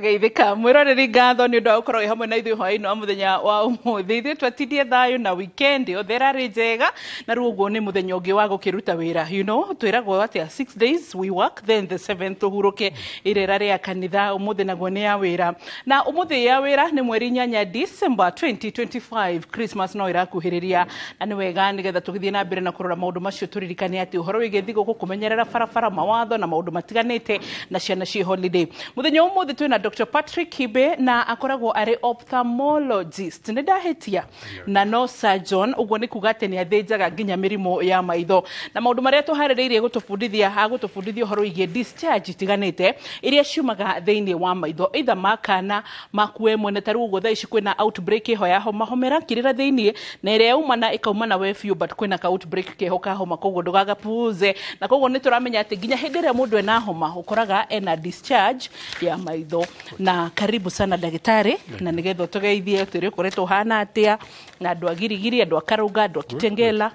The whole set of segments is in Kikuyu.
Geithĩka mwĩroreri, ngatho nĩ ũndũ wa gũkorwo wĩ hamwe na ithuĩ hwaĩ-inĩ wa mũthenya wa ũmũthĩ. Ithuĩ twatindie thayũ na weekend yothe ĩrarĩ njega, na rĩu ũguo nĩ mũthenya ũngĩ wa gũkĩruta wĩra. Twĩragwo atĩa? 6 days we work, then the seventh tũhurũke. Irera rĩa kanitha ũmũthĩ naguo nĩ ya wĩra, na ũmũthĩ ya wĩra nĩ mweri 8 December 2025. Christmas no ĩrakuhĩrĩria, na nĩ wega nĩgetha tũgĩthiĩ na mbere na kũrora maũndũ macio, tũririkane atĩ ũhoro wĩgiĩ thigũkũ, kũmenyerera barabara, mawatho na maũndũ matiganĩte, na ciana ciĩ holiday. Mũthenya wa ũmũthĩ twĩna Dr. Patrick Kibe, na akoragwo arĩ ophthalmologist, nĩ ndahĩtia, na no surgeon. Ũguo nĩ kuga atĩ nĩ athĩnjaga nginya mĩrimũ ya maitho, na maũndũ marĩa tũharĩrĩirie gũtũbundithia, agũtũbundithia ũhoro wĩgiĩ discharge itiganĩte iria ciumaga thĩinĩ wa maitho, either ma kana maku we mwene. Ta rĩu ũguo thaa ici kwĩna outbreak ĩho ya homa, homera kirĩra thĩinĩ, na ĩrĩa yaumana ĩkauma we biũ, but kwĩna ka outbreak keho ka homa, koguo ndũgagapuuze. Na koguo nĩ tũramenya atĩ nginya hĩndĩ ĩrĩa mũndũ ena homa, ũkoraga ena discharge ya maitho. Na karibu sana, ndagĩtarĩ, na nĩgetha ũtũgeithie, ũtwĩre ũkoretwo ũhana atĩa, na andũ a Girigiri, andũ a Karũnga, andũ a Kitengela.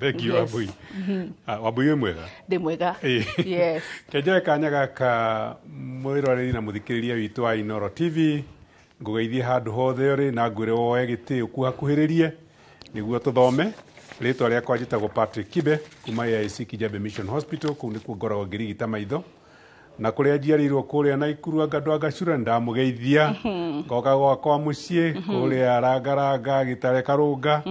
Thank you. Wambui. Ah, Wambui, wĩ mwega? Ndĩ mwega. Yes. Kenjoe kanya gaka, mwĩroreri na mũthikĩrĩria witũ wa Inoro TV, ngũgeithie handũ hothe ũrĩ na ngwĩre woe gĩtĩ ũkuhakuhĩrĩrie nĩguo tũthome. Rĩtwa rĩakwa njĩtagwo Patrick Kibe kuma AIC Kijabe Mission Hospital. Kũu nĩkuo ngoragwo ngĩrigita maitho, na kũrĩa njiarĩirwo kũrĩa Naikuru, anga andũ a Gacura nĩndamũgeithia, ngoka gwakwa mũciĩ kũrĩa Rangaranga, Gĩtare, Karũnga,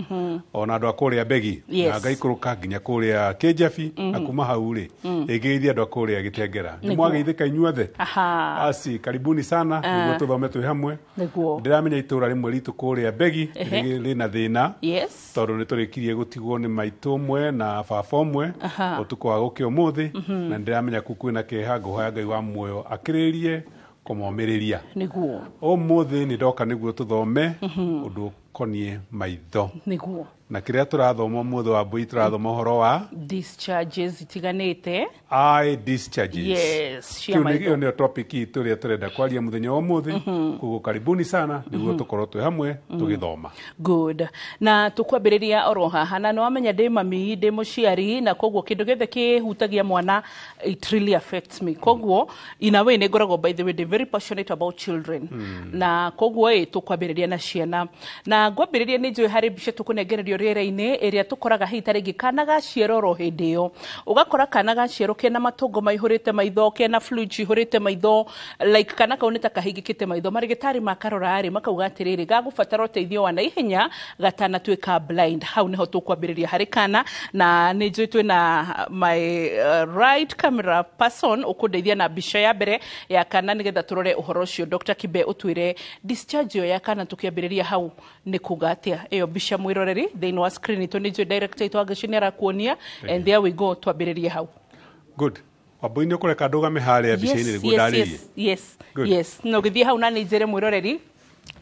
ona andũ a kũrĩa Mbegi, na ngaikũrũka nginya kũrĩa Kĩnjabi, na kuma hau rĩ ĩngĩgeithia andũ a kũrĩa Gĩtengera. Nĩ mwageithĩka inyuothe? Asi, karibuni sana nĩguo tũthome twĩ hamwe. Ndĩramenya itũra rĩmwe ritũ kũrĩa Mbegi rĩna thĩna, tondũ nĩ tũrĩkirie gũtigwo nĩ maitũ ũmwe na baba ũmwe ũtukũ wa gũkĩa ũmũthĩ, na nĩndĩramenya kuu kwĩna kĩeha. Ngũhoya Ngai wa muoyo akĩrĩrie kũmomĩrĩria. Ũmũthĩ nĩ ndoka nĩguo tũthome ũndũ ũkoniĩ maitho. Na kĩrĩa tũrathoma ũmũthĩ wa mbui, tũrathoma ũhoro wa discharges itiganĩte. Eye discharges. Yes, cia Kĩu maitho. Ĩyo nĩyo topic itũ ĩrĩa tũrenda kwaria mũthenya wa ũmũthĩ. Koguo karibuni sana nĩguo tũkorwo twĩ hamwe tũgĩthoma. Good, na tũkwambĩrĩria oro haha, na nĩ wamenya ndĩ mami, ndĩ mũciari, na koguo kĩndũ gĩothe kĩhutagia mwana, it really affects me. Koguo in a way nĩ ngoragwo, by the way, ndĩ very passionate about children, na koguo ĩ tũkwambĩrĩria na ciana, na ngwambĩrĩria nĩ njũĩ harĩ mbica tũkũnengererio rĩera-inĩ ĩrĩa tũkoraga hihi ta rĩngĩ kana gaciarwo oro hĩndĩ ĩyo, ũgakora kana gaciarwo kena matongo maihũrĩte maitho, kena fluid cihũrĩte maitho, like kana kau nĩ ta kahingĩkĩte maitho. Marĩgĩtarĩ makarora rĩ, makauga atĩrĩrĩ, gagũbatara ũteithio wa naihenya gatanatuĩka blind. Hau nĩho tũkwambĩrĩria harĩ kana, na nĩ njũĩ twĩna my right camera person ũkũndeithia na mbica ya mbere ya kana nĩgetha tũrore ũhoro ũcio. Dr. Kibe, ũtwĩre discharge ĩyo ya kana, tũkĩambĩrĩria hau nĩ kuga atĩa ĩyo mbica mwĩroreri thĩinĩ wa screen itũ? Nĩ njũĩ director itũ Wangeci nĩ arakuonia, and there we go, twambĩrĩrie hau. Good. Wambui, nĩ ũkũreka ndũgame harĩa mbica-inĩ nĩguo ndarĩrie? Yes. Good. Yes, no gĩthiĩ hau, na nĩ njĩre mwĩroreri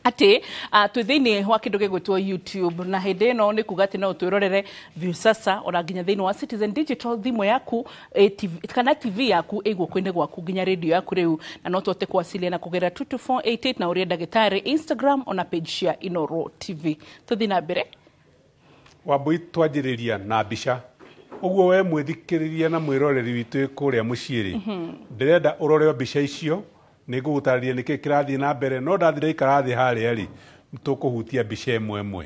atĩ twĩ thĩinĩ wa kĩndũ gĩgwĩtwo YouTube, na hĩndĩ ĩno nĩ kuga atĩ no twĩrorere Viusasa, ona nginya thĩinĩ wa Citizen Digital, thimũ yaku, TV, kana TV yaku ĩ guoko-inĩ gwaku, nginya radio yaku rĩu, na no tũhote kuwasiliana kũgerera 22488 na ũrĩa ndagĩtarĩ Instagram, ona page cia Inoro TV. Tũthiĩ na mbere. Wambui, twanjĩrĩria na mbica ũguo we mwĩthikĩrĩria na mwĩroreri witũ wĩ kũrĩa mũciĩ rĩ, ndĩrenda ũrore o mbica icio, nĩ ngũgũtarĩria nĩkĩ kĩrathiĩ na mbere. No ndathi ndaikara thĩ harĩa rĩ, tũkũhutia mbica ĩmwe ĩmwe.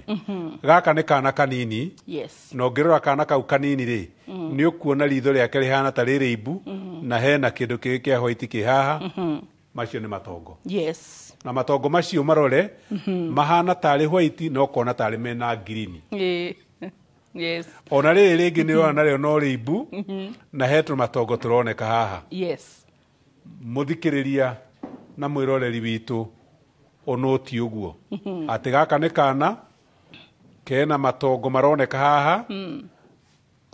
Gaka nĩ kana kanini, na ũngĩrora kana kau kanini rĩ, nĩ ũkuona ritho rĩake rĩhana ta rĩrĩ imbu, na hena kĩndũ kĩngĩ kĩa white kĩ haha. Macio nĩ matongo. Na matongo macio marore mahana tarĩ white, no kona tarĩ mena green. Ona rĩrĩ rĩngĩ nĩ ũrona narĩo no rĩimbu, na he tũmatongo tũroneka haha. Mũthikĩrĩria na mwĩroreri witũ, ũnũti ũguo atĩ gaka nĩ kana kena matongo maroneka haha,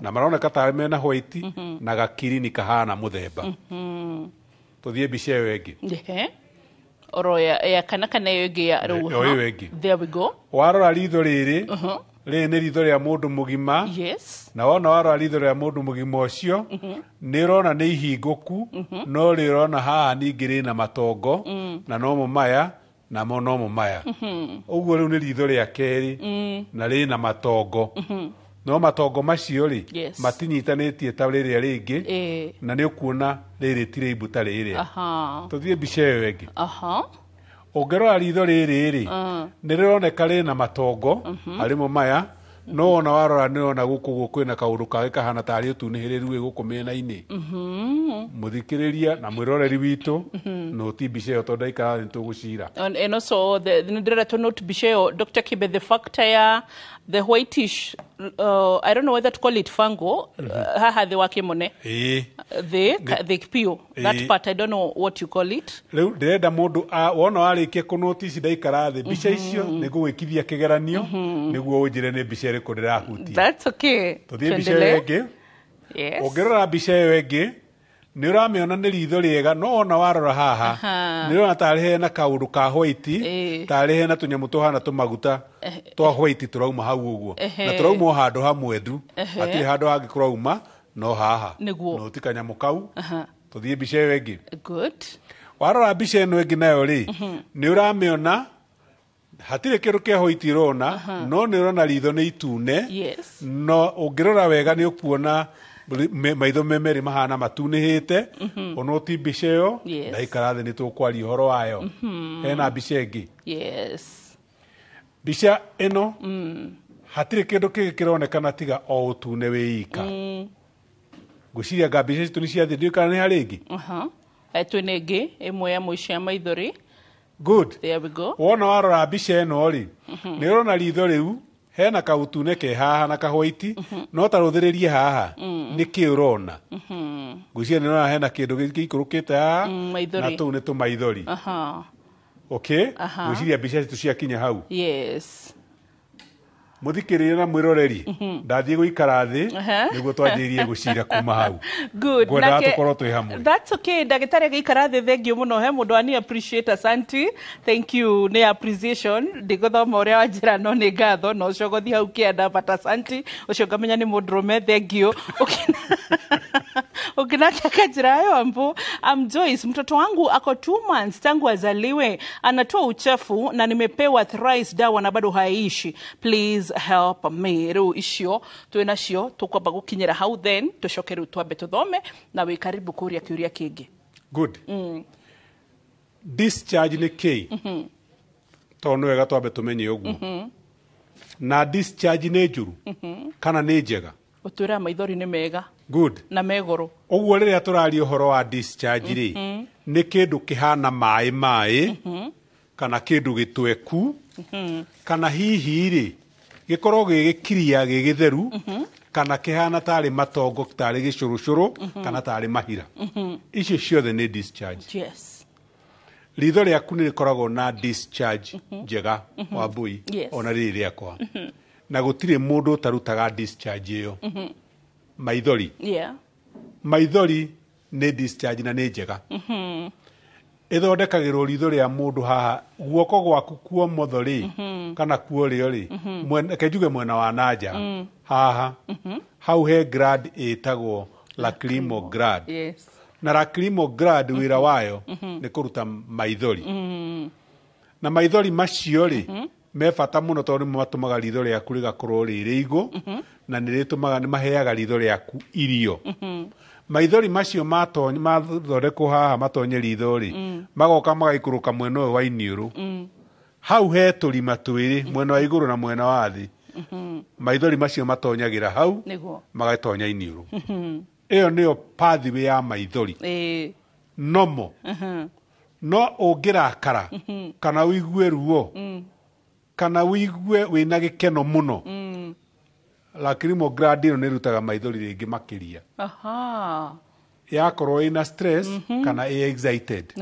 na maroneka tarĩ mena white na gakirini kahana mũthemba. Tũthiĩ mbica ĩyo ĩngĩ. Ehe. Oro ya kana ĩyo ĩngĩ ya rĩu. O ĩyo ĩngĩ. There we go. Warora ritho rĩrĩ, rĩrĩ nĩ ritho rĩa mũndũ mũgima. Na wona warora ritho rĩa mũndũ mũgima ũcio, nĩ ũrona nĩ ihingũku, no rĩ ũrona haha ningĩ rĩna matongo, na nomo maya, namo nomo maya. Ũguo rĩu nĩ ritho rĩa kerĩ na rĩna matongo. No matongo macio rĩ, Yes. matinyitanĩtie ta rĩrĩa rĩngĩ, na nĩ ũkuona rĩrĩ ti rĩimbu ta rĩrĩa. Tũthiĩ mbica ĩyo ĩngĩ. Ũngĩrora ritho rĩrĩ rĩ, nĩ rĩroneka rĩna matongo harĩmo maya, no wona warora nĩ ũrona gũkũ ũguo kwĩna kaũndũ kangĩ kahana tarĩ ũtunĩhĩrĩru wĩ gũkũ mĩena-inĩ. Mũthikĩrĩria na mwĩroreri witũ, no ti mbica ĩyo tondũ ndaikara nĩ tũgũcira. And also the nĩ to note mbica ĩyo, Dr. Kibe, the factor ya the whitish, I don't know whether to call it fungal, haha thĩ wa kĩmone, the piũ, that part I don't know what you call it. Rĩu ndĩrenda mũndũ wona warĩkia kũnotici ndaikara thĩ mbica icio nĩ ngũgwĩkithia kĩgeranio nĩguo ũnjĩre nĩ mbica ĩrĩkũ ndĩrahutia. That's okay. Tũthiĩ mbica ĩyo ĩngĩ. Yes. Ũngĩrora mbica ĩyo ĩngĩ nĩ ũramĩona nĩ ritho rĩega, no wona warora haha nĩ ũrona tarĩ hena kaũndũ ka white, tarĩ hena tũnyamũ tũhana tũmaguta twa white tũrauma hau ũguo, na tũrauma o handũ hamwe thu, hatirĩ handũ hangĩ kũrauma no haha. Nĩguo. No ti kanyamũ kau. Tũthiĩ mbica ĩyo ĩngĩ. Good. Warora mbica ĩno ĩngĩ nayo rĩ, nĩ ũramĩona hatirĩ kĩndũ kĩa white ũrona, no nĩ ũrona ritho nĩ itune. Yes. No ũngĩrora wega nĩ ũkuona maitho me merĩ mahana matunĩhĩte. Ona ti mbica ĩyo, Yes. ndaikara thĩ nĩ tũkwaria ũhoro wayo. Hena mbica ĩngĩ. Yes. Mbica ĩno hatirĩ kĩndũ kĩngĩ kĩronekana tiga o ũtune wĩ ika. Ngwĩciria nga mbica citũ nĩ ciathiĩ, ndiũĩ kana nĩ harĩ ĩngĩ. Twĩna ĩngĩ ĩmwe ya mũico ya maithori. Good. There we go. Wona warora mbica ĩno rĩ, nĩ ũrona ritho rĩu hena kaũtune ke haha na kahwaiti, no ta rũthĩrĩrie haha nĩ kĩ ũrona? Ngwĩciria nĩ ũrona hena kĩndũ gĩikũrũkĩte haha, maithori. na tũu nĩ tũmaithori. Okay? Ngwĩciria mbica citũ ciakinya hau. Yes. Mũthikĩrĩria na mwĩroreri, ndathiĩ gũikara thĩ nĩguo twanjĩrĩrie gũcira kuma hau. Good. Ngwendaga tũkorwo twĩ hamwe. That's okay. Ndagĩtarĩ agĩikara thĩ, thank you mũno. He mũndũ ani appreciate, asanti. Thank you nĩ appreciation. Ndigũthoma ũrĩa wanjĩra no nĩ ngatho, no cogothi hau kĩanda, but asanti. Ũcio ngamenya nĩ mũndũrũme, thank you. Ukinaka kanjĩra ayo ambo, I'm Joyce, mtoto wangu ako 2 months tangu azaliwe, anatoa uchafu na nimepewa thrice dawa na bado haishi. Please help me. Rĩu icio twĩna cio tũkwamba gũkinyĩra hau, then tũcoke rĩu twambe tũthome na wĩ karibu kũria kĩũria kĩngĩ. Good. Discharge nĩ kĩ? Tondũ nĩ wega twambe tũmenye ũguo. Na discharge nĩ njũru kana nĩ njega? Ũtwĩraga maithori nĩ mega. Good. Na megoro. Ũguo rĩrĩa tũraria ũhoro wa discharge rĩ, nĩ kĩndũ kĩhana maĩ maĩ, kana kĩndũ gĩtweku, kana hihi rĩ gĩkorwo gĩ gĩkiria gĩ gĩtheru, kana kĩhana tarĩ matongo, tarĩ gĩcũrũcũrũ, kana tarĩ mahira. Icio ciothe nĩ discharge. Yes. Ritho rĩaku nĩ rĩkoragwo na discharge njega, Wambui, Yes. ona rĩrĩ rĩakwa. Na gũtirĩ mũndũ ũtarutaga discharge ĩyo. Maithori. Yeah. Maithori nĩ discharge na nĩ njega. Ĩthondekagĩrwo ritho rĩa mũndũ haha guoko gwaku kuomotho rĩ, kana kuorĩo rĩ, reke njuge mwena wa nanja haha, hau he gland ĩtagwo lacrimal gland. Yes. Na lacrimal gland wĩra wayo nĩ kũruta maithori. Na maithori macio rĩ, me bata mũno tondũ nĩmo matũmaga ritho rĩaku rĩgakorwo rĩ rĩigũ, na nĩ rĩtũmaga, nĩ maheaga ritho rĩaku irio. Maithori macio mathondekwo haha matonye ritho rĩ, magoka magaikũrũka mwena ũyũ wa iniũrũ. Hau he tũrima twĩrĩ, mwena wa igũrũ na mwena wa thĩ. Maithori macio matonyagĩra hau, Nĩguo. magatonya iniũrũ. Ĩyo nĩyo pathway ya maithori. Nomo. No ũngĩrakara, kana ũigue ruo, kana ũigue wĩna gĩkeno mũno, lacrimal gland ĩno nĩ ĩrutaga maithori rĩngĩ makĩria. Yakorwo ĩna stress, kana ĩ excited.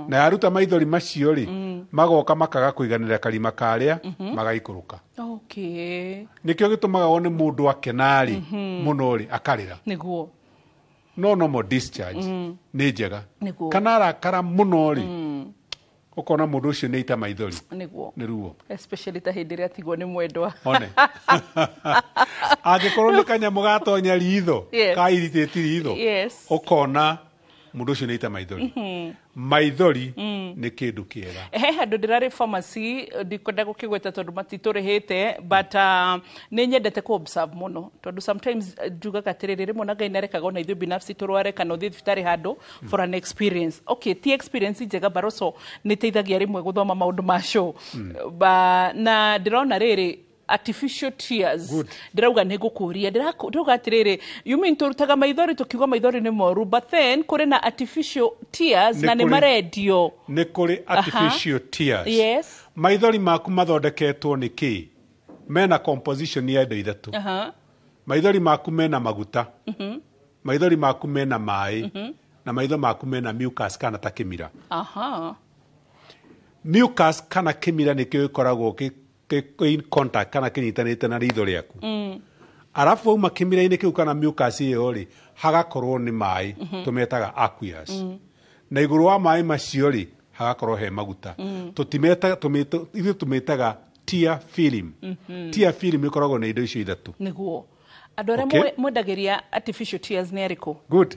Na yaruta maithori macio rĩ, magoka makaga kũiganĩra karima karĩa, magaikũrũka. Okay. Nĩkĩo gĩtũmaga wone mũndũ akena rĩ, mũno rĩ, akarĩra. Nĩguo. No normal discharge nĩ njega. Nĩguo. Kana arakara mũno rĩ, ũkona mũndũ ũcio nĩ aita maithori. Nĩguo. Nĩ ruo. Especially ta hĩndĩ ĩrĩa atigwo nĩ mwendwa. One. Angĩkorwo nĩ kanyamũ gatonya ritho, Yes. ka irritate ritho, Yes. ũkona Mũndũ ũcio nĩ aita maithori. Maithori nĩ kĩndũ kĩega. He handũ ndĩrarĩ pharmacy, ndikwenda gũkĩgweta tondũ matitũrĩhĩte, but nĩ nyendete kũ observe mũno, tondũ sometimes njugaga atĩrĩrĩ, rĩmwe na Ngai nĩarekaga ona ithuĩ binafsi tũrware kana ũthiĩ thibitarĩ handũ for an experience. Okay, ti experience njega, but also nĩ ĩteithagia rĩmwe gũthoma maũndũ ma show. Na ndĩrona rĩrĩ artificial tears. Ndĩrauga nĩ ngũkũria, ndĩrauga atĩrĩrĩ, you mean tũrutaga maithori tũkiuga maithori nĩ moru, but then kũrĩ na artificial tears Nĩ na nĩ kũrĩ. marendio? Nĩ kũrĩ artificial tears. Maithori maku mathondeketwo nĩ kĩ? Mena composition ya indo ithatũ. Maithori maku mena maguta, maithori maku mena maĩ, na maitho maku mena mucus kana ta kĩmira. Mucus kana kĩmira nĩkĩo gĩkoragwo kĩ in contact kana kĩnyitanĩte na ritho rĩaku. Arabu wauma kĩmira-inĩ kĩu kana mucus ĩyo rĩ, hagakorwo nĩ maĩ tũmetaga aqueous, na igũrũ wa maĩ macio rĩ, hagakorwo he maguta. Tũtimetaga ithuĩ tũmĩtaga tear film. Tear film ĩkoragwo na indo icio ithatũ. Nĩguo andũ arĩa mwendagĩria artificial tears nĩ arĩkũ? Good.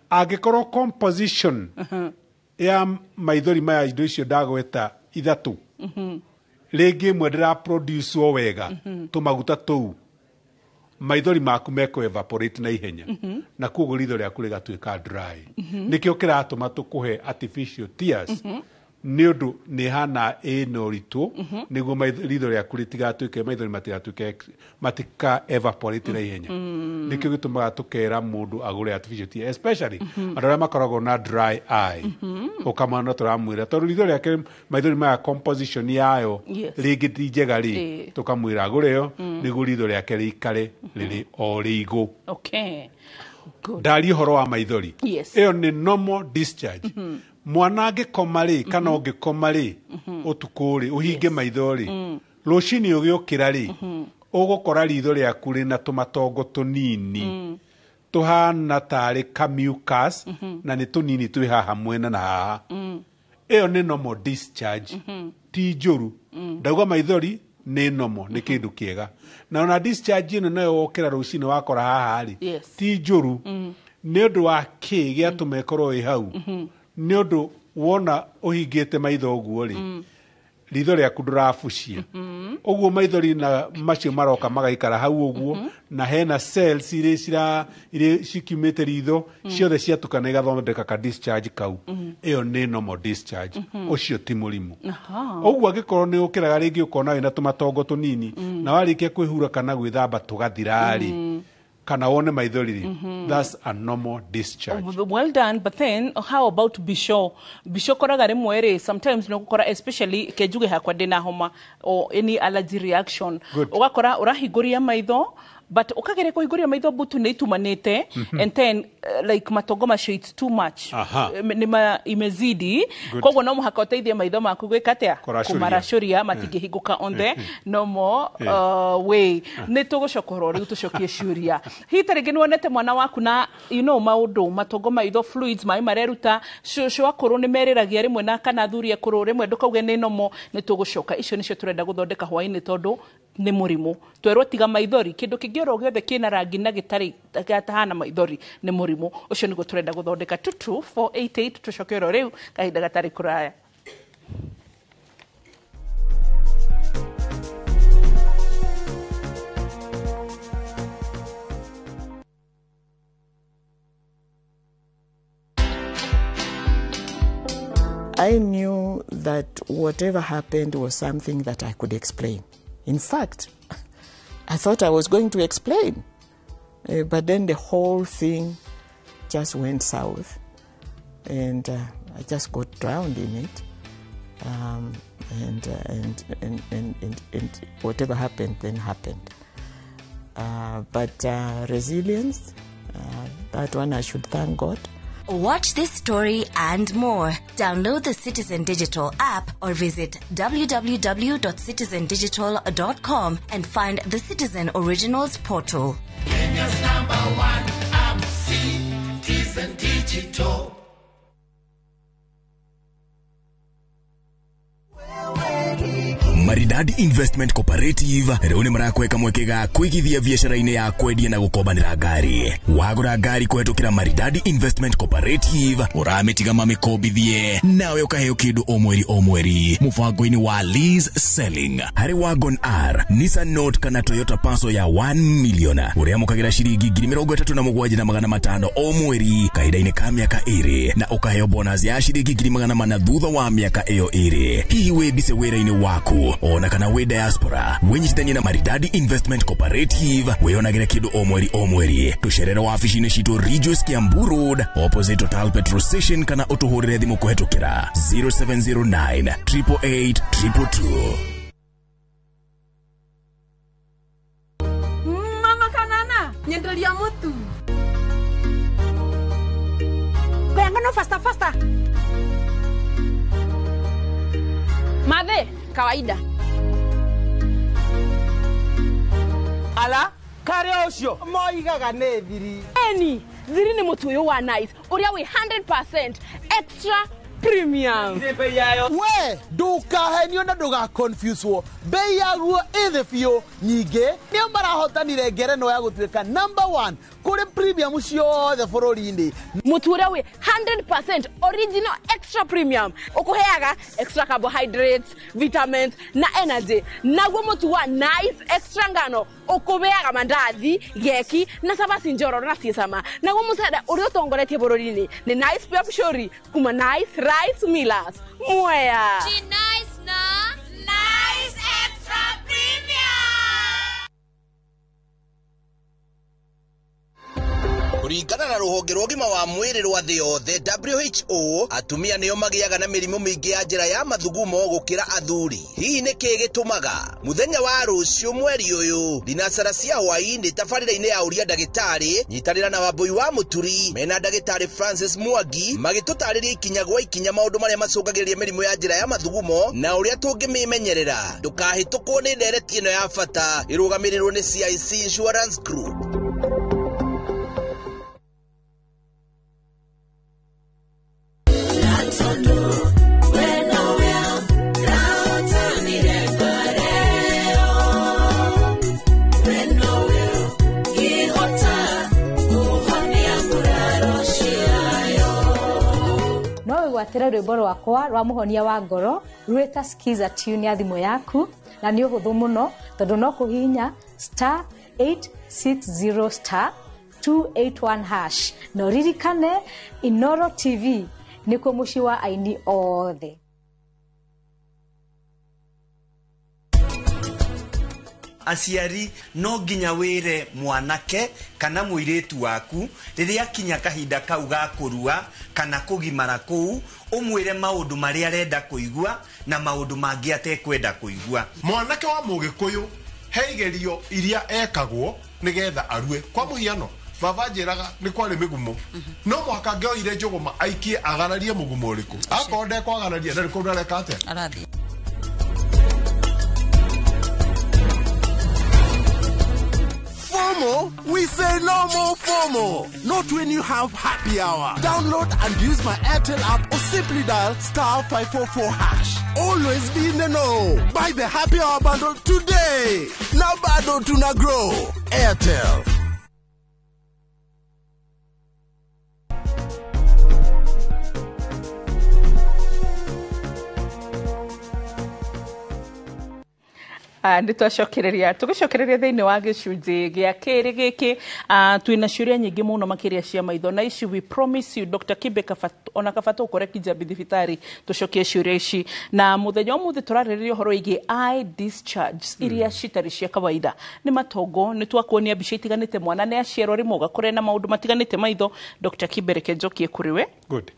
Angĩkorwo composition ya maithori maya, indo icio ndagweta ithatũ, rĩngĩ ĩmwe ndĩra produce wega tũmaguta tũu, maithori maku mekũ evaporate na ihenya, na koguo ritho rĩaku rĩgatuĩka dry. Nĩkĩo kĩratũma tũkũhe artificial tears, nĩ ũndũ nĩ hana ĩna ũritũ nĩguo ritho rĩaku rĩtigatuĩke, maithori matigatuĩke, matika evaporate na ihenya. Nĩkĩo gĩtũmaga tũkera mũndũ agũre artificial tears, especially andũ arĩa makoragwo na dry eye. Ũkamona tũramwĩra tondũ ritho rĩake, maithori maya, composition yayo rĩngĩ ti njega rĩ, tũkamwĩra agũre yo nĩguo ritho rĩake rĩikare rĩrĩ o rĩigũ. Okay, good. Ndaria ũhoro wa maithori. Ĩyo nĩ normal discharge. Mwana angĩkoma rĩ, kana ũngĩkoma rĩ ũtukũ rĩ, ũhinge maitho rĩ, rũcinĩ ũgĩũkĩra rĩ, ũgũkora ritho rĩaku rĩna tũmatongo tũnini tũhana tarĩ ka mucus, na nĩ tũnini twĩ haha mwena na haha. Ĩyo nĩ normal discharge, ti njũru. Ndauga maithori nĩ normal, nĩ kĩndũ kĩega. Na ona discharge ĩno nayo wokĩra rũcinĩ wakora haha rĩ, ti njũru. Nĩ ũndũ wa kĩ gĩatũma ĩkorwo ĩ hau? Nĩ ũndũ wona ũhingĩte maitho ũguo rĩ, ritho rĩaku ndũrabucia ũguo, maithori na macio maroka magaikara hau ũguo, na hena cells irĩ cira irĩ cikiumĩte ritho ciothe ciatukana igathondeka ka discharge kau. Ĩyo nĩ normal discharge, ũcio ti mũrimũ. Ũguo angĩkorwo nĩ ũkĩraga rĩngĩ ũkona wĩna tũmatongo tũnini, na warĩkia kwĩhura kana gwĩthamba tũgathira rĩ, kana wone maithori rĩ, that's a normal discharge. Well done, but then how about bisho? Bisho koraga rĩmwe rĩ, sometimes no gũkora, especially kenjuge hakwa ndĩna homa or any allergy reaction. Ũgakora ũrahingũria maitho, but ũkageria kũhingũria maitho, mbutu nĩ itumanĩte, and then like matongo macio, it's too much. Nĩ ma imezidi. Koguo no mũhaka ũteithie maitho maku gwĩka atĩa? Kũracũria. Kũmaracũria, matingĩhingũka on the normal way. Nĩ tũgũcoka ũhoro rĩu tũcokie ciũria. Hihi ta rĩngĩ nĩ wonete mwana waku na maũndũ matongo maitho, fluids, maĩ mareruta, cũcũ akũrũ nĩ merĩragia rĩmwe na kana athuri akũrũ rĩmwe, ndũkauge nĩ nomo. Nĩ tũgũcoka, icio nĩcio tũrenda gũthondeka hwaĩ-inĩ, tondũ nĩ mũrimũ. Twerwo tiga maithori, kĩndũ kĩngĩ oro gĩothe kĩna rangi na gĩtarĩ gatahana maithori nĩ mũrimũ. Ũcio nĩguo tũrenda gũthondeka. 22488, tũcoke oro rĩu kahinda gatarĩ kũraya. I knew that whatever happened was something that I could explain. In fact, I thought I was going to explain. But then the whole thing just went south, and I just got drowned in it. And whatever happened, then happened. But resilience, that one I should thank God. Watch this story and more. Download the Citizen Digital app or visit www.citizendigital.com and find the Citizen Originals portal. Kenya's number one app, Citizen Digital. Maridadi Investment Cooperative rĩu nĩ marakweka mweke ga kũigithia biacara-inĩ ya kwendia na gũkombanĩra ngari. Wagũra ngari kũhetũkĩra Maridadi Investment Cooperative ũramĩtiga mamĩkombithie nawe ũkaheo kĩndũ o mweri o mweri mũbango-inĩ wa lease selling. Harĩ Wagon R, Nissan Note kana Toyota Passo ya 1 million ũrĩamũkagĩra ciringi 37,500 o mweri kahinda-inĩ ka mĩaka 2 na ũkaheo bonus ya ciringi 400,000 thutha wa mĩaka ĩyo 2. Hihi wĩ mbise wĩra-inĩ waku ona kana wĩ diaspora, wĩnyitithanie na Maridadi Investment Cooperative wĩonagĩre kĩndũ o mweri o mweri. Tũcerere wabici-inĩ citũ Ridgeways Kiambu Road opposite Total Petrol Station kana ũtũhũrĩre thimũ kũhetũkĩra 0709 888 222. Mama kanana nyenderia mutu Kuyangano faster faster. Madhe kawaida. Ala kare ucio moigaga nĩ thiri. Eni thiri nĩ mũtu ũyũ wa nice ũrĩa wĩ 100% extra premium. We ndukahenio na ndugaconfuse bei yaguo ĩthĩ biũ. Nyingĩ nĩo marahotanire ngerenwa ya gũtuĩka number 1 kũrĩ premium ciothe bũrũri-inĩ. Mũtu ũrĩa wĩ 100% original extra premium ũkũheaga extra carbohydrates, vitamins na energy. Naguo mũtu wa nice extra ngano ũkũheaga mandathi, geki na cabaci njororo na ciĩcama. Naguo mũcere ũrĩa ũtongoretie bũrũri-inĩ nĩ Nice Pure Pshori kuma Nice Rice Millers. Mwea. Nice na Nice Extra Premium. Kuringana na ruhonge rwa ũgima wa mwĩrĩ rwa thĩ yothe WHO, atumia nĩo magĩaga na mĩrimũ mĩingĩ ya njĩra ya mathugumo gũkĩra athuri. Hihi nĩ kĩĩ gĩtũmaga? Mũthenya wa rũciũ mweri ũyũ thinacara cia hwaĩ-inĩ tabarĩra-inĩ ya ũria ndagĩtarĩ, nyitanĩra na Wambui wa Mũturi mena ndagĩtarĩ Francis Mwangi magĩtũtarĩria ikinya gwa ikinya maũndũ marĩa macũngagĩrĩria mĩrimũ ya njĩra ya mathugumo na ũrĩa tũngĩmĩmenyerera. Ndũkahĩtũkwo nĩ ndereti ĩno ya bata ĩrũgamĩrĩrwo nĩ CIC Insurance Group. No wĩgwatĩre rwĩmbo rwakwa rwa mũhonia wa ngoro rwĩta skiza tune ya thimũ yaku, na nĩ ũhũthũ mũno tondũ no kũhihinya star 860 star 281 hash. Na ũririkane Inoro TV nĩkuo mũciĩ wa aini othe. Aciari no nginya wĩre mwanake kana mũirĩtu waku rĩrĩa akinya kahinda kau ga kũrua kana kũgimara kũu, ũmwĩre maũndũ marĩa arenda kũigua na maũndũ mangĩ atekwenda kũigua. Mwanake wa mũgĩkũyũ he igerio iria ekagwo nĩgetha arue. Kwa mũhiano, baba njĩraga nĩ kwarĩ mĩgumo, no mũhaka angĩoire njũgũma aikie agararie mũgumo ũrĩkũ. Akorwo ndekwagararia ndarĩ kũndũ areka atĩa. FOMO? We say no more FOMO. Not when you have happy hour. Download and use my Airtel app or simply dial star 544 hash. Always be in the know. Buy the happy hour bundle today. Now bado tuna grow. Airtel. Nĩ twacokereria tũgĩcokereria thĩinĩ wa gĩcunjĩ gĩa kĩrĩ gĩkĩ, twĩna ciũria nyingĩ mũno makĩria cia maitho na ici we promise you Dr. Kibe ona kabata ũkore Kijabi thibitarĩ tũcokie ciũria ici. Na mũthenya ũmũthĩ tũrarĩrĩria ũhoro wĩgiĩ eye discharge iria citarĩ cia kawaida. Nĩ matongo nĩ twakuonia mbica itiganĩte, mwana nĩ aciarwo rĩmwe ũgakora na maũndũ matiganĩte maitho. Dr. Kibe reke njokie kũrĩ we. Good.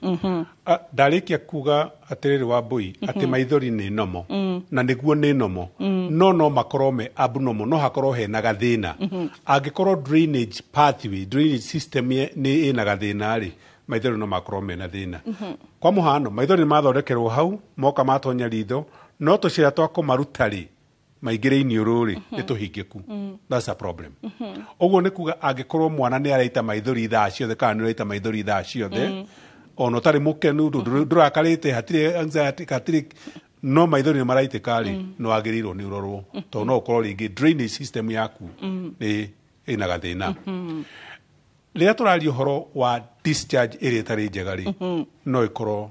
Ndarĩkia kuga atĩrĩrĩ Wambui atĩ maithori nĩ nomo na nĩguo nĩ nomo no makorwo me abnormal, no hakorwo hena gathĩna. Angĩkorwo drainage pathway, drainage system nĩ ĩna gathĩna rĩ, maithori no makorwo mena thĩna. Kwa mũhano, maithori nĩ mathondekerwo hau moka matonya ritho, no tũcĩra twa kũmaruta rĩ maingĩre iniũrũ rĩ nĩ tũhingĩku. That's a problem. Ũguo nĩ kuga angĩkorwo mwana nĩ araita maithori thaa ciothe kana nĩ ũraita maithori thaa ciothe ona ũtarĩ mũkenu, ndũrakarĩte, hatirĩ anxiety, hatirĩ No maithori nĩ maraitĩka rĩ, no wagĩrĩirwo nĩ ũrorwo, tondũ no ũkorwo rĩngĩ drainage system yaku nĩ ĩna gathĩna. Rĩrĩa tũraria ũhoro wa discharge ĩrĩa ĩtarĩ njega rĩ, no ĩkorwo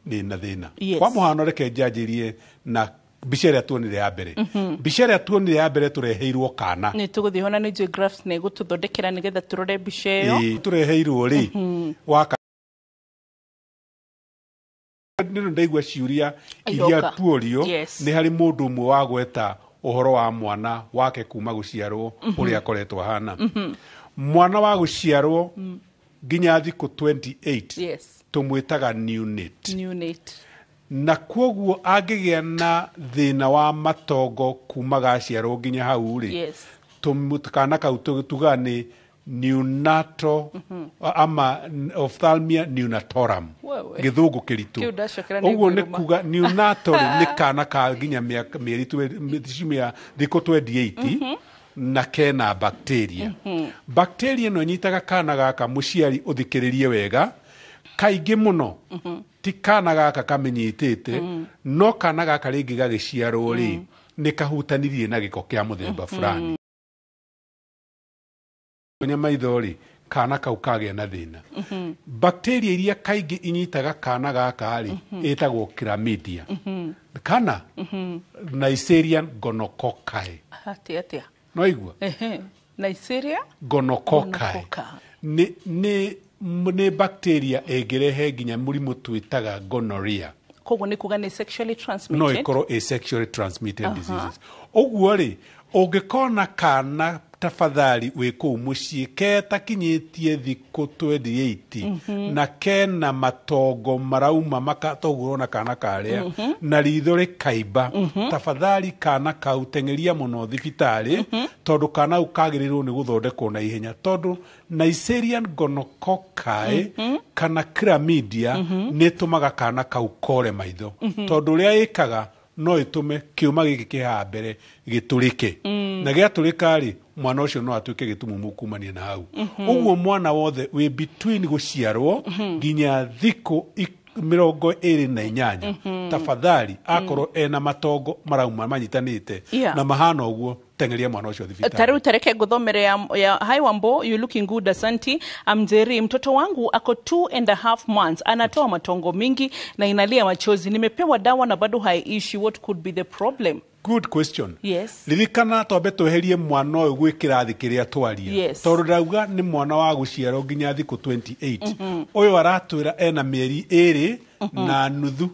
nĩ na thĩna. Kwa mũhano, reke njanjĩrie na mbica ĩrĩa tuonire ya mbere. Mbica ĩrĩa tuonire ya mbere, tũreheirwo kana. Nĩ tũgũthiĩ hona, nĩ njũĩ graphs nĩ ĩgũtũthondekera nĩgetha tũrore mbica ĩyo. Ĩĩ, tũreheirwo rĩ waka nĩ ndaigua ciũria iria Iroka. Tuorio. Nĩ harĩ mũndũ ũmwe wagweta ũhoro wa mwana wake kuma gũciarwo, ũrĩa akoretwo ahana. Mwana wa gũciarwo nginya thikũ 28 tũmwĩtaga neonate. Neonate. Na kwoguo angĩgĩa na thĩna wa matongo kuma gaciarwo nginya hau rĩ, kana kau tugaga nĩ neonatal ama ophthalmia neonatorum. Wewe. Gĩthũngũ kĩritũ. Kĩu ndacokera nĩ Ũguo nĩ ngwĩrũma. kuga neonatal rĩ, nĩ kana ka nginya mĩaka mĩeri ciumia thikũ 28 na kena bacteria. Bacteria ĩno ĩnyitaga kana gaka, mũciari ũthikĩrĩrie wega, kaingĩ mũno ti kana gaka kamĩnyitĩte, no kana gaka rĩngĩ gagĩciarwo rĩ, nĩ kahutanirie na gĩko kĩa mũthemba fulani. Tonya maitho rĩ, kana kau kagĩa na thĩna. Bacteria iria kaingĩ inyitaga kana gaka rĩ, ĩtagwo chlamydia kana Neisseria gonococci. Atĩa atĩa? No igua? Ehe. Neisseria gonococci. Gonococci. Nĩ bacteria ĩngĩrehe nginya mũrimũ twĩtaga gonorrhea. Koguo nĩ kuga nĩ sexually No transmitted. ĩkorwo ĩ sexually transmitted diseases. Ũguo rĩ, ũngĩkona kana tafadhali wĩ kũu mũciĩ ketakinyĩtie thikũ 28 na kena matongo marauma makatoguo ũrona kana karĩa na ritho rĩkaimba, tafadhali kana kau teng'eria mũno thibitarĩ, tondũ kana kau kagĩrĩirwo nĩ gũthondekwo na ihenya, tondũ Neisseria gonococci kana chlamydia nĩ ĩtũmaga kana kau kore maitho, tondũ ũrĩa ĩkaga no ĩtũme kĩũma gĩkĩ kĩ haha mbere gĩtũrĩke, na gĩatũrĩka rĩ, mwana ũcio no atuĩke gĩtumumu kumania na hau. Ũguo mwana wothe wĩ between gũciarwo nginya thikũ 28, tafadhali akorwo ena matongo marauma manyitanĩte na mahana ũguo, teng'eria mwana ũcio thibitarĩ. Tarĩu tareke nguthomere ya "Hi Wambo, you looking good, asanti. Amjeri, mtoto wangu ako 2.5 months, anatoa matongo mingi na inalia machozi. Nimepewa dawa na bado haiishi. What could be the problem?" Good question. Ririkana twambe tweherie mwana ũyũ gwĩ kĩrathi kĩrĩa twaria, tondũ ndauga nĩ mwana wa gũciarwo nginya thikũ 28. Ũyũ aratwĩra ena mĩeri 2 na nuthu,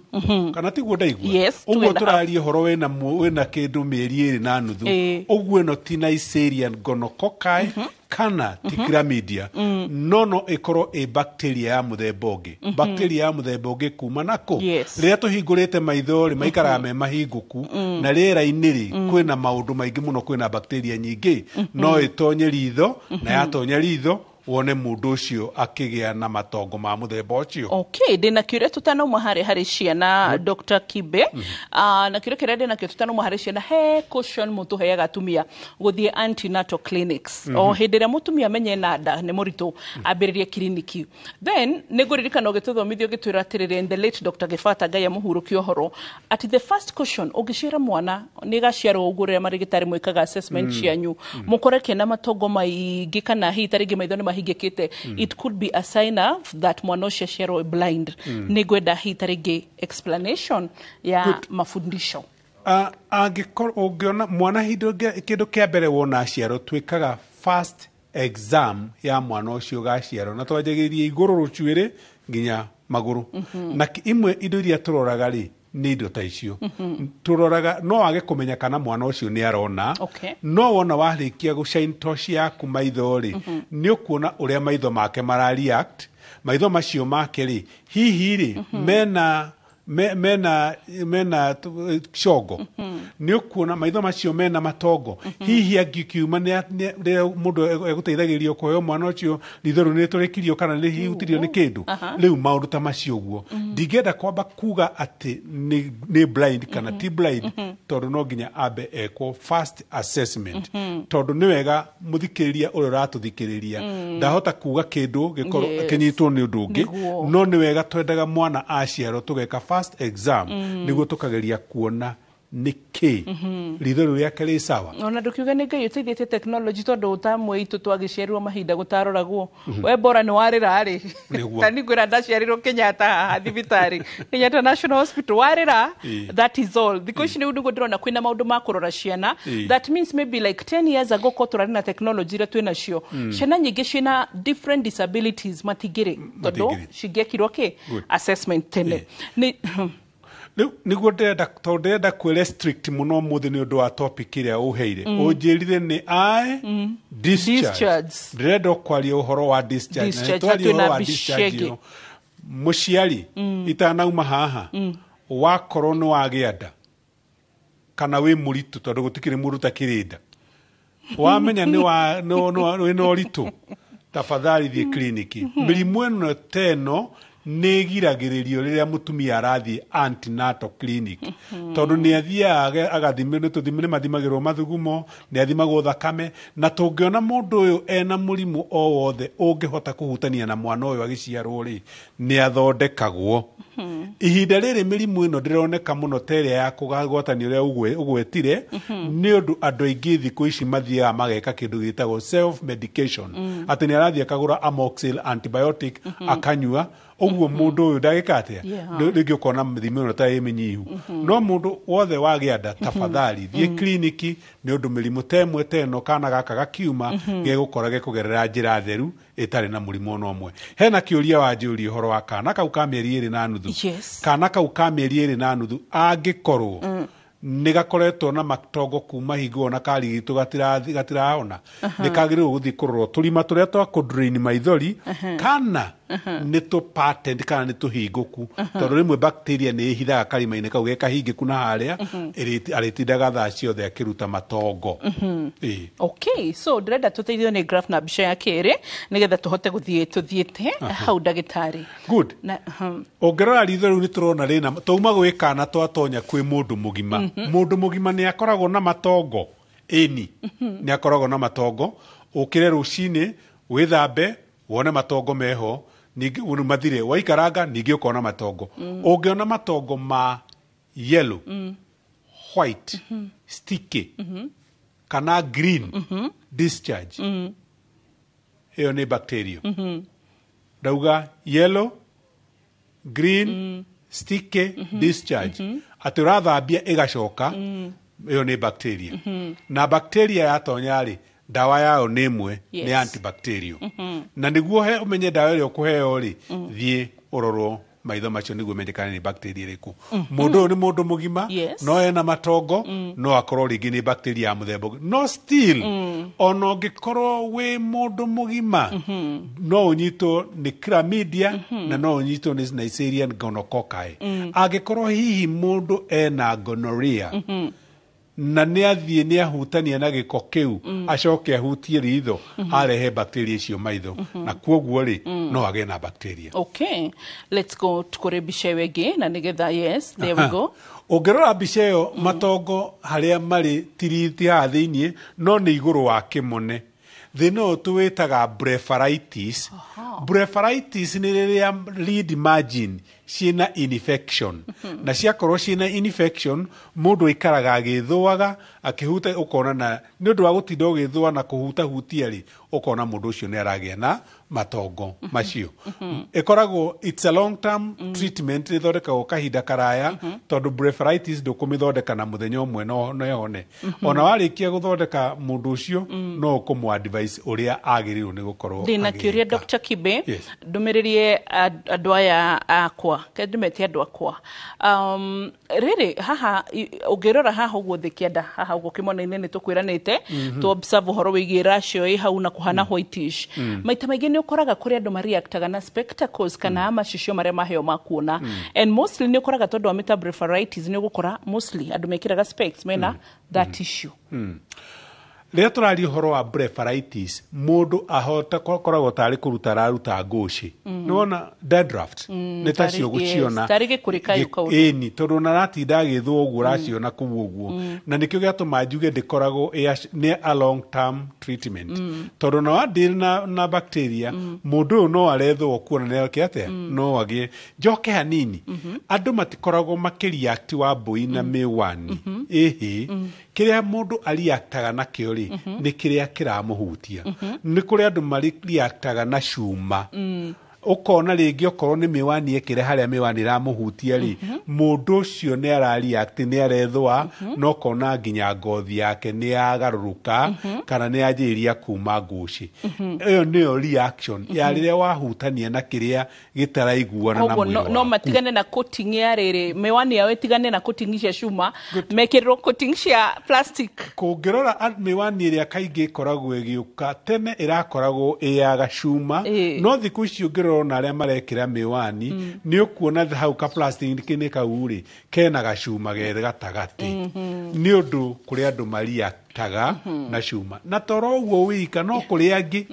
kana tiguo ndaigua? Yes, two Ũguo and a half. tũraria ũhoro wĩna kĩndũ mĩeri 2 na nuthu. Ũguo ĩno ti Neisseria gonococci kana ti chlamydia, no ĩkorwo ĩ bacteria ya mũthemba ũngĩ, bacteria ya mũthemba ũngĩ kuma nakũ. Rĩrĩa tũhingũrĩte maitho rĩ, maikaraga me mahingũku, na rĩera-inĩ rĩ, kwĩna maũndũ maingĩ mũno, kwĩna bacteria nyingĩ, no ĩtonye ritho, na yatonya ritho wone mũndũ ũcio akĩgĩa na matongo ma mũthemba ũcio. Okay, ndĩna kĩũria tũtanauma harĩ harĩ ciana, Dr. Kibe. Na kĩũria kĩrĩa ndĩnakĩo tũtanauma harĩ ciana, he caution mũtũheaga atumia gũthiĩ antenatal clinics. O hĩndĩ ĩrĩa mũtumia amenye na nda nĩ mũritũ, ambĩrĩrie kiriniki. Then nĩ ngũririkana ũgĩtũthomithia ũgĩtwĩra atĩrĩrĩ, the late Dr. Gĩbata, Ngai amũhurũkie ũhoro, atĩ the first caution ũngĩciara mwana nĩ gaciarwo ũguo, rĩrĩa marĩgĩtarĩ mwĩkaga assessment cianyu, mũkore kena matongo maingĩ kana hihi tarĩngĩ maitho nĩ mahingĩkĩte, it could be a sign of that mwana ũcio aciarwo blind. Nĩ ngwenda hihi tarĩngĩ explanation ya mafundisho. Angĩkorwo ũngĩona mwana hĩndĩ kĩndũ kĩa mbere wona aciarwo, twĩkaga first exam ya mwana ũcio gaciarwo, na twanjagĩrĩria igũrũ rũcuĩrĩ nginya magũrũ. Na imwe indo iria tũroraga rĩ, nĩ indo ta icio tũroraga. No wage kũmenya kana mwana ũcio nĩ arona, no wona warĩkia gũshine torch yaku maitho rĩ, nĩ ũkuona ũrĩa maitho make mara react. Maitho macio make rĩ, hihi rĩ, mena mena congo, nĩ ũkuona maitho macio mena matongo, hihi angĩkiuma rĩrĩa mũndũ egũteithagĩrĩrio kũheo mwana ũcio, ritho rĩu nĩ rĩtũrĩkirio kana nĩ hihutirio nĩ kĩndũ. Rĩu maũndũ ta macio ũguo, ndingĩenda kwamba kuga atĩ nĩ blind kana ti blind, tondũ no nginya ambe ekwo first assessment, tondũ nĩ wega mũthikĩrĩria ũrĩa ũratũthikĩrĩria, ndahota kuga kĩndũ gĩkorwo kĩnyitwo nĩ ũndũ ũngĩ. No nĩ wega twendaga mwana aciarwo tũgeka first first exam nĩguo tũkageria kuona nĩ kĩ ritho rĩu rĩake rĩ sawa. Ona ndũkiuge nĩ Ngai ũteithĩtie technology, tondũ ũtamwe itũ twagĩciarirwo mahinda gũtaroragwo we bora nĩ warĩra rĩ. Nĩguo. Ta ningwĩra ndaciarirwo Kenyatta haha thibitarĩ, Kenyatta National Hospital, warĩra, that is all. Thikũ ici rĩu nĩguo ndĩrona kwĩna maũndũ ma kũrora ciana. That means maybe like 10 years ago ko tũrarĩ na technology iria twĩ nacio, ciana nyingĩ ciĩna different disabilities matingĩrĩ, tondũ Matingĩrĩ. cingĩekirwo kĩ Good. assessment tene nĩ. Rĩu nĩguo ndĩrenda, tondũ ndĩrenda kwĩ restrict mũno ũmũthĩ nĩ ũndũ wa topic ĩrĩa ũheire, ũnjĩrire nĩ eye discharge. Discharge. Ndĩrenda kwaria ũhoro wa discharge. Na Discharge, nĩtwaria na twĩna ũhoro wa mbica discharge ĩngĩ. ĩno. Mũciari, itanauma haha, wakorwo nĩ wagĩa nda kana wĩ mũritũ, tondũ gũtikĩrĩ mũndũ ũtakĩrĩ nda, wamenya nĩ wa wĩna ũritũ, tafadhali thiĩ kliniki. Mĩrimũ ĩno ta ĩno nĩ ĩgiragĩrĩrio rĩrĩa mũtumia arathiĩ antenatal clinic, tondũ nĩ athiaga agathimwo, nĩ tũthimi, nĩ mathimagĩrwo mathugumo, nĩ athimagwo thakame, na tũngĩona mũndũ ũyũ ena mũrimũ o wothe ũngĩhota kũhutania na mwana ũyũ agĩciarwo rĩ, nĩ athondekagwo. Ihinda rĩrĩ mĩrimũ ĩno ndĩroneka mũno ta ĩrĩa ya kũgwatanio ũrĩa ũgwetire, nĩ ũndũ andũ aingĩ thikũ ici mathiaga mageka kĩndũ gĩtagwo self medication, atĩ nĩ arathiĩ akagũra amoxil antibiotic akanyua. Ũguo mũndũ ũyũ ndagĩka atĩa? Rĩngĩ ũkona mĩrimũ ĩno ta ĩ mĩnyihu. No mũndũ wothe wagĩa nda, tafadhali thiĩ kliniki, nĩ ũndũ mĩrimũ ta ĩmwe ta ĩno, kana gaka gakiuma gegũkora gekũgerera njĩra theru ĩtarĩ na mũrimũ ona ũmwe. Hena kĩũria wanjũria ũhoro wa kana kau ka mĩeri 2.5. Kana kau ka mĩeri 2.5 angĩkorwo nĩ gakoretwo na matongo kuma hingo ona karigitwo gatirahona, nĩ kagĩrĩirwo gũthiĩ kũrorwo tũrima tũrĩa twa kũdrain maithori kana nĩ tũ patent kana nĩ tũhingũku, tondũ rĩmwe bacteria nĩ ĩhithaga karima-inĩ kau gekahingĩku na harĩa arĩtindaga thaa ciothe akĩruta matongo. Ĩĩ. Okay, so ndĩrenda tũteithio nĩ graph na mbica ya kerĩ nĩgetha tũhote gũthiĩ tũthiĩte hau, ndagĩtarĩ. Good. Na Ũngĩrora ritho rĩu nĩ tũrona rĩna tauma gwĩ kana, twatonya kwĩ mũndũ mũgima. Mũndũ mũgima nĩ akoragwo na matongo, ĩni nĩ akoragwo na matongo. Ũkĩre rũcinĩ wĩthambe wone matongo meho, ningĩ ũndũ mathire, waikaranga ningĩ ũkona matongo. Ũngĩona matongo ma yellow, white, sticky kana green discharge, ĩyo nĩ bacteria. Ndauga yellow, green, sticky discharge, atĩ ũrathambia ĩgacoka, ĩyo nĩ bacteria. Na bacteria yatonya rĩ, ndawa yayo nĩ ĩmwe, nĩ antibacterial. Na nĩguo ũmenye ndawa ĩrĩa ũkũheo rĩ, thiĩ ũrorwo maitho macio nĩguo ũmenye kana nĩ bacteria ĩrĩkũ. Mũndũ ũyũ nĩ mũndũ mũgima, no ena matongo, no akorwo rĩngĩ nĩ bacteria ya mũthemba ũngĩ. No still, ona ũngĩkorwo wĩ mũndũ mũgima, no ũnyitwo nĩ chlamydia na no ũnyitwo nĩ Neisseria gonococci. Angĩkorwo hihi mũndũ ena gonorrhea na nĩ athiĩ nĩ ahutania na gĩko kĩu, acoke ahutie ritho, arehe bacteria icio maitho, na kuoguo rĩ, no agĩe na bacteria. Okay, let's go kũrĩ mbica ĩyo ĩngĩ na nĩgetha, yes, there we go. Ũngĩrora mbica ĩyo, matongo harĩa marĩ tiriti haha thĩiniĩ, no nĩ igũrũ wa kĩmone. Thĩna ũyũ tũwĩtaga blepharitis. Blepharitis nĩ rĩrĩa lid margin ciĩna infection, na ciakorwo ciĩna infection, mũndũ aikaraga agĩthũaga akĩhuta, ũkona na nĩ ũndũ wa gũtinda ũgĩthũa na kũhutahutia rĩ, ũkona mũndũ ũcio nĩ aragĩa na matongo macio. Ĩkoragwo it's a long term treatment, ĩthondekagwo kahinda karaya, tondũ blepharitis ndũkũmĩthondeka na mũthenya ũmwe no ĩhone. Ona warĩkia gũthondeka mũndũ ũcio, no ũkũmũ advice ũrĩa agĩrĩirwo nĩ gũkorwo Ndĩna kĩũria, agĩka. Dr. Kibe. Yes. Ndũmĩrĩrie andũ aya akwa, ke ndĩmete andũ akwa, rĩrĩ haha, ũngĩrora haha ũguo thĩ kĩanda haha ũguo kĩmona-inĩ, nĩ tũkwĩranĩte tũ observe ũhoro wĩgiĩ rash ĩyo ĩ hau na kũhana whitish. Maita maingĩ nĩ ũkoraga kũrĩ andũ mareactaga na spectacles kana macicio marĩa maheo ma kuona, and mostly nĩ ũkoraga tondũ wa meta blepharitis, nĩ ũgũkora mostly andũ mekĩraga specs mena that issue. Rĩrĩa tũraria ũhoro wa blepharitis, mũndũ ahota koragwo tarĩ kũruta araruta ngũcĩ. Nĩwona dandruff nĩ tacio gũciona. Tarĩ gĩkũrĩ kayũ kaũndũ. Ĩni, tondũ ona aratinda agĩthwo ũguo ũraciona kũu ũguo. Na nĩkĩo gĩatũma njuge ndĩkoragwo nĩ a long term treatment. Tondũ no deal na bacteria, mũndũ ũyũ no arethwo kuona nĩ ake atĩa, no agĩe. Njoke hanini, andũ matikoragwo makĩreact wa mbũi na mĩwani. Ĩhĩ, kĩrĩa mũndũ areactaga nakĩo rĩ, nĩ kĩrĩa kĩramũhutia. Nĩ kũrĩ andũ mareactaga na cuma. Ũkona rĩngĩ okorwo nĩ mĩwani ekĩre harĩa mĩwani ĩramũhutia rĩ, mũndũ ũcio nĩ arareact, nĩ arethũa, na ũkona nginya ngothi yake nĩ yagarũrũka kana nĩ yanjĩrĩria kuma ngũcĩ. Ĩyo nĩyo reaction ya rĩrĩa wahutania na kĩrĩa gĩtaraiguana na Koguo mwĩrĩ no waku. matigane na coating ya rĩrĩ, mĩwani yao ĩtigane na coating cia cuma, mekĩrĩrwo coating cia plastic. Kũngĩrora mĩwani ĩrĩa kaingĩ ĩkoragwo ĩgĩũka tene ĩrakoragwo ĩ ya gacuma, no thikũ ici ũngĩrora ona arĩa marekĩra mĩwani nĩ ũkuona hau ka plastic-inĩ kau rĩ kena gacuma ge gatagatĩ, nĩ ũndũ kũrĩ andũ mariaktaga na cuma, na toro ũguo wika no kũrĩ angĩ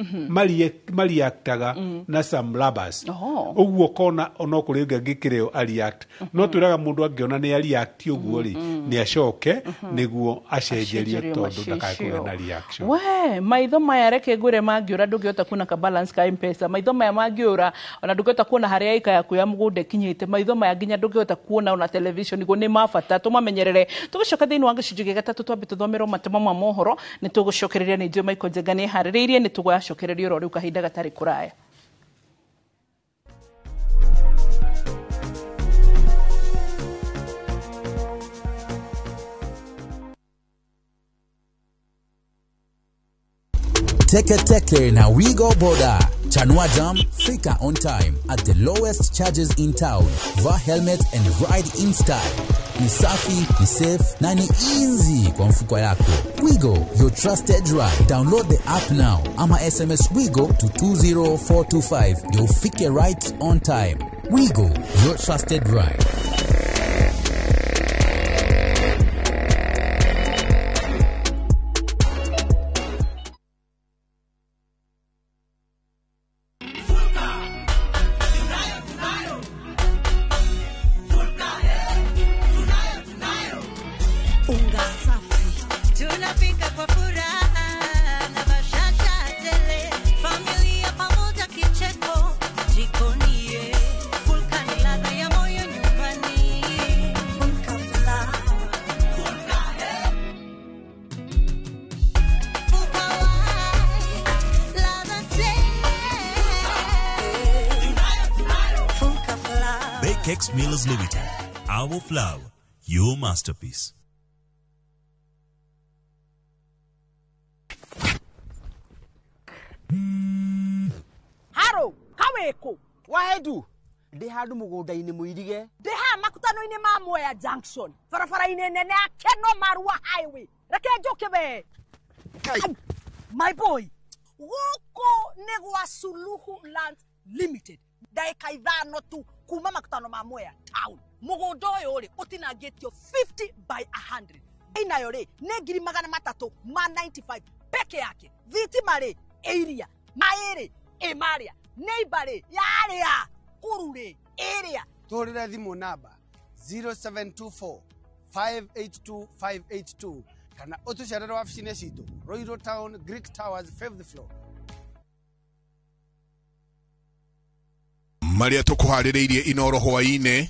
mariaktaga na some rubbers. Ũguo ũkona no kũrĩ ũngĩ angĩkĩrĩo areact, no twĩraga mũndũ angĩona nĩ areact ũguo rĩ, nĩ acoke nĩguo acenjerie Acenjerio tondũ macicio. ndakae kũgĩa na reaction. We maitho maya reke ngwĩre mangĩũra ndũngĩhota kuona ka balance ka M-Pesa. Maitho maya mangĩũra ona ndũngĩhota kuona harĩa ĩka yaku ya mũgũnda ĩkinyĩte. Maitho maya nginya ndũngĩhota kuona ona television niguo nĩ ma bata tũmamenyerere. Tũgĩcoka thĩinĩ wa gĩcunjĩ gĩa gatatũ twambe tũthomerwo matemo ma mohoro, nĩ tũgũcokereria nĩ ithuĩ Michael Njenga nĩ eharĩrĩirie, nĩ tũgũgacokereria oro rĩu kahinda gatarĩ kũraya. Teke Teke na Wigo Boda. Chanua Jam, fika on time at the lowest charges in town. Vaa helmet and ride in style. Ni safi, ni safe na ni easy kwa mfuko yako. Wigo, your trusted ride. Download the app now ama SMS Wigo to 20425. Ndio ufike right on time. Wigo, your trusted ride. Unga safi tunapika kwa furaha na bashasha tele, familia pamoja kicheko jikoni, Fulka ni ladha ya moyo nyumbani. Fulka flour. Fulka, Fulka white, ladha tele. Fulka flour. Bakex Millers Limited. Our flour, your masterpiece. Haro, kaweko. Wahedu. Ndĩ handũ mũgũnda-inĩ mũirige. Ndĩ haha makutano-inĩ ma Mwea Junction. Barabara-inĩ nene ya Keno Marua Highway. Reke njũke we. My boy, gũkũ nĩ gwa Suluhu Land Limited. Ndagĩka 5 tu kuma makutano ma Mwea Town. Mũgũnda ũyũ rĩ ũtinangĩtio 50 by 100. Inayo rĩ nĩ 395 peke yake. Thitima rĩ ĩiria, maĩ rĩ ĩmarĩa, neighbor rĩ yarĩa, kuru rĩ ĩrĩa. Tũhũrĩre thimũ namba 0724 582 582 kana ũtũcerere wabici-inĩ citũ Royal Town, Greek Towers, 5th floor. Marĩa tũkũharĩrĩirie Inoro hwaĩ-inĩ.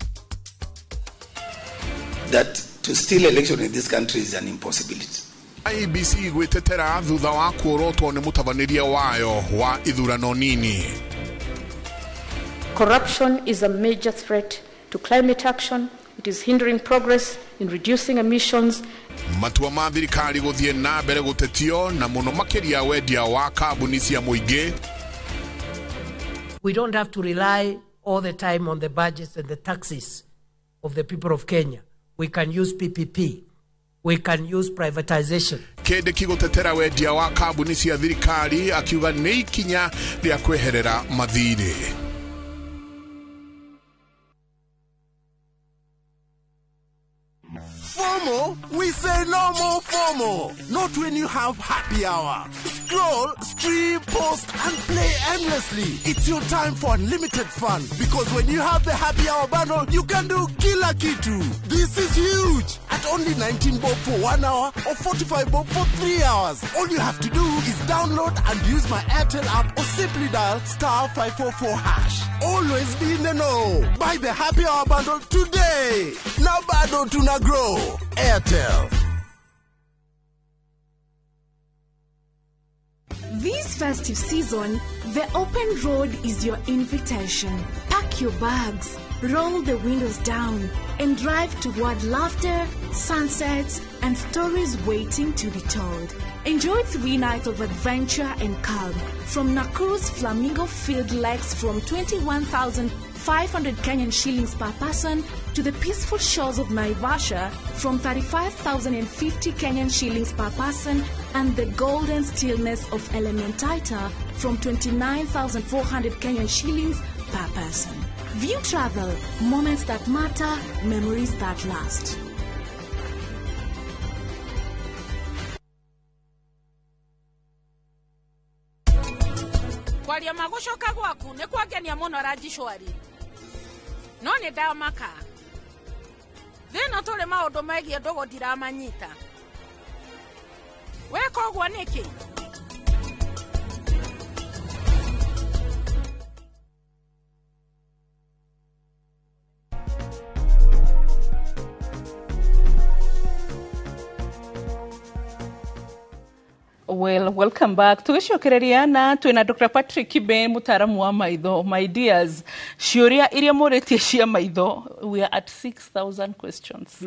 That to steal election in this country is an impossibility. IEBC gwĩtetera thutha wa kuorotwo nĩ mũtabanĩria wayo wa ithurano nini. Corruption is a major threat to climate action. It is hindering progress in reducing emissions. Matua ma thirikari gũthiĩ na mbere gũtetio na mũno makĩria wendia wa kambuni cia mũingĩ. We don't have to rely all the time on the budgets and the taxes of the people of Kenya. We can use PPP. We can use privatization. Kindiki gũtetera wendia wa kambuni cia thirikari akiuga nĩ ikinya rĩa kweherera mathirĩ. Fomo. FOMO? We say no more FOMO. Not when you have happy hour. Scroll, stream, post, and play endlessly. It's your time for unlimited fun. Because when you have the happy hour bundle, you can do kila kitu. This is huge. At only 19 bob for 1 hour or 45 bob for 3 hours. All you have to do is download and use my Airtel app or simply dial star 544 hash. Always be in the know. Buy the happy hour bundle today. Now bado tuna grow. Airtel. This festive season, the open road is your invitation. Pack your bags, roll the windows down, and drive toward laughter, sunsets, and stories waiting to be told. Enjoy 3 nights of adventure and calm from Nakuru's Flamingo Field Lakes from 21,500 Kenyan shillings per person to the peaceful shores of Naivasha from 35,050 Kenyan shillings per person and the golden stillness of Elementaita from 29,400 Kenyan shillings per person. View Travel, moments that matter, memories that last. Kwaria magucoka gwaku nĩ kwangenia mũno Rajishwari. No nĩ ndamaka. Thĩna tũrĩ maũndũ megiĩ ndũgũ ndiramanyita. Weka ũguo nĩkĩ? Well, welcome back. Tugicokereria na twina Dr. Patrick Kibe, mutaaramu wa maitho. My dears, ciũria iria mũrĩtie cia maitho, we are at 6,000 questions.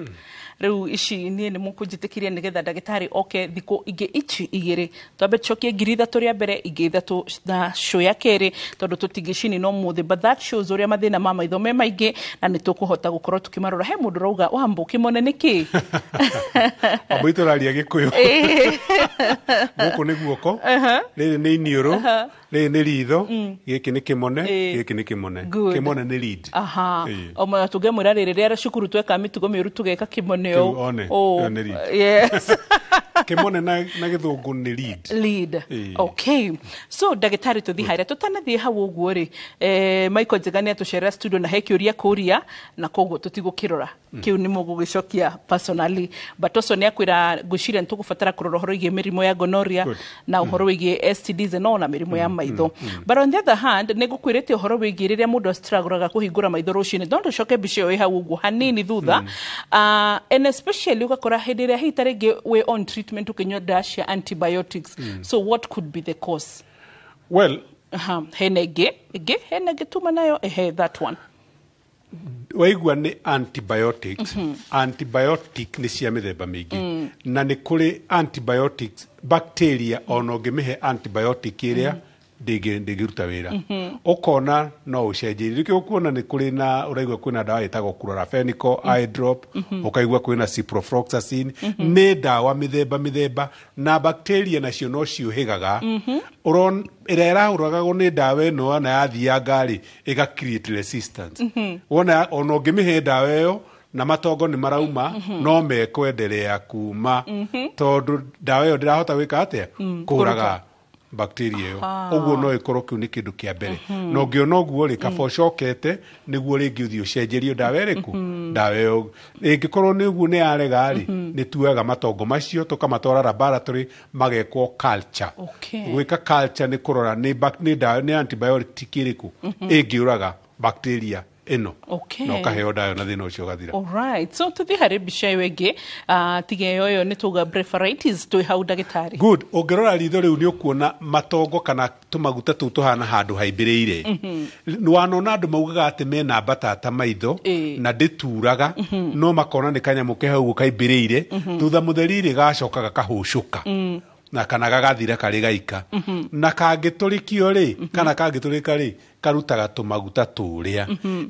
Rĩu ici niĩ nĩ mũkũnjĩtĩkĩria nĩgetha ndagĩtarĩ oke thikũ ingĩ ici igĩrĩ. Twambe tũcokie 3,000 rĩa mbere, ingĩ 3 na show ya kerĩ, tondũ tũtingĩcini no mũthĩ. But that shows ũrĩa mathĩna ma maitho me maingĩ na nĩ tũkũhota gũkorwo tũkĩmarora. He mũndũ ũrauga Wambo kĩmone nĩ kĩ? Wambo itũraria Gĩkũyũ. Gũkũ nĩ guoko, rĩrĩ nĩ iniũrũ, rĩrĩ nĩ ritho, gĩkĩ nĩ kĩmone, gĩkĩ nĩ kĩmone. Kĩmone nĩ lead. Aha. Oma tũngemwĩra rĩrĩ rĩrĩa cukuru tweka mĩtugo mĩũru tũgeka kĩmone ũũ. One, nĩ lead. Yes. Kĩmone na gĩthũngũ nĩ lead. Lead. Okay. So ndagĩtarĩ tũthiĩ harĩa tũtanathiĩ hau ũguo rĩ, Michael Njega nĩ atũcerera studio na he kĩũria kũria na koguo tũtigũkĩrora. Kĩu nĩ mũgũgĩcokia personally. But also nĩ akwĩra ngwĩciria nĩ tũgũbatara kũrora ũhoro wĩgiĩ mĩrimũ ya gonorrhea na ũhoro wĩgiĩ STDs no na mĩrimũ ya maitho. But on the other hand, nĩ ngũkwĩrĩte ũhoro wĩgiĩ rĩrĩa mũndũ astragũraga kũhingũra maitho rũcinĩ. No ndũcoke mbica ĩyo ĩ hau ũguo hanini thutha. And especially ũgakora hĩndĩ ĩrĩa hihi ta rĩngĩ wĩ on treatment ũkĩnyua ndawa cia antibiotics. So what could be the cause? Well, hena ĩngĩ hena ĩngĩ tuma nayo ehe that one. Waigua nĩ antibiotics. Antibiotic nĩ cia mĩthemba mĩingĩ. Na nĩ kũrĩ antibiotics bacteria ona ũngĩmĩhe antibiotic ĩrĩa ndĩngĩruta wĩra. Ũkona no ũcenjerie. Nĩkĩo ũkuona nĩ kũrĩ na ũraigua kwĩna ndawa ĩtagwo chloramphenicol eye drop, ũkaigua kwĩna ciprofloxacin. Nĩ ndawa mĩthemba mĩthemba na bacteria nacio no ciũhĩgaga. Ĩrĩa ĩrahũragwo nĩ ndawa ĩno na yathianga rĩ, ĩga create resistance. Wona ona ũngĩmĩhe ndawa ĩyo na matongo nĩ marauma, no mekwenderea kuma tondũ ndawa ĩyo ndĩrahota gwĩka atĩa? Kũraga bacteria ĩyo. Ũguo no ĩkorwo kĩu nĩ kĩndũ kĩa mbere. Na ũngĩona ũguo rĩ, kaba ũcokete nĩguo rĩngĩ ũthiĩ ũcenjerio ndawa ĩrĩkũ? Ndawa ĩyo. Ĩngĩkorwo nĩ ũguo nĩ yarega rĩ, nĩ tuoyaga matongo macio tũkamatwara laboratory magekwo culture. Gwĩka culture nĩ kũrora nĩ ndawa nĩ antibiotic ĩrĩkũ ĩngĩũraga bacteria ĩno. Na ũkaheo ndawa na thĩna ũcio ũgathira. Alright. So tũthiĩ harĩ mbica ĩyo ĩngĩ, tiga ĩyo ĩyo nĩ tuga blepharitis twĩ hau ndagĩtarĩ. Good. Ũngĩrora ritho rĩu nĩ ũkuona matongo kana tũmaguta tũu tũhana handũ haimbĩrĩire. Wanona andũ maugaga atĩ mena mbatata maitho na ndĩturaga, no makona nĩ kanyamũ ke hau kaimbĩrĩire, thutha mũtheri rĩ gacoka gakahũcũka. Na kana gagathira karĩ gaika. Na kangĩtũrĩkio rĩ, kana kangĩtũrĩka rĩ, karutaga tũmaguta tũrĩa.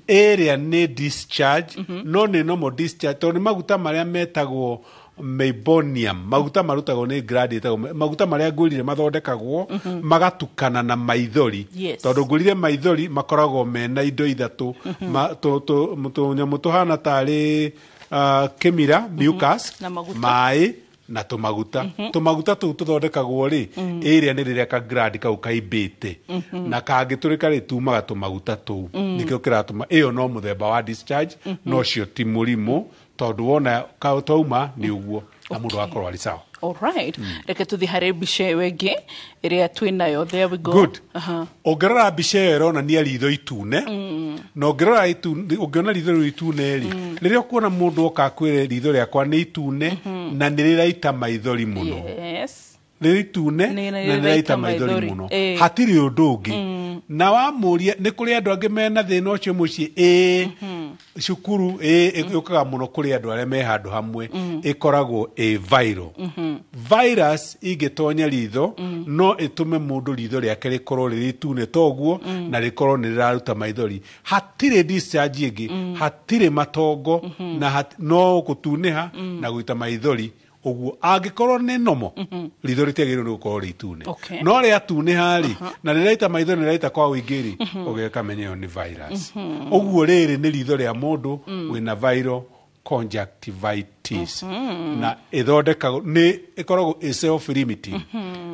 Ĩrĩa nĩ discharge, no nĩ normal discharge, tondũ nĩ maguta marĩa metagwo meibomium, maguta marutagwo nĩ gland ĩtagwo maguta marĩa ngwĩrire mathondekagwo magatukana na maithori. Tondũ ngwĩrire maithori makoragwo mena indo ithatũ, tũnyamũ tũhana tarĩ Kĩmira, mucus, Na maguta. Maĩ na tũmaguta. Tũmaguta tũu tũthondekagwo rĩ, ĩrĩa nĩ rĩrĩa ka gland kau kaimbĩte, na kangĩtũrĩka rĩ, tumaga tũmaguta tũu. Nĩkĩo kĩratũma ĩyo no mũthemba wa discharge. No cio ti mũrimũ, tondũ wona twauma nĩ ũguo na mũndũ agakorwo arĩ sawa. Alright, reke tũthiĩ harĩ mbica ĩyo ĩngĩ ĩrĩa twĩ nayo. There we go. Good. Ũngĩrora mbica ĩyo ĩronania ritho itune, na ũngĩrora ũngĩona ritho rĩu itune rĩ, rĩrĩa ũkuona mũndũ oka akwĩre ritho rĩakwa nĩ itune na nĩ rĩraita maithori mũno, rĩrĩ itune na nĩ rĩraita maithori mũno, hatirĩ ũndũ ũngĩ. Na wamũria nĩ kũrĩ andũ angĩ mena thĩna ũcio mũciĩ, ĩĩ, cukuru, ĩĩ, yũkaga mũno kũrĩ andũ arĩa me handũ hamwe. Ĩkoragwo ĩ viral. Virus ingĩtonya ritho, no ĩtũme mũndũ ritho rĩake rĩkorwo rĩrĩ itune toguo, na rĩkorwo nĩ rĩraruta maithori. Hatirĩ discharge ĩngĩ, hatirĩ matongo, na no gũtunĩha na gũita maithori ũguo. Angĩkorwo nĩ nomo, ritho rĩtiagĩrĩirwo nĩ gũkorwo rĩ itune. No rĩatunĩha rĩ, na rĩraita maithori, rĩraita kwa ũingĩ rĩ, ũgĩkamenya ĩyo nĩ virus. Ũguo rĩrĩ nĩ ritho rĩa mũndũ wĩna viral conjunctivitis, na ĩthondekagwo nĩ ĩkoragwo ĩ self limiting.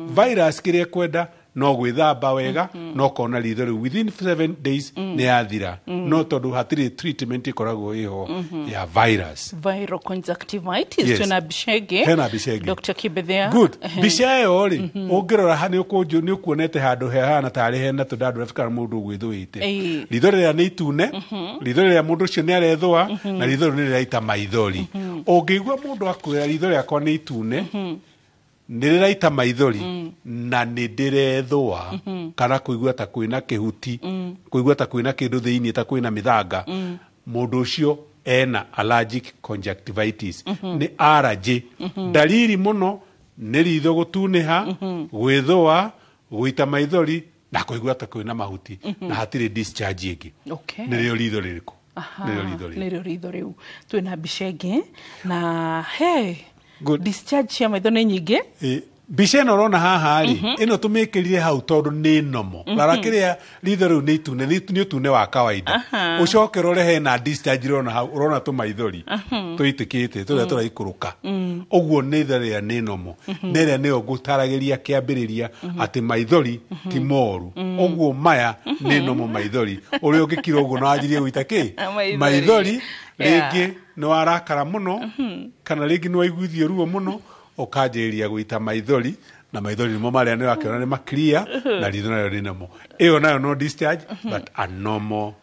Virus kĩrĩa ĩkwenda no gwĩthamba wega, no kona ritho rĩu within 7 days nĩ yathira. No tondũ hatirĩ treatment ĩkoragwo ĩho ya virus. Viral conjunctivitis. Yes. Twĩna mbica ĩngĩ. Hena mbica ĩngĩ. Dr. Kibethia. Good. Mbica ĩyo rĩ, ũngĩrora ha nĩ ũkuonete handũ hehana tarĩ hena tũndandũrabu kana mũndũ ũgwĩthũĩte. Ritho rĩrĩa nĩ itune, ritho rĩrĩa mũndũ ũcio nĩ arethũa, na ritho rĩu nĩ rĩraita maithori. Ũngĩigua mũndũ akwĩra ritho rĩakwa nĩ itune, nĩ rĩraita maithori, na nĩ ndĩrethũa, kana kũigua ta kwĩna kĩhuti, kũigua ta kwĩna kĩndũ thĩinĩ, ta kwĩna mĩthanga, mũndũ ũcio ena allergic conjunctivitis. Nĩ allergy. Ndariri mũno nĩ ritho gũtunĩha, gwĩthũa, gũita maithori na kũigua ta kwĩna mahuti, na hatirĩ discharge ĩngĩ. Nĩrĩo ritho rĩrĩkũ? Nĩrĩo ritho rĩrĩ. Nĩrĩo ritho rĩu. Twĩna mbica ĩngĩ na he Good. discharge cia maitho nĩ nyingĩ. Mbica ĩno ũrona haha rĩ, ĩno tũmĩkĩrire hau tondũ nĩ nomo. Rara kĩrĩa ritho rĩu nĩ itune, nĩ ũtune wa kawaida. Ũcoke ũrore hena discharge ũrona hau, ũrona tũmaithori tũitĩkĩte tũrĩa tũraikũrũka. Ũguo nĩ itho rĩrĩa nĩ nomo. Na ĩrĩa nĩyo ngũtaragĩria kĩambĩrĩria atĩ maithori ti moru. Ũguo maya nĩ nomo maithori. Ũrĩa ũngĩkira ũguo na wanjirie gũita kĩ? Maithori. Maithori. Rĩngĩ nĩ warakara mũno, kana rĩngĩ nĩ waiguithio ruo mũno, ũkanjĩrĩria gũita maithori, na maithori nĩmo marĩa nĩ wakĩona nĩ maclear, na ritho narĩo nĩ nomo. Ĩyo nayo no discharge, but a normal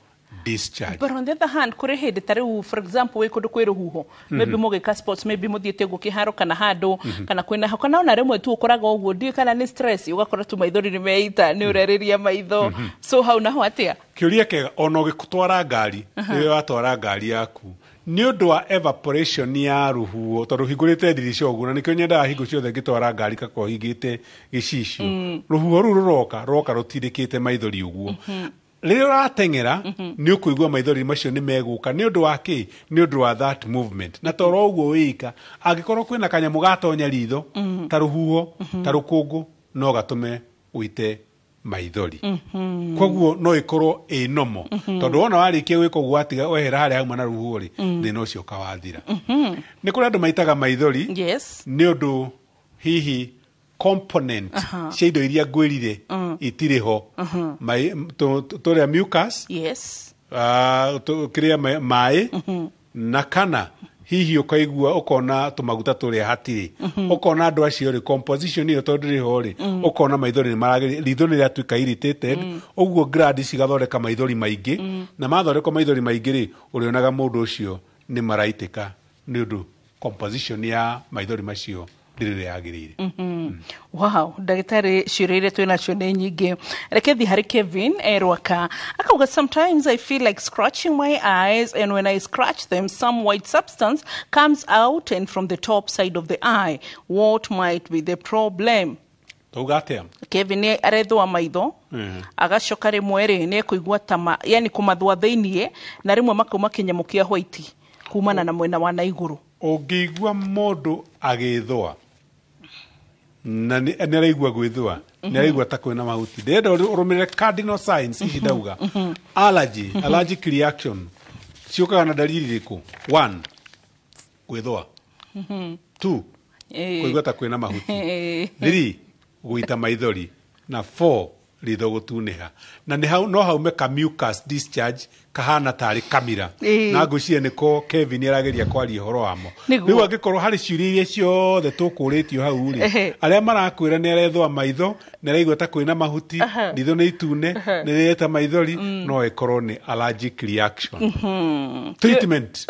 discharge. But on the other hand, kũrĩ hĩndĩ ta rĩu, for example, wĩ kũndũ kwĩ rũhuho, maybe mũgĩka sports, maybe mũthiĩte ũguo kĩharo kana handũ, kana kwĩna, kana ona rĩmwe tu ũkoraga ũguo, ndiũĩ kana nĩ stress, ũgakora tu maithori nĩ meita, nĩ ũrerĩria maitho. So hau naho atĩa? Kĩũria kĩega. Ona ũgĩtwara ngari, rĩrĩa watwara ngari yaku nĩ ũndũ wa evaporation ya rũhuho, tondũ hingũrĩte ndirica ũguo, na nĩkĩo nyendaga hingo ciothe ngĩtwara ngari gakorwo hingĩte gĩcicio, rũhuho rũu rũroka rũroka rũtindĩkĩte maithori ũguo. Rĩrĩa ũrateng'era, nĩ ũkũigua maithori macio nĩ megũka. Nĩ ũndũ wa kĩ? Nĩ ũndũ wa that movement. Na toro ũguo wĩika, angĩkorwo kwĩna kanyamũ gatonya ritho, ta rũhuho, ta rũkũngũ, no gatũme ũite maithori. Koguo no ĩkorwo ĩ nomo, tondũ wona warĩkia gwĩka ũguo, watiga wehera harĩa hauma na rũhuho rĩ, thĩna ũcio ũkawathira. Nĩ kũrĩ andũ maitaga maithori nĩ ũndũ hihi component cia indo iria ngwĩrire itirĩ ho. Tũrĩa mucus, kĩrĩa maĩ, na kana hihi ũkaigua ũkona tũmaguta tũrĩa hatirĩ. Ũkona andũ acio rĩ, composition ĩyo tondũ ndĩrĩ ho rĩ, ũkona maithori nĩ maragĩrĩ, ritho nĩ rĩatuĩka irritated. Ũguo gland cigathondeka maithori maingĩ, na mathondekwo maithori maingĩ rĩ, ũrĩonaga mũndũ ũcio nĩ maraitĩka nĩ ũndũ composition ya maithori macio ndĩrĩ ũrĩa yagĩrĩire. Wow, ndagĩtarĩ, ciũria iria twĩ nacio nĩ nyingĩ. Reke thiĩ harĩ Kevin Rwaka. Akauga, "Sometimes I feel like scratching my eyes, and when I scratch them, some white substance comes out and from the top side of the eye. What might be the problem?" Tauga atĩa? Kevin nĩ arethũa maitho, agacoka rĩmwe rĩ nĩ ekũigua ta yani kũmathũa thĩiniĩ, na rĩmwe makauma kĩnyamũ kĩa white kumana na mwena wa na igũrũ. Ũngĩigua mũndũ agĩthũa na nĩ araigua gwĩthũa, nĩ araigua ta kwĩna mahuti, ndĩrenda ũrũmĩrĩre cardinal signs ici ndauga. Allergy, allergic reaction ciũkaga na dalili irĩkũ? One, Gwĩthũa. 2, kũigua ta kwĩna mahuti. 3, gũita maithori. Na 4, ritho gũtunĩha. Na nĩ hau no haume ka mucus discharge kahana tarĩ kamira. Na ngwĩciria nĩko Kevin arageria kwaria ũhoro wamo. Rĩu angĩkorwo harĩ ciũria iria ciothe tũkũrĩtio hau rĩ, arĩa marakwĩra nĩ arethũa maitho, nĩ araigua ta kwĩna mahuti, ritho nĩ itune, nĩ rĩreta maithori, no ĩkorwo nĩ allergic reaction. Treatment.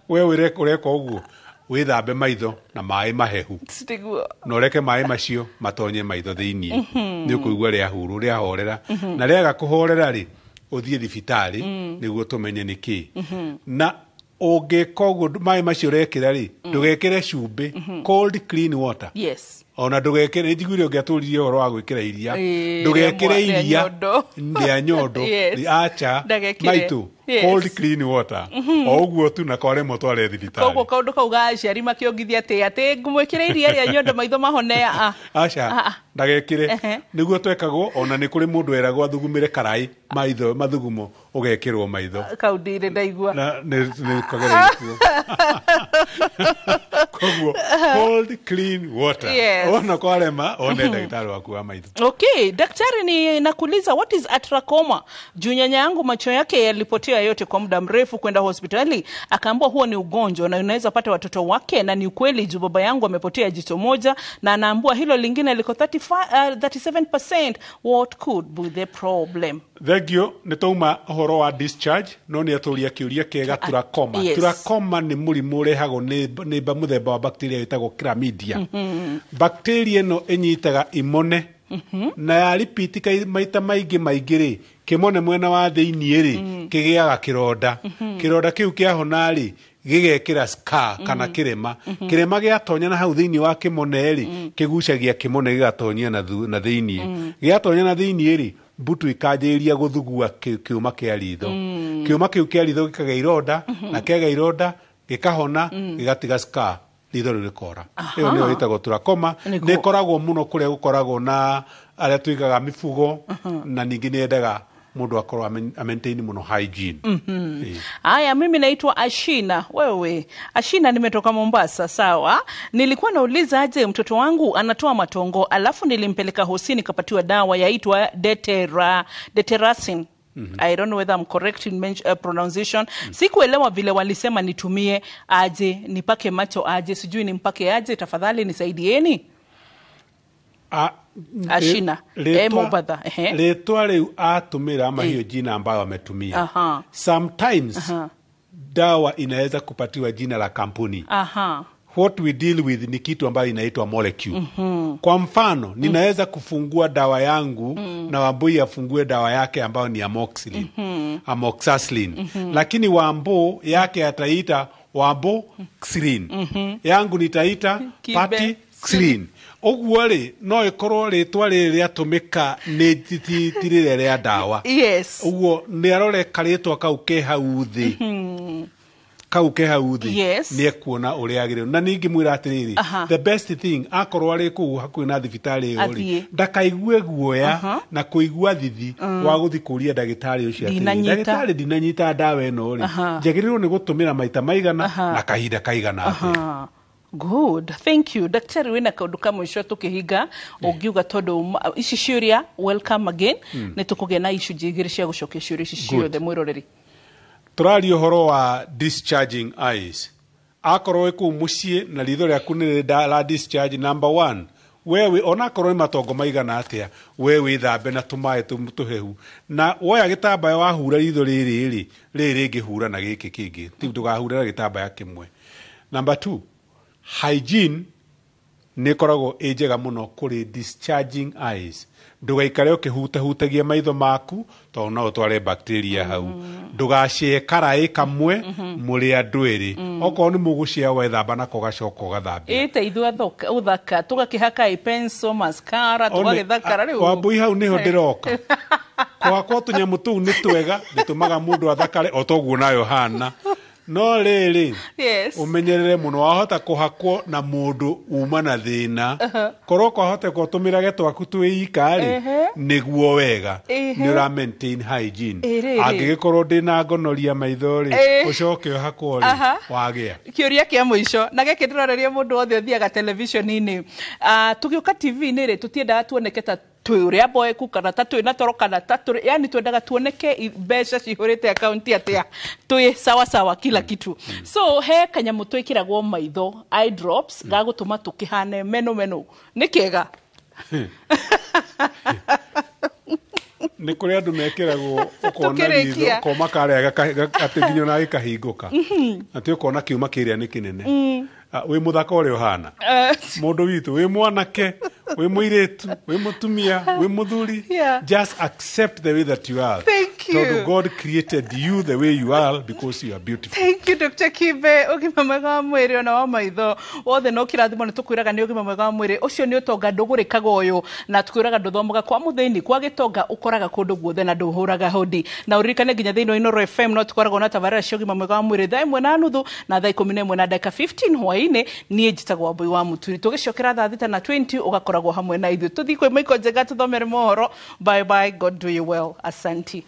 We ũreka ũguo, wĩthambe maitho na maĩ mahehu. Na ũreke maĩ macio matonye maitho thĩiniĩ. Nĩ ũkũigua rĩahuru, rĩahorera. Na rĩaga kũhorera rĩ, ũthiĩ thibitarĩ nĩguo tũmenye nĩ kĩĩ. Na ũngĩka ũguo maĩ macio ũrekĩra rĩ, ndũgekĩre cumbĩ, cold clean water. Ona ndũgekĩre, nĩ njiguire ũngĩatũririe ũhoro wa gwĩkĩra iria, ndũgekĩre iria rĩa nyondo, acha, maitũ, cold clean water. O ũguo tu na kwaremwo tware thibitarĩ. Koguo kaũndũ kau ga aciari makĩongithia atĩ ngũmwĩkĩre iria rĩa nyondo maitho mahone, a. Aca, ndagekĩre. Nĩguo twekagwo, ona nĩ kũrĩ mũndũ eragwo athugumĩre karai maitho, mathugumo, ũgekĩrwo maitho. Kau ndirĩ ndaigua. Na nĩ kageretio. Koguo cold clean water. Ona kwarema, one daktari waku wa maitho. Okay, daktari ni nakuuliza, what is atrachoma? Juu nyanya yangu macho yake yalipotea yote kwa muda mrefu kwenda hospitali, akaambiwa huo ni ugonjwa na unaweza pata watoto wake, na ni ukweli juu baba yangu amepotea jicho moja na anaambiwa hilo lingine liko 37%. What could be the problem? Thank you. Nĩ twauma ũhoro wa discharge, no nĩ atũria kĩũria kĩega trachoma. Trachoma nĩ mũrimũ ũrehagwo nĩ mũthemba wa bacteria ĩtagwo chlamydia. Bacteria ĩno ĩnyitaga imone na ya repeat maita maingĩ maingĩ rĩ, kĩmone mwena wa thĩiniĩ rĩ, kĩgĩaga kĩronda. Kĩronda kĩu kĩahona rĩ, gĩgekĩra scar kana kĩrema. Kĩrema gĩatonya na hau thĩiniĩ wa kĩmone rĩ, kĩgucagia kĩmone gĩgatonyia na thĩiniĩ. Gĩatonya na thĩiniĩ rĩ, mbutu ikanjĩrĩria gũthugua kĩũma kĩa ritho. Kĩũma kĩu kĩa ritho gĩkagĩa ironda, na kĩagĩa ironda gĩkahona, gĩgatiga scar, ritho rĩu rĩkora. Ĩyo nĩyo ĩtagwo trachoma. Nĩ ĩkoragwo mũno kũrĩa gũkoragwo na arĩa tũigaga mifugo, na ningĩ nĩ yendaga mũndũ akorwo a maintain mũno hygiene. Haya, mimi naitwa Ashina. Wewe Ashina, nimetoka Mombasa. Sawa, nilikuwa nauliza aje, mtoto wangu anatoa matongo, alafu nilimpeleka hosi nikapatiwa dawa yaitwa Deteracin. I don't know whether I'm correct in pronunciation. Sikuelewa vile walisema nitumie aje, nipake macho aje, sijui nimpake aje, tafadhali nisaidieni. Ashina. Rĩtwa rĩu atumira ama hiyo jina ambayo ametumia. Sometimes dawa inaweza kupatiwa jina la kampuni. What we deal with ni kitu ambayo inaitwa molecule. Kwa mfano, ninaweza kufungua dawa yangu na Wambui afungue dawa yake ambayo ni amoxicillin. Amoxicillin. Lakini Wambo yake ataita Wamboxilin. Yangu nitaita Patixilin. Ũguo rĩ, no ĩkorwo rĩtwa rĩrĩ rĩatũmĩka nĩ ti rĩrĩa rĩa ndawa. Ũguo nĩ arore karĩtwa kau ke hau thĩ. Kau ke hau thĩ. Nĩ ekuona ũrĩa agĩrĩirwo. Na ningĩ mwĩra atĩrĩrĩ, the best thing akorwo arĩ kũu hakuhĩ na thibitarĩ ĩyo rĩ, ndakaigue guoya na kũigua thithi wa gũthiĩ kũria ndagĩtarĩ ũcio atĩrĩrĩ, ndagĩtarĩ ndinanyita ndawa ĩno rĩ, njagĩrĩirwo nĩ gũtũmĩra maita maigana na kahinda kaigana atĩa. Good, thank you. Daktari, wina kaundu ka mwisho tukihinga ungiuga tondu ici ciuria, welcome again. Nĩ tũkũgĩa na icunjĩ igĩrĩ cia gũcokia ciũria ici ciothe mwĩroreri. Tũraria ũhoro wa discharging eyes. Akorwo wĩ kũu mũciĩ na ritho rĩaku nĩ la discharge, number 1, wewe onakorwo nĩ matongo maigana atĩa, we wĩthambe na tũmaĩ tũhehu, na woya gĩtambaya wahura ritho rĩrĩ rĩ, rĩrĩ rĩngĩ hura na gĩkĩ kĩngĩ, ti ndũkahure na gĩtambaya kĩmwe. Number 2, hygiene nĩ ĩkoragwo ĩ njega mũno kũrĩ discharging eyes. Ndũgaikare ũkĩhutahutagia maitho maku tondũ no ũtware bacteria hau. Ndũgacĩe karaĩ kamwe mũrĩ andũ erĩ. Okorwo nĩ mũgũcĩa wethamba nako ũgacoka ũgathambia. Ĩte ithuĩ ũthaka tũgakĩhaka pencil, mascara, tũgagĩthakara rĩu. Wambui hau nĩho ndĩroka. Kũhakwo tũnyamũ tũu nĩ twega, nĩtũmaga mũndũ athakare o toguo nayo hana. No rĩrĩ, Yes. ũmenyerere mũno, wahota kũhakwo na mũndũ uma na thĩna. Korwo kwahoteka ũtũmĩrage twaku twĩ ika rĩ, nĩguo wega. Nĩ ũra maintain hygiene. Ĩ rĩrĩ. Angĩgĩkorwo ndĩna ngonoria maitho rĩ, ũcoke ũhakwo rĩ, wagĩa. Kĩũria kĩa mũico na gĩkĩ ndĩroreria mũndũ wothe ũthiaga television-inĩ. Tũgĩũka TV-inĩ rĩ, tũtiendaga tuoneke ta twĩ ũrĩa mboeku kana ta twĩ na toro kana ta tũrĩ, yani twendaga tuoneke mbeca cihũrĩte akaunti atĩa, twĩ sawa sawa kila kitu. So he kanyamũ twĩkĩragwo maitho, eye drops, gagũtũma tũkĩhane meno meno, nĩ kĩega? Nĩ kũrĩ andũ mekĩragwo ũkona Tũkĩrĩkia. ritho koma karĩa atĩ nginya ona gĩkahingũka, atĩ ũkona kiuma kĩrĩa nĩ kĩnene. Wĩ mũthaka ũrĩa ũhana, mũndũ witũ, wĩ mwanake, wĩ mũirĩtu, wĩ mũtumia, wĩ mũthuri, just accept the way that you are. Thank you. Tondũ God created you the way you are because you are beautiful. Thank you, Dr. Kibe. Ũgima mwega wa mwĩrĩ ona wa maitho wothe no kĩrathimo. Nĩ tũkwĩraga nĩ ũgima mwega wa mwĩrĩ ũcio nĩ ũtonga ndũgũrĩkaga ũyũ, na tũkwĩraga ndũthomaga kwa mũthĩini, kwa gĩtonga, ũkoraga kũndũ guothe na ndũhũraga hodi. Na ũririkane nginya thĩinĩ wa Inooro FM no tũkoragwo na tabarĩra cia ũgima mwega wa mwĩrĩ 1:30 na 11:15 hwaĩ-inĩ. Niĩ njĩtagwo Wambui wa Mũturi. Tũgĩcokera 6:20 ũgakoragwo hamwe na ithuĩ. Tũthiĩ kwĩ Maiko Njega tũthomere mohoro. Bye bye, God do you well, asanti.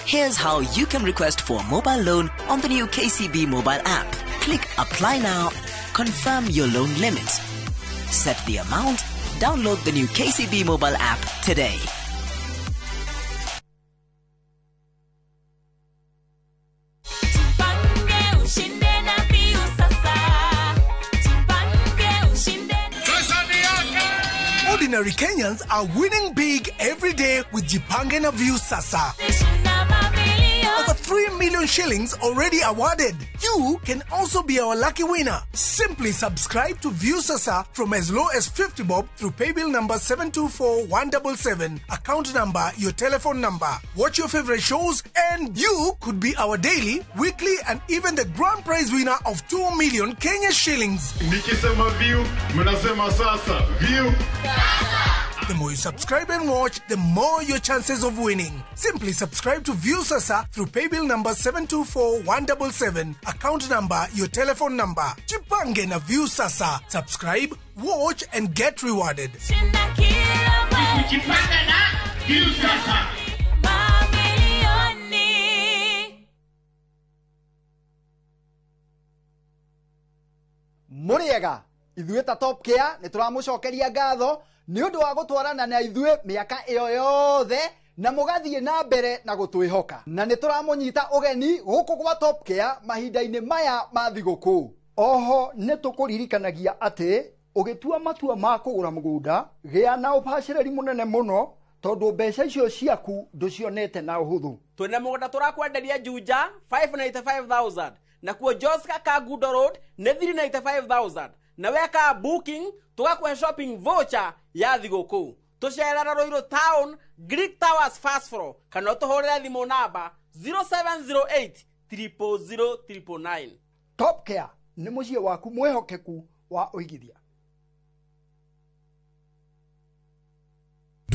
Here's how you can request for a mobile loan on the new KCB mobile app. Click Apply Now, confirm your loan limit, set the amount, download the new KCB mobile app today. Jipange ushinde na Viusasa. Jipange ushinde. Ordinary Kenyans are winning big every day with Jipange na Viusasa. Over 3 million shillings already awarded. You can also be our lucky winner. Simply subscribe to Viusasa from as low as 50 bob through paybill number 724177, account number, your telephone number. Watch your favorite shows and you could be our daily, weekly and even the grand prize winner of 2 million Kenya shillings. Nikisema view, mnasema sasa. View. The more you subscribe and watch, the more your chances of winning. Simply subscribe to Viusasa through paybill number 724177, account number, your telephone number. Jipange na Viusasa. Subscribe, watch and get rewarded. Kujipanga na Viusasa. Mamilioni. Mũrĩega ithuĩ ta Top Care nĩ tũramũcokeria ngatho nĩ ũndũ wa gũtwarana na ithuĩ mĩaka ĩyo yothe na mũgathiĩ na mbere na gũtwĩhoka, na nĩ tũramũnyita ũgeni gũkũ gwa Top Care mahinda-inĩ maya ma thigũkũ. Oho nĩ tũkũririkanagia atĩ ũgĩtua matua ma kũgũra mũgũnda, gĩa na ũbacĩrĩri mũnene mũno tondũ mbeca icio ciaku ndũcionete na ũhũthũ. Twĩna mũgũnda tũrakwenderia Juja 595,000, nakuo Joska Kangundo Road nĩ 395,000, na weka booking tũgakũhe shopping voucher ya thigũkũ. Tũcerera Ruiru Town, Greek Towers first floor, kana ũtũhũrĩre thimũ namba 0708 000 999. Top Care nĩ mũciĩ waku mwĩhokeku wa ũigithia.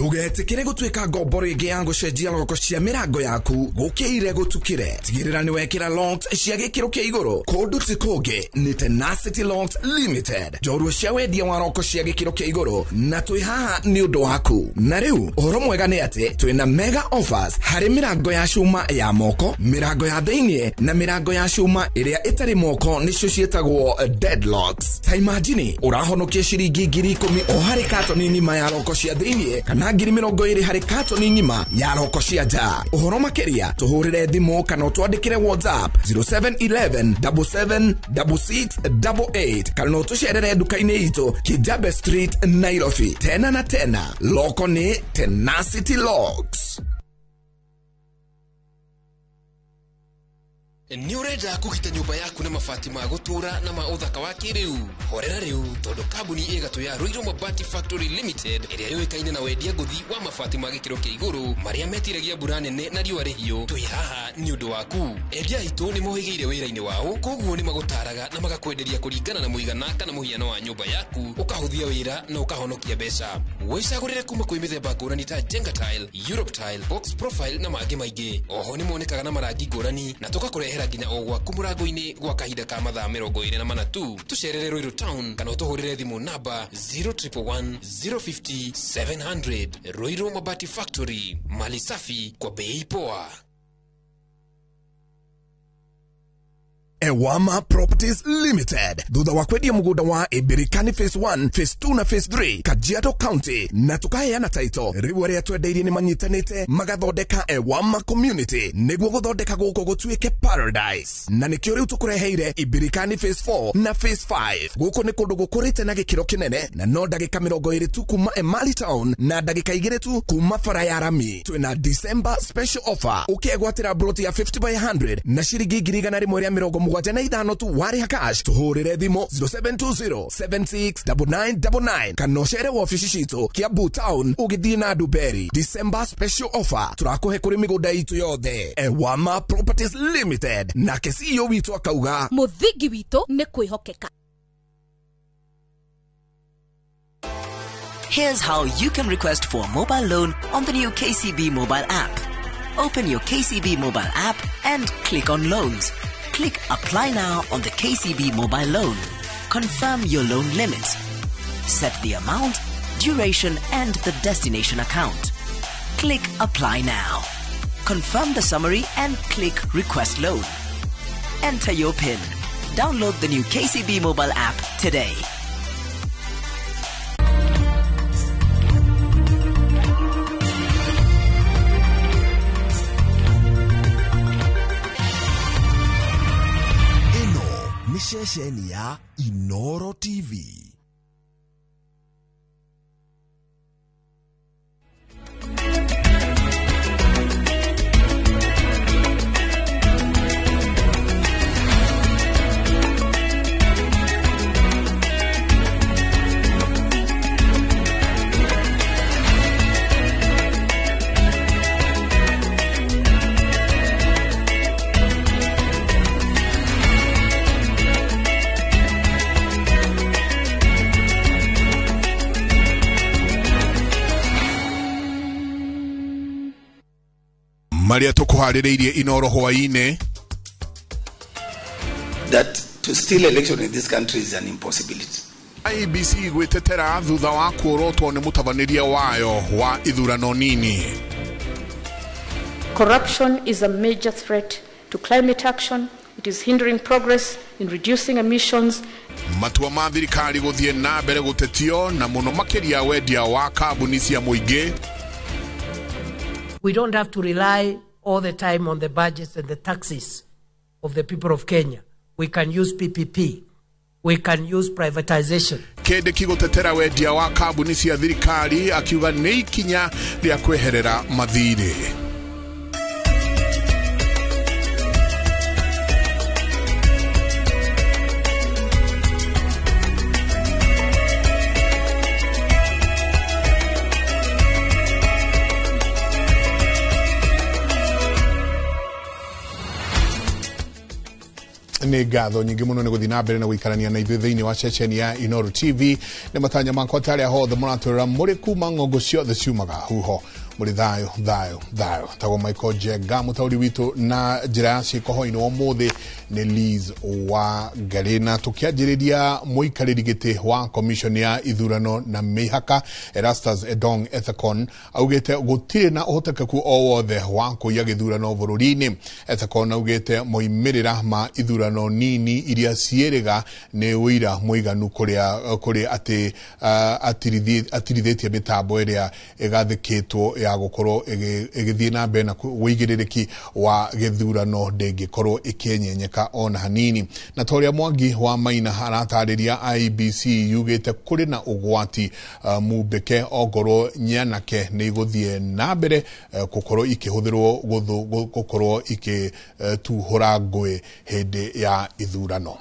Ndũgetĩkĩre gũtuĩka ngombo rĩngĩ ya gũcenjia loko cia mĩrango yaku gũkĩire gũtukĩre. Tigĩrĩra nĩ wekĩra locks cia gĩkĩro kĩa igũrũ. Kũndũ ti kũngĩ nĩ Tenacity Locks Limited, njorua cia wendia wa roko cia gĩkĩro kĩa igũrũ, na twĩ haha nĩ ũndũ waku. Na rĩu ũhoro mwega nĩ atĩ twĩna mega offers harĩ mĩrango ya cuma ya moko, mĩrango ya thĩinĩ na mĩrango ya cuma ĩrĩa ĩtarĩ moko, nĩcio ciĩtagwo deadlocks. Ta imagine ũrahonokia ciringi 10,000 o harĩ katoni ng'ima ya roko cia thĩinĩ kana 20,000 harĩ katoni ng'ima ya roko cia nja. Ũhoro makĩria tũhũrĩre thimũ kana ũtwandĩkĩre WhatsApp 0711 77 6688 kana ũtũcerere nduka-inĩ itũ Kijabe Street, Nairobi. Tena na tena, loko nĩ Tenacity Locks. Nĩ ũrenda kũgita nyũmba yaku na mabati ma gũtũũra na ma ũthaka wa kĩrĩu? Horera rĩu, tondũ kambuni ĩgatũ ya Ruiru Mabati Factory Limited ĩrĩa yũĩkaine na wendia ngũthi wa mabati ma gĩkĩro kĩa igũrũ marĩa metiragia mbura nene na riũa rĩhiũ, twĩ haha nĩ ũndũ waku. Endia aitũ nĩ mohĩgĩire wĩra-inĩ wao, koguo nĩ magũtaraga na magakwenderia kũringana na mũigana kana mũhiano wa nyũmba yaku, ũkahũthia wĩra na ũkahonokia mbeca. Wĩcagũrĩre kuma kwĩ mĩthemba ngũrani ta Jenga Tile, Europe Tile, Box Profile na mangĩ maingĩ. Oho nĩ monekaga na marangi ngũrani na tũgakũrehera nginya o gwaku mũrango-inĩ gwa kahinda ka mathaa 24 tu. Tũcerere Ruiru Town kana ũtũhũrĩre thimũ namba 0111 050 700. Ruiru Mabati Factory, mali safi kwa bei poa. Ewama Properties Limited thutha wa kwendia mugunda wa Ibirikani Phase 1, Phase 2 na Phase 3 Kajiado County na tukaheana title, riu aria twendeirie ni manyitanite magathondeka Ewama Community niguo guthondeka guku gutuike paradise, na nikio riu tukureheire Ibirikani Phase 4 na Phase 5. Guku ni kundu gukurite na gikiro kinene na no ndagika 20 tu kuma Emali Town na ndagika 2 tu kuma bara ya rami. Twina December special offer, ukiegwatira broti ya 50 by 100 na ciringi 1,175 tu warĩha cash. Tũhũrĩre thimũ 0720 769999 kana ũcere wabici citũ Kiambu Town ũgĩthiĩ na Nduberi. December special offer tũrakũhe kũrĩ mĩgũnda itũ yothe. Ewama Properties Limited, nake CEO witũ akauga mũthingi witũ nĩ kwĩhokeka. Here's how you can request for a mobile loan on the new KCB mobile app. Open your KCB mobile app and click on Loans. Click Apply Now on the KCB mobile loan. Confirm your loan limit. Set the amount, duration and the destination account. Click Apply Now. Confirm the summary and click Request Loan. Enter your PIN. Download the new KCB mobile app today. Ceceni ya Inoro TV. Maria tukuharĩrĩirie Inoro hwaĩ-inĩ. That to steal election in this country is an impossibility. IEBC gwĩtetera thutha wa kuorotwo nĩ mũtabanĩria wayo wa ithurano nini. Corruption is a major threat to climate action. It is hindering progress in reducing emissions. Matua ma thirikari gũthiĩ na mbere gũtetio na mũno makĩria wendia wa kambuni cia mũingĩ. We don't have to rely all the time on the budgets and the taxes of the people of Kenya. We can use PPP. We can use privatization. Kindiki gũtetera wendia wa kambuni cia thirikari akiuga nĩ ikinya rĩa kweherera mathirĩ. Nĩ Nĩ ngatho nyingĩ mũno nĩ gũthiĩ na mbere na gũikarania na ithuĩ thĩinĩ wa ceceni ya Inooro TV. Nĩ matanya makwa ta arĩa hothe mũratwĩrora mũrĩ kuma ng'ongo ciothe ciumaga huho mũrĩ thayũ thayũ thayũ. Tagwo Michael Njenga, mũtaũri witũ na njĩra ya ciĩko hwainĩ wa ũmũthĩ nĩ Liz wa Ngarĩ. Na tũkĩanjĩrĩria mũikarĩri gĩtĩ wa commission ya ithurano na mĩhaka Erastus Edong Ethekon augĩte gũtirĩ na ũhotekeku o wothe wa kũiya gĩthurano bũrũri-inĩ. Ethekon augĩte moimĩrĩra ma ithurano nini iria ciĩrĩga nĩ ũira mũiganu kũrĩ atĩ atirithĩtie mĩtambo ĩrĩa ĩgathĩkĩtwo ya gũkorwo ĩgĩthiĩ na mbere na ũigĩrĩrĩki wa gĩthurano ndĩngĩkorwo ĩkĩenyenyeka ona hanini. Na ta ũrĩa Mwangi wa Maina aratarĩria, IEBC yugĩte kũrĩ na ũgwati mumbĩke ongorwo nyanake nĩ igũthiĩ na mbere gũkorwo ikĩhũthĩrwo gũkorwo ikĩtuhũra ngũĩ hĩndĩ ya ithurano.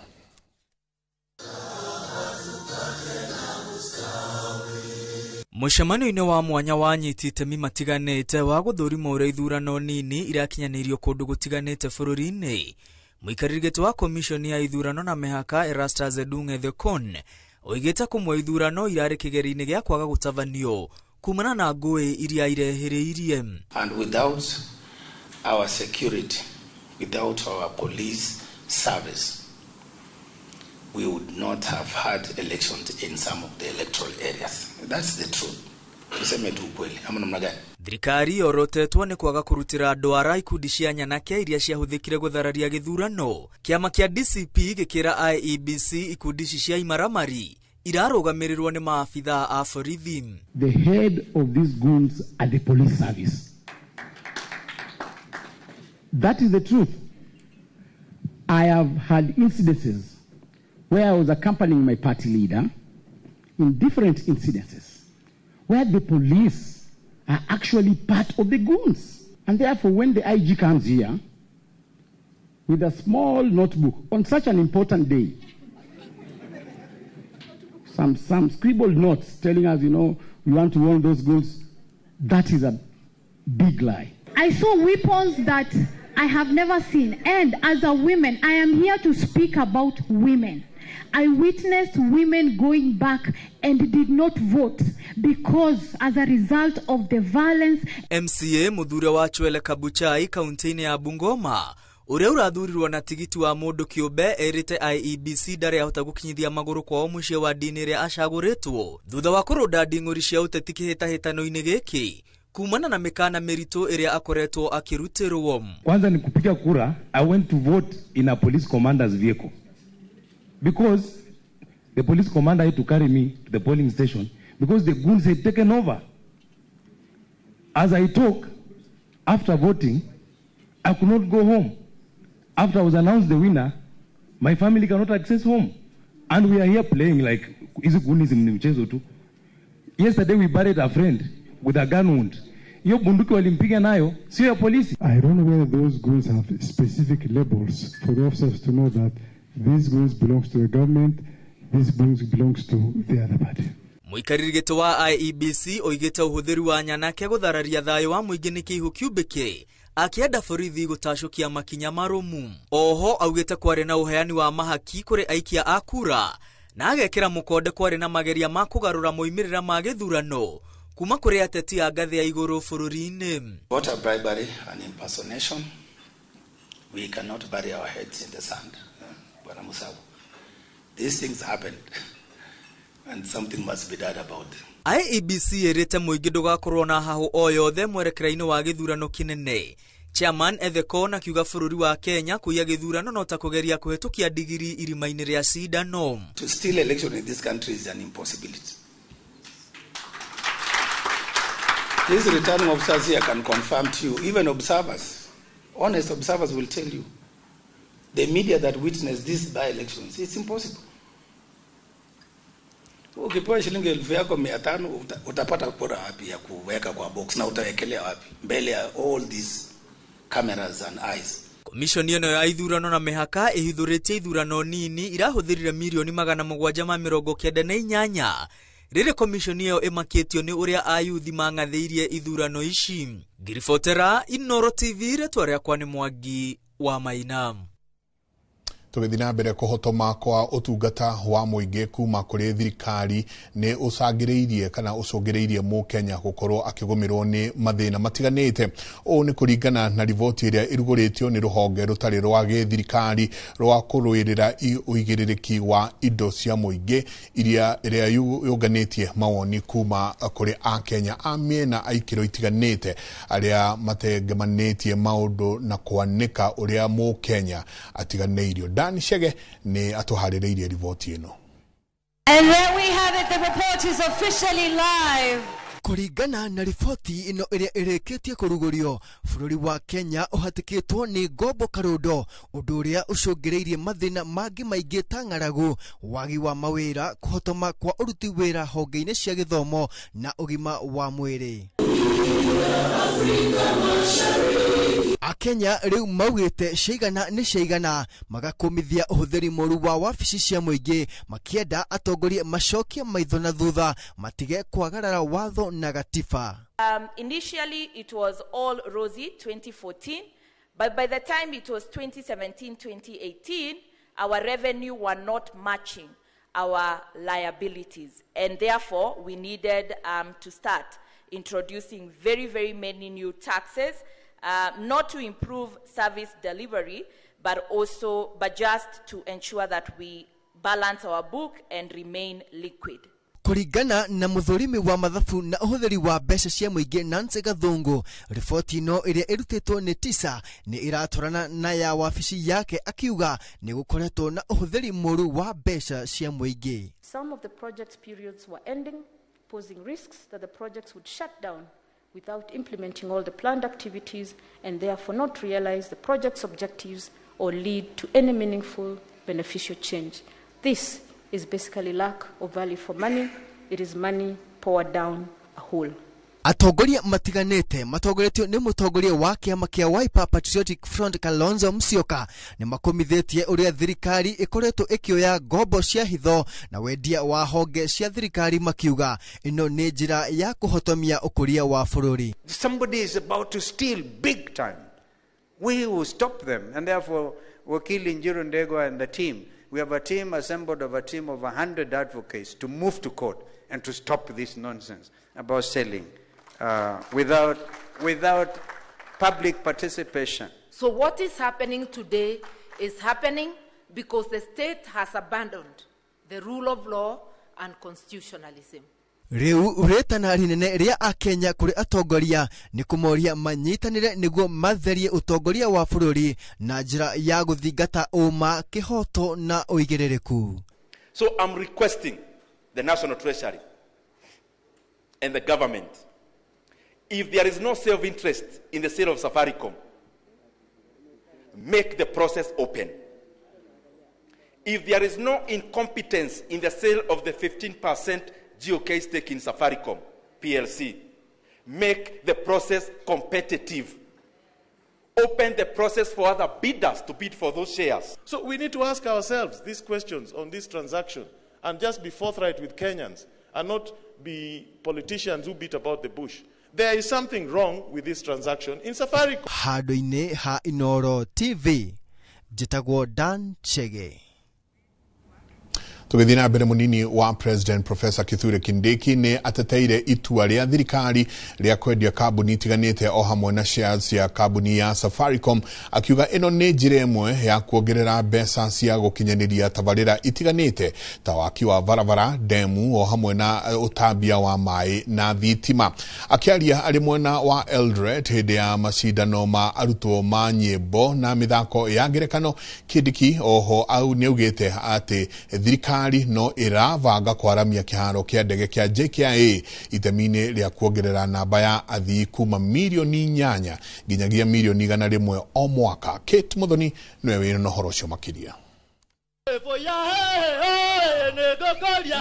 Mũcemanio-inĩ wa mwanya wa anyiti itemi matiganĩte wa gũthũrima ũrĩa ithurano nini irakinyanĩirio kũndũ gũtiganĩte bũrũri-inĩ, mũikarĩri gĩtĩ wa komishoni ya ithurano na mĩhaka Erastus Edung Ethekon oigĩte kũmwe ithurano irarĩ kĩgerio-inĩ gĩa kwaga gũtabanio kumana na ngũĩ iria irehĩrĩirie. And without our security, without our police service, we would not have had elections in some of the electoral areas. That's the truth. Tuseme tu ukweli. Ama namna gani? Thirikari yorotetwo nĩ kwaga kũrutĩra ndwara ikundi cia nyanake iria ciahũthĩkire gũthararia gĩthurano. Kĩama kĩa DCP gĩkĩra IEBC ikundi ici cia imaramari irarũgamĩrĩrwo nĩ maabithaa a borithi. The head of these goons are the police service. That is the truth. I have had incidences where I was accompanying my party leader in different incidences where the police are actually part of the goons. And therefore, when the IG comes here with a small notebook on such an important day, some scribbled notes telling us, you know, we want to warn those goons, that is a big lie. I saw weapons that I have never seen. And as a woman, I am here to speak about women. I witnessed women going back and did not vote because as a result of the violence. MCA muthure wa Chwele Kabuchai kaunti-inĩ ya Bungoma ũrĩa ũrathurirwo na tigiti wa mũndũ kĩũmbe erĩte IEBC ndarĩ ahota gũkinyithia magũrũ kwao mũciĩ wa ndini ĩrĩa acagũrĩtwo thutha wa kũrũnda nding'ũri cia ũteti kĩhĩtahĩtano-inĩ gĩkĩ kumana na mĩkana mĩritũ ĩrĩa akoretwo akĩrutĩrwo. Kwanza ni kupiga kura, I went to vote in a police commander's vehicle because the police commander had to carry me to the polling station because the goons had taken over. As I talk, after voting, I could not go home. After I was announced the winner, my family cannot access home. And we are here playing like hizi goons ni mchezo tu. Yesterday we buried a friend with a gun wound. Hiyo bunduki walimpiga nayo sio ya polisi. I don't know whether those goons have specific labels for the officers to know that these goons belongs to the government, these goons belongs to the other party. Mũikarĩri gĩtĩ wa IEBC oigĩte ũhũthĩri wa nyanake gũthararia thayũ wa mũingĩ nĩ kĩihũ kĩumbĩke akĩenda borithi gũtacũkia makinya marũmu. Oho augĩte kwarĩ na ũheani wa mahaki kũrĩ aikia a kura na agekĩra mũkonde kwarĩ na mageria ma kũgarũra moimĩrĩra ma gĩthurano kuma kũrĩ ateti a ngathĩ ya igũrũ bũrũri-inĩ. Voter bribery and impersonation, we cannot bury our heads in the sand. Bwana Musabu, these things happened and something must be done about it. IEBC ĩrĩte mũingĩ ndũgakorwo na hahũ o yothe mwerekera-inĩ wa gĩthurano kĩnene. Chairman Ethekon akiuga bũrũri wa Kenya kũiya gĩthurano no ta kũgeria kũhetũkia ndigiri irima-inĩ rĩa cindano. To steal election in this country is an impossibility. These returning officers here can confirm to you, even observers, honest observers will tell you, the media that witnessed these by-elections, it's impossible. Ukipewa shilingi 5,500 utapata kura wapi ya kuweka kwa box na utawekelea wapi mbele ya all these cameras and eyes? Komishoni ĩno ya ithurano na mĩhaka ĩhithũrĩtie ithurano nini irahũthĩrire mirioni 798 rĩrĩ komishoni ĩyo ĩmakĩtio nĩ ũrĩa ayuthi mang'athĩirie ithurano ici. Ngiribotera Inooro TV, rĩtwa rĩakwa nĩ Mwangi wa Maina. Tũgĩthiĩ na mbere, kũhotoma kwa ũtungata wa mũingĩ kuma kũrĩ thirikari nĩ ũcangĩrĩirie kana ũcũngĩrĩirie mũkenya gũkorwo akĩgũmĩrwo nĩ mathĩna matiganĩte. Ũũ nĩ kũringana na riboti ĩrĩa ĩrugũrĩtio nĩ rũhonge rũtarĩ rwa gĩthirikari rwa kũrũĩrĩra ũigĩrĩrĩki wa indo cia mũingĩ, iria ĩrĩa yũnganĩtie mawoni kuma kũrĩ akenya a mĩena a ikĩro itiganĩte arĩa matengemanĩtie maũndũ na kwanĩka ũrĩa mũkenya atiganĩirio. Dan Chege nĩ atũharĩrĩirie riboti ĩno. And there we have it, the report is officially live. Kũringana na riboti ĩno ĩrĩa ĩrĩkĩtie kũrugũrio, bũrũri wa Kenya ũhatĩkĩtwo nĩ ngombo karũndo, ũndũ ũrĩa ũcũngĩrĩirie mathĩna mangĩ maingĩ ta ng'aragu, wagi wa mawĩra, kũhotoma kwa ũruti wĩra honge-inĩ cia gĩthomo na ũgima wa mwĩrĩ. Akenya rĩu maugĩte ciaigana nĩ ciaigana, magakũmithia ũhũthĩri mũru wa wabici cia mũingĩ, makĩenda atongoria macokie maitho na thutha, matige kwagarara watho na gatiba. Initially, it was all rosy, 2014, but by the time it was 2017, 2018, our revenue were not matching our liabilities, and therefore we needed to start introducing very, very many new taxes, not to improve service delivery, but just to ensure that we balance our book and remain liquid. Kũringana na mũthũrimi wa mathabu na ũhũthĩri wa mbeca cia mũingĩ Nancy Gathungu, riboti ĩno ĩrĩa ĩrutĩtwo nĩ TISA nĩ ĩratwarana na ya wabici yake, akiuga nĩ gũkoretwo na ũhũthĩri mũru wa mbeca cia mũingĩ. Some of the project periods were ending, posing risks that the projects would shut down without implementing all the planned activities and therefore not realize the project's objectives or lead to any meaningful beneficial change. This is basically lack of value for money. It is money poured down a hole. Atongoria matiganĩte matongoretio nĩ mũtongoria wa kĩama kĩa Wiper Patriotic Front Kalonzo Musyoka nĩ makũmithĩtie ũrĩa thirikari ĩkoretwo ĩkĩoya ngombo cia hitho na wendia wa honge cia thirikari, makiuga ĩno nĩ njĩra ya kũhotomia ũkũria wa bũrũri. Somebody is about to steal big time. We will stop them, and therefore Wakili Njiru Ndegwa and the team, we have a team assembled of a team of 100 advocates to move to court and to stop this nonsense about selling without public participation. So what is happening today is happening because the state has abandoned the rule of law and constitutionalism. Rĩu rĩtana rĩnene rĩa akenya kũrĩ atongoria nĩ kũmoria manyitanĩre nĩguo matherie ũtongoria wa bũrũri na njĩra ya gũthingata ũma, kĩhoto na ũigĩrĩrĩku. So I'm requesting the National Treasury and the government, if there is no self-interest in the sale of Safaricom, make the process open. If there is no incompetence in the sale of the 15% GOK stake in Safaricom PLC, make the process competitive. Open the process for other bidders to bid for those shares. So we need to ask ourselves these questions on this transaction and just be forthright with Kenyans and not be politicians who beat about the bush. There is something wrong with this transaction in Safaricom. Handũ-inĩ ha Inooro TV, njĩtagwo Dan Chege. Tũgĩthiĩ na mbere, mũnini wa President Professor Kithure Kindiki nĩ ateteire itua rĩa thirikari rĩa kwendia kambuni itiganĩte o hamwe na shares cia kambuni ya Safaricom, akiuga ĩno nĩ njĩra ĩmwe ya kuongerera mbeca cia gũkinyanĩria tabarĩra itiganĩte ta waki wa barabara, demu o hamwe na ũtambia wa maĩ na thitima. Akĩaria arĩ mwena wa Eldoret hĩndĩ ya macindano ma arutwo ma nyĩmbo na mĩthako ya ngerekano, Kindiki oho au nĩaugĩte atĩ thirikari no ĩrabanga kwaramia kĩharo kĩa ndege kĩa JKIA itemi-inĩ rĩa kuongerera namba ya athii kuma mirioni 8 nginyagia mirioni 100 o mwaka. Kate Muthoni nĩwe wĩna ũhoro ũcio makĩria.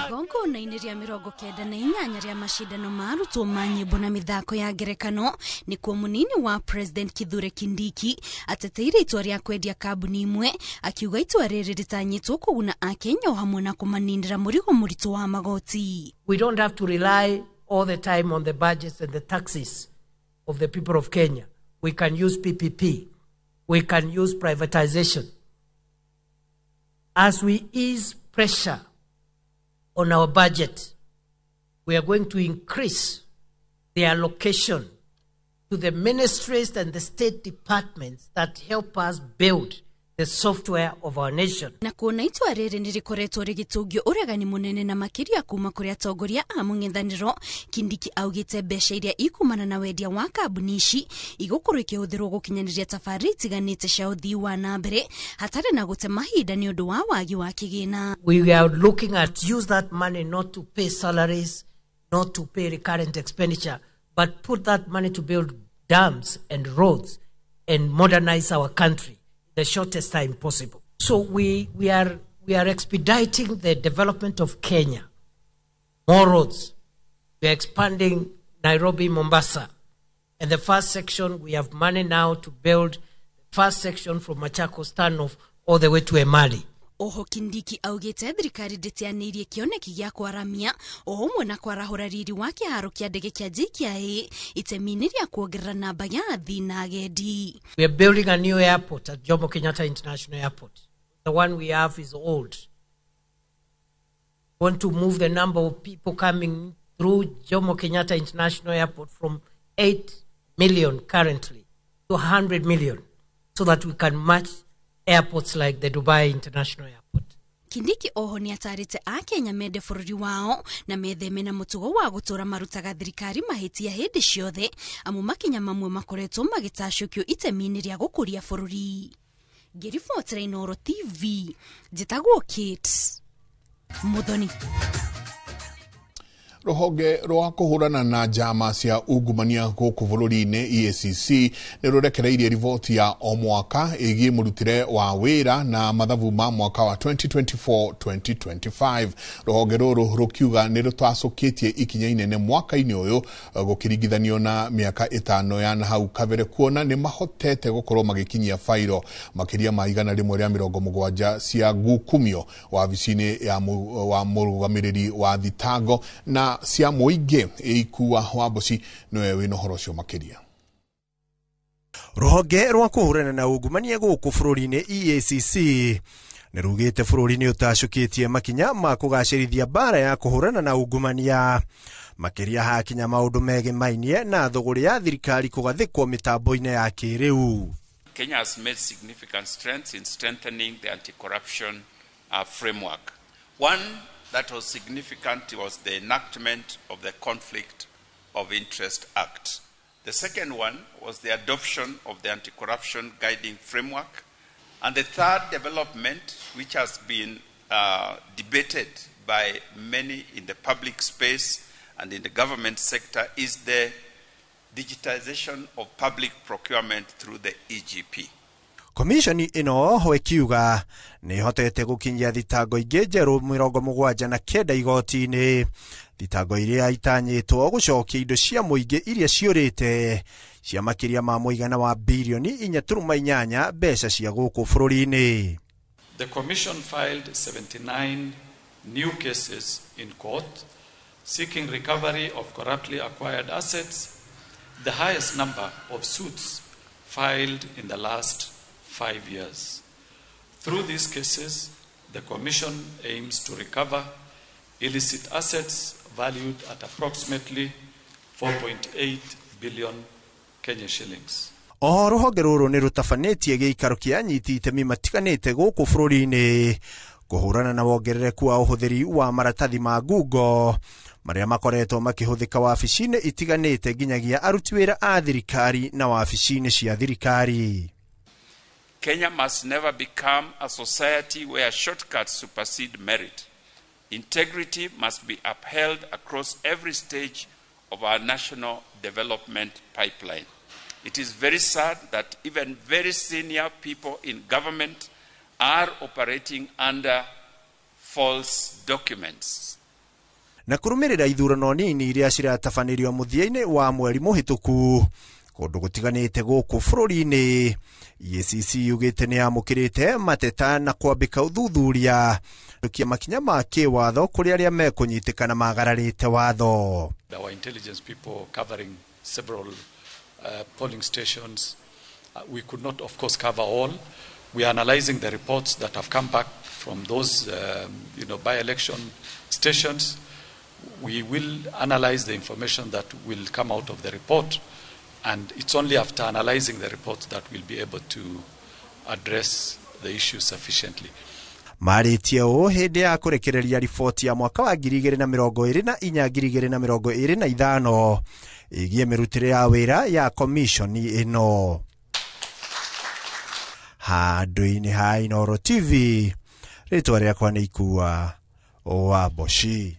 Igongona-inĩ rĩa 98 rĩa macindano ma arutwo ma nyĩmbo na mĩthako ya ngerekano nĩkuo mũnini wa President Kithure Kindiki ateteire itua rĩa kwendia kambuni imwe, akiuga itua rĩrĩ rĩtanyĩtwo kũguna akenya o hamwe na kũmaninĩra mũrigo mũritũ wa magoti. We don't have to rely all the time on the budgets and the taxes of the people of Kenya. We can use PPP. We can use privatization. As we ease pressure on our budget, we are going to increase the allocation to the ministries and the state departments that help us build the software of our nation. Na kuona itua rĩrĩ nĩ rĩkoretwo rĩgĩtũngio ũregani mũnene na makĩria kuma kũrĩ atongoria a mũng'ethanĩro, Kindiki augĩte mbeca iria ikumana na wendia wa kambuni ici igũkorwo ikĩhũthĩrwo gũkinyanĩria tabarĩra itiganĩte cia ũthii wa na mbere hatarĩ na gũte mahinda nĩ ũndũ wa wagi wa kĩgĩna. We are looking at use that money not to pay salaries, not to pay recurrent expenditure, but put that money to build dams and roads and modernize our country the shortest time possible. So we are expediting the development of Kenya. More roads. We are expanding Nairobi, Mombasa. And the first section, we have money now to build the first section from Machakos Turnoff all the way to Emali. Oho Kindiki augĩte thirikari ndĩteanĩirie kĩoneki gĩa kwaramia o ũmwe na kwarahũra riri wa kĩharo kĩa ndege kĩa JKIA itemi-inĩ rĩa kuongerera namba ya athii na agendi. We are building a new airport at Jomo Kenyatta International Airport. The one we have is old. We want to move the number of people coming through Jomo Kenyatta International Airport from 8 million currently to 100 million so that we can match airports like the Dubai International Airport. Kindiki oho nĩ atarĩte akenya mende bũrũri wao na metheme na mũtugo wa gũtũra marutaga thirikari mahĩtia hĩndĩ ciothe amu makinya mamwe makoretwo magĩtacũkio itemi-inĩ rĩa gũkũria bũrũri. Ngĩribotera Inooro TV, njĩtagwo Kate Muthoni. Rũhonge rwa kũhũrana na njama cia ungumania gũkũ bũrũri-inĩ EACC nĩ rũrekereirie riboti ya o mwaka ĩgiĩ mũrutĩre wa wĩra na mathabu ma mwaka wa 2024-2025. Rũhonge rũrũ rũkiuga nĩ rũtacũkĩtie ikinya inene mwaka-inĩ ũyũ gũkĩringithanio na mĩaka 5 ya nahau kabere, kuona nĩ mahotete gũkorwo magĩkinyia fairo makĩria ma 170 cia ngukumio wabici-inĩ wa mũrũgamĩrĩri wa thitango na cia mũingĩ. Ikuwa wa Mboci nĩwe wĩna ũhoro ũcio makĩria. Rũhonge rwa kũhũrana na ungumania gũkũ bũrũri-inĩ EACC nĩ rugĩte bũrũri nĩ ũtacũkĩtie makinya ma kũgacĩrithia mbara ya kũhũrana na ungumania makĩria hakinya maũndũ megemainie na thũgũrĩ ya thirikari kũgathĩkwo mĩtambo-inĩ ya kĩrĩu. Kenya has made significant strengths in strengthening the anti-corruption framework. One that was significant was the enactment of the Conflict of Interest Act. The second one was the adoption of the Anti-Corruption Guiding Framework. And the third development, which has been debated by many in the public space and in the government sector, is the digitization of public procurement through the EGP. Komishoni ĩno oho ĩkiuga nĩ ĩhotete gũkinyia thitango ingĩ njerũ 79 igoti-inĩ, thitango iria itanyĩtwo gũcokia indo cia mũingĩ iria ciũrĩte cia makĩria ma mũigana wa birioni 4.8 mbeca cia gũkũ bũrũri-inĩ. The commission filed 79 new cases in court seeking recovery of corruptly acquired assets, the highest number of suits filed in the last 5 years. Through these cases, the Commission aims to recover illicit assets valued at approximately 4.8 billion Kenya shillings. Oho rũhonge rũrũ nĩ rũtabanĩtie gĩikaro kĩa anyiti itemi matiganĩte gũkũ bũrũri-inĩ kũhũrana na wongerereku wa ũhũthĩri wa maratathi ma ngungo marĩa makoretwo makĩhũthĩka wabici-inĩ itiganĩte nginyagia aruti wĩra a thirikari na wabici-inĩ cia thirikari. Kenya must never become a society where shortcuts supersede merit. Integrity must be upheld across every stage of our national development pipeline. It is very sad that even very senior people in government are operating under false documents. Na kũrũmĩrĩra ithurano nini iria ciratabanĩrio mũthia-inĩ wa mweri mũhĩtũku kũndũ gũtiganĩte gũkũ bũrũri-inĩ, EACC yugĩte nĩ yamũkĩrĩte mateta na kwambĩka ũthuthuria kia makinya ma kĩwatho kũrĩ arĩa mekũnyitĩkana magararĩte watho. Our intelligence people covering several polling stations. We could not, of course, cover all. We are analyzing the reports that have come back from those by-election stations. We will analyze the information that will come out of the report, and it's only after analyzing the report that we'll be able to address the issue sufficiently. Marĩtie ũũ hĩndĩ ya kũrekereria riboti ya mwaka wa 2024 2025 ĩgiĩ mĩrutĩre ya wĩra ya komishoni ĩno. Handũ-inĩ ha Inooro TV, rĩtwa rĩakwa nĩ Ikua wa Mboci.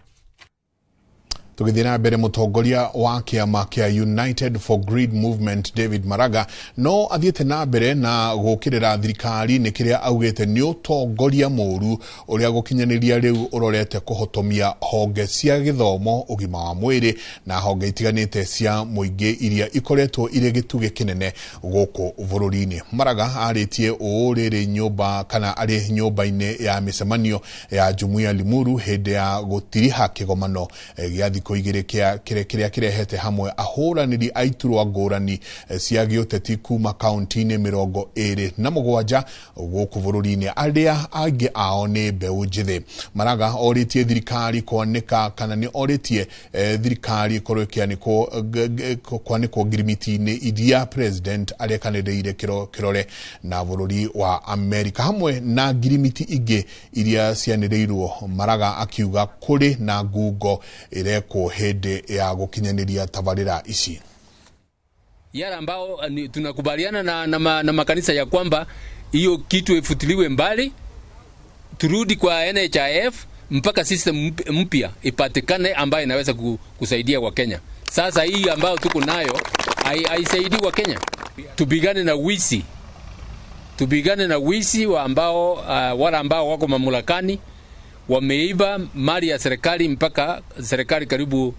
Tũgĩthiĩ na mbere, mũtongoria wa kĩama kĩa United for Greed Movement David Maraga no athiĩte na mbere na gũkĩrĩra thirikari nĩ kĩrĩa augĩte nĩ ũtongoria mũru ũrĩa gũkinyanĩria rĩu ũrorete kũhotomia honge cia gĩthomo, ũgima wa mwĩrĩ na honge itiganĩte cia mũingĩ iria ikoretwo irĩ gĩtugĩ kĩnene gũkũ bũrũri-inĩ. Maraga arĩtie ũũ rĩrĩ nyũmba kana arĩ nyũmba-inĩ ya mĩcemanio ya Jumuiya Limuru hĩndĩ ya gũtiriha kĩgomano gĩa thikũ igĩrĩ kĩrĩa kĩrehete hamwe ahũranĩri a iturwa ngũrani cia gĩũteti kuma kaunti-inĩ 27 gũkũ bũrũri-inĩ, arĩa angĩ ao nĩ mbeũ njĩthĩ. Maraga orĩtie thirikari kwanĩka kana nĩ orĩtie thirikari ĩkorwo ĩkĩanĩkwo ngirimiti-inĩ iria president arekanĩrĩire kĩrore na bũrũri wa Amerika hamwe na ngirimiti ingĩ iria cianĩrĩirwo. Maraga akiuga kũrĩ na ngungo ĩrekwo hĩndĩ ya gũkinyanĩria tabarĩra ici. Yale ambao tunakubaliana na makanisa ya kwamba hiyo kitu ifutiliwe mbali, turudi kwa NHIF mpaka system mpya ipatikane ambayo inaweza kusaidia wa Kenya. Sasa hii ambayo tuko nayo haisaidii wa Kenya. Tupigane na wizi. Tupigane na wizi wa ambao wale ambao wako mamlakani wameiba mali ya serikali mpaka serikali karibu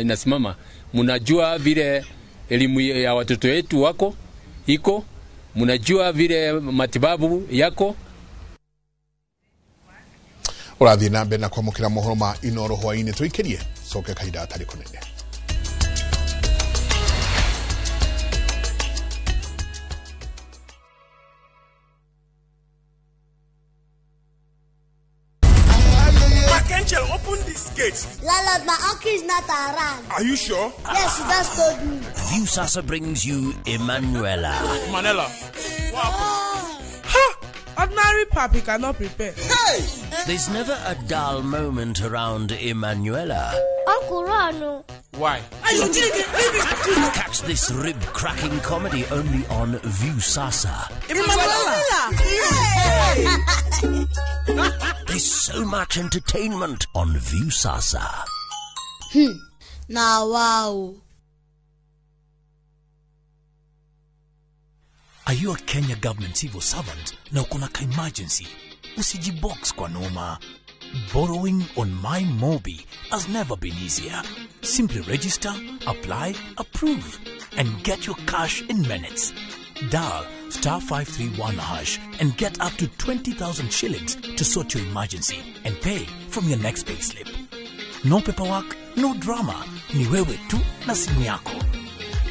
inasimama. Mnajua vile elimu ya watoto wetu wako iko, mnajua vile matibabu yako. Ũrathiĩ na mbere na kwamũkĩra mohoro ma Inooro hwaĩ-inĩ, tũikĩrie coke kahinda gatarĩ kũnene. Angel, open this gate. Landlord, my uncle is not around. Are you sure? Yes, he just told me. Viusasa brings you Emanuela. Manela. What happened? Ha! Ordinary papi cannot prepare. Hey! There's never a dull moment around Emanuela. Uncle Rano. Why? Catch this rib-cracking comedy only on Viusasa. Emanuela! There's so much entertainment on Viusasa. Now, wow. Are you a Kenya government civil servant na uko na ka emergency? Usijibox kwa noma. Borrowing on My Mobi has never been easier. Simply register, apply, approve, and get your cash in minutes. Dial *531# and get up to 20,000 shillings to sort your emergency and pay from your next payslip. No paperwork, no drama. Ni wewe tu na simu yako.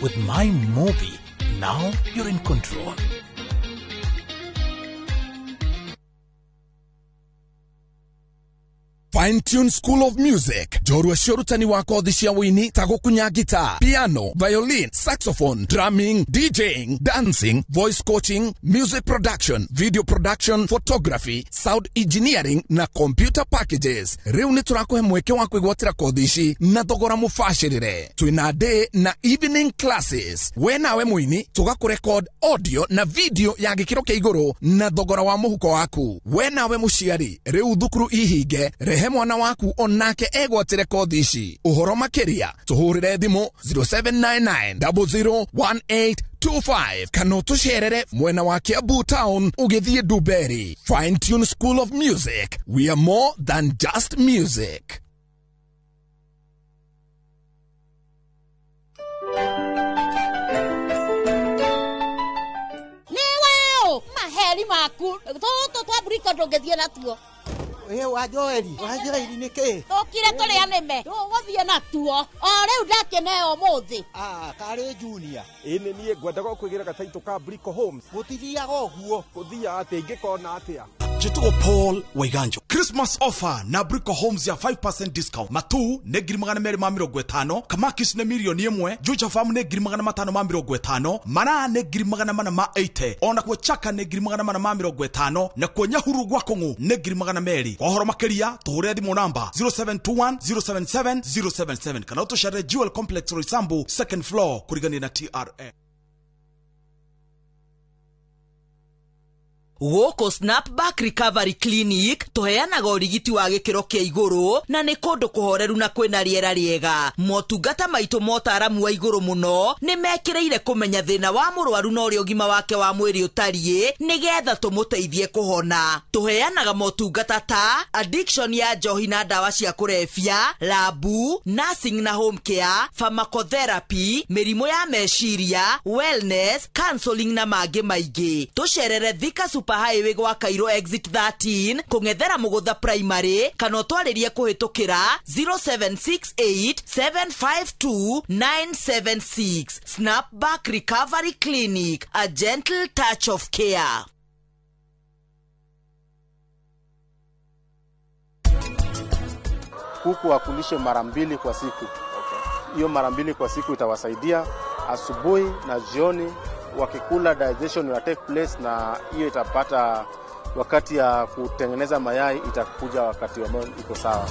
With My Mobi, now you're in control. Fine Tune School of Music, njorua cia ũrutani wa kothi cia wũini ta gũkunya guitar, piano, violin, saxophone, drumming, DJing, dancing, voice coaching, music production, video production, photography, sound engineering na computer packages. Rĩu nĩ tũrakũhe mweke wa kwĩgwatĩra kothi ici na thogora mũbacĩrĩre. Twĩna day na evening classes. We nawe mũini tũgakũrecord audio na video ya gĩkĩro kĩa igũrũ na thogora wa mũhuko waku. We nawe mũciari, rĩu thukuru ihinge, rehe mwana waku onake egwatĩre kothi ici. Ũhoro makĩria tũhũrĩre thimũ 0799 001825 kana ũtũcerere mwena wa Kiambu Town ũgĩthiĩ Dumberi. Fine Tune School of Music, we are more than just music. Niweo maheri maku tũtũ twa mburiko ndũngĩthiĩ natuo. Wa Joeli, wa Joeli nĩ kĩ? Tũkire tũrĩa nĩme, tũgũthiĩ natuo. O rĩu ndakĩneo ũmũthĩ. Ah, karĩ Junior. Ĩ nĩ niĩ ngwendaga kwĩgĩra gataitũ ka Brico Homes. Gũtithiaga ũguo. Gũthiaga atĩa ingĩkona atĩa? Njĩtagwo Paul Waiganjo. Christmas offer na Brico Homes ya 5% discount. Matu nĩ 250,000, Kamakis nĩ 1,000,000, Juja Farm nĩ 550,000, Maraa nĩ 480,000, ona kuo Chaka nĩ 450,000, na kuo Nyahuru gwa Kũng'ũ nĩ 200,000. Kwa ũhoro makĩria tũhũrĩre thimũ namba 0721 077 077 kana ũtũcerere Jewel Complex Roysambu second floor kũrigania na TRA. Gũkũ Snapback Recovery Clinic tũheanaga ũrigiti wa gĩkĩro kĩa igũrũ na nĩ kũndũ kũhoreru na kwĩna rĩera rĩega. Motungata maitũ ma ũtaaramu wa igũrũ mũno nĩ mekĩrĩire kũmenya thĩna wa mũrwaru na ũrĩa ũgima wake wa mwĩrĩ ũtariĩ nĩgetha tũmũteithie kũhona. Tũheanaga motungata ta addiction ya njohi na ndawa cia kũrebia, labu, nursing na home care, pharmacotherapy, mĩrimũ ya meciria, wellness, counseling na mangĩ maingĩ. Tũcerere Thika Super Highway gwa Cairo exit 13 kũng'ethera Mũgũtha Primary kana ũtwarĩrie kũhĩtũkĩra 0768 752 976. Snapback Recovery Clinic, a gentle touch of care. Kuku wakulishe mara mbili kwa siku. Hiyo mara mbili kwa siku itawasaidia asubuhi na jioni. Wakikula digestion will take place, na hiyo itapata wakati ya kutengeneza mayai itakuja wakati ambao iko sawa.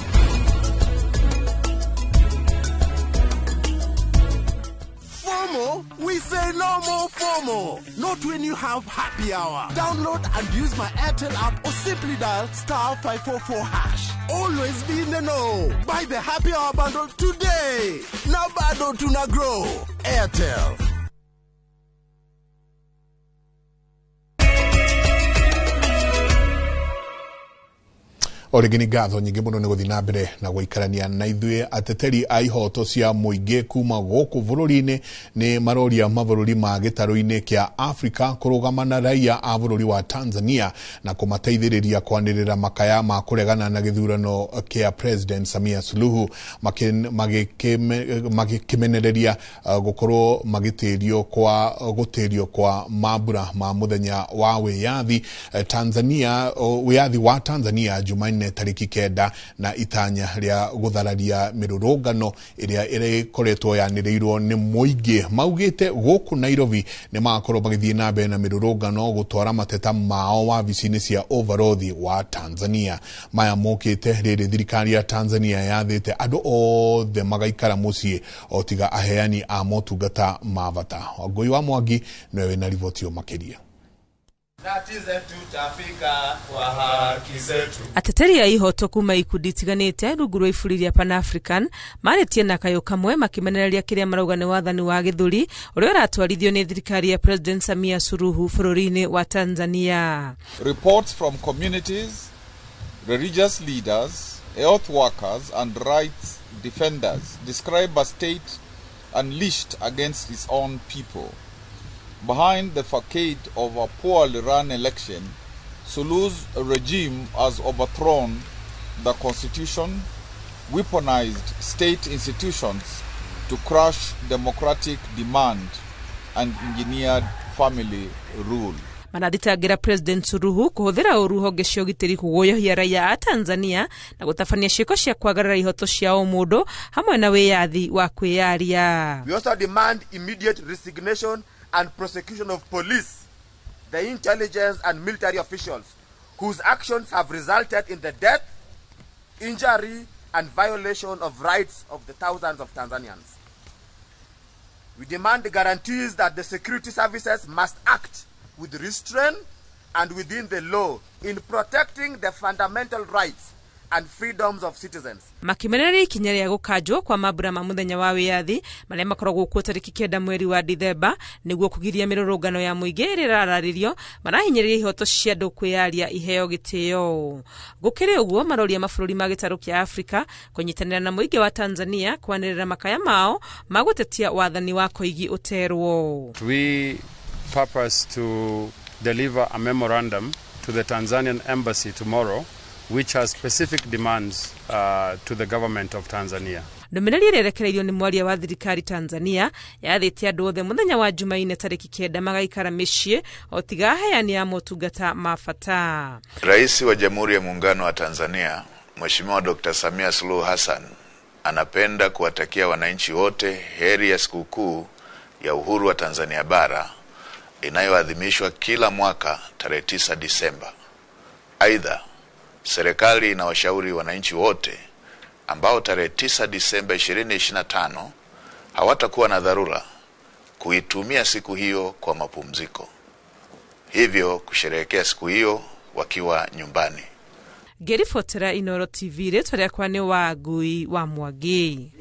FOMO? We say no more FOMO. Not when you have happy hour. Download and use my Airtel app or simply dial *544#. Always be in the know. Buy the happy hour bundle today. Now bado tuna grow. Airtel. O rĩngĩ nĩ ngatho nyingĩ mũno nĩ gũthiĩ na mbere na gũikarania na ithuĩ. Ateteri a ihoto cia mũingĩ kuma gũkũ bũrũri-inĩ nĩ maroria mabũrũri ma gĩtarũ-inĩ kĩa Afrika kũrũgama na raia a bũrũri wa Tanzania na kũmateithĩrĩria kwanĩrĩra makaya ma kũregana na gĩthurano kĩa President Samia Suluhu, magĩkĩmenereria gũkorwo magĩtĩrio kwa gũtĩrio kwa mambura ma mũthenya wa wĩyathi Tanzania, wĩyathi wa Tanzania Jumanne tariki 9 na itanya rĩa gũthararia mĩrũrũngano ĩrĩa ĩrĩkoretwo yanĩrĩirwo nĩ mũingĩ. Maugĩte gũkũ Nairobi nĩ magakorwo magĩthiĩ na mbere na mĩrũrũngano gũtwara mateta mao wabici-inĩ cia ũbarothi wa Tanzania. Maya mokĩte rĩrĩ thirikari ya Tanzania yathĩte andũ othe magaikara mũciĩ o tiga aheani a motungata ma bata. Wangũi wa Mwangi nĩwe wĩna riboti ĩyo makĩria. Ateteri a ihoto kuma ikundi itiganĩte rungu rwa iburi rĩa Pan African marĩtie na kayũ kamwe makĩmenereria kĩrĩa marauga nĩ wathani wa gĩthũri ũrĩa ũratwarithio nĩ thirikari ya President Samia Suluhu bũrũri-inĩ wa Tanzania. Reports from communities, religious leaders, health workers and rights defenders describe a state unleashed against its own people. Behind the facade of a poorly run election, Suluhu's regime has overthrown the constitution, weaponized state institutions to crush democratic demand, and engineered family rule. Marathitangira President Suluhu kũhũthĩra ũru honge cia ũgitĩri kũguoyohia raia a Tanzania na gũtabania ciĩko cia kwagarara ihoto cia ũmũndũ hamwe na wĩyathi wa kwĩyaria. We also demand immediate resignation and prosecution of police, the intelligence and military officials whose actions have resulted in the death, injury and violation of rights of the thousands of Tanzanians. We demand guarantees that the security services must act with restraint and within the law in protecting the fundamental rights and freedoms of citizens. Makimenereria ikinya rĩa gũkanjwo kwa mambura ma mũthenya wa wĩyathi marĩa makoragwo kuo tarĩki 9 mweri wa Dithemba nĩguo kũgiria mĩrũrũngano ya mũingĩ ĩrĩa ĩrararĩrio marahinyĩrĩria ihoto cia andũ kwĩyaria iheo gĩtĩo. Gũkĩrĩ ũguo maroria mabũrũri ma gĩtarũ kĩa Afrika kũnyitanĩra na mũingĩ wa Tanzania kwanĩrĩra makaya mao ma gũtetia wathani wa Koigi ũterwo. We purpose to deliver a memorandum to the Tanzanian embassy tomorrow which has specific demands to the government of Tanzania. Ndũmĩrĩri ĩrĩa ĩrekereirio nĩ mwaria wa thirikari Tanzania yathĩtie andũ othe mũthenya wa Jumaine tarĩki 9 magaikara mĩciĩ o tiga aheani a motungata ma bata. Rais wa Jamhuri ya Muungano wa Tanzania Mheshimiwa Dr. Samia Suluhu Hassan anapenda kuwatakia wananchi wote heri ya sikukuu ya uhuru wa Tanzania bara inayoadhimishwa kila mwaka tarehe 9 Disemba. Aidha, serikali inawashauri wananchi wote ambao tarehe 9 Disemba 2025 hawatakuwa na dharura kuitumia siku hiyo kwa mapumziko, hivyo kusherehekea siku hiyo wakiwa nyumbani. Ngĩribotera Inooro TV rĩtwa rĩakwa nĩ Wangui wa Mwangi.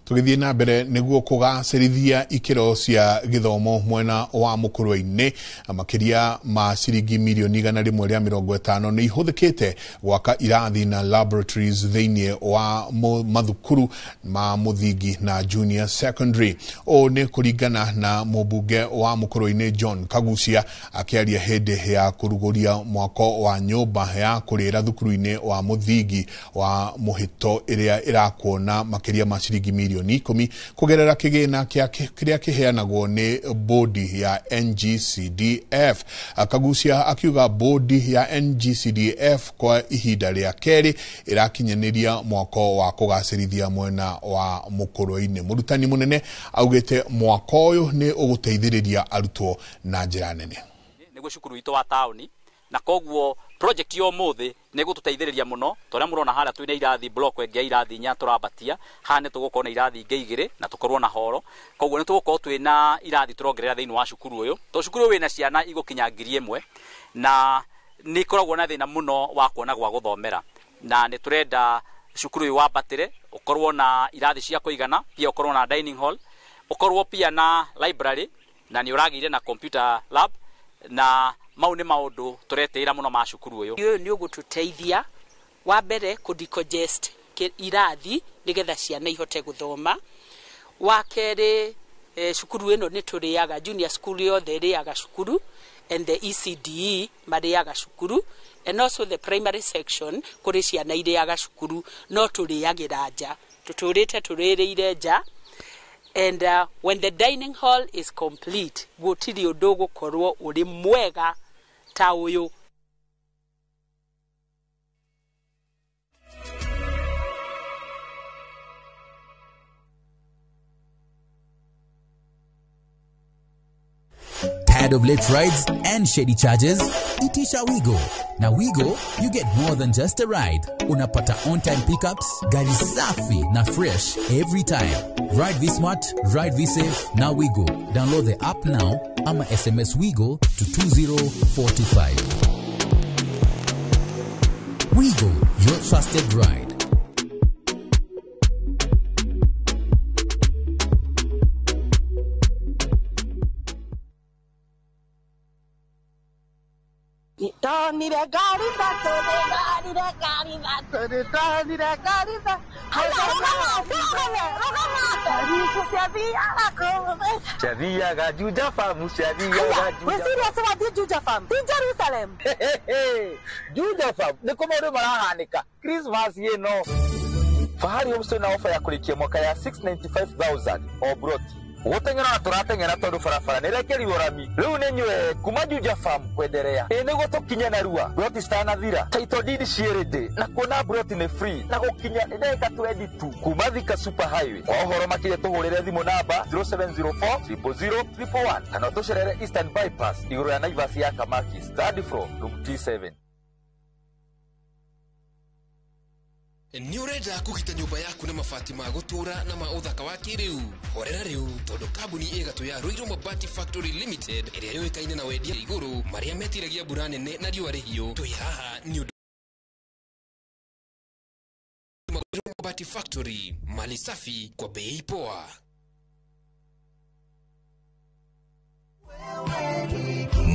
Tugithie na mbere niguo kugacirithia ikiro cia githomo mwena wa mukurwe-ini makiria ma ciringi mirioni 150 ni ihuthikite gwaka irathi na laboratories thiini wa mathukuru ma muthingi na junior secondary. Uu ni kuringana na mubunge wa mukurwe-ini John Kagucia akiaria hindi ya kuruguria mwako wa nyumba ya kurira thukuru-ini wa muthingi wa muhito iria irakuona makiria ma ciringi mirioni 10 kugerera kigina kiria kiheanagwo ni bodi ya NGCDF. Kagucia akiuga bodi ya NGCDF kwa ihinda ria keri irakinyaniria mwako wa kugacirithia mwena wa mukurwe-ini. Murutani munene augite mwako uyu ni uguteithiriria arutwo na njira nene. Niguo cukuru witũ wa taũni na koguo project yo muthi ni gututeithiriria muno toria murona haria twina irathi block ĩngĩ ya irathi 4 tũrambatia haha ni tũgũkorwo na irathi ingĩ 2 na tũkorwo na horo, koguo ni tũgũkorwo twina irathi tũrongerera thĩinĩ wa cukuru ũyũ to cukuru ũyũ wĩna ciana igũkinya 1000 na nĩ ikoragwo na thĩna mũno wa kuona gwa gũthomera na nĩ tũrenda cukuru ũyũ wambatĩre ũkorwo na irathi cia kũigana, pia ũkorwo na dining hall, ũkorwo pia na library na nĩ ũragĩire na computer lab na mau nĩ maũndũ tũretĩĩra mũno ma cukuru ũyũ. Ũyũ nĩ ũgũtũteithia wa mbere kũ decongest irathi nĩgetha ciana ihote gũthoma. Wa kerĩ, cukuru ĩno nĩ tũrĩaga, junior school yothe ĩrĩaga cukuru and the ECDE marĩaga cukuru and also the primary section kũrĩ ciana irĩaga cukuru no tũrĩagĩra nja, tũtũrĩte tũrĩrĩire nja. And when the dining hall is complete, gũtirĩ ũndũ ũgũkorwo ũrĩ mwega ta ũyũ. Tired of late rides and shady charges? Itisha Wigo. Na Wigo, you get more than just a ride. Unapata on-time pickups, gari safi na fresh every time. Ride V-Smart, ride V-Safe, na Wigo. Download the app now ama SMS Wigo to 20425. Wigo, your trusted ride. Juja Farm nä kå maå ndå marahanä ka Christmas ä Fahari Homes twä na ofa ya kå rä kia mwaka ya 695,000 o broti gũteng'era na tũrateng'era tondũ barabara nĩ rekerirwo rami rĩu nĩ nyue kuma Juja Farm kwenderea ĩ nĩguo tũkinye narua broti citanathira title deed ciĩ na kuona broti nĩ free na gũkinya nĩ ndagĩka 20 tu kuma Thika Super Highway. Kwa ũhoro makĩria tũhũrĩre thimũ namba 0704 000 111 kana tũcerere Eastern Bypass igũrũ ya Naivas ya Kamakis third floor room T7. Nĩ ũrenda kũgita nyũmba yaku na mabati ma gũtũũra na ma ũthaka wa kĩrĩu? Horera rĩu tondũ kambuni ĩgatũ ya Ruiru Mabati Factory Limited ĩrĩa yũĩkaine na wendia igũrũ marĩa metiragia mbura nene na riũa rĩhiũ twĩ haha nĩ ũndũ Mabati Factory, mali safi kwa bei poa.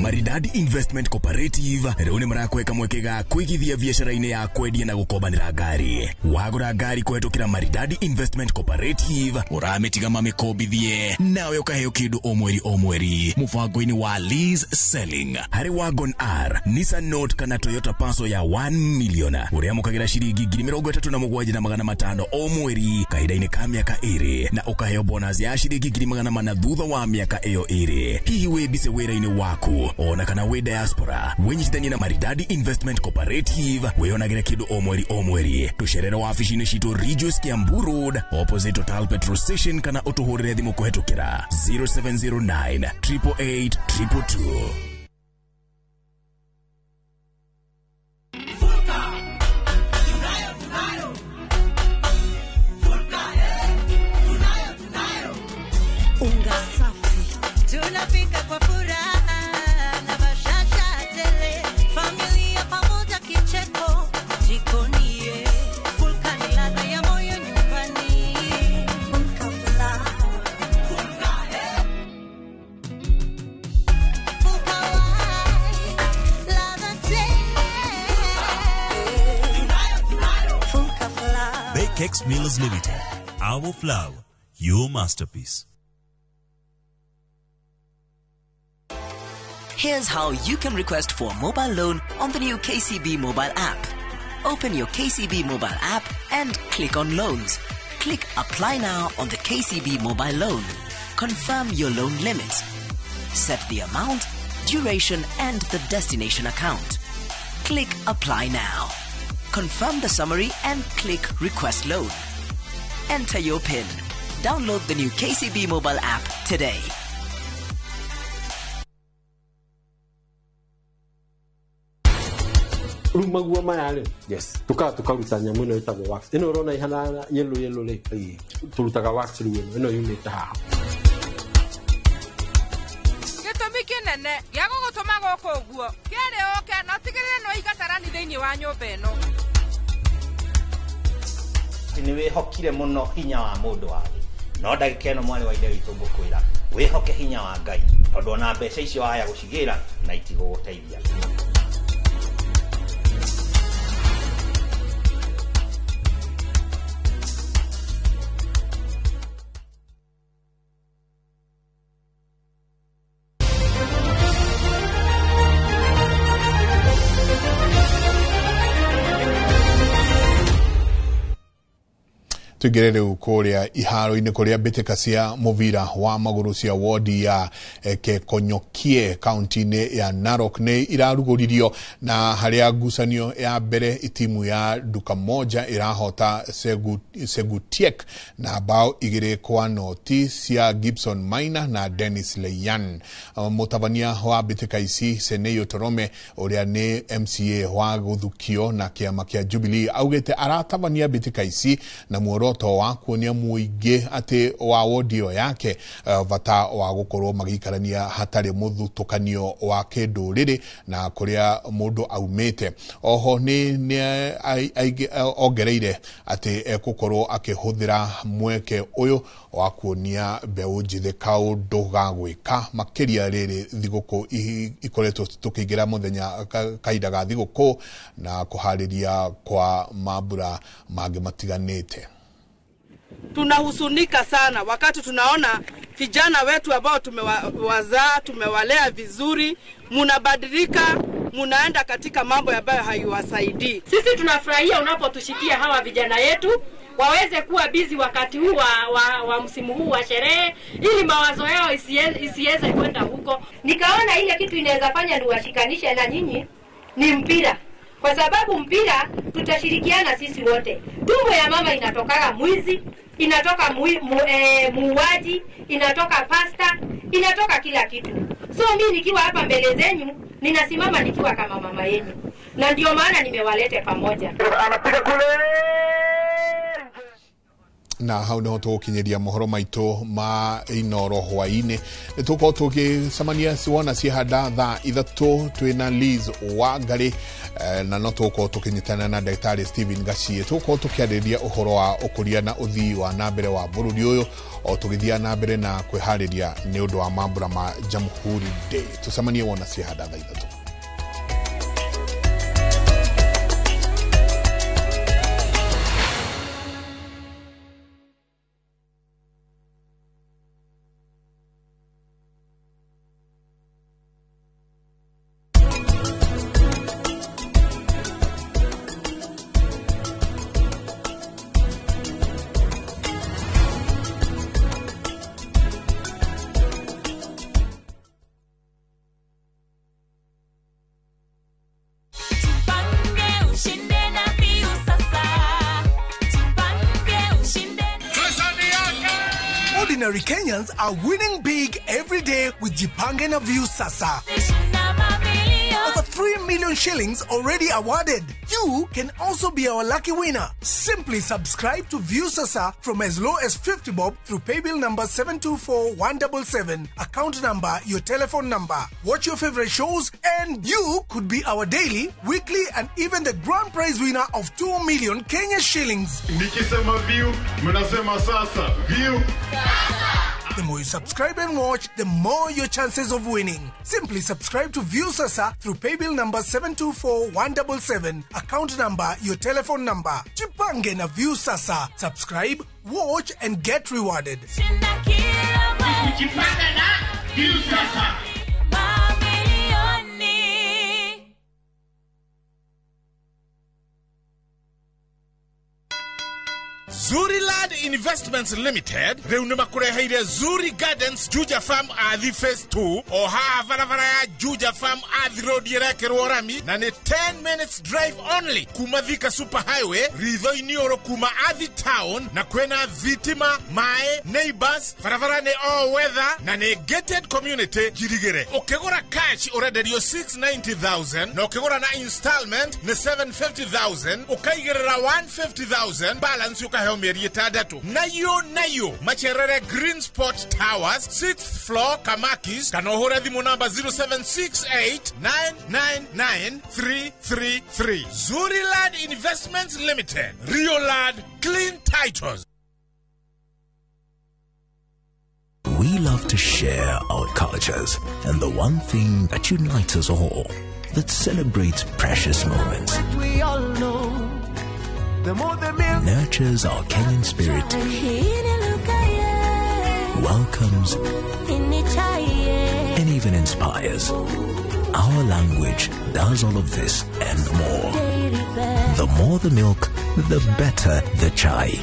Maridadi Investment Cooperative rĩu nĩ marakweka mweke ga kũigithia biacara-inĩ ya kwendia na gũkombanĩra ngari. Wagũra ngari kũhetũkĩra Maridadi Investment Cooperative ũramĩtiga mamĩkombithie nawe ũkaheo kĩndũ o mweri o mweri mũbango-inĩ wa lease selling. Harĩ Wagon R, Nissan Note kana Toyota Passo ya 1 million ũrĩamũkagĩra ciringi 37,500 o mweri kahinda-inĩ ka mĩaka 2 na ũkaheo bonus ya ciringi 400 thutha wa mĩaka ĩyo 2. Hihi wĩ busy wĩra-inĩ waku ona kana wĩ diaspora, wĩnyitithanie na Maridadi Investment Cooperative wĩonagĩre kĩndũ o mweri o mweri. Tũcerere wabici-inĩ citũ Ridgeways Kiambu Road opposite Total Petrol Station kana ũtũhũrĩre thimũ kũhetũkĩra 0709 888 222. Unga safi tunapika kwa furaha na bashasha tele, familia pamoja kicheko jikoni, Fulka ni ladha ya moyo nyumbani. Fulka furaha, Fulka Fulka ladha tele, Fulka furaha. Bakex Millers Limited, our flour, your masterpiece. Here's how you can request for a mobile loan on the new KCB mobile app. Open your KCB mobile app and click on Loans. Click Apply Now on the KCB mobile loan. Confirm your loan limit. Set the amount, duration and the destination account. Click Apply Now. Confirm the summary and click Request Loan. Enter your PIN. Download the new KCB mobile app today. Rĩu maguo maya rĩ, yes, tukaga tukaruta nyamũ ĩno ĩtagwo wax ĩno ũrona ihana yellow yellow rĩ, tũrutaga wax rĩu ĩno yumĩte haha. Gĩtũmi kĩnene gĩa gũgũtũma gũkũ ũguo kĩarĩ ũke na ũtigĩrĩre nĩ waiga tarani thĩinĩ wa nyũmba ĩno. Nĩ wĩhokire mũno hinya wa mũndũ wa thĩ, no ndagĩka ĩno mwarĩ wa ithe witũ ngũkwĩra wĩhoke hinya wa Ngai, tondũ ona mbeca icio waya gũcigĩra na itigũgũteithia. Tuingire riu kuria iharo-inĩ kũrĩa mbĩtĩka cia mũbira wa magũrũ cia wodi ya Kekonyokie kaunti-inĩ ya Narok nĩ irarugũririo, na harĩa ngucanio ya mbere timu ya Duka Moja ĩrahota Segutiek na bao 2-0 cia Gibson Maina na Dennis Leyan. Mũtabania wa mbĩtĩka ici Seneyo Torome ũrĩa nĩ MCA wa gũthukio na kĩama kĩa Jubilee augĩte aratabania mbĩtĩka ici na muoroto wa kuonia mũingĩ atĩ wa wodi ĩyo yake bata wa gũkorwo magĩikarania hatarĩ mũthutũkanio wa kĩndũrĩrĩ na kũrĩa mũndũ aumĩte. Oho nĩ ongereire atĩ egũkorwo akĩhũthĩra mweke ũyũ wa kuonia mbeũ njĩthĩ kaũndũ ga gwĩka makĩria rĩrĩ thigũkũ ikoretwo tũkĩingĩra mũthenya kahinda ga thigũkũ na kũharĩria kwa mambura mangĩ matiganĩte. Tunahusunika sana wakati tunaona vijana wetu ambao tumewazaa, tumewalea vizuri, munabadilika, munaenda katika mambo ambayo haiwasaidii. Sisi tunafurahia unapotushikia hawa vijana yetu waweze kuwa busy wakati huu wa msimu huu wa sherehe, ili mawazo yao isiweze kwenda huko. Nikaona ile kitu inaweza fanya niwashikanishe na nyinyi ni mpira. Kwa sababu mpira tutashirikiana sisi wote. Tumbo ya mama inatokaga mwizi, inatoka muuaji, inatoka pasta, inatoka kila kitu. So mimi nikiwa hapa mbele zenyu, ninasimama nikiwa kama mama yenu. Na ndio maana nimewalete pamoja. Anapiga kule. Na hau niho tugukinyiria mohoro maitu ma Inoro hwaini. Nĩ tũgũkorwo tũgĩcemania wona ciehanda thaa 3 twĩna Liz Wangari, na no tũgũkorwo tũkĩnyitana na ndagĩtarĩ Stephen Gachie. Tũgũkorwo tũkĩarĩrĩria ũhoro wa ũkũria na ũthii wa na mbere wa bũrũri ũyũ o tũgĩthiaga na mbere na kwĩharĩria nĩ ũndũ wa mambura ma Jamhuri Day. Tũcemanie wona ciehanda thaa 3. Ordinary Kenyans are winning big every day with Jipange na Viusasa. Over 3 million shillings already awarded. You can also be our lucky winner. Simply subscribe to Viusasa from as low as 50 bob through paybill number 724177, account number, your telephone number. Watch your favorite shows and you could be our daily, weekly and even the grand prize winner of 2 million Kenya shillings. Nikisema view, mnasema sasa. View. The more you subscribe and watch, the more your chances of winning. Simply subscribe to Viusasa through paybill number 724177, account number, your telephone number. Jipange na Viusasa. Subscribe, watch and get rewarded. Jipange na Viusasa. Zuri Land Investments Limited rĩu nĩ makũreheire Zuri Gardens Juja Farm Athi Phase 2 o haha barabara ya Juja Farm Athi Road ĩrekĩrwo rami na nĩ 10 minutes drive only kuma Thika Super Highway ritho-inĩ ũrũ kuma Athi Town, na kwĩna thitima, maĩ, neighbors, barabara nĩ all weather na nĩ gated community njirigĩre. Ũkĩgũra cash ũrenderio 690,000 na ũkĩgũra na installment nĩ 750,000, ũkaigĩrĩra 150,000 balance ũkaheo mĩeri 6. Nayo nayo macerere Green Spot Towers 6th floor Kamakis, kana ũhũre thimũ namba 0768999333. Zuriland Investments Limited, Rioland Clean Titles. We love to share our cultures and the one thing that unites us all, that celebrates precious moments, We all know the more the milk, nurtures our Kenyan spirit, welcomes, and even inspires. Our language does all of this and more. The more the milk, the better the chai.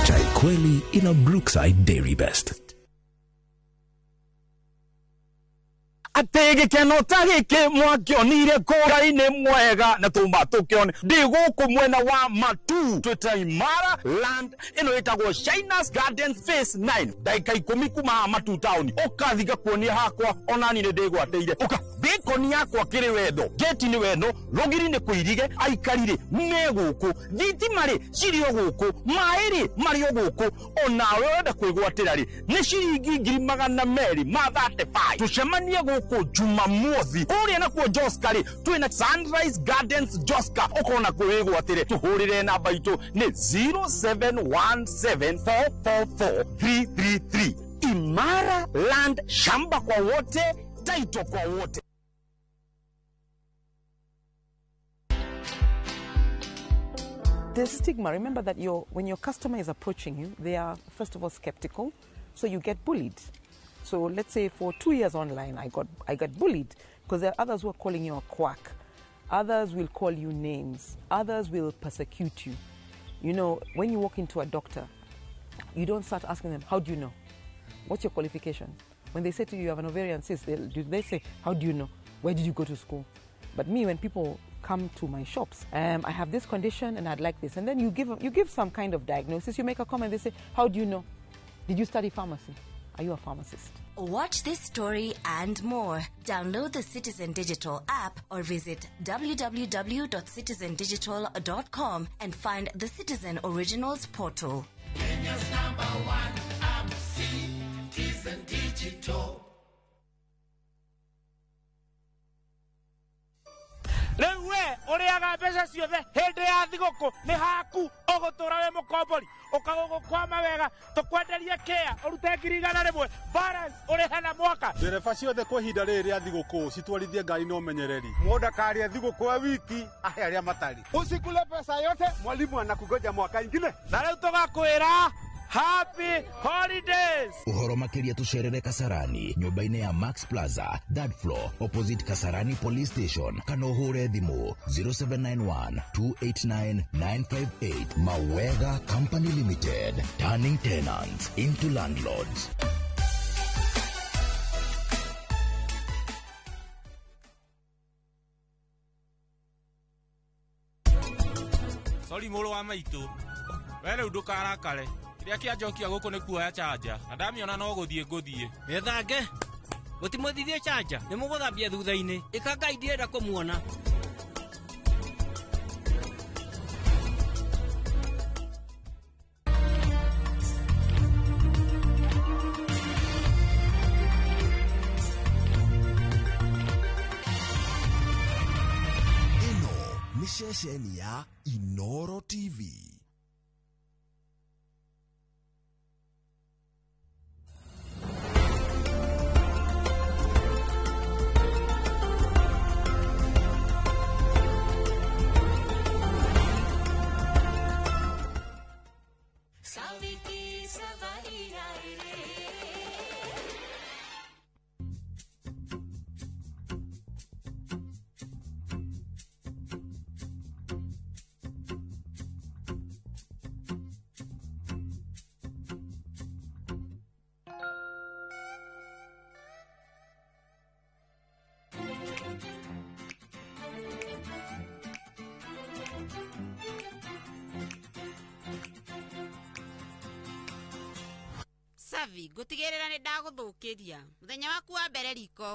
Chai Kweli in a Brookside Dairy Best. Atĩ gĩkeno ta gĩkĩ mwakĩonire kũra-inĩ mwega na tũma tũkĩone ndĩ gũkũ mwena wa Matu twĩta Imara Land ĩno ĩtagwo Shinas Garden Phase 9 ndagĩka 10 kuma haha Matu town ũkathi ngakuonia hakwa onani nĩ ndĩgwatĩire ũka bĩkoni yakwa kĩrĩ wendo geti nĩ wendo rũgiri nĩ kũirige aikari rĩ me gũkũ thitima rĩ cirĩ o gũkũ maĩ rĩ marĩ o gũkũ onawe ũrenda kwĩgwatĩra rĩ nĩ ciringi 235,000 tũcemanie gũkũ Jumamothi kũrĩa nakuo Joska rĩ twĩna Sunrise Gardens Joska ũkona kwĩgwatĩre tũhũrĩre namba itũ nĩ 0717444333. Imara Land, shamba kwa wote, title kwa wote. There's stigma. Remember that when your customer is approaching you, they are, first of all, skeptical, so you get bullied. So let's say for 2 years online, I got bullied because there are others who are calling you a quack. Others will call you names. Others will persecute you. You know, when you walk into a doctor, you don't start asking them, how do you know? What's your qualification? When they say to you, you have an ovarian cyst, they say, how do you know? Where did you go to school? But me, when people come to my shops, I have this condition and I'd like this. And then you give some kind of diagnosis, you make a comment, they say, how do you know? Did you study pharmacy? Are you a pharmacist? Watch this story and more. Download the Citizen Digital app or visit www.citizendigital.com and find the Citizen Originals portal. Kenya's number one app, Citizen Digital. Rĩu we ũrĩaga mbeca ciothe hĩndĩ ya thigũkũ nĩ haku ũgũtũra wĩ mũkombori ũkagũgũkwama wega tũkwenderie kĩa ũrute 100,000 balance ũrĩhe na mwaka. Ndereba ciothe kwa ihinda rĩrĩ rĩa thigũkũ citwarithie ngari na ũmenyereri. Mũndũ akarĩa thigũkũ ya wiki ahe arĩa matarĩ. Usikule pesa yote, mwalimu anakugoja mwaka ingine. Na rĩu tũgakwĩra happy holidays. Uhoro makiria tucerere Kasarani nyumba-inĩ ya Max Plaza third floor opposite Kasarani Police Station kana ũhũre thimũ 0791 289 958. Mawega Company Limited, turning tenants into landlords. Sorry mũrũ wa maitũ, we rĩu ndũkarakare. Kĩrĩa kĩanjokia gũkũ nĩ kuoya chanja na ndamiona no gũthiĩ ngũthiĩ. Methange gũtimũthithie chanja nĩ mũgũthambia thutha-inĩ. Ĩka Ngai ndirenda kũmuona. Ĩno nĩ ceceni ya Inoro TV. Savi, ngũtigĩrĩra nĩ ndagũthũkĩria mũthenya waku wa mbere riko.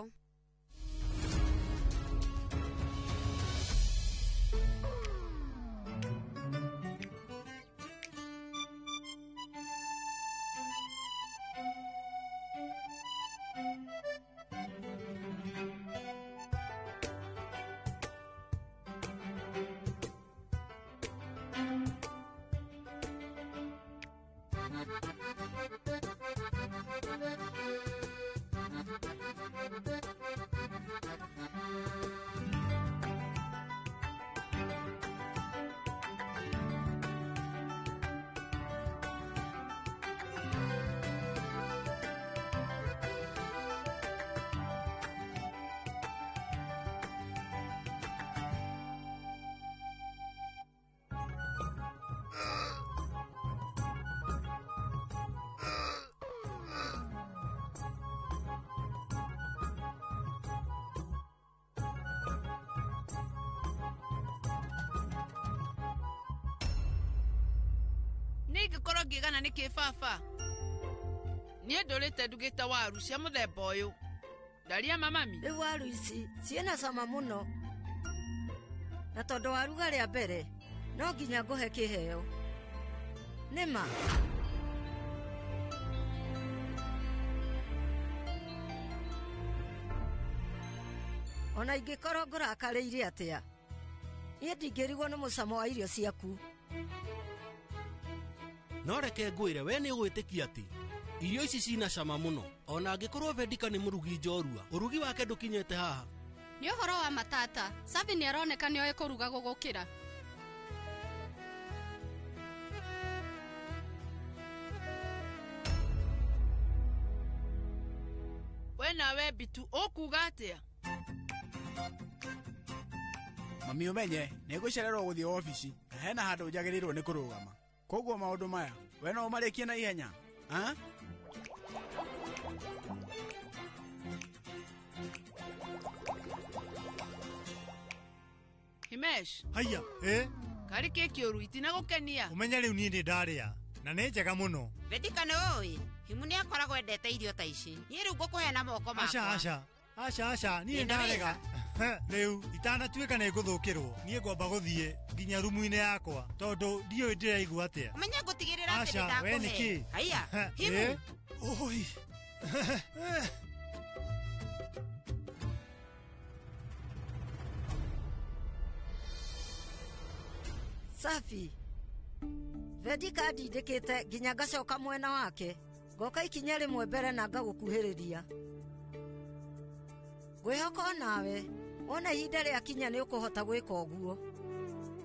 Ningĩkorwo ngĩgana nĩ kĩ baba? Niĩ ndũrĩte ndugĩte waru cia mũthemba ũyũ. Ndaria mamami. Rĩu waru ici ciĩna cama mũno. Na tondũ waruga rĩa mbere, no nginya ngũhe kĩheo. Nĩma. Ona ingĩkorwo ngũrakarĩire atĩa, niĩ ndingĩrigwo nĩ mũcamo wa irio ciaku. No reke ngwĩre we nĩ ũgwĩtĩkia atĩ irio ici cina cama mũno ona angĩkorwo Vedika nĩ mũrugi njorua ũrugi wake ndũkinyĩte haha. Nĩ ũhoro wa matata, Savi nĩ aroneka nĩoĩ kũruga gũgũkĩra. We nawe Bitu ũkuga atĩa? Mami ũmenye nĩ ngũcererwo gũthiĩ wabici na hena handũ njagĩrĩirwo nĩ kũrũgama. Koguo maũndũ maya we no ũmarĩkie na ihenya. Ha? Himesh. Haiya, eh? Karĩ kĩ kĩũru itinagũkenia? Ũmenye rĩu niĩ nĩ ndarĩa na nĩ njega mũno. Vedika nĩ ũĩ, Himu nĩ akoragwo endete irio ta ici. Niĩ rĩu ngũkũhe na moko makwa. Aca aca. Aca aca, niĩ ndarega. Rĩu itanatuĩka nĩ ngũthũkĩrwo niĩ ngwamba gũthiĩ nginya rumu-inĩ yakwa tondũ ndiũĩ ndĩraigua atĩa. Ũmenye ngũtigĩrĩra atĩ Aca, we nĩ nĩ kĩ? ndakũhe. Haiya, himu. Ĩ? Oi. Safi. Vedika andindĩkĩte nginya ngacoka mwena wake ngoka ikinya rĩmwe mbere na ngagũkuhĩrĩria. Ngwĩhoka o nawe wona ihinda rĩakinya nĩ ũkũhota gwĩka ũguo.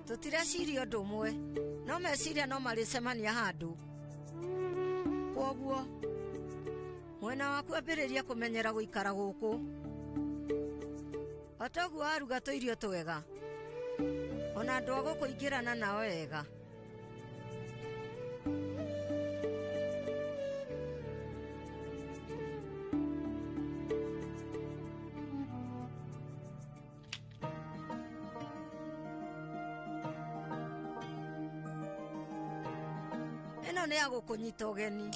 Tũtireciria ũndũ ũmwe no meciria no marĩcemania handũ. Kwoguo mwena waku ambĩrĩria kũmenyera gũikara gũkũ. O ta ũguo waruga tũirio twega ona andũ a gũkũ ingĩrana nao wega. Ĩno nĩ ya gũkũnyita ũgeni.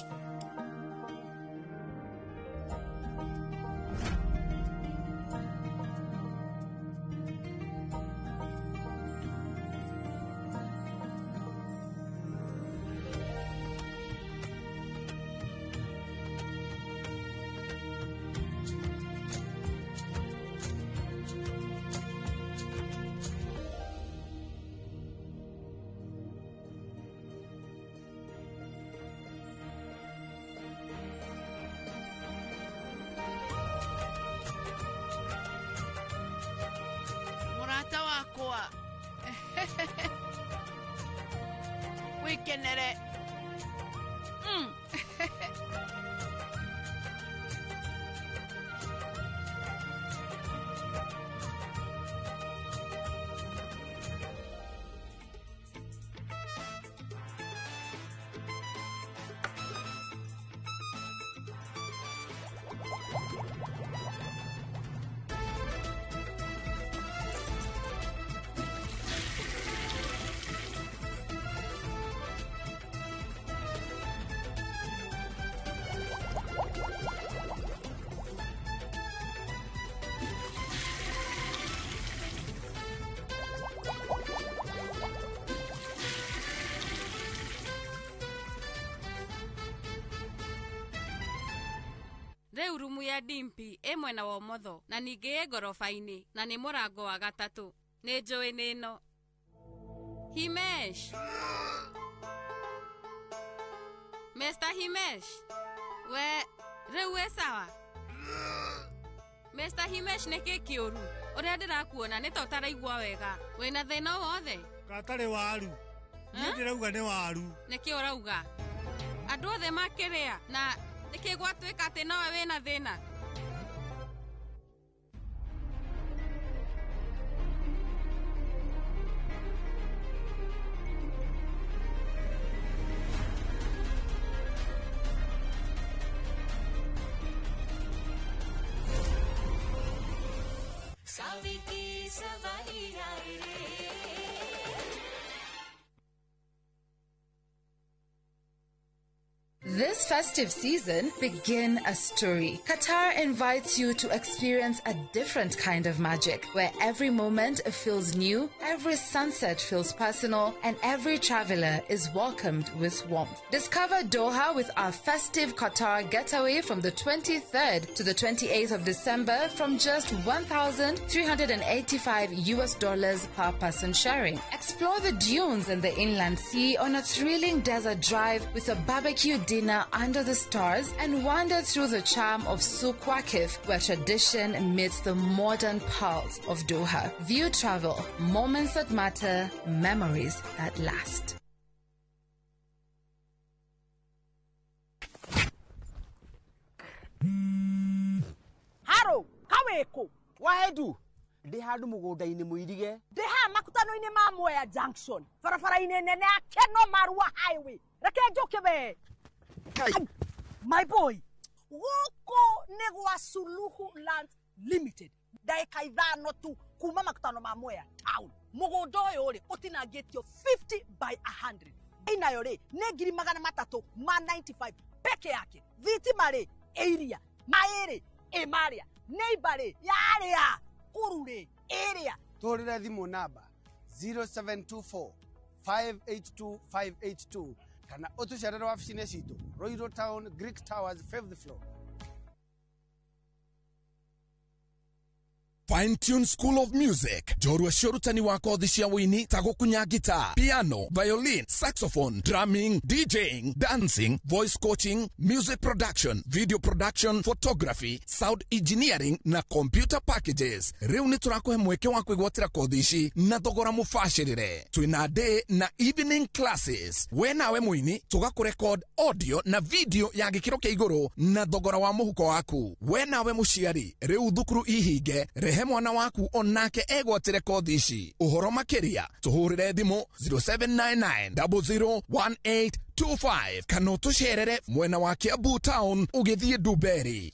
Mũrata wakwa. Wĩkenere. Rĩu rumu ya Dimpi ĩ mwena wa ũmotho na ningĩ ĩ ngoroba-inĩ na nĩ mũrango wa gatatũ. Nĩ njũĩ nĩ ĩno. Himesh. Mr. Himesh. We rĩu wĩ sawa? Mr. Himesh nĩ kĩ kĩũru? Ũrĩa ndĩrakuona nĩ ta ũtaraigua wega. Wĩna thĩna o wothe? Gatarĩ waru. Niĩ ndĩrauga nĩ waru. Nĩkĩ ũrauga? Andũ othe makĩrĩa na nĩkĩ gwatuĩka atĩ nowe wĩna thĩna? Saviki सवारी आई रे. This festive season, begin a story. Qatar invites you to experience a different kind of magic, where every moment feels new, every sunset feels personal, and every traveler is welcomed with warmth. Discover Doha with our festive Qatar getaway from the 23rd to the 28th of December from just $1,385 US per person sharing. Explore the dunes and the inland sea on a thrilling desert drive with a barbecue dinner under the stars and wander through the charm of Souk Waqif, where tradition meets the modern pulse of Doha. View travel, moments that matter, memories that last. Haro, kaweko. Wahedu, ndĩ handũ mũgũnda-inĩ mũirige. Ndĩ haha makutano-inĩ ma Mwea Junction, barabara-inĩ nene ya Keno Marua Highway. Reke njũke we. My boy, gũkũ nĩ gwa Suluhu Land Limited. Ndagĩka 5 tu kuma makutano ma Mwea town. Mũgũnda ũyũ rĩ ũtinangĩtio 50 by 100. Bei nayo rĩ nĩ 395,000 peke yake. Thitima rĩ ĩ iria, maĩ rĩ ĩ marĩa, neighbor rĩ yarĩa. Cukuru rĩ ĩrĩa. Tũhũrĩre thimũ namba 0724 582 582 kana ũtũcerere wabici-inĩ citũ Ruiru Town, Greek Towers, 5th floor. Fine Tune School of Music, njorua cia ũrutani wa kothi cia wũini ta gũkunya guitar, piano, violin, saxophone, drumming, DJing, dancing, voice coaching, music production, video production, photography, sound engineering na computer packages. Rĩu nĩ tũrakũhe mweke wa kwĩgwatĩra kothi ici na thogora mũbacĩrĩre. Twĩna day na evening classes. We nawe mũini tũgakũrekod audio na video ya gĩkĩro kĩa igũrũ na thogora wa mũhuko waku. We nawe mũciari, rĩu thukuru ihinge, rehe mwana waku onake egwatĩre kothi ici. Ũhoro makĩria tũhũrĩre thimũ 0799001825 kana ũtũcerere mwena wa Kiambu Town ũgĩthiĩ Ndumberi.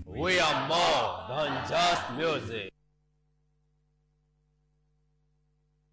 We are more than just music.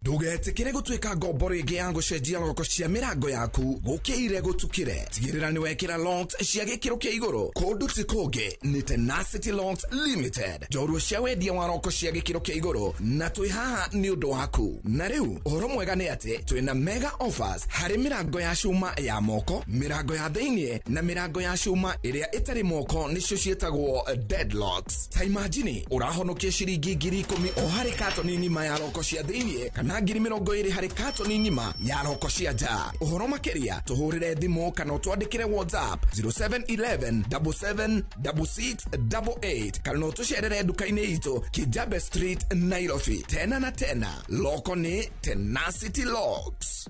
Ndũgetĩkĩre gũtuĩka ngombo rĩngĩ ya gũcenjia loko cia mĩrango yaku gũkĩire gũtukĩre. Tigĩrĩra nĩ wekĩra locks cia gĩkĩro kĩa igũrũ. Kũndũ ti kũngĩ nĩ Tenacity Locks Limited, njorua cia wendia wa roko cia gĩkĩro kĩa igũrũ, na twĩ haha nĩ ũndũ waku. Na rĩu ũhoro mwega nĩ atĩ twĩna mega offers harĩ mĩrango ya cuma ya moko, mĩrango ya thĩinĩ na mĩrango ya cuma ĩrĩa ĩtarĩ moko, nĩcio ciĩtagwo deadlocks. Ta imagine ũrahonokia ciringi 10,000 o harĩ katoni ng'ima ya roko cia thĩinĩ kana 20,000 harĩ katoni ng'ima ya roko cia nja. Ũhoro makĩria tũhũrĩre thimũ kana ũtwandĩkĩre WhatsApp 0711 77 6688 kana ũtũcerere nduka-inĩ itũ Kijabe Street, Nairobi. Tena na tena, loko nĩ Tenacity Locks.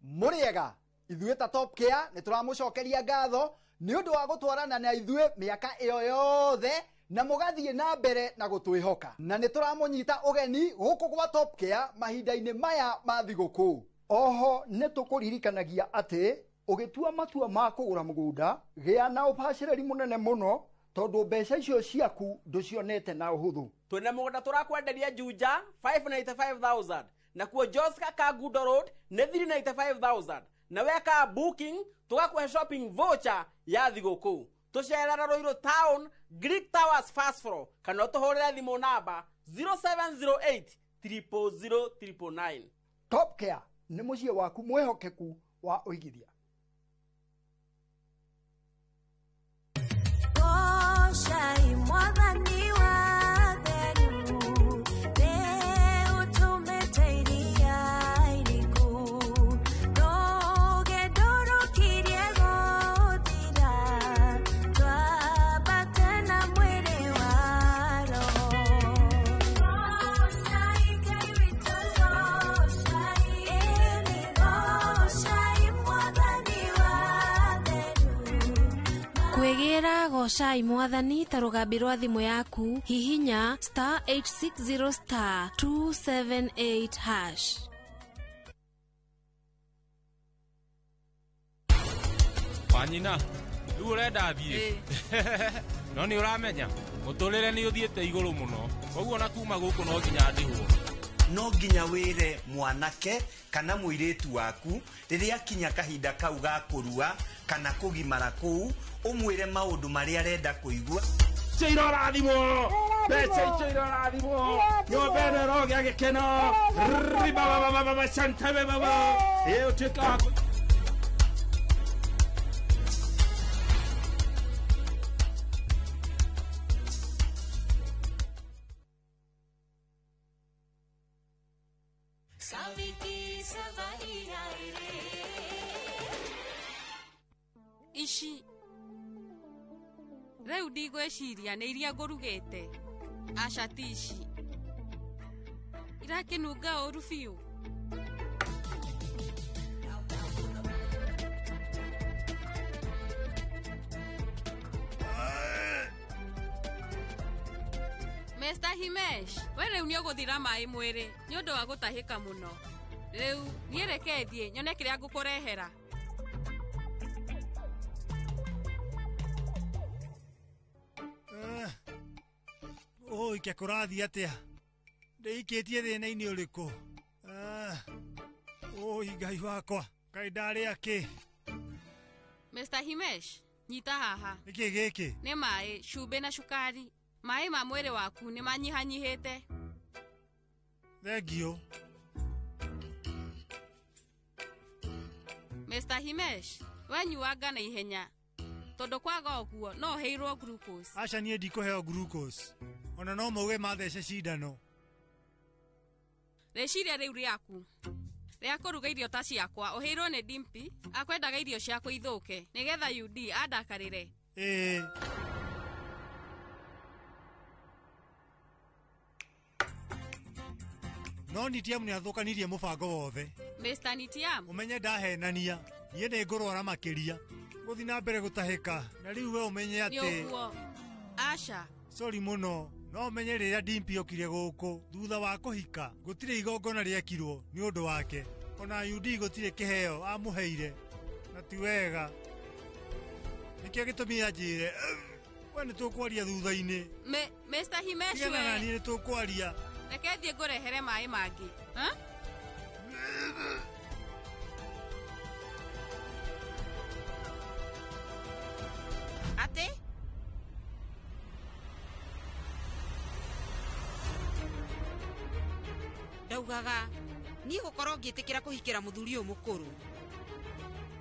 Mũrĩega ithuĩ ta Top Care nĩ tũramũcokeria ngatho nĩ ũndũ wa gũtwarana na ithuĩ mĩaka ĩyo yothe na mũgathiĩ na mbere na gũtwĩhoka, na nĩ tũramũnyita ũgeni gũkũ gwa Top Care mahinda-inĩ maya ma thigũkũ. Oho nĩ tũkũririkanagia atĩ ũgĩtua matua ma kũgũra mũgũnda, gĩa na ũbacĩrĩri mũnene mũno tondũ mbeca icio ciaku ndũcionete na ũhũthũ. Twĩna mũgũnda tũrakwenderia Juja 595,000, nakuo Joska Kangundo Road nĩ 395,000, na weka booking tũgakũhe shopping voucher ya thigũkũ. Tũcerere Ruiru Town, Greek Towers, first floor, kana ũtũhũrĩre thimũ namba 0708 000 999. Top Care nĩ mũciĩ waku mwĩhokeku wa ũigithia. Goshai mwathani wa theru, rĩu tũmĩte iria iriku, rũgendo rũkirie gũthira, twambate na mwĩrĩ wa roho. Goshai Ngai witũ, goshai, ĩni goshai mwathani wa theru. Kwĩgĩra gocai mwathani ta rũgambi rwa thimũ yaku, hihinya star 860 star 278 hash. Wanyina, rĩu ũrenda thiĩ? No nĩ ũramenya mũtũrĩre nĩ ũthiĩte igũrũ mũno, koguo na kuma gũkũ no nginya ndĩhwo. No nginya wĩre mwanake kana mũirĩtu waku rĩrĩa akinya kahinda kau ga kũrua kana kũgimara kũu, ũmwĩre maũndũ marĩa arenda kũigua. Icio irorathimwo, mbeca icio irorathimwo, nyũmba ĩno ĩrogĩa gĩkeno, ribabababa shantebe baba, ĩ ũtuĩke wa kũ- Savi ki savari ai re. Ici rĩu ndigwĩciria nĩ iria ngũrugĩte. Aca ti ici, irakĩnunga ũru biũ. Mr. Himesh, we rĩu nĩ ũgũthira maĩ mwĩrĩ nĩ ũndũ wa gũtahĩka mũno. Rĩu niĩ reke thiĩ nyone kĩrĩa ngũkũrehera. Ũike kũrathiĩ atĩa? Ndĩikĩtie thĩna-inĩ ũrĩkũ? Ũi Ngai wakwa, kaĩ ndarĩa kĩ? Mr. Himesh, Nyita haha. Nĩkĩ gĩkĩ? Nĩ maĩ, cumbĩ na cukari. Maĩ ma mwĩrĩ waku nĩ manyihanyihĩte. Thengiũ. Mr. Himesh, wenyuanga na ihenya tondũ kwaga ũguo no ũheirwo glucose. Aca niĩ ndikũheo glucose. Ona no mauge mathece cindano. Rĩciria rĩu rĩaku rĩa kũruga irio ta ciakwa ũheirwo nĩ Dimpi akwendaga irio ciaku ithũke nĩgetha UD andakarĩre. Ĩĩ. No Nitiam nĩ athũkanirie mũbango wothe. Mr. Nitiam, Ũmenye ndahenania. Niĩ nĩ ngũrwara makĩria. Gũthiĩ na mbere gũtahĩka. Na rĩu we ũmenye nĩ atĩ ũguo. Aca, sori mũno. No ũmenye rĩrĩa Dimpi okire gũkũ thutha wa kũhika gũtirĩ igongona rĩekirwo nĩ ũndũ wake. Ona UD gũtirĩ kĩheo amũheire. Na ti wega. Nĩkĩo gĩtũmi anjĩre we nĩ tũkwaria thutha-inĩ. Mr. Himesh Tigana na we, niĩ nĩ tũkwaria. reke thiĩ ngũrehere maĩ mangĩ. Ha? Atĩ ndaugaga niĩ gũkorwo ngĩtĩkĩra kũhikĩra mũthuri ũyũ mũkũrũ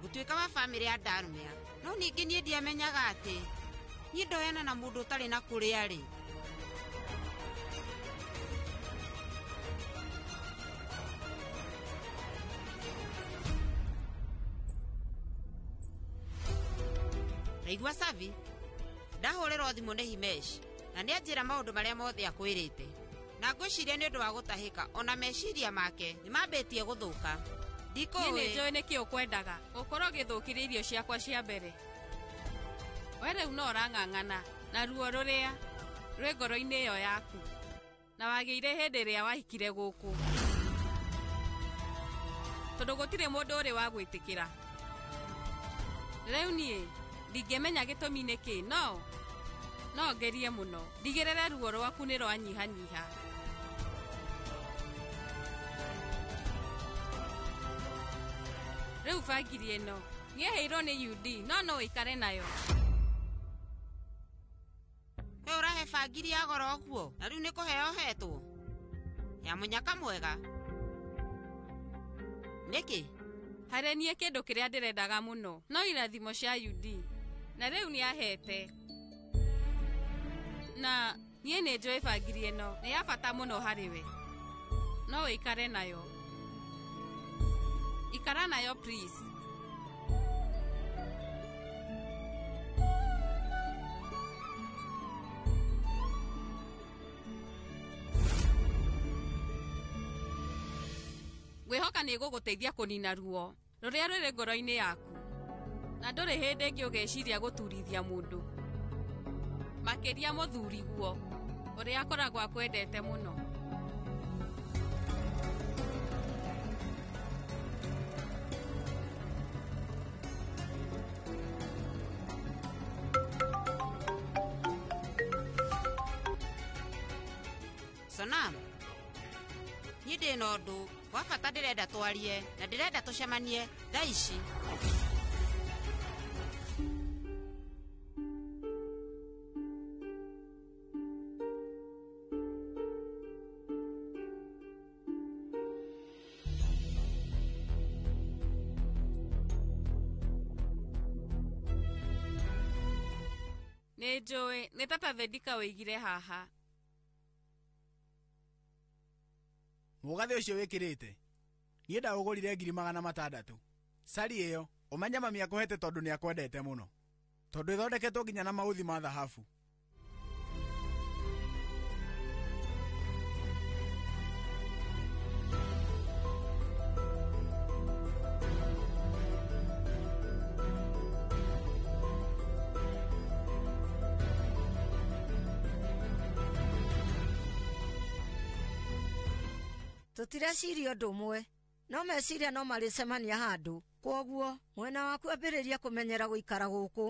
gũtuĩka wa bamĩrĩ ya Darmia no ningĩ niĩ ndiamenyaga atĩ niĩ ndoyana na mũndũ ũtarĩ na kũrĩa rĩ. Raigua Savi, ndahũrĩrwo thimũ nĩ Himesh na nĩ anjĩra maũndũ marĩa mothe akwĩrĩte na ngwĩciria nĩ ũndũ wa gũtahĩka ona meciria make nĩ mambĩtie gũthũka. Niĩ nĩ Ndikũĩ. njũĩ nĩkĩ ũkwendaga gũkorwo ũgĩthũkirie irio ciakwa cia mbere. We rĩu no ũrang'ang'ana na ruo rũrĩa rwĩ ngoro-inĩ ĩyo yaku na wagĩire hĩndĩ ĩrĩa wahikire gũkũ tondũ gũtirĩ mũndũ ũrĩ wa gwĩtĩkĩra. Rĩu niĩ ndingĩmenya gĩtũmi nĩkĩ no ngerie mũno ndigĩrĩre ruo rwaku nĩ rwanyihanyiha. Rĩu bangiri ĩno nĩeheirwo nĩ UD no ũikare nayo. We ũrahe bangiri ya goro ũguo na rĩu nĩ kũheo ũhetwo ya mũnyaka mwega nĩkĩ? Harĩ niĩ kĩndũ kĩrĩa ndĩrendaga mũno no irathimo cia UD na rĩu nĩahete na niĩ nĩ njũĩ bangiri ĩno nĩ ya bata mũno harĩ we no ũikare nayo. Ikara nayo please. Ngwĩhoka nĩ ĩgũgũteithia kũnina ruo rũrĩa rũrĩ ngoro-inĩ yaku na ndũrĩ hĩndĩ ĩngĩ ũgeciria gũturithia mũndũ makĩria mũthuriguo ũrĩa akoragwo akwendete mũno. Sonam, niĩ ndĩ na ũndũ wa bata ndĩrenda twarie na ndĩrenda tũcemanie thaa ici. Nĩ njũĩ nĩ tata Vedika wĩigire haha. Mũgathĩ ũcio wĩkĩrĩte niĩ ndaũgũrire 600,000. Cari ĩyo ũmenye mami akũhete tondũ nĩ akwendete mũno tondũ ĩthondeketwo nginya na mauthi ma thahabu. Tũtireciria ũndũ ũmwe no meciria no marĩcemania handũ kwoguo mwena waku ambĩrĩria kũmenyera gũikara gũkũ.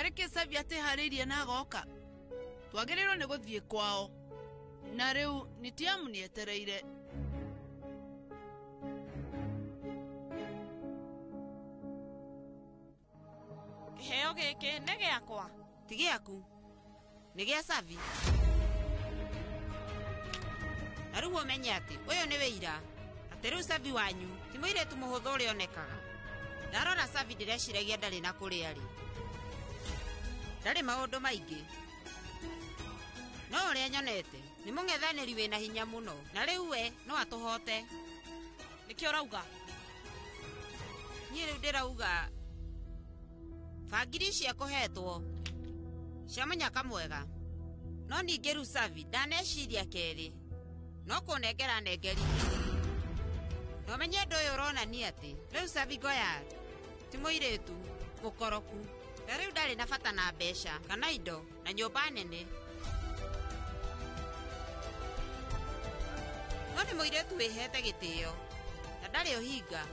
Karĩ kĩ Savi atĩharĩirie na agoka? Twagĩrĩirwo nĩ gũthiĩ kwao. Na rĩu Nitiamu nĩetereire. Kĩheo gĩkĩ nĩ gĩakwa. Ti gĩaku, nĩ gĩa Savi. Na rĩu ũmenye atĩ ũyũ nĩ wĩira atĩ rĩu Savi wanyu ti mũirĩtu mũhũthũ ũrĩa onekaga. Ndarora Savi ndĩreciragia ndarĩ na kũrĩa arĩ. Ndarĩ maũndũ maingĩ. No ũrĩa nyonete nĩ mũng'ethanĩri wĩna hinya mũno na rĩu we no atũhote. Nĩkĩo ũrauga? Niĩ rĩu ndĩrauga bangiri ici ekũhetwo cia mũnyaka mwega. No ningĩ rĩu Savi ndaneciria kerĩ no kũnengera nengerire. Na ũmenye ũndũ ũyũ ũronania atĩ rĩu Savi Goyal ti mũirĩtu mũkoroku na rĩu ndarĩ na bata na mbeca kana indo na nyũmba nene. No nĩ mũirĩtu wĩhete gĩtĩo na ndarĩ ũhinga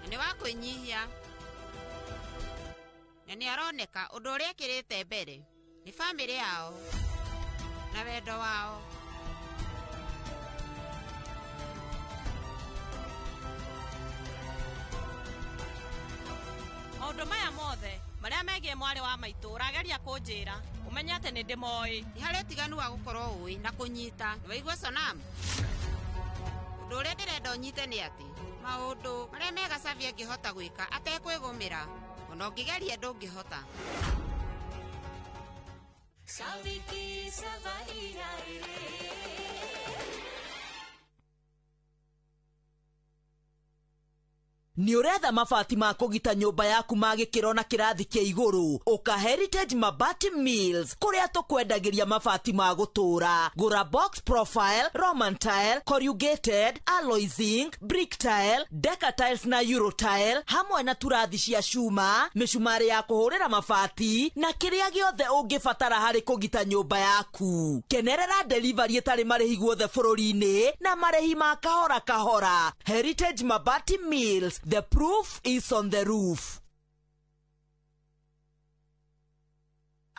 na nĩ wa kwĩnyihia na nĩ aroneka ũndũ ũrĩa ekĩrĩte mbere nĩ bamĩrĩ yao na wendo wao. Maũndũ maya mothe marĩa megiĩ mwarĩ wa maitũ ũrageria kũnjĩra ũmenye atĩ nĩ ndĩmoĩ. Nĩ harĩ ũtiganu wa gũkorwo ũĩ na kũnyita. Nĩwaigua Sonam? Ũndũ ũrĩa ndĩrenda ũnyite nĩ atĩ maũndũ marĩa mega Savi angĩhota gwĩka atekwĩgũmĩra ona ũngĩgeria ndũngĩhota. Savi ki savari ai re. Nĩ ũretha mabati ma kũgita nyũmba yaku ma gĩkĩro na kĩrathi kĩa igũrũ? Ũka Heritage Mabati Mills kũrĩa tũkwendagĩria mabati ma gũtũũra. Gũra box profile, Roman tile, corrugated, alloy zinc, brick tile, deca tiles na euro tile hamwe na turathi cia cuma, mĩcumarĩ ya kũhũrĩra mabati na kĩrĩa gĩothe ũngĩbatara harĩ kũgita nyũmba yaku. Kenerera delivery ĩtarĩ marĩhi guothe bũrũri-inĩ na marĩhi ma kahora kahora. Heritage Mabati Mills, the proof is on the roof.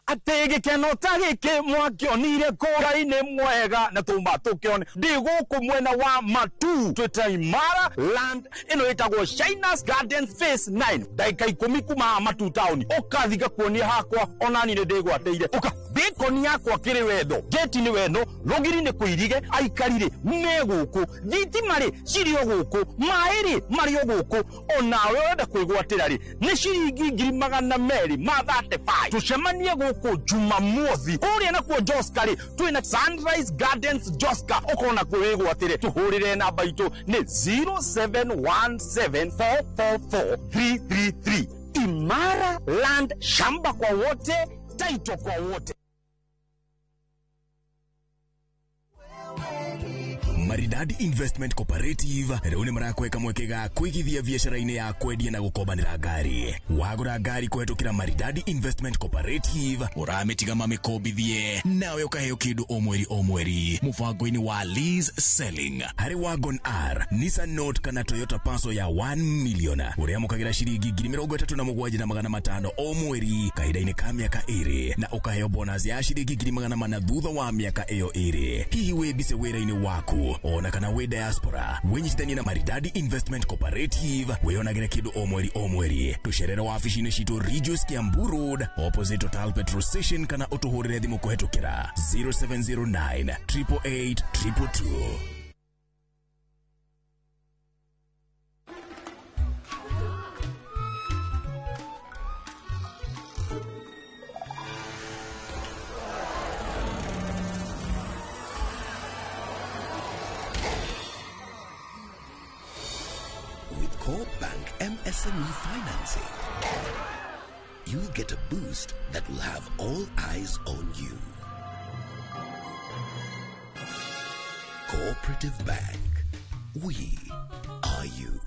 Atĩ gĩkeno ta gĩkĩ mwakĩonire kũra-inĩ mwega na tũma tũkĩone ndĩ gũkũ mwena wa Matu twĩta Imara Land ĩno ĩtagwo Shina's Garden Phase 9 ndagĩka 10 kuma haha Matu town ũkathi ngakuonia hakwa onani nĩ ndĩgwatĩire ũka bacon yakwa kĩrĩ wendo gate nĩ wendo rũgiri nĩ kũirige aikari rĩ me gũkũ thitima rĩ cirĩ o gũkũ maĩ rĩ marĩ o gũkũ onawe ũrenda kwĩgwatĩra rĩ nĩ ciringi 235 tũcemanie gũkũ Jumamothi kũrĩa nakuo Joska rĩ twĩna Sunrise Gardens Joska ũkona kwĩgwatĩre tũhũrĩre namba itũ nĩ 0717444333 Imara Land, shamba kwa wote, title kwa wote. Maridadi Investment Cooperative rĩu nĩ marakweka mweke ga kũigithia biacara-inĩ ya kwendia na gũkombanĩra ngari. Wagũra ngari kũhetũkĩra Maridadi Investment Cooperative ũramĩtiga mamĩkombithie nawe ũkaheo kĩndũ o mweri o mweri mũbango-inĩ wa lease selling. Harĩ Wagon R, Nissan Note kana Toyota Passo ya 1 million ũrĩamũkagĩra ciringi 37,500 o mweri kahinda-inĩ ka mĩaka 2 na ũkaheo bonus ya ciringi 400 thutha wa mĩaka ĩyo 2. Hihi wĩ bice wĩra-inĩ waku ona kana wĩ diaspora, wĩnyitithanie na Maridadi Investment Cooperative wĩonagĩre kĩndũ o mweri o mweri. Tũcerere wabici-inĩ citũ Ridgeways Kiambu Road opposite Total Petrol Station kana ũtũhũrĩre thimũ kũhetũkĩra 0709 888 222. With Co-op Bank MSME financing, you'll get a boost that will have all eyes on you. Cooperative Bank. We are you.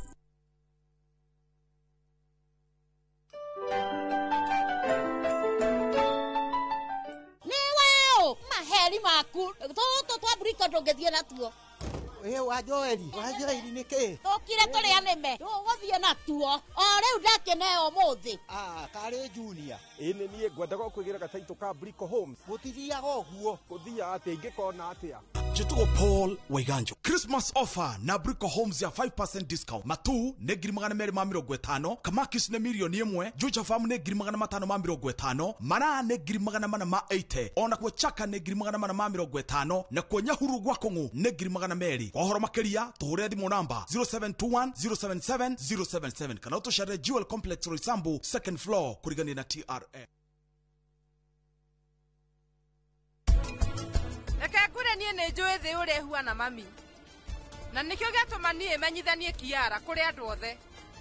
Niweo maheri maku tũtũ twa mburiko ndũngĩthiĩ natuo. Ĩ wa Joeli, wa Joeli nĩ kĩ? Tũkire tũrĩ anĩme. Tũgũthiĩ natuo. O rĩu ndakĩneo ũmũthĩ. Ah, karĩ Junior. Ĩ nĩ niĩ ngwendaga kwĩgĩra gataitũ ka Brico Homes. Gũtithiaga ũguo. Gũthiaga atĩa ingĩkona atĩa? Njĩtagwo Paul Waiganjo. Christmas offer na Brico Homes ya 5% discount. Matu nĩ 250,000, Kamakis nĩ 1,000,000, Juja Farm nĩ 550,000, Maraa nĩ 480,000, ona kuo Chaka nĩ 450,000, na kuo Nyahururu gwa Kũng'ũ nĩ 200,000. Kwa ũhoro makĩria tũhũrĩre thimũ namba 0721 077 077 kana ũtũcerere Jewel Complex Roysambu second floor kũrigania na TRM. Reke ngwĩre niĩ nĩ njũĩ thĩ ũrĩa ĩhuana mami na nĩkĩo gĩatũma niĩ menyithanie Kiara kũrĩ andũ othe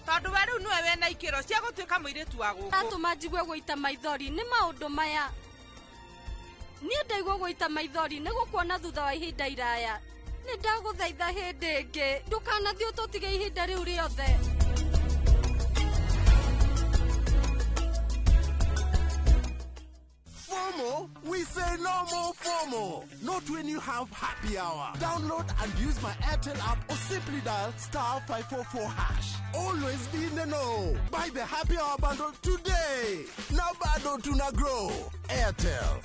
tondũ we rĩu nĩwe wĩna ikĩro cia gũtuĩka mũirĩtu wa gũkũ. Atũma njigue gũita maithori nĩ maũndũ maya. Niĩ ndaigua gũita maithori nĩ gũkuona thutha wa ihinda iraya. Nĩ ndagũthaitha hĩndĩ ĩngĩ ndũkanathiĩ ũtũtige ihinda rĩu rĩothe. FOMO? We say no more FOMO. Not when you have happy hour. Download and use my Airtel app or simply dial *544#. Always be in the know. Buy the happy hour bundle today. Now bado tuna grow. Airtel.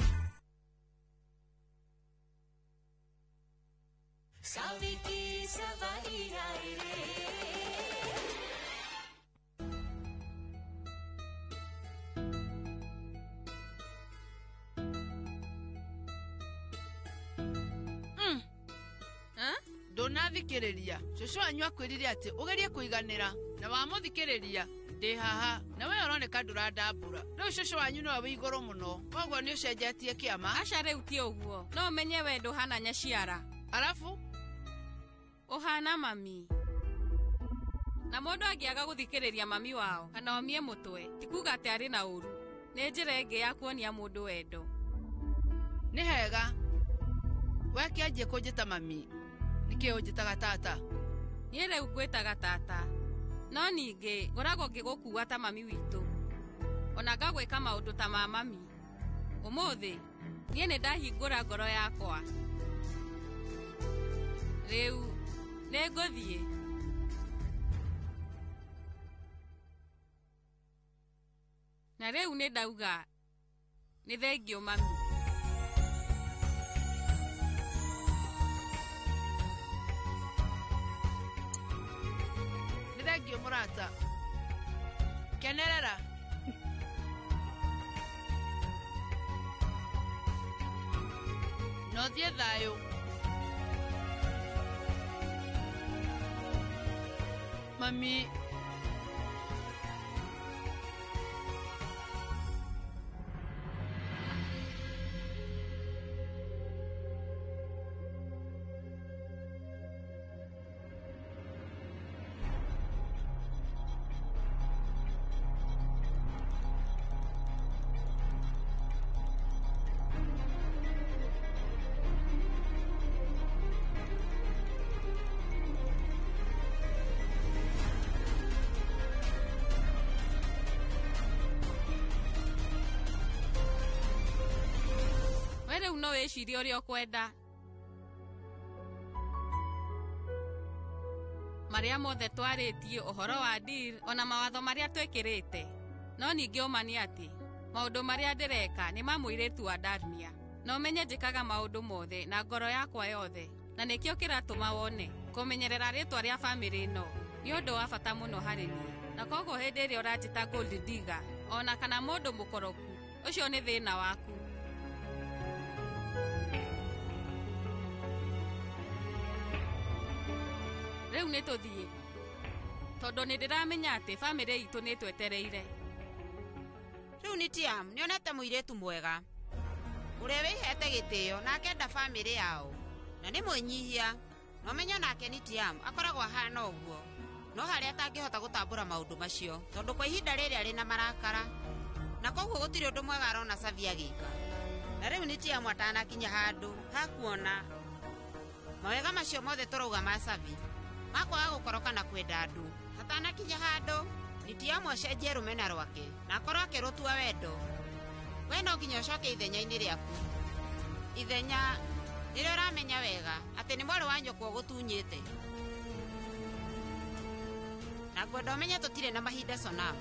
Saviki savari ai re. Ndũnathikĩrĩria cũcũ wanyu akwĩrire atĩ ũgerie kũiganĩra na wamũthikĩrĩria ndĩ haha na we ũroneka ndũrandambũra rĩu cũcũ wanyu nowe wĩ igũrũ mũno koguo nĩ ũcenjetie kĩama. Aca rĩu ti ũguo no ũmenye we ndũhana nyaciara arabu ũhana mami na mũndũ angĩaga gũthikĩrĩria mami wao kana omie mũtwe ti kuga atĩ arĩ na ũru nĩ njĩra ĩngĩ ya kuonia mũndũ wendo. Nĩ hega we kĩanjie kũnjĩta mami nĩkĩ ũnjĩtaga tata? Niĩ rĩu ngwĩtaga tata no ningĩ ngoragwo ngĩgũkua ta mami witũ ona ngagwĩka maũndũ ta ma mami. Ũmũthĩ niĩ nĩ ndahingũra ngoro yakwa rĩu nĩ ngũthiĩ. Na rĩu nĩ ndauga nĩ thengiũ mami. Nĩ thengiũ mũrata. Kenerera. No thiĩ thayũ. Mami. Rĩu no wĩcirie ũrĩa ũkwenda marĩa mothe twarĩtie ũhoro wa deal ona mawatho marĩa twĩkĩrĩte no ningĩ ũma nĩ atĩ maũndũ marĩa ndĩreka nĩ ma mũirĩtu wa Darmia na ũmenye njĩkaga maũndũ mothe na ngoro yakwa yothe na nĩkĩo kĩratũma wone kũmenyerera rĩtwa rĩa bamĩrĩ ĩno nĩ ũndũ wa bata mũno harĩ niĩ na koguo hĩndĩ ĩrĩa ũranjĩta gold digger ona kana mũndũ mũkoroku ũcio nĩ thĩna waku. Rĩu nĩ tũthiĩ tondũ nĩ ndĩramenya atĩ bamĩrĩ itũ nĩ twetereire. Rĩu nĩ Tiam nĩonete mũirĩtu mwega ũrĩa wĩhete gĩtĩo na akenda bamĩrĩ yao na nĩ mwĩnyihia na ũmenye onake nĩ Tiam akoragwo ahana ũguo no harĩa atangĩhota gũtambũra maũndũ macio tondũ kwa ihinda rĩrĩ arĩ na marakara na koguo gũtirĩ ũndũ mwega arona Savi agĩka. Na rĩu nĩ Tiam atanakinya handũ hakuona mawega macio mothe tũrauga ma Savi makwaga gũkoroka na kwenda andũ hatanakinya handũ nĩ Tiam acenjie rũmena rwake na akorwo akĩrũtua wendo. We no nginya ũcoke ithenya-inĩ rĩaku ithenya Rĩrĩa ũramenya wega atĩ nĩ mwarĩ wa nyũkwa ũgũtunyĩte. Na ngwenda ũmenye tũtirĩ na mahinda Sonam.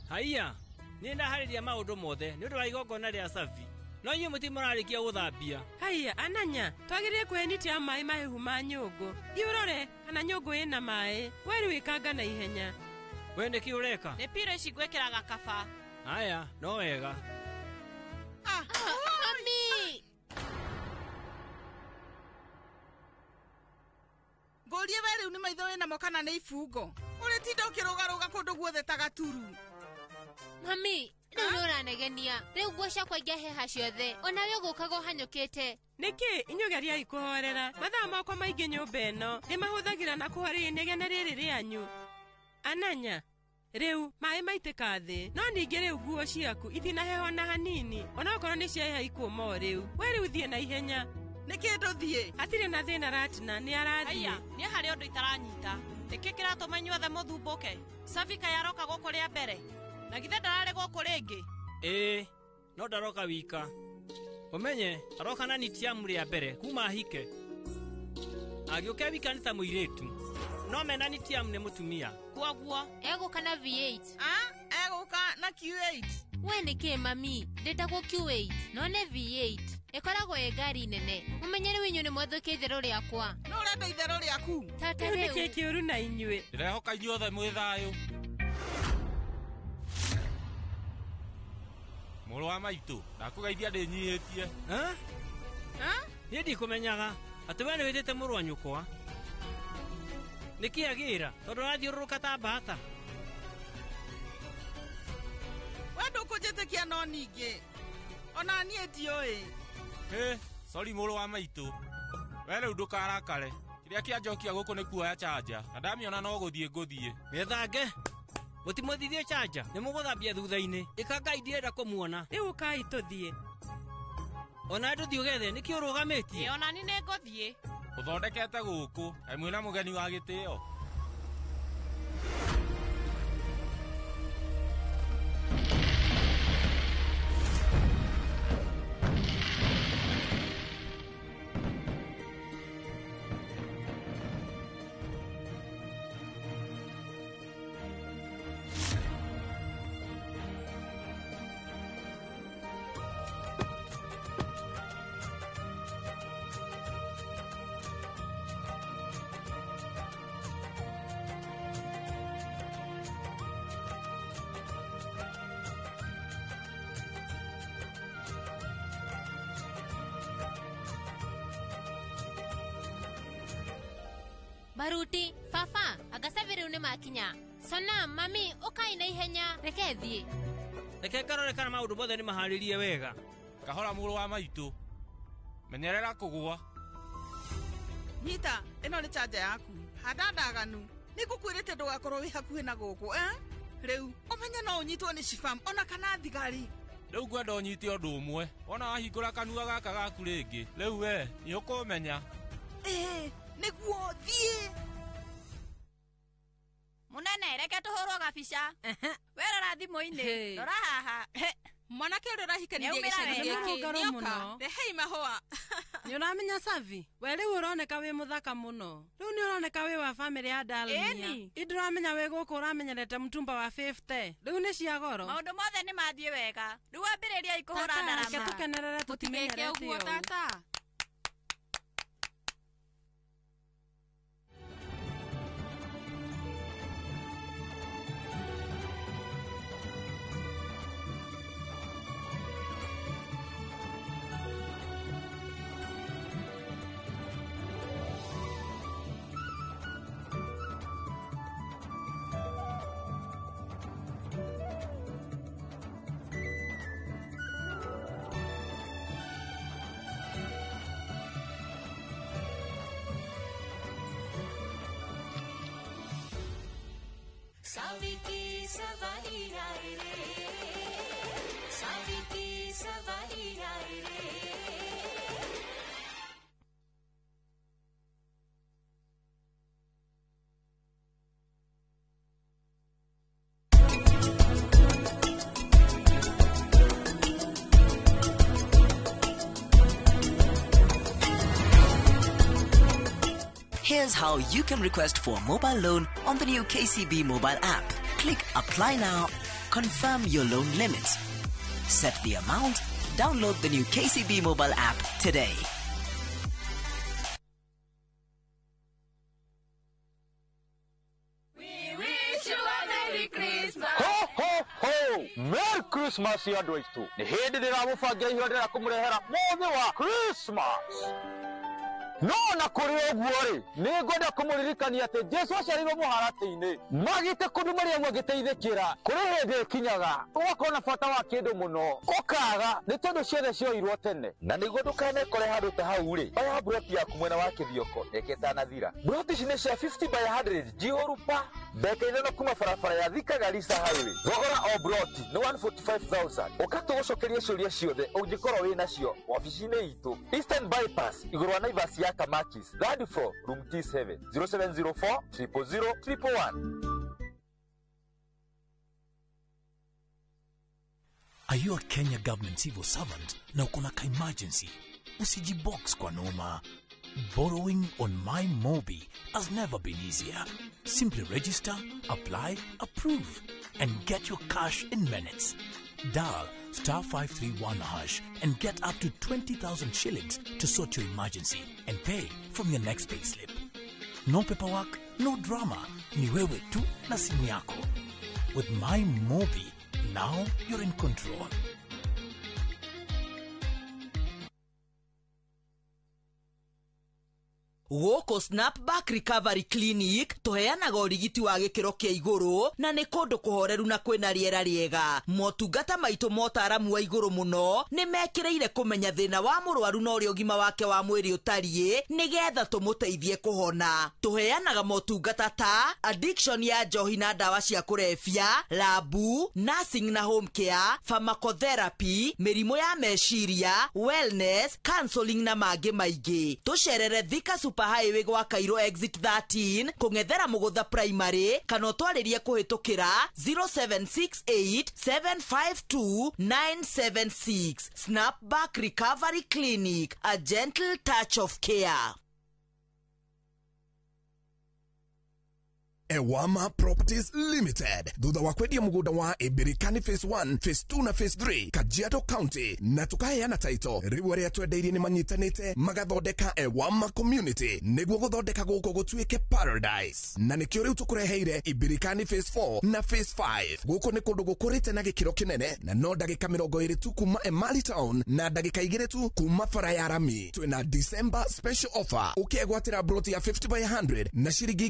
Haiya, niĩ ndaharĩria maũndũ mothe nĩ ũndũ wa igongona rĩa Savi. No inyuĩ mũtirĩ mũrarĩkia gũthambia. Haiya, Ananya, twagĩrĩire kũhe niti ya maĩ mahehu ma nyũngũ. Thiĩ ũrore kana nyũngũ ĩna maĩ. We rĩu ĩkanga na ihenya. We nĩkĩ ũreka? Nĩ piro ici ngwĩkĩraga kaba. Haya, no wega. Mami! Ngũrie we rĩu nĩ maitho wĩnamo kana nĩ ibungo. Ũrĩtinda ũkĩrũgarũga kũndũ guothe ta gaturu. Mami, rĩu nĩ ũranegenia. Rĩu nguo ciakwa ingĩaheha ciothe. Onawe ũgũkaga ũhanyũkĩte. Nĩkĩ inyuĩ geriai kũhorera. Mathaa makwa maingĩ nyũmba ĩno ndĩmahũthagĩra na kũhoreria inegene rĩrĩ rĩanyu. Ananya, rĩu maĩ maitĩka thĩ, no ningĩ rĩu nguo ciaku itinaheha ona hanini, onokorwo nĩ ciaheha ikũma o rĩu. We rĩu thiĩ na ihenya. Nĩkĩ ndũthiĩ? Hatirĩ na thĩna Ratna, nĩ arathiĩ. Haiya, niĩ harĩ ũndũ itaranyita. Nĩkĩ kĩratũma inyuothe mũthumbũke? Savi kaĩ aroka gũkũ rĩa mbere? Na githĩ ndararĩ gũkũ rĩngĩ? Ĩĩ, no ndaroka wika. Ũmenye, aroka na nitiamu rĩa mbere kuma ahike. Agĩũka wika nĩ ta mũirĩtu. No mena nitiamu nĩ mũtumia. Kwoguo egũka na V8. Egũka na Q8. We nĩkĩ mami? Ndĩtagwo Q8, no nĩ V8. Ĩkoragwo ĩ ngari nene. Mũmenye rĩu inyuĩ nĩ mwathũkia itherũ rĩakwa. No ũrenda itherũ rĩaku? Tata Rĩu nĩkĩ rĩu. kĩũru na inyuĩ? Ndĩrehoka inyuothe mwĩ thayũ. Mũrũ wa maitũ, ndakũgeithia ndĩnyihĩtie. Niĩ ndikũmenyaga atĩ we nĩ wĩtĩte mũrũ wa nyũkwa. Nĩkĩ agĩra tondũ arathiũrũrũka ta mbata. We ndũkũnjĩtĩkia no ningĩ. Ona niĩ ndiũĩ. Hĩ, sori mũrũ wa maitũ. We rĩu ndũkarakare. Kĩrĩa kĩanjokia gũkũ nĩ kuoya chanja, na ndamĩona no gũthiĩ ngũthiĩ. Gĩthange, mũtimũthithie chanja, nĩ mũgũthambia thutha-inĩ. Ĩka Ngai ndirenda kũmuona. Rĩu ũkai tũthiĩ. Ona ndũthiĩ ũgethe, nĩkĩ ũrũgamĩtie? Ĩ ona ni nĩ ngũthiĩ. Ũthondekete gũkũ, kaĩ mwĩna mũgeni wa gĩtĩo. Baruti, baba, anga Savi rĩu nĩ makinya. Sonam, mami, ũkai na ihenya, reke thiĩ. Reke ngarore kana maũndũ mothe nĩ maharĩrie wega. Kahora mũrũ wa maitũ. Menyerera kũgũa. Nyita, ĩno nĩ chanja yaku. Handa ndaganu. Nĩ ngũkwĩrĩte ndũgakorwo wĩ hakuhĩ na gũkũ, eh? Rĩu, ũmenye no ũnyitwo nĩ cibam ona kana thigari. Rĩu ngwenda ũnyite ũndũ ũmwe. Wona wahingũra kanua gaka gaku rĩngĩ. Rĩu we, nĩ ũkũmenya. Ĩĩ, nĩguo thiĩ. Mũnene, reke tũhũrwo gabica. We rora thimũ-inĩ, rora haha. Mwanake ũrĩa ũrahikanirie Nĩaumĩra gĩcagi wega. gĩkĩ Nĩ nĩoka. mũno. Rehei mahũa. Nĩ ũramenya Savi? We rĩu ũroneka wĩ mũthaka mũno. Rĩu nĩ ũroneka wĩ wa bamĩrĩ ya Dalmia. Ĩni. Indũramenya wĩ gũkũ ũramenyerete mũtumba wa 50. Rĩu nĩ cia goro. Maũndũ mothe nĩ mathiĩ wega. Rĩu ambĩrĩriai kũhũra Tata, reke ndarama. tũkenerere Mũtigeke tũtimenyerete ũguo ũũ. tata. Savi ki सवारी आए रे, सावी की सवारी आए रे। Here's how you can request for a mobile loan on the new KCB mobile app. Click Apply Now, confirm your loan limit, set the amount, download the new KCB mobile app today. Ho ho ho! Merry Christmas andũ aitũ. Nĩ hĩndĩ ndĩramũbangira ihinda ndĩrenda kũmũrehera mũthĩ wa Christmas. No na kũrĩ ũguo rĩ, nĩ ngwenda kũmũririkania atĩ Jesu aciarirwo mũharatĩ-inĩ. Magĩte kũndũ Mariamu agĩteithĩkĩra. Kũrĩ hĩndĩ ĩkinyaga ũgakorwo na bata wa kĩndũ mũno, ũkaga nĩ tondũ ciothe cioirwo tene. Na nĩguo ndũkanekore handũ ta hau rĩ, oya mburoti yaku mwena wa Kĩthioko reke ĩtanathira. Mburoti ici nĩ cia 50 by 100 njihũru pa ndagĩka 5 kuma barabara ya Thika Garissa Highway. Thogora o mburoti nĩ 145,000. Ũka tũgũcokerie ciũria ciothe ũngĩkorwo wĩ nacio wabici-inĩ itũ Eastern Bypass igũrũ wa Naivas ya Kamakis, third floor, room T7, 0704 000 111. Are you a Kenya government civil servant na uko na ka emergency? Usijibox kwa noma. Borrowing on My Mobi has never been easier. Simply register, apply, approve, and get your cash in minutes. Dial star 531 hash and get up to 20,000 shillings to sort your emergency and pay from your next payslip. No paperwork, no drama. Ni wewe tu na simu yako. With My Mobi, now you're in control. Gũkũ Snapback Recovery Clinic tũheanaga ũrigiti wa gĩkĩro kĩa igũrũ na nĩ kũndũ kũhoreru na kwĩna rĩera rĩega. Motungata maitũ ma ũtaaramu wa igũrũ mũno nĩ mekĩrĩire kũmenya thĩna wa mũrwaru na ũrĩa ũgima wake wa mwĩrĩ ũtariĩ nĩgetha tũmũteithie kũhona. Tũheanaga motungata ta addiction ya njohi na ndawa cia kũrebia, labu, nursing na home care, pharmacotherapy, mĩrimũ ya meciria, wellness, counseling na mangĩ maingĩ. Tũcerere Thika Super Highway gwa Cairo exit 13 kũng'ethera Mũgũtha Primary kana ũtwarĩrie kũhĩtũkĩra 0768 752 976. Snapback Recovery Clinic, a gentle touch of care. Ewama Properties Limited thutha wa kwendia mugunda wa Ibirikani phase 1, phase 2 na phase 3 Kajiado County na tukaheana title riu aria twendeirie ni manyitanite magathondeka Ewama Community niguo guthondeka guku gutuike paradise na nikio riu tukureheire Ibirikani phase 4 na phase 5. Guku ni kundu gukurite na gikiro kinene na no ndagika 20 tu kuma Emali Town na ndagika 2 tu kuma bara ya rami. Twina December special offer ukiegwatira broti ya 50 by 100 na ciringi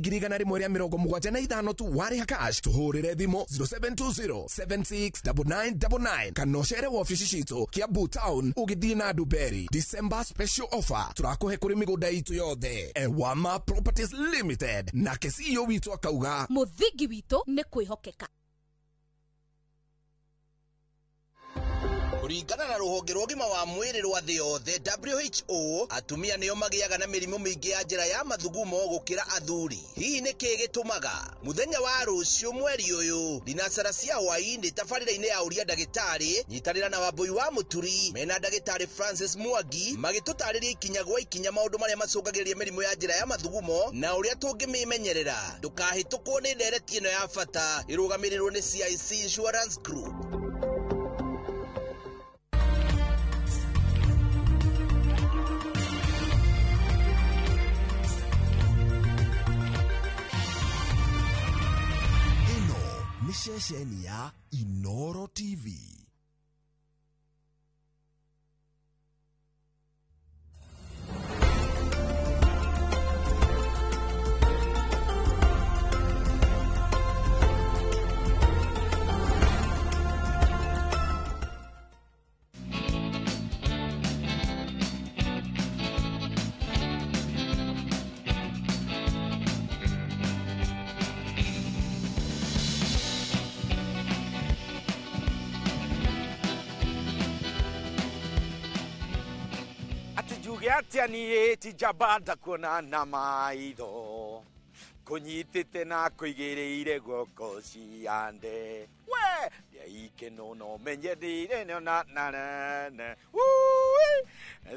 175 tu warĩha cash. Tũhũrĩre thimũ 0720 769999 kana ũcere wabici citũ Kiambu Town ũgĩthiĩ na Nduberi. December special offer tũrakũhe kũrĩ mĩgũnda itũ yothe. Ewama Properties Limited nake CEO witũ akauga mũthingi witũ nĩ kwĩhokeka. Kũringana na rũhonge rwa ũgima wa mwĩrĩ rwa thĩ yothe WHO, atumia nĩo magĩaga na mĩrimũ mĩingĩ ya njĩra ya mathugumo gũkĩra athuri. Hihi nĩ kĩĩ gĩtũmaga? Mũthenya wa rũciũ mweri ũyũ thinacara cia hwaĩ-inĩ tabarĩra-inĩ ya ũria ndagĩtarĩ, nyitanĩra na Wambũi wa Mũturi mena ndagĩtarĩ Francis Mwangi magĩtũtarĩria ikinya gwa ikinya maũndũ marĩa macũngagĩrĩria mĩrimũ ya njĩra ya mathugumo na ũrĩa tũngĩmĩmenyerera. Ndũkahĩtũkwo nĩ ndereti ĩno ya bata ĩrũgamĩrĩrwo nĩ CIC Insurance Group. Ceceni ya Inoro TV. Atia niĩ ti njamba ndakuona na maitho kũnyitĩte na kũigĩrĩire guoko ciande we ndiaikeno no menye ndirĩ na narene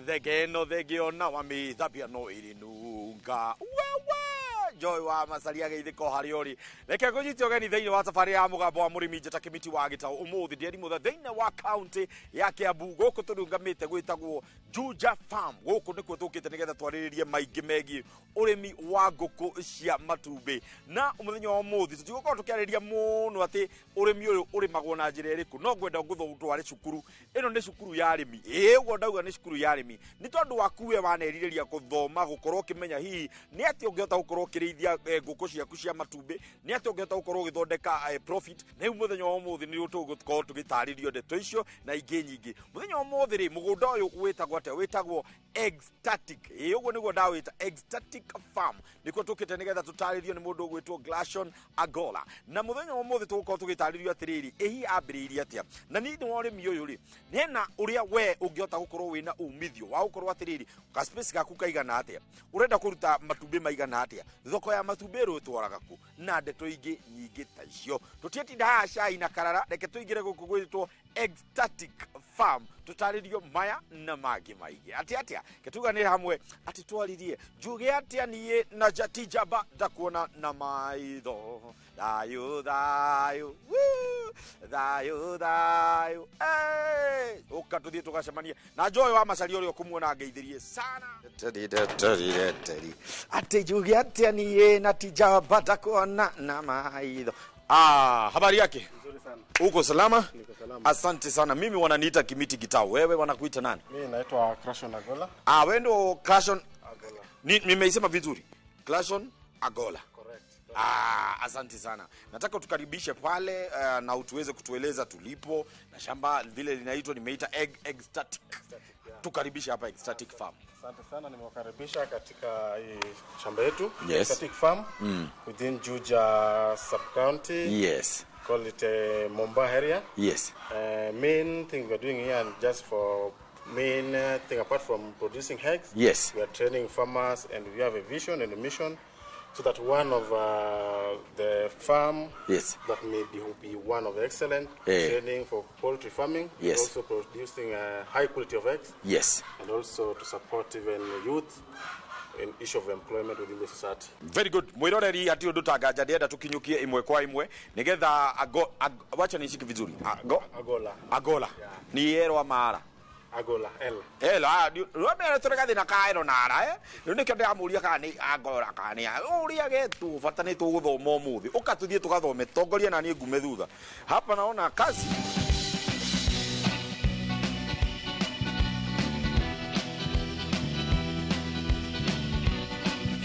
thenge ĩno thenge ona wamĩthambia no ĩrĩ nunga wewe. Joy wa Masaria geithĩka o harĩa ũrĩ. Reke ngũnyite ũgeni thĩinĩ wa thabarĩ ya mũgambo wa mũrĩmi njĩta Kĩmiti wa Gĩtaũ. Ũmũthĩ ndĩeri mũthe thĩinĩ wa kaunti ya Kiambu, gũkũ tũrũgamĩte gwĩtagwo Juja Farm. Gũkũ nĩkuo tũkĩte nĩgetha twarĩrĩrie maingĩ megiĩ ũrĩmi wa ngũkũ cia matumbĩ. Na mũthenya wa ũmũthĩ tũtigũkorwo tũkĩarĩria mũno atĩ ũrĩmi ũyũ ũrĩmagwo na njĩra ĩrĩkũ, no ngwenda ngũtware cukuru. Ĩno nĩ cukuru ya arĩmi. Ĩĩ ũguo ndauga nĩ cukuru ya arĩmi nĩ tondũ waku we wanerirĩria gũthoma, gũkorwo ũkĩmenya hihi nĩ atĩ ũngĩhota gũkorwo ũkĩrĩithia ngũkũ ciaku cia matumbĩ, nĩ atĩ ũngĩhota gũkorwo ũgĩthondeka profit. Na rĩu mũthenya wa ũmũthĩ nĩ tũgũkorwo tũgĩtarĩrio ndeto icio na ingĩ nyingĩ. Mũthenya wa ũmũthĩ rĩ, mũgũnda ũyũ wĩtagwo atĩa? Wĩtagwo Ecstatic. Ĩĩ ũguo nĩguo ndawĩta, Ecstatic Farm. Nĩkuo tũkĩte nĩgetha tũtarĩrio nĩ mũndũ ũgwĩtwo Glashon Agola. Na mũthenya wa ũmũthĩ tũgũkorwo tũgĩtarĩrio atĩrĩrĩ, ĩ hihi ambĩrĩirie atĩa? Na nĩ wa ũrĩmi ũyũ rĩ, hena ũrĩa we ũngĩhota gũkorwo wĩna umithio wa gũkorwo atĩrĩrĩ, ka space gaku kaigana atĩa, ũrenda kũruta matumbĩ maigana atĩa, thoko ya matumbĩ ĩrũtwaraga kũ, na ndeto ingĩ nyingĩ ta icio. Tũtiĩtinda haha cai na karara, reke tũingĩre gũkũ gwĩtwo Ecstatic Farm tũtarĩrio maya na mangĩ maingĩ. Atĩ atĩa ketuganĩre hamwe atĩ twaririe njuge atĩa niĩ na Jatijaba ndakuona na maitho, thayũ thayũ, thayũ thayũ, ũka tũthiĩ tũgacemanie na Joy wa Macaria ũrĩa ũkũmuona ngeithĩrie sana. Atĩ njuge atĩa niĩ na Tijaba ndakuona na maitho. Habari yake? Nzuri sana. Uko salama? Niko salama. Asante sana. Mimi wananiita Kimiti Gitau. Wewe wanakuita nani? Mimi naitwa Krashon Agola. Wewe ndo Krashon Agola. Nimeisema vizuri. Krashon Agola. Correct. Asante sana. Nataka utukaribishe pale na utuweze kutueleza tulipo na shamba vile linaitwa, nimeita Ecstatic. Yeah. Tukaribishe hapa Ecstatic Farm. Asante sana, nimewakaribisha katika hii shamba yetu. Yes. Ecstatic Farm. Within Juja sub-county. Yes. Call it Momba area. Yes. Main thing we are doing here, and just for main thing apart from producing eggs. Yes. We are training farmers, and we have a vision and a mission so that one of the farm, yes, that may be one of excellent training for poultry farming, yes, also producing high quality of eggs, yes, and also to support even youth in issue of employment within the society. Very good. Mwiroreri hati undu tanganja ndienda tukinyukie imwe kwa imwe nigetha wacha nishike vizuri. Agola. Agola. Yeah. Ni yerwa mara. Agola L. L rwambere tũrĩ gathĩna ka ero na ara rĩu nĩkĩo ndĩramũria kana nĩ Agola kana nĩ ũrĩa getwo bata nĩ tũgũthoma ũmũthĩ. Ũka tũthiĩ tũgathome, tongoria na niĩ ngume thutha. Hapa naona kazi.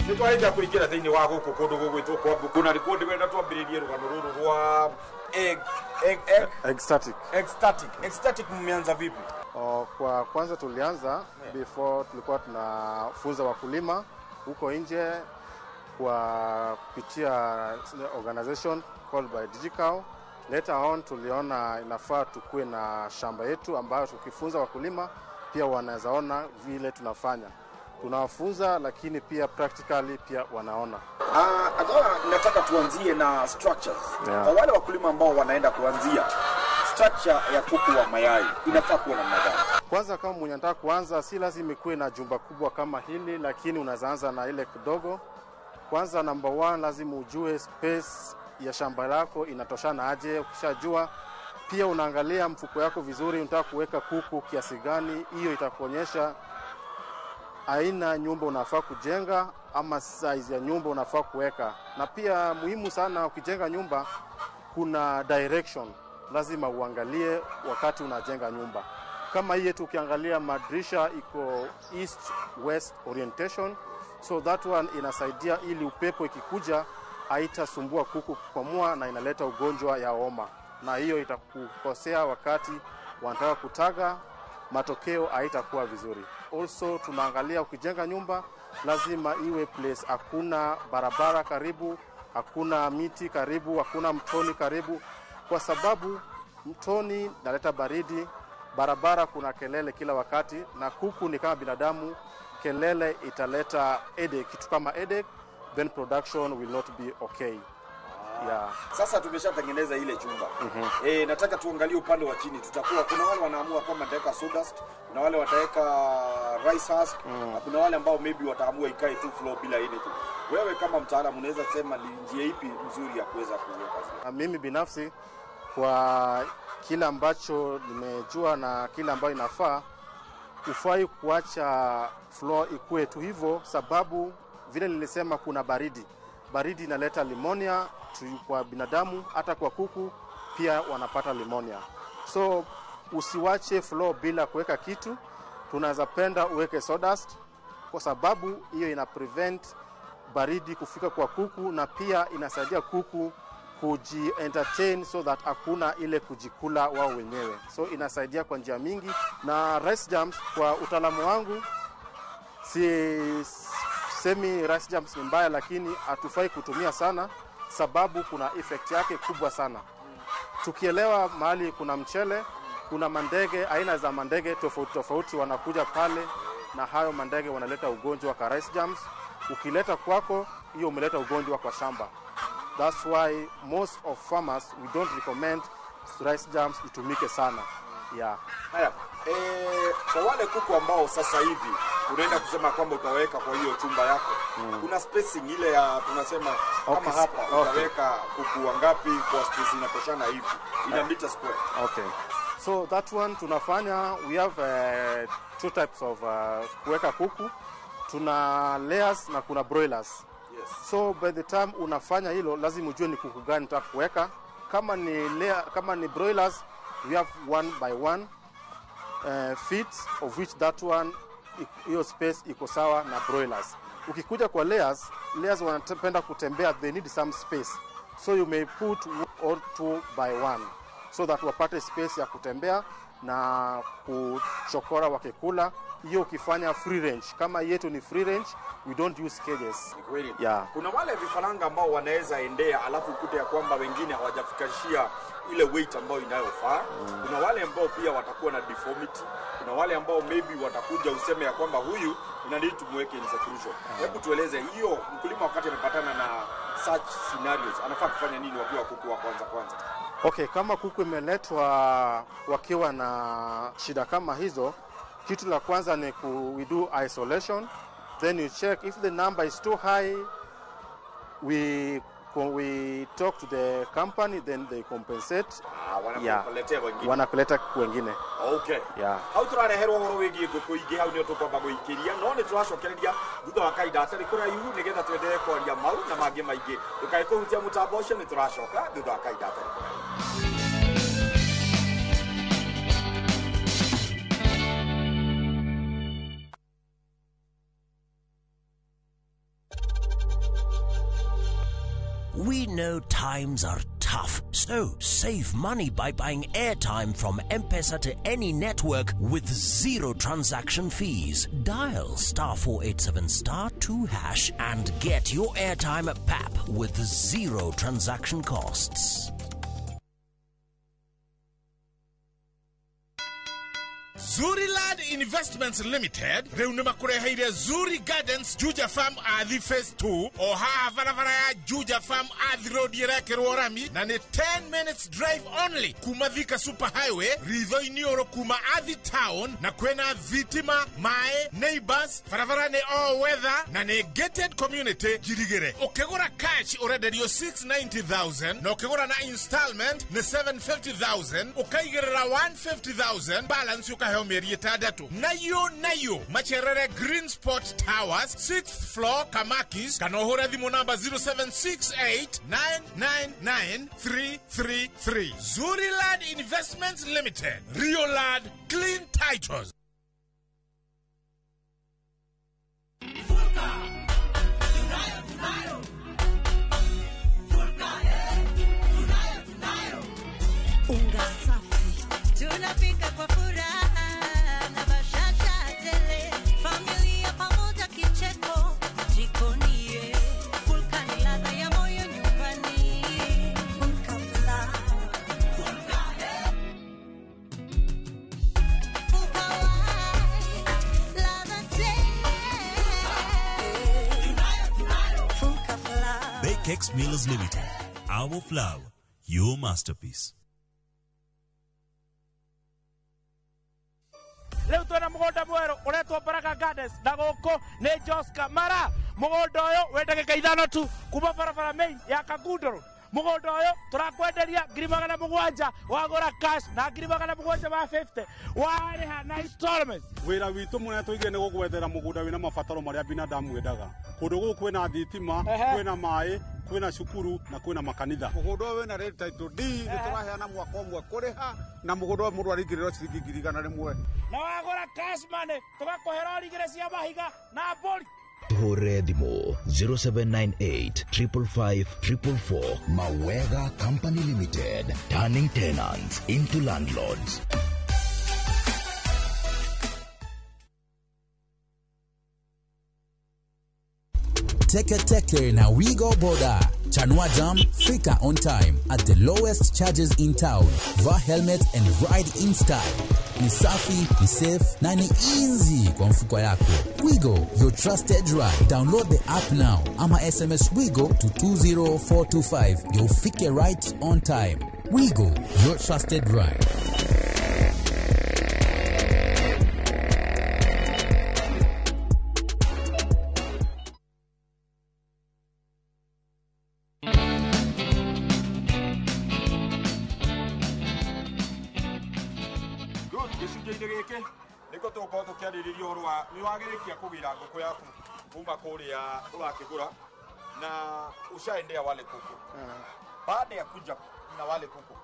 Nĩ twarĩkia kũingĩra thĩinĩ wa gũkũ kũndũ gũgwĩtwo kwa ngũkũ, na nĩkuo ndĩrenda twambĩrĩrie rũgano rũrũ rwa Ecstatic. Ecstatic. Ecstatic mmeanza vipi? Kwa kwanza tulianza before tulikuwa tunafunza wakulima huko nje kwa kupitia organization called by Digical. Later on tuliona inafaa tukue na shamba yetu ambayo tukifunza wakulima pia wanaweza ona vile tunafanya. Tunawafunza lakini pia practically pia wanaona. Agola, nataka tuanzie na structures. Yeah. Kwa wale wakulima ambao wanaenda kuanzia structure ya kuku wa mayai inafaa kuwa namna gani? Kwanza kama mwenye anataka kuanza, si lazima ikuwe na jumba kubwa kama hili, lakini unaanza na ile kidogo. Kwanza number 1, lazima ujue space ya shamba lako inatoshana aje. Ukishajua pia unaangalia mfuko yako vizuri, unataka kuweka kuku kiasi gani. Hiyo itakuonyesha aina nyumba unafaa kujenga ama size ya nyumba unafaa kuweka. Na pia muhimu sana, ukijenga nyumba kuna direction lazima uangalie wakati unajenga nyumba. Kama hii yetu ukiangalia madirisha iko east west orientation, so that one inasaidia ili upepo ikikuja haitasumbua kuku kupumua na inaleta ugonjwa ya homa, na hiyo itakukosea wakati wanataka kutaga, matokeo haitakuwa vizuri. Also tunaangalia ukijenga nyumba lazima iwe place hakuna barabara karibu, hakuna miti karibu, hakuna mtoni karibu, kwa sababu mtoni naleta baridi, barabara kuna kelele kila wakati, na kuku ni kama binadamu, kelele italeta headache, kitu kama headache, then production will not be okay. Yeah. Sasa tumeshatengeneza ile chumba. Nataka tuangalie upande wa chini. Tutakuwa kuna wale wanaamua kwamba nitaweka sawdust, kuna wale wataweka rice husk, na kuna wale ambao maybe wataamua ikae tu floor bila anything. Wewe kama mtaalamu unaweza sema ni njia ipi nzuri ya kuweza kuweka? Na mimi binafsi kwa kile ambacho nimejua na kile ambayo inafaa, ufai kuacha floor ikue tu hivyo, sababu vile nilisema kuna baridi. Baridi inaleta pneumonia kwa binadamu, hata kwa kuku pia wanapata pneumonia. So usiwache floor bila kuweka kitu. Tunaweza penda uweke sawdust kwa sababu hiyo ina prevent baridi kufika kwa kuku, na pia inasaidia kuku kuji-entertain so that hakuna ile kujikula wao wenyewe. So inasaidia kwa njia mingi. Na rice germs, kwa utaalamu wangu, si semi rice germs ni mbaya, lakini hatufai kutumia sana sababu kuna effect yake kubwa sana. Tukielewa mahali kuna mchele, kuna mandege, aina za mandege tofauti tofauti wanakuja pale, na hayo mandege wanaleta ugonjwa kwa rice germs. Ukileta kwako, hiyo umeleta ugonjwa kwa shamba. That's why most of farmers, we don't recommend rice germs itumike sana. Yeah. Haya, kwa wale kuku ambao sasa hivi unaenda kusema kwamba utaweka kwa hiyo chumba yako, kuna spacing ile ya tunasema kama hapa utaweka kuku wangapi kwa space inatoshana hivi ina meter square. Okay. So that one tunafanya, we have two types of kuweka kuku. Tuna layers na kuna broilers. Yes. So by the time unafanya hilo lazima ujue ni kuku gani unataka kuweka. Kama ni layer, kama ni broilers, we have 1 by 1 feet, of which that one hiyo space iko sawa na broilers. Ukikuja kwa layers, layers wanapenda kutembea, they need some space. So you may put 1 or 2 by 1 so that wapate space ya kutembea na kuchokora wakikula. Hiyo ukifanya free range, kama yetu ni free range, we don't use cages. Ni kweli. Yeah. Kuna wale vifaranga ambao wanaweza endea alafu ukute ya kwamba wengine hawajafikishia ile weight ambayo inayofaa. Kuna wale ambao pia watakuwa na deformity. Kuna wale ambao maybe watakuja useme ya kwamba huyu inabidi tumweke in seclusion. Hebu tueleze hiyo, mkulima wakati amepatana na such scenarios anafaa kufanya nini wakiwa kuku wa kwanza kwanza? Okay, kama kuku imeletwa wakiwa na shida kama hizo, kitu la kwanza ni we do isolation, then you check if the number is too high, we talk to the company, then they compensate. Wanakuletea wengine. Wanakuleta wengine. Okay. Yeah. Hau turareherwo horo wigie ngũkũ ingĩ hau nĩho tũkwamba gũikĩria, no nĩ tũracokereria thutha wa kahinda gatarĩ kũraihu nĩgetha twenderee kwaria mau na mangĩ maingĩ. Ndũkae kũhutia mũtambo ũcio, nĩ tũracoka thutha wa kahinda gatarĩ kũraihu. We know times are tough, so save money by buying airtime from M-Pesa to any network with zero transaction fees. Dial *487*2# and get your airtime at PAP with zero transaction costs. Zuri Land Investments Limited rĩu nĩ makũreheire Zuri Gardens Juja Farm Athi Phase 2 o haha barabara ya Juja Farm Athi Road ĩrekĩrwo rami na nĩ 10 minutes drive only kuma Thika Super Highway ritho-inĩ ũrũ kuma Athi Town, na kwĩna thitima, maĩ, neighbors, barabara nĩ all weather na nĩ gated community njirigĩre. Ũkĩgũra cash ũrenderio 690,000 na ũkĩgũra na installment nĩ 750,000, ũkaigĩrĩra 150,000 balance ũkaheo mĩeri 6. Nayo macerere Green Spot Towers 6th floor Kamakis, kana ũhũre thimũ namba 0768999333. Zuri Land Investments Limited, Rio Land, clean titles. Unga safi tunapika kwa furaha na bashasha tele, familia pamoja kicheko jikoni, Fulka ni ladha ya moyo nyumbani. Fulka fla, Fulka Fulka white, ladha tele, Fulka fla. Bakex Millers Limited. Power Flower, your masterpiece. Leo twena mugunda mweru uretwo Baraka Gardens na guku ni Joska Mara. Mugunda uyu wi ndagika 5 tu kuma barabara main ya Kagunduru. Mugunda uyu turakwenderia 700,000 wagura cash na 750 wariha na installments. Wira witu munene tuigire ni gugwethera mugunda wina mabataro maria binadamu endaga. Kundu guku kwina thitima, kwina mai, kwina cukuru na kwina makanitha. Mugunda uyu wina rate title D ni turaheana mwaka umwe kuriha na mugunda uyu mundu aringiriro ciringi 100,000. Na wagura cash money tugakuhera rigire cia mahiga na mburi. Tuhũrĩre thimũ 0798 555 444. Mawega Company Limited, turning tenants into landlords. Teke Teke na Wigo Boda. Chanua Jam, fika on time at the lowest charges in town. Vaa helmet and ride in style. Ni safi, ni safe na ni easy kwa mfuko yako. Wigo, your trusted ride. Download the app now ama SMS Wigo to 20425. You'll fike right on time. Wigo, your trusted ride. Nĩ wagĩrĩkia kũgĩra ngũkũ yaku kuma kũrĩa ũrakĩgũra na ushaendea wale kuku. Baada ya kuja na wale kuku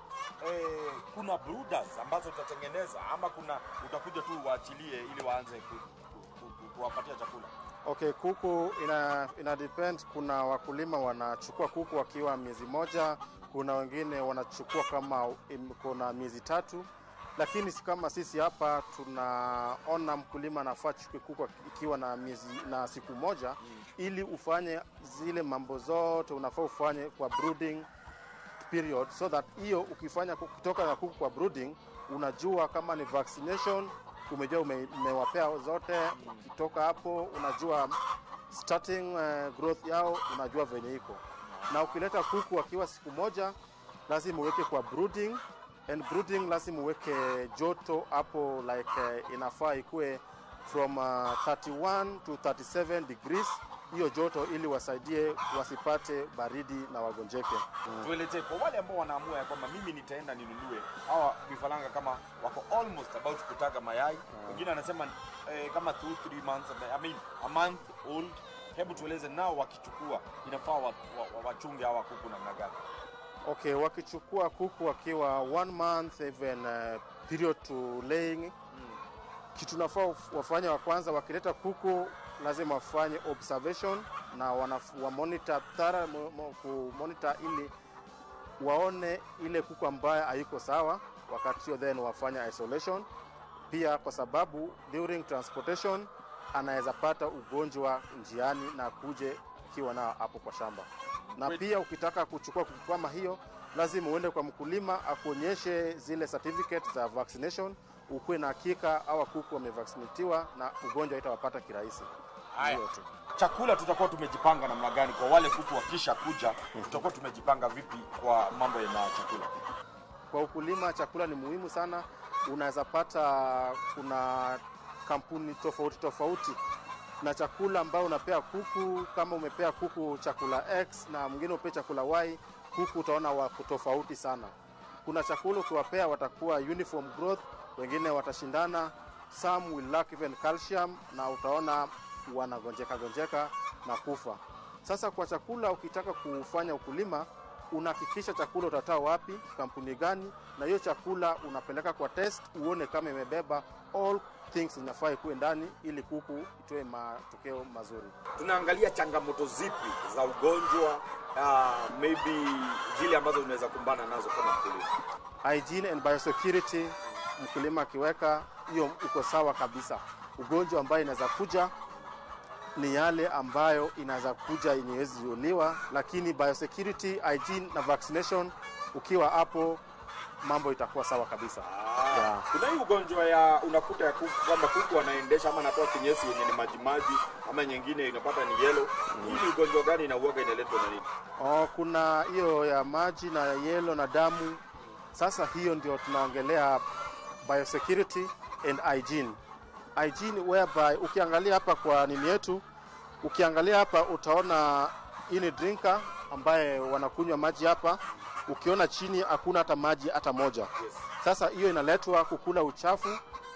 kuna brooders ambazo utatengeneza ama kuna utakuja tu uachilie ili waanze kuwapatia chakula? Okay, kuku ina depend. Kuna wakulima wanachukua kuku wakiwa miezi 1, kuna wengine wanachukua kama kuna miezi 3. Lakini si kama sisi hapa tunaona mkulima anafaa achukue kuku ikiwa na miezi na siku 1 ili ufanye zile mambo zote unafaa ufanye kwa brooding period, so that hiyo ukifanya kutoka na kuku kwa brooding unajua kama ni vaccination umejua umewapea zote. Ukitoka hapo unajua starting growth yao, unajua venye iko. Na ukileta kuku akiwa siku 1 lazima uweke kwa brooding. And brooding lazima uweke joto hapo like inafaa ikue from 31 to 37 degrees hiyo joto, ili wasaidie wasipate baridi na wagonjeke. Tueleze kwa wale ambao wanaamua ya kwamba mimi nitaenda ninunue hawa vifaranga kama wako almost about kutaga mayai, wengine wanasema kama 2-3 months, I mean a month old. Hebu tueleze nao wakichukua inafaa wachunge hawa kuku namna gani? Okay, wakichukua kuku wakiwa 1 month even period to laying, kitu nafaa wafanye wa kwanza, wakileta kuku lazima wafanye observation na wa monitor thorough, ku monitor ili waone ile kuku ambayo haiko sawa, wakati hiyo then wafanye isolation. Pia kwa sababu during transportation anaweza pata ugonjwa njiani na kuje kiwa nao hapo kwa shamba. Na pia ukitaka kuchukua kuku kama hiyo lazima uende kwa mkulima akuonyeshe zile certificate za vaccination, ukuwe na hakika hawa kuku wamevaccinatiwa na ugonjwa haitawapata kirahisi. Haya. Chakula tutakuwa tumejipanga namna gani kwa wale kuku wakisha kuja? Tutakuwa tumejipanga vipi kwa mambo ya chakula? Kwa ukulima chakula ni muhimu sana. Unaweza pata kuna kampuni tofauti tofauti na chakula ambao unapea kuku. Kama umepea kuku chakula X na mwingine upe chakula Y, kuku utaona wako tofauti sana. Kuna chakula ukiwapea watakuwa uniform growth, wengine watashindana, some will lack even calcium na utaona wanagonjeka gonjeka na kufa. Sasa kwa chakula, ukitaka kufanya ukulima unahakikisha chakula utatoa wapi, kampuni gani, na hiyo chakula unapeleka kwa test uone kama imebeba all things inafaa ikuwe ndani ili kuku itoe matokeo mazuri. Tunaangalia changamoto zipi za ugonjwa, maybe zile ambazo unaweza kumbana nazo kama mkulima? Hygiene and biosecurity, mkulima akiweka hiyo uko sawa kabisa. Ugonjwa ambayo inaweza kuja ni yale ambayo inaweza kuja yenye haiwezi zuiliwa, lakini biosecurity, hygiene na vaccination ukiwa hapo mambo itakuwa sawa kabisa. Yeah. Kuna hii ugonjwa ya unakuta ya kuku kwamba kuku anaendesha ama anatoa kinyesi yenye ni majimaji ama nyingine inapata ni yellow. Hii ni ugonjwa gani na uoga inaletwa na nini? Oh, kuna hiyo ya maji na yellow na damu. Sasa hiyo ndio tunaongelea biosecurity and hygiene. Hygiene whereby ukiangalia hapa kwa nini yetu, ukiangalia hapa utaona hii ni drinker ambaye wanakunywa maji hapa. Ukiona chini hakuna hata maji hata moja. Yes. Sasa hiyo inaletwa kukula uchafu,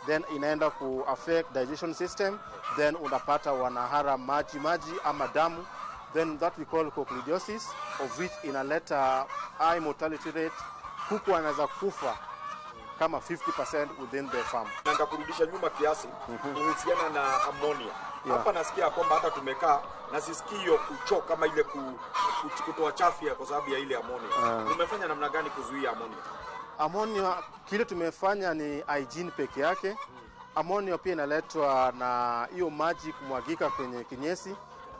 then inaenda ku affect digestion system, then unapata wanahara maji maji ama damu, then that we call coccidiosis, of which inaleta high mortality rate. Kuku anaweza kufa kama 50% within the farm. Na nitakurudisha nyuma kiasi kuhusiana na ammonia. Yeah. Hapa nasikia kwamba hata tumekaa na sisikii hiyo kuchoka kama ile kutoa chafya kwa sababu ya ile ammonia. Umefanya namna gani kuzuia ammonia? Ammonia kile tumefanya ni hygiene peke yake. Ammonia pia inaletwa na hiyo maji kumwagika kwenye kinyesi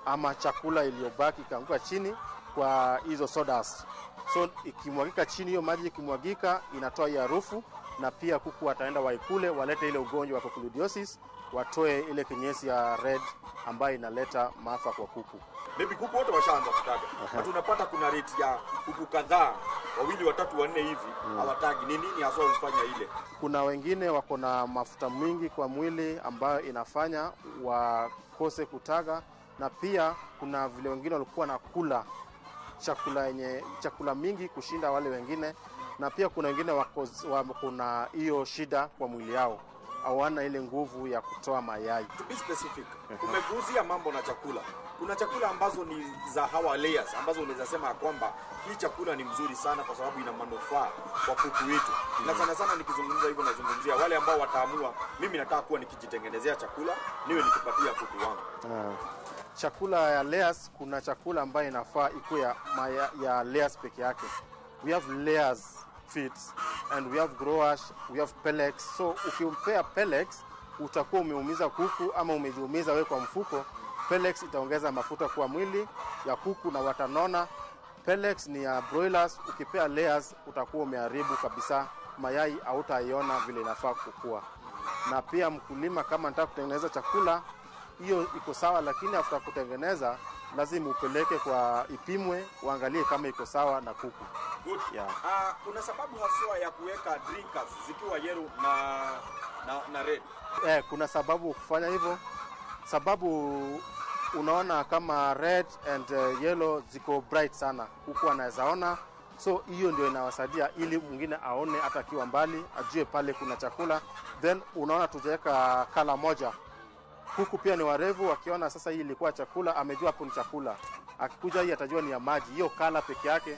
ama chakula iliyobaki ikaanguka chini kwa hizo sawdust. So ikimwagika chini, hiyo maji ikimwagika inatoa hiyo harufu, na pia kuku wataenda waikule, walete ile ugonjwa wa coccidiosis, watoe ile kinyesi ya red ambayo inaleta maafa kwa kuku. Maybe kuku wote washaanza kutaga. Na tunapata kuna rate ya kuku kadhaa, wawili, watatu, wanne hivi hawatagi. Ni nini haswa hufanya ile? Kuna wengine wako na mafuta mingi kwa mwili ambayo inafanya wakose kutaga, na pia kuna vile wengine walikuwa nakula chakula yenye chakula mingi kushinda wale wengine, na pia kuna wengine wako na hiyo shida kwa mwili yao, hawana ile nguvu ya kutoa mayai. To be specific, umeguzia mambo na chakula. Kuna chakula ambazo ni za hawa layers ambazo unaweza sema ya kwamba hii chakula ni mzuri sana kwa sababu ina manufaa kwa kuku wetu. Na sana sana nikizungumza hivyo nazungumzia wale ambao wataamua mimi nataka kuwa nikijitengenezea chakula niwe nikipatia kuku wangu. Chakula ya layers, kuna chakula ambayo inafaa ikuwe ya layers peke yake. We have layers feeds and we have growers, we have pellets. So ukimpea pellets utakuwa umeumiza kuku ama umejiumiza wewe kwa mfuko. Pellets itaongeza mafuta kwa mwili ya kuku na watanona. Pellets ni ya broilers, ukipea layers utakuwa umeharibu kabisa mayai, hautaiona vile inafaa kukua. Na pia mkulima kama anataka kutengeneza chakula hiyo iko sawa, lakini after kutengeneza lazima upeleke kwa ipimwe, uangalie kama iko sawa na kuku. Good. Yeah. Kuna sababu haswa ya kuweka drinkers zikiwa yellow na red. Kuna sababu kufanya hivyo. Sababu unaona kama red and yellow ziko bright sana, kuku anaweza ona. So hiyo ndio inawasaidia ili mwingine aone hata akiwa mbali, ajue pale kuna chakula. Then unaona tujaweka kala moja. Kuku pia ni warevu, wakiona sasa hii ilikuwa chakula, amejua hapo ni chakula. Akikuja hii atajua ni ya maji. Hiyo kala peke yake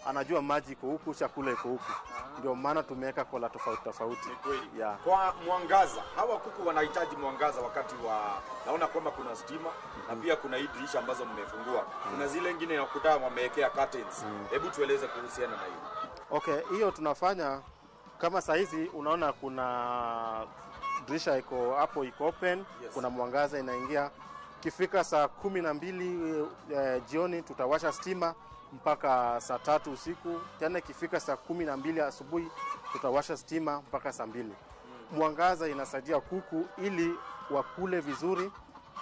anajua maji iko huku, chakula iko huku. Ndio maana tumeweka kola tofauti tofauti. Kweli. Yeah. Kwa mwangaza, hawa kuku wanahitaji mwangaza wakati wa, naona kwamba kuna stima na pia kuna hii dirisha ambazo mmefungua. Kuna zile nyingine nakuta wamewekea curtains. Hebu tueleze kuhusiana na hiyo. Okay, hiyo tunafanya kama saa hizi unaona kuna dirisha iko hapo, iko open. Yes. Kuna mwangaza inaingia. Ikifika saa 12 jioni tutawasha stima mpaka saa 3 usiku. Tena ikifika saa 12 asubuhi tutawasha stima mpaka saa 2. Mwangaza inasaidia kuku ili wakule vizuri,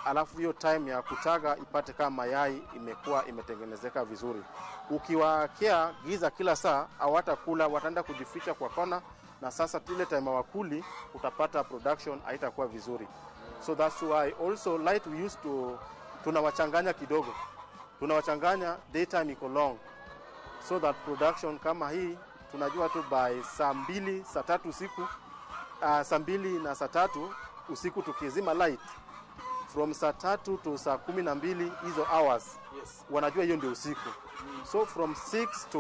alafu hiyo time ya kutaga ipate kama mayai imekuwa imetengenezeka vizuri. Ukiwakea giza kila saa hawatakula, wataenda kujificha kwa kona, na sasa ile time hawakuli utapata production haitakuwa vizuri. So that's why also light we used to, tunawachanganya kidogo. Tunawachanganya daytime iko long, so that production kama hii tunajua tu by saa 2, saa 3 usiku, saa 2 na saa 3 usiku tukizima light from saa 3 to saa 12 hizo hours. Yes. Wanajua hiyo ndio usiku. So from 6 to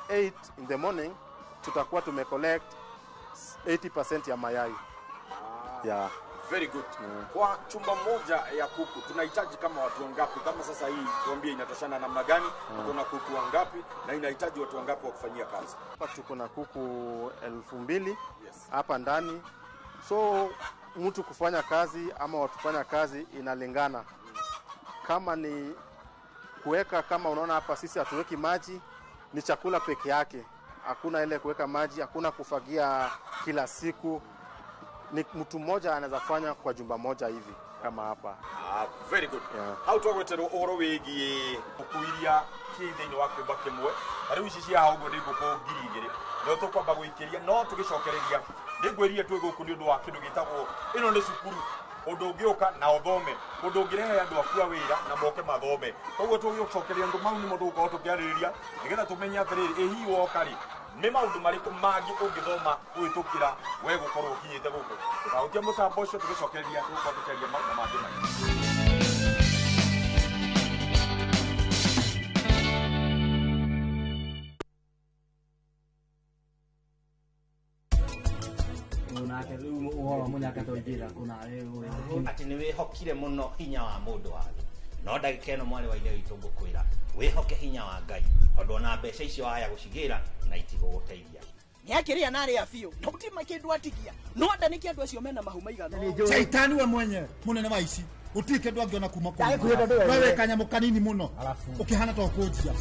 8 in the morning tutakuwa tumecollect 80% ya mayai. Yeah. Very good. Kwa chumba moja ya kuku tunahitaji kama watu wangapi? Kama sasa hii tuambie inatoshana namna gani? Tuko na kuku wangapi na inahitaji watu wangapi wa kufanyia kazi? Hapa tuko na kuku 2000 Yes. hapa ndani. So mtu kufanya kazi ama watu kufanya kazi inalingana. Kama ni kuweka, kama unaona hapa sisi hatuweki maji, ni chakula peke yake. hakuna ile kuweka maji, hakuna kufagia kila siku. Ni mtu mmoja anaweza fanya kwa jumba moja hivi kama hapa. Ah, very good. Hau twagweterwo ũhoro wĩgiĩ ngũkũ iria ciĩ thĩinĩ wa kĩũmba kĩmwe na rĩu ici cia haha ũguo nĩ ngũkũ 2000 no tũkwamba gũikĩria no tũgĩcokereria nĩ ngwĩrire twĩ gũkũ nĩ ũndũ wa kĩndũ gĩtagwo ĩno nĩ cukuru ũndũ ũngĩũka na ũthome ũndũ ũngĩrehe andũ aku a wĩra na moke mathome koguo tũgĩcokeria andũ mau nĩmo tũgũkorwo tũkĩarĩrĩria nĩgetha tũmenye atĩrĩrĩ ĩ hihi woka rĩ nĩ maũndũ marĩkũ mangĩ ũngĩthoma kũhĩtũkĩra we gũkorwo ũkinyĩte gũkũ ndũkahutie mũtambo ũcio tũgĩcokereria tũgũkorwo tũkĩaria maũndũ mangĩ maingĩ. Nake rĩu ũhoro wa mũnyaka twaingĩra kũnawe atĩ nĩ wĩhokire mũno hinya wa mũndũ wa thĩ no ndagĩka ĩno mwarĩ wa ithe witũ ngũkwĩra wĩhoke hinya wa Ngai tondũ ona mbeca icio waya gũcigĩra na itigũgũteithia. Nĩ akĩrĩa na arĩa biũ na gũtirĩ kĩndũ atigia no anda nĩkĩ andũ acio mena mahu maigana ũũ? Caitani we mwenyewe munene wa ici gũtirĩ kĩndũ angĩona kuma kũrĩ Ndagĩkwĩra ndũwe. we wĩ kanyamũ kanini mũno ũkĩhana ta ũkũnjia.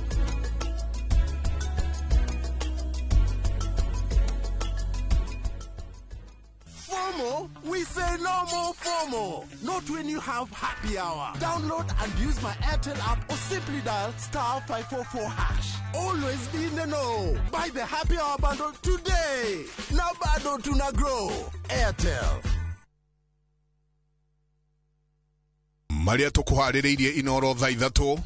FOMO? We say no more FOMO. Not when you have happy hour. Download and use my Airtel app or simply dial *544#. Always be in the know. Buy the happy hour bundle today. Now bado tuna grow. Airtel. Maria tũkũharĩrĩirie Inoro thaa 3.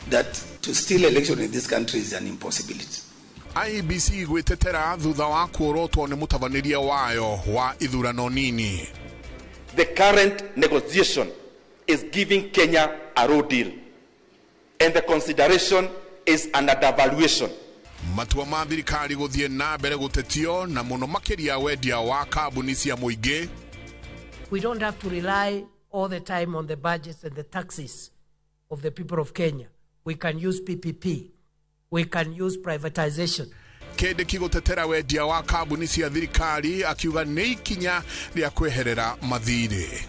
That to steal election in this country is an impossibility. IEBC gwĩtetera thutha wa kuorotwo nĩ mũtabanĩria wayo wa ithurano nini. The current negotiation is giving Kenya a raw deal, and the consideration is an undervaluation. Matua ma thirikari gũthiĩ na mbere gũtetio na mũno makĩria wendia wa kambuni cia mũingĩ. We don't have to rely all the time on the budgets and the taxes of the people of Kenya. We can use PPP. We can use privatization. Kindiki gũtetera wendia wa kambuni cia thirikari akiuga nĩ ikinya rĩa kweherera mathirĩ.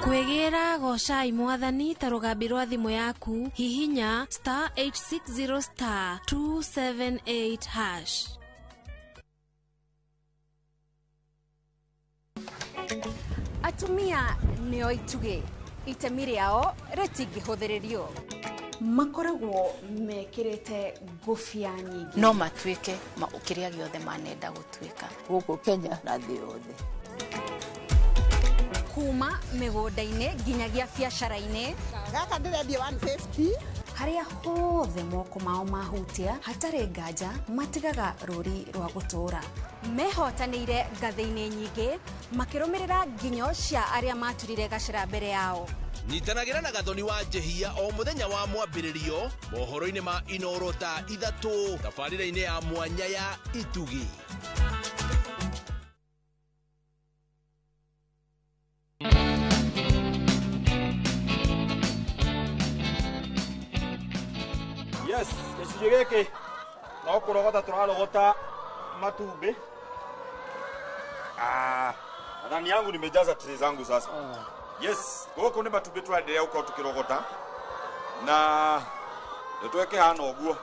Kwĩgĩra gocai mwathani ta rũgambi rwa thimũ yaku hihinya *860 *278# Atumia nĩo itugĩ itemi rĩao rĩtingĩhũthĩrĩrio makoragwo mekĩrĩte ngũbia nyingĩ no matuĩke kĩrĩa gĩothe manenda gũtuĩka gũkũ Kenya na thĩ yothe kuma mĩgũnda-inĩ nginyagia biacara-inĩ gaka ndĩrendia 150 harĩa hothe moko mao mahutia hatarĩ nganja matigaga rũri rwa gũtũũra mehotanĩire ngathĩ-inĩ nyingĩ makĩrũmĩrĩra nginyo cia arĩa maturire gacĩra mbere yao. Nyitanagĩra na Gathoni wa Njehia o mũthenya wa mwambĩrĩrio mohoro-inĩ ma Inoro thaa 3 tabarĩra-inĩ ya mwanya ya Itugi. Yes, gĩcunjĩ gĩkĩ no kũrogota tũrarogota matumbĩ. Nadhani yangu nimejaza tray zangu sasa. Yes, gũkũ nĩ matumbĩ tũraenderea gũkorwo tũkĩrogota na nĩtweke hana ũguo.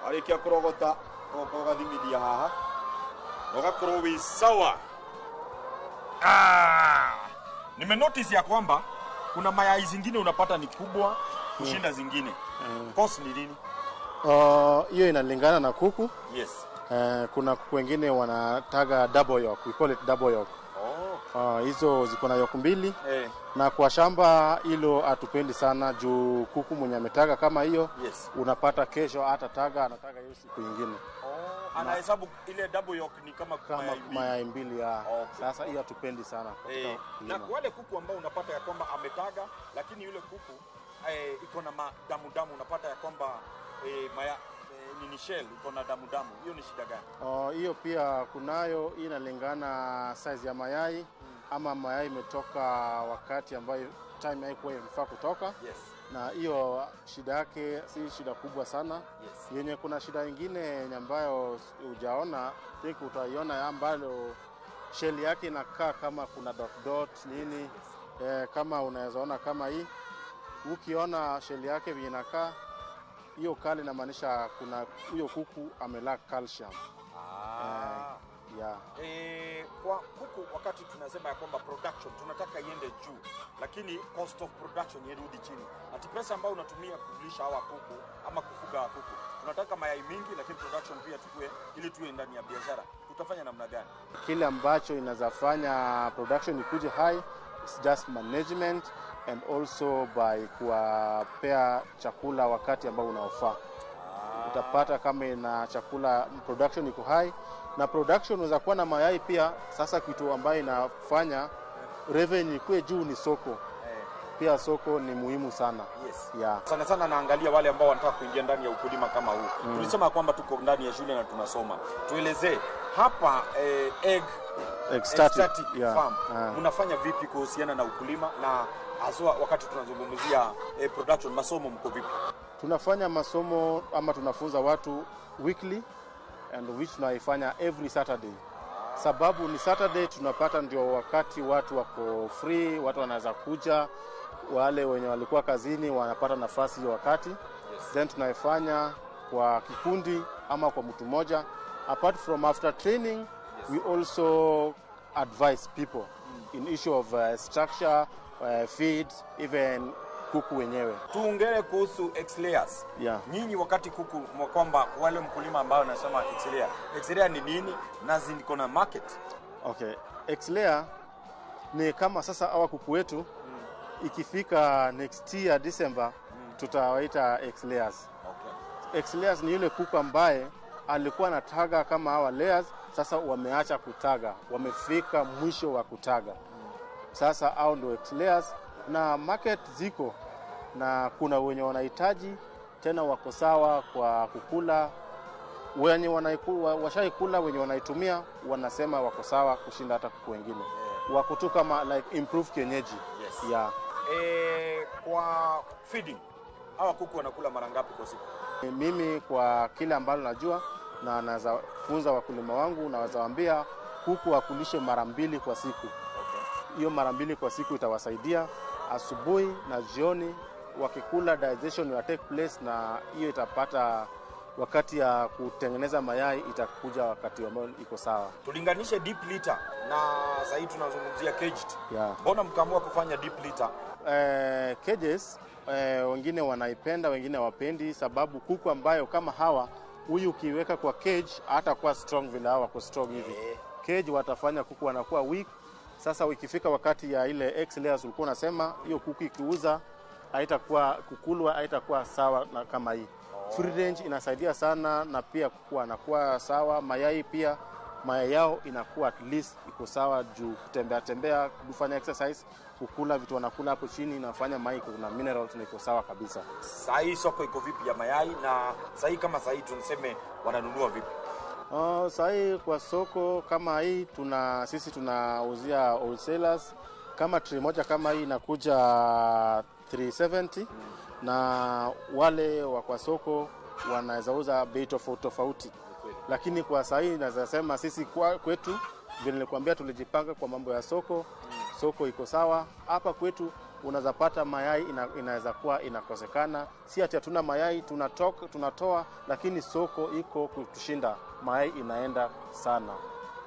Warĩkia kũrogota ũgoka ũgathimithia haha na ũgakorwo wĩ sawa. Nimenotice ya kwamba kuna mayai zingine unapata ni kubwa kushinda zingine. Cost ni nini? Hiyo inalingana na kuku. Yes. Kuna kuku wengine wanataga double yolk. We call it double yolk. Hizo ziko na yolk mbili. Na kwa shamba hilo hatupendi sana juu kuku mwenye ametaga kama hiyo, yes, unapata kesho hata taga anataga hiyo siku nyingine. Anahesabu ile double yolk ni kama mayai mbili ya. Okay. Sasa hiyo hatupendi sana katika na wale kuku ambao unapata ya kwamba ametaga, lakini yule kuku iko na damu damu, unapata ya kwamba nini shell iko na damu damu, hiyo ni shida gani? Hiyo pia kunayo, hii inalingana size ya mayai ama mayai imetoka wakati ambayo time haikuwa inafaa kutoka. Yes. Na hiyo shida yake si shida kubwa sana. Yes. Yenye kuna shida nyingine ambayo hujaona, think utaiona ambayo shell yake inakaa kama kuna dot dot nini. Yes. Kama unaweza ona kama hii, ukiona shell yake vile inakaa, hiyo kali inamaanisha kuna huyo kuku amelack calcium. Yeah. Kwa kuku wakati tunasema ya kwamba production tunataka iende juu, lakini cost of production irudi chini. Ati pesa ambayo unatumia kulisha hawa kuku ama kufuga hawa kuku, tunataka mayai mingi lakini production pia tukue, ili tuwe ndani ya biashara. Tutafanya namna gani? Kile ambacho inazafanya production ikuje high is just management and also by kuwapea chakula wakati ambao unaofaa. Utapata kama ina chakula production iko high, na production unaweza kuwa na mayai pia. Sasa kitu ambayo inafanya revenue ikue juu ni soko. Pia soko ni muhimu sana. Yes. Yeah. Sana sana naangalia wale ambao wanataka kuingia ndani ya ukulima kama huu. Tulisema kwamba tuko ndani ya shule na tunasoma. Tuelezee hapa egg static farm. Mnafanya vipi kuhusiana na ukulima na haswa wakati tunazungumzia production, masomo mko vipi? Tunafanya masomo ama tunafunza watu weekly and which tunaifanya every Saturday. Sababu ni Saturday tunapata ndio wakati watu wako free, watu wanaweza kuja, wale wenye walikuwa kazini wanapata nafasi hiyo wakati. Yes. Then tunaifanya kwa kikundi ama kwa mtu mmoja. Apart from after training, yes, we also advise people in issue of structure, feeds, even kuku wenyewe. Tuongele kuhusu X-layers. Yeah. Nyinyi wakati kuku kwamba wale mkulima ambao wanasema X-layer. X-layer ni nini na ziko na market? Okay. X-layer ni kama sasa hawa kuku wetu ikifika next year December tutawaita X-layers. Okay. X-layers ni yule kuku ambaye alikuwa anataga kama hawa layers, sasa wameacha kutaga, wamefika mwisho wa kutaga. Sasa hao ndio X-layers, na market ziko na kuna wenye wanahitaji tena wako sawa kwa kukula, wenye washaikula, wenye wanaitumia wanasema wako sawa kushinda hata kuku wengine. Wako tu kama like improve kienyeji. Yes. Yeah. Kwa feeding hawa kuku wanakula mara ngapi kwa siku? Mimi kwa kile ambalo najua na naweza funza wakulima wangu, naweza waambia kuku wakulishe mara mbili kwa siku. Hiyo mara mbili kwa siku itawasaidia asubuhi na jioni, wakikula digestion will take place, na hiyo itapata wakati ya kutengeneza mayai itakuja wakati ambao iko sawa. Tulinganishe deep litter na sasa hivi tunazungumzia caged. Yeah. Mbona mkaamua kufanya deep litter? Cages wengine wanaipenda, wengine hawapendi, sababu kuku ambayo kama hawa, huyu ukiweka kwa cage hatakuwa strong vile hawa wako strong hivi. Cage watafanya kuku wanakuwa weak. Sasa ikifika wakati ya ile X layers ulikuwa unasema, hiyo kuku ikiuza haitakuwa kukulwa, haitakuwa sawa na kama hii. Free range inasaidia sana, na pia kuku anakuwa sawa, mayai pia mayai yao inakuwa at least iko sawa juu kutembea tembea, kufanya exercise, kukula vitu wanakula hapo chini inafanya mayai kuna minerals na iko sawa kabisa. Sasa hii soko iko vipi ya mayai, na sasa hii kama sasa hii tunaseme wananunua vipi? Sasa hii kwa soko kama hii sisi tunauzia wholesalers. Kama tray moja kama hii inakuja 370 na wale wa kwa soko wanaweza uza bei tofauti tofauti. Lakini kwa sasa hii naweza sema sisi kwetu vile nilikwambia tulijipanga kwa mambo ya soko. Soko iko sawa. Hapa kwetu unaweza pata mayai inaweza kuwa inakosekana. Si ati hatuna mayai, tunatoa, lakini soko iko kutushinda. Mayai inaenda sana.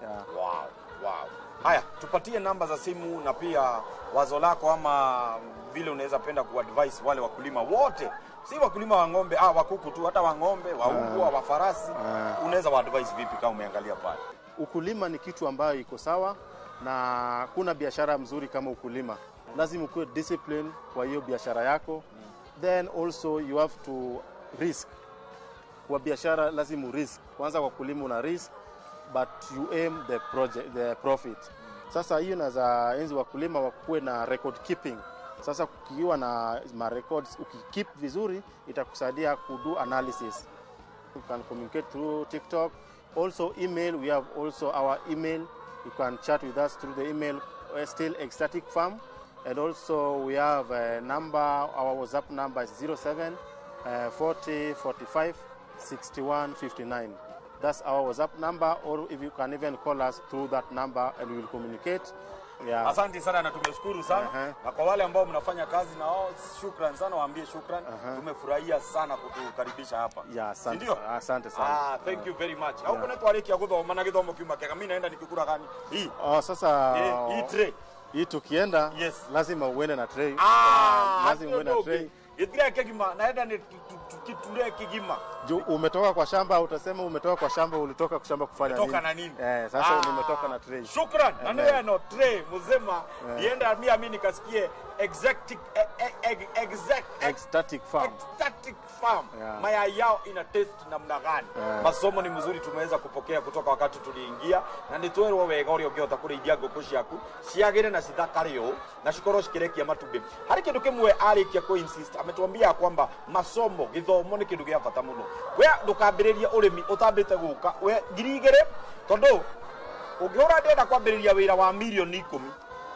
Yeah. Wow, wow. Haya, tupatie namba za simu na pia wazo lako ama vile unaweza penda kuadvise wale wakulima wote. Si wakulima wa ng'ombe, wa kuku tu, hata wa ng'ombe, wa mbwa, wa farasi. Unaweza waadvise vipi kama umeangalia pale? Ukulima ni kitu ambayo iko sawa na kuna biashara mzuri kama ukulima. Lazima ukuwe discipline kwa hiyo biashara yako. Then also you have to risk. Kwa biashara lazima risk. Kwanza kwa kulima una risk, but you aim the project, the profit. Sasa hiyo naweza enzi wakulima wakuwe na record keeping. Sasa kukiwa na ma records ukikeep vizuri itakusaidia kudo analysis. You can communicate through TikTok, also email. We have also our email. You can chat with us through the email, still Ecstatic Farm. And also we have a number, our WhatsApp number is 07 40 45 61 59. That's our WhatsApp number, or if you can even call us through that number and we will communicate. Yeah. Asante sana na tumeshukuru sana. Na kwa wale ambao mnafanya kazi na wao, shukran sana, waambie shukran. Tumefurahia sana kutukaribisha hapa. Yeah, asante. Ndio? Asante sana. Ah, thank you very much. Au kuna twarĩkia gũthoma na gĩthomo kiuma kĩega, mimi naenda nikikura gani? Hii. Oh, sasa hii tray. Hii tukienda, yes, lazima uende na tray. Ah, lazima uende na tray. Gĩtirĩ kĩgima, naenda ni kiture kigima. Juu umetoka kwa shamba, utasema umetoka kwa shamba, ulitoka kwa shamba kufanya nini? Umetoka na nini? Sasa nimetoka na tray. Shukran. Na ndio no tray mzima. Nienda mimi nikasikie exact Ecstatic Farm. Ecstatic Farm. Yeah. Mayai yao ina taste namna gani? Yeah. Masomo ni mzuri tumeweza kupokea kutoka wakati tuliingia, na nitwerwo wega uria ũngĩhota kũrĩithia ngũkũ ciaku ciagĩre na cithakare ũũ na cikorwo cikĩrekia matumbĩ. Harĩ kĩndũ kĩmwe arĩkia kũ insist, ametuambia kwamba masomo, gĩthomo nĩ kĩndũ gĩa bata mũno. We ndũkambĩrĩrie ũrĩmi ũtambĩte gũka we 2000, tondũ ũngĩhũra ndĩrenda kwambĩrĩria wĩra wa milioni 10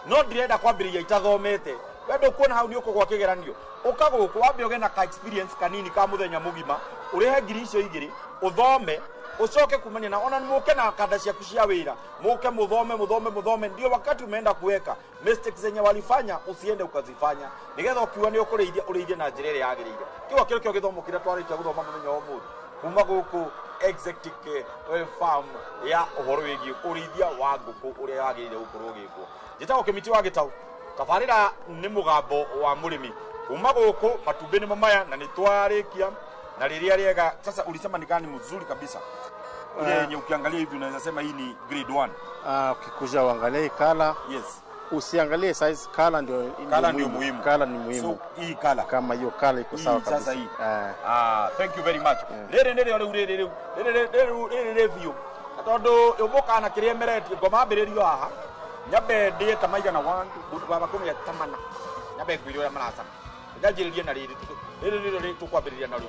no ndĩrenda kwambĩrĩria itathomete, we ndũkuona hau nĩ ũkũgwa kĩgeranio. Ũka gũkũ wambe ũgĩe na ka experience kanini ka mũthenya mũgima, ũrĩhe 2000 ũthome, ucoke kumania na ona muke na kanda ciaku cia wira, muke muthome muthome muthome, ndio wakati umeenda kuweka mistakes zenye walifanya usiende ukazifanya, nigetha ukiwa ni ukuriithia uriithie na njira ĩrĩa yagĩrĩire. Kiu akĩrĩ kĩo gĩthomo kĩrĩa twarĩkia gũthoma mũthenya wa ũmũthĩ kuma gũkũ Exotic Farm ya ũhoro wĩgiĩ ũrĩithia wa ngũkũ ũrĩa wagĩrĩire gũkorwo ũgĩkwo. Njĩtagwo Kĩmiti wa Gĩtau, tabarĩra nĩ mũgambo wa mũrĩmi. Kuma gũkũ matumbĩ nĩmo maya na nĩtwarĩkia na rĩrĩa rĩega. Sasa ulisema ni gani mzuri kabisa? Ile yenye ukiangalia hivi unaweza sema hii ni grade 1. Ukikuja uangalie kala. Yes. Usiangalie size, kala ndio muhimu. Kala ni muhimu. So hii kala kama hiyo kala iko sawa kabisa. Sasa hii. Thank you very much. Rĩrĩ nĩrĩo rĩu rĩrĩ rĩrĩ rĩrĩ rĩrĩ biũ. Tondũ ũmũka na kĩrĩa emeretie ngoma ambĩrĩrio haha. Nyambe ndĩe ta maigana 1 baba kũmĩa ta mana. Nyambe ngwĩre ũrĩa maracama. Njanjĩrĩrie na rĩrĩ rĩrĩ rĩrĩ rĩrĩ tũkwambĩrĩria narĩo.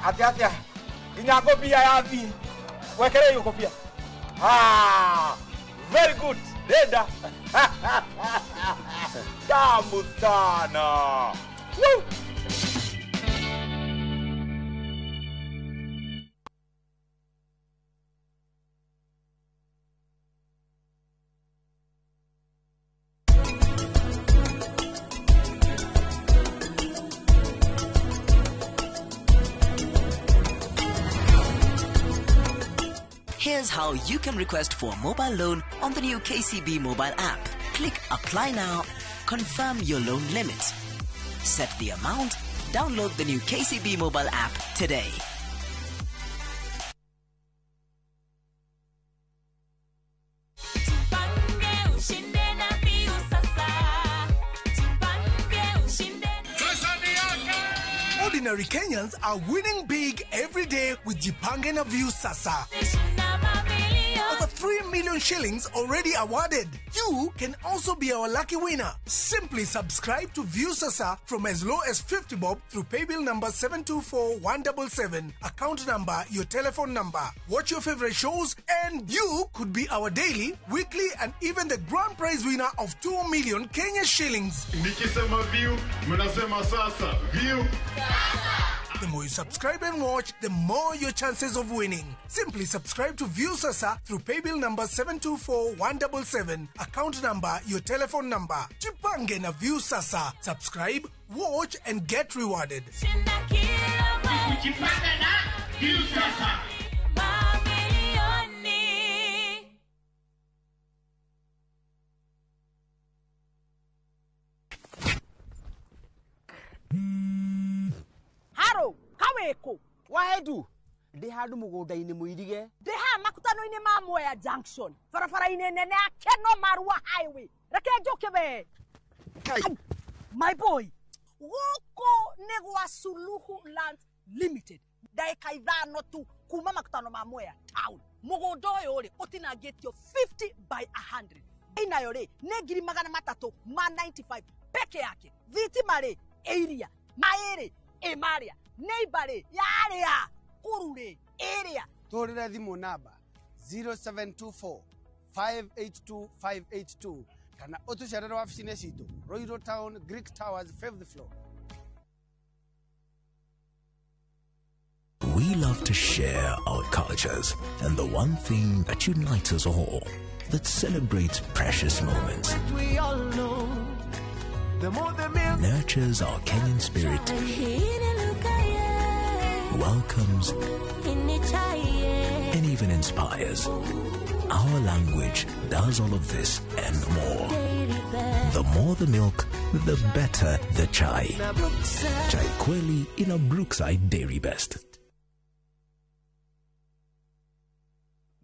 Atia atia nginya ngobia yathi wekere hiyo kobia. Ah, very good deda. Tamu sana. Woo! Here's how you can request for a mobile loan on the new KCB mobile app. Click Apply Now, confirm your loan limit, set the amount, download the new KCB mobile app today. Ordinary Kenyans are winning big every day with Jipange na Viusasa. Over 3 million shillings already awarded. You can also be our lucky winner. Simply subscribe to Viusasa from as low as 50 bob through paybill number 724177, account number, your telephone number. Watch your favorite shows and you could be our daily, weekly and even the grand prize winner of 2 million Kenya shillings. Nikisema view, mnasema sasa. View. The more you subscribe and watch, the more your chances of winning. Simply subscribe to Viusasa through paybill number 724177, account number, your telephone number. Jipange na Viusasa. Subscribe, watch and get rewarded. Jipange na Viusasa. Haro, kaweko. Waedu. Ndi handu mugunda-ini muirige. Ndi haha makutano-ini ma Mwea Junction. Barabara-ini nene ya Keno Marua Highway. Reke njuke we. My boy, gũkũ nĩ gwa Suluhu Land Limited. Ndagĩka 5 tu kuma makutano ma Mwea town. Mũgũnda ũyũ rĩ ũtinangĩtio 50 by 100. Inayo rĩ nĩ 395,000 peke yake. Thitima rĩ ĩiria, maĩ rĩ ĩ marĩa, neighbor rĩ yarĩa, kuru rĩ ĩrĩa. Tũhũrĩre thimũ namba 0724 582 582 kana ũtũcerere wabici-inĩ citũ Ruiru Town, Greek Towers, 5th floor. We love to share our cultures and the one thing that unites us all, that celebrates precious moments, We all know, the more the milk nurtures our Kenyan spirit, welcomes, and even inspires. Our language does all of this and more. The more the milk, the better the chai. Chai Kweli in a Brookside Dairy Best.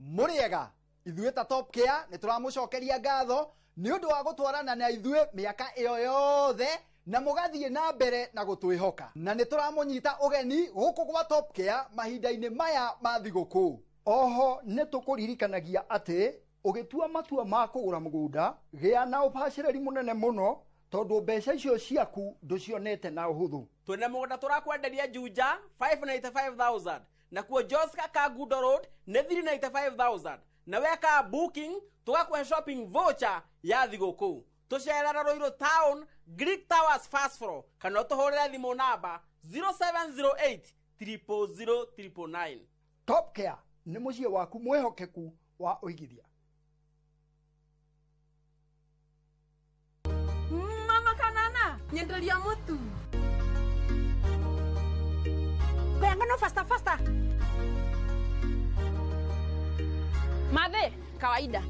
Mũrĩega ithuĩ ta Top Care nĩ tũramũcokeria ngatho nĩ ũndũ wa gũtwarana na ithuĩ mĩaka ĩyo yothe na mũgathiĩ na mbere na gũtwĩhoka, na nĩ tũramũnyita ũgeni gũkũ gwa Top Care mahinda-inĩ maya ma thigũkũ. Oho nĩ tũkũririkanagia atĩ ũgĩtua matua ma kũgũra mũgũnda gĩa na ũbacĩrĩri mũnene mũno tondũ mbeca icio ciaku ndũcionete na ũhũthũ. Twĩna mũgũnda tũrakwenderia Juja 595,000, nakuo Joska Kangundo Road nĩ 395,000, na weka booking tũgakũhe shopping voucher ya thigũkũ. Tũcerere Ruiru Town, Greek Towers first floor, kana ũtũhũrĩre thimũ namba 0708 000 999. Top Care nĩ mũciĩ waku mwĩhokeku wa ũigithia. Mama kanana nyenderia mutu Ngano faster faster. Madhe kawaida.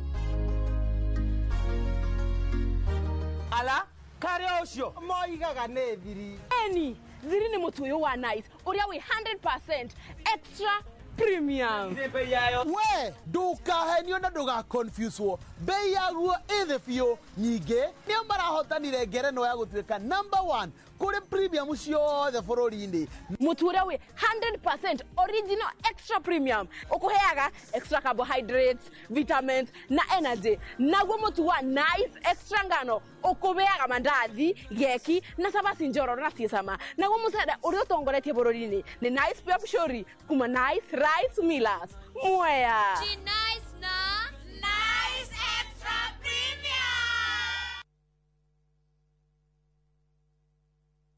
Ala kare ucio moigaga nĩ thiri. Eni thiri nĩ mũtu ũyũ wa Nice ũrĩa wĩ 100% extra premium. We ndukahenio na ndugaconfusewo, bei yaguo ĩ thĩ biũ. Ningĩ nĩo marahotanire ngerenwa ya gũtuĩka number 1 kũrĩ premium ciothe bũrũri-inĩ. Mũtu ũrĩa wĩ 100% original extra premium ũkũheaga extra carbohydrates, vitamins na energy. Naguo mũtu wa Nice extra ngano ũkũheaga mandathi, geki na cabaci njororo na ciĩ cama. Naguo mũcere ũrĩa ũtongoretie bũrũri-inĩ nĩ Nice Pure Pshori kuma Nice Rice Millers Mwea. Nice na Nice Extra Premium.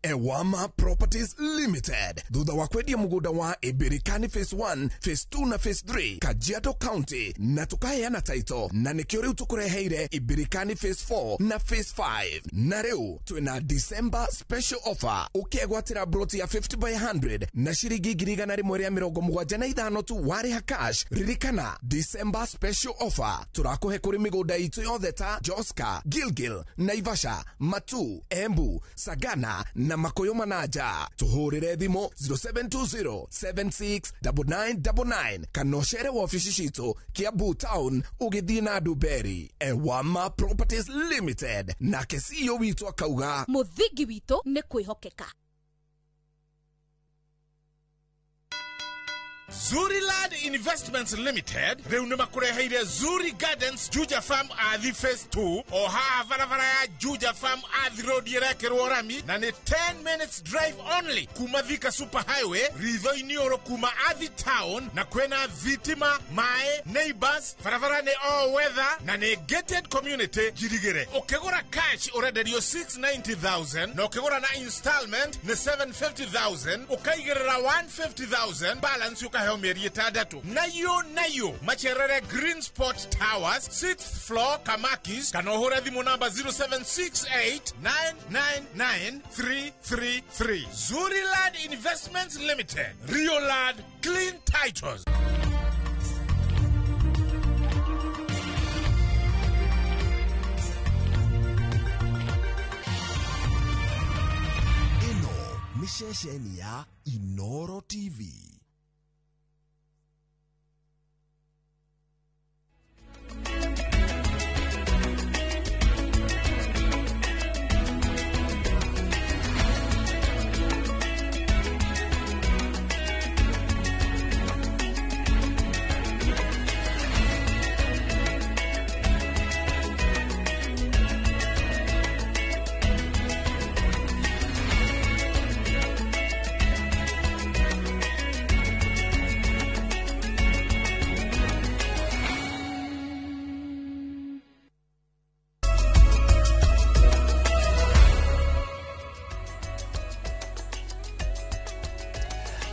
Ewama Properties Limited thutha wa kwendia mugunda wa Ibirikani Phase 1, Phase 2 na Phase 3 Kajiado County na tukaheana title na nikio riu tukureheire Ibirikani Phase 4 na Phase 5 na riu twina December special offer ukiegwatira broti ya 50 by 100 na shiringi 175 tu wariha cash. Ririkana December special offer turakuhe kuri migunda itu yothe ta Joska, Gilgil, Naivasha, Matu, Embu, Sagana na Makoyo Manaja. Tuhurire thimu 0720 769999 kana ũcere wabici citũ Kiambu Town ũgĩthiĩ na Nduberi. Ewama Properties Limited nake CEO witũ akauga Mũthingi witũ nĩ kwĩhokeka. Zuriland Investments Limited rĩu nĩ makũreheire Zuri Gardens Juja Farm Athi Phase 2 o haha barabara ya Juja Farm Athi Road ĩrekĩrwo rami na nĩ 10 minutes drive only kuma Thika Super Highway ritho-inĩ ũrũ kuma Athi Town, na kwĩna thitima, maĩ, neighbors, barabara nĩ all weather na nĩ gated community njirigĩre. Ũkĩgũra cash ũrenderio 690,000 na ũkĩgũra na installment nĩ 750,000 ũkaigĩrĩra 150,000 balance ũkaheo mĩeri 6. Nayo macerere Green Spot Towers 6th floor Kamakis kana ũhũre thimũ namba 0768999333. Zuriland Investments Limited, Rioland Clean Titles. Ĩno nĩ ceceni ya Inoro TV.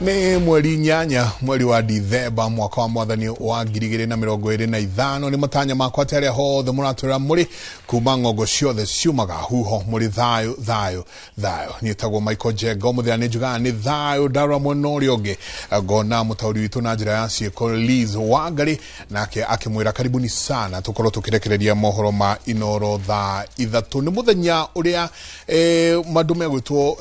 Nĩ mweri 8 mweri wa Dithemba mwaka wa mwathani wa 2025. Nĩ matanya makwa atĩ arĩa hothe mũratwĩra mũrĩ kuma ng'ongo ciothe ciumaga huho mũrĩ thayũ thayũ thayũ. Niĩ tagwo Michael Njenga, mũthenya nĩ njugaga nĩ thayũ. Ndarora mwena ũrĩa ũngĩ ngona mũtaũri witũ na njĩra ya ciĩko Liz Wangari, nake akĩmwĩra karibuni sana tũkorwo tũkĩrekereria mohoro ma Inoro thaa 3. Nĩ mũthenya ũrĩa mandũ megwĩtwo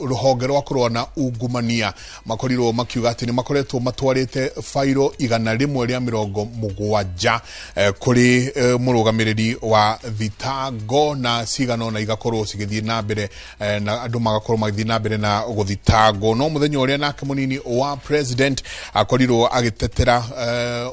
rũhonge rwa kũrũa na ungumania makorirwo makiuga atĩ nĩ makoretwo matwarĩte bairo 170 kũrĩ mũrũgamĩrĩri wa thitango, na cigana ona igakorwo cigĩthiĩ na mbere na andũ magakorwo magĩthiĩ na mbere na gũthitangwo. No mũthenya ũrĩa nake mũnini wa president akorirwo agĩtetera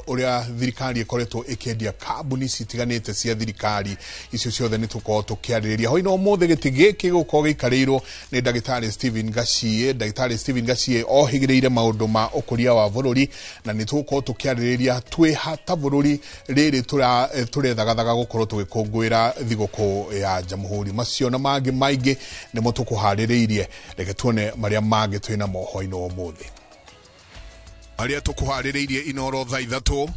ũrĩa thirikari ĩkoretwo ĩkĩendia kambuni citiganĩte cia thirikari. Icio ciothe nĩ tũkorwo tũkĩarĩrĩria hoino ũmũthĩ. Gĩtĩ gĩkĩ gũkorwo gĩikarĩirwo nĩ ndagĩtarĩ Stephen Gachie. Ndagĩtarĩ Stephen Gachie ohĩgĩrĩire maũndũ ma ũkũria wa bũrũri, na nĩ tũgũkorwo tũkĩarĩrĩria twĩ ta bũrũri rĩrĩ tũrethagathaga gũkorwo tũgĩkũngũĩra thigũkũ ya Jamhuri. Macio na mangĩ maingĩ nĩmo tũkũharĩrĩirie. Reke tuone marĩa mangĩ twĩna mohoro-inĩ ũmũthĩ. Marĩa tũkũharĩrĩirie Inoro thaa 3.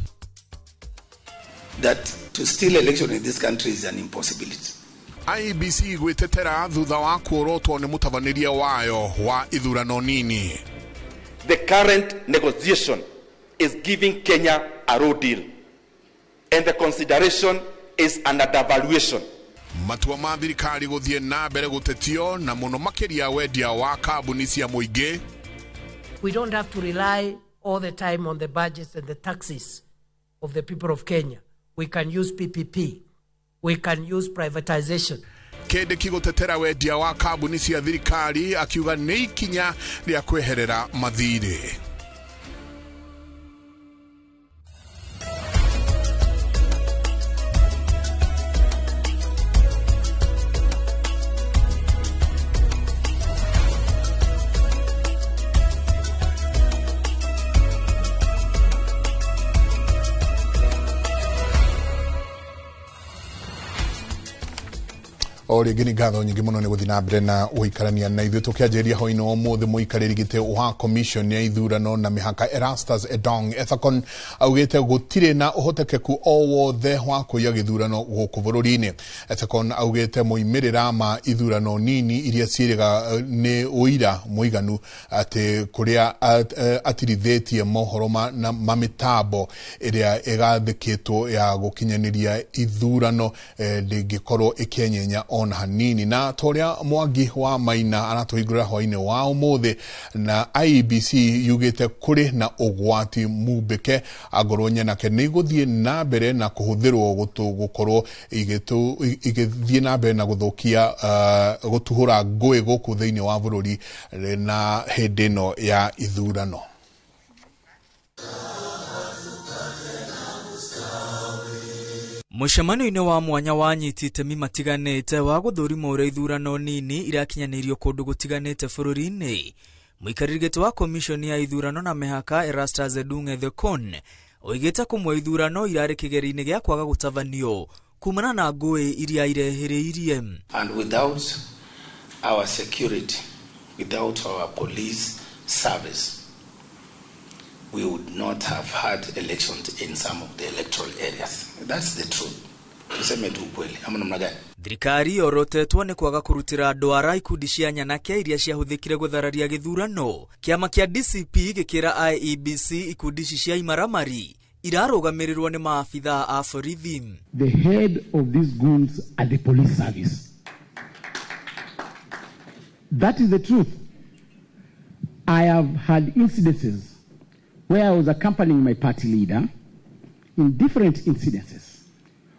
That to steal election in this country is an impossibility. IEBC gwĩtetera thutha wa kuorotwo nĩ mũtabanĩria wayo wa ithurano nini. The current negotiation is giving Kenya a raw deal, and the consideration is an undervaluation. Matua ma thirikari gũthiĩ na mbere gũtetio na mũno makĩria wendia wa kambuni cia mũingĩ. We don't have to rely all the time on the budgets and the taxes of the people of Kenya. We can use PPP. We can use privatization. Kindiki gũtetera wendia wa kambuni cia thirikari akiuga nĩ ikinya rĩa kweherera mathirĩ. O rĩngĩ nĩ ngatho nyingĩ mũno nĩ gũthiĩ na mbere na gũikarania na ithuĩ. Tũkĩanjĩrĩria hwaĩ-inĩ wa ũmũthĩ, mũikarĩri gĩtĩ wa commission ya ithurano na mĩhaka Erastus Edong Ethekon augĩte gũtirĩ na ũhotekeku o wothe wa kũiya gĩthurano gũkũ bũrũri-inĩ. Ethekon augĩte moimĩrĩra ma ithurano nini iria ciĩrĩga nĩ ũira mũiganu atĩ kũrĩa atirithĩtie mohoro ma mĩtambo ĩrĩa ĩgathĩkĩtwo ya gũkinyanĩria ithurano ndĩngĩkorwo ĩkĩenyenya ona hanini. Na toria Mwangi wa Maina aratũhingũrĩra hwaĩ-inĩ wa ũmũthĩ, na IEBC yugĩte kũrĩ na ũgwati mumbĩke angorwo nyanake nĩ igũthiĩ na mbere na kũhũthĩrwo gũkorwo igĩthiĩ na mbere na gũthũkia gũtuhũra ngũĩ gũkũ thĩinĩ wa bũrũri na hĩndĩ ĩno ya ithurano. Mũcemanio-inĩ wa mwanya wa anyiti itemi matiganĩte wa gũthũrima ũrĩa ithurano nini irakinyanĩirio kũndũ gũtiganĩte bũrũri-inĩ, mũikarĩri gĩtĩ wa komishoni ya ithurano na mĩhaka Erastus Edung Ethekon oigĩte kũmwe ithurano irarĩ kĩgeri-inĩ gĩa kwaga gũtabanio kumana na ngũĩ iria irehĩrĩirie. And without our security, without our police service, we would not have had elections in some of the electoral areas. That's the truth. Tuseme tu ukweli. Ama namna gani? Thirikari yorotetwo nĩ kwaga kũrutĩra ndwara ikundi cia nyanake iria ciahũthĩkire gũthararia gĩthurano. Kĩama kĩa DCP gĩkĩra IEBC ikundi ici cia imaramari irarũgamĩrĩrwo nĩ maabithaa a borithi. The head of these goons are the police service. That is the truth. I have had incidences where I was accompanying my party leader in different incidences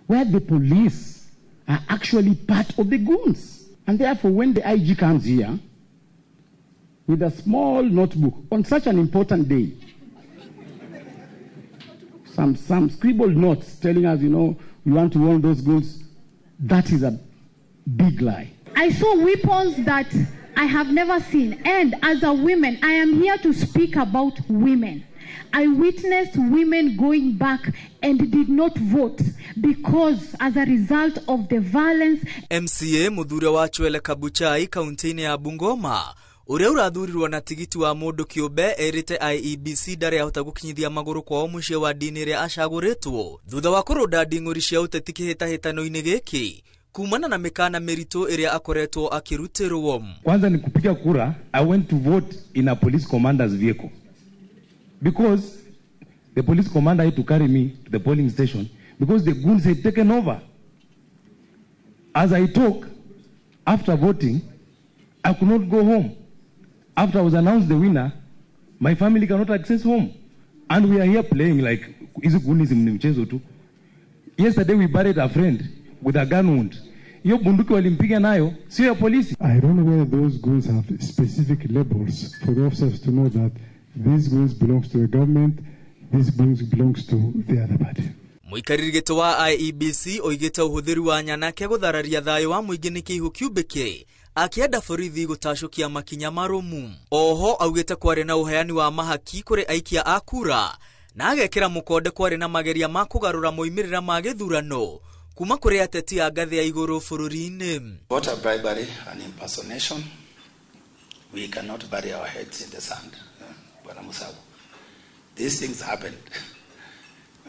where the police are actually part of the goons. And therefore, when the IG comes here with a small notebook on such an important day, some scribbled notes telling us, you know, we want to warn those goons, that is a big lie. I saw weapons that I have never seen. And as a woman, I am here to speak about women. I witnessed women going back and did not vote because as a result of the violence. MCA Muthure wa Chwele Kabuchai kaunti-inĩ ya Bungoma Ũrĩa ũrathurirwo na tigiti wa mũndũ kĩũmbe erĩte IEBC ndarĩ ahota gũkinyithia magũrũ kwao mũciĩ wa ndini ĩrĩa acagũrĩtwo thutha wa kũrũnda nding'ũri cia ũteti kĩhĩtahĩtano-inĩ gĩkĩ kumana na mĩkana mĩritũ ĩrĩa akoretwo akĩrutĩrwo. Kwanza ni kupiga kura, I went to vote in a police commander's vehicle because the police commander had to carry me to the polling station because the goons had taken over. As I talk, after voting, I could not go home. After I was announced the winner, my family cannot access home. And we are here playing like hizi goons ni mchezo tu. Yesterday we buried a friend with a gun wound. Hiyo bunduki walimpiga nayo sio ya polisi. I don't know whether those goons have specific labels for the officers to know that these goons belongs to the government, these goons belongs to the other party. Mũikarĩri gĩtĩ wa IEBC oigĩte ũhũthĩri wa nyanake gũthararia thayũ wa mũingĩ nĩ kĩihũ kĩumbĩke akĩenda borithi gũtacũkia makinya marũmu. Oho augĩte kwarĩ na ũheani wa mahaki kũrĩ aikia a kura na agekĩra mũkonde kwarĩ na mageria ma kũgarũra moimĩrĩra ma gĩthurano kuma kũrĩ ateti a ngathĩ ya igũrũ bũrũri-inĩ. Voter bribery and impersonation, we cannot bury our heads in the sand, Bwana Musabu. These things happened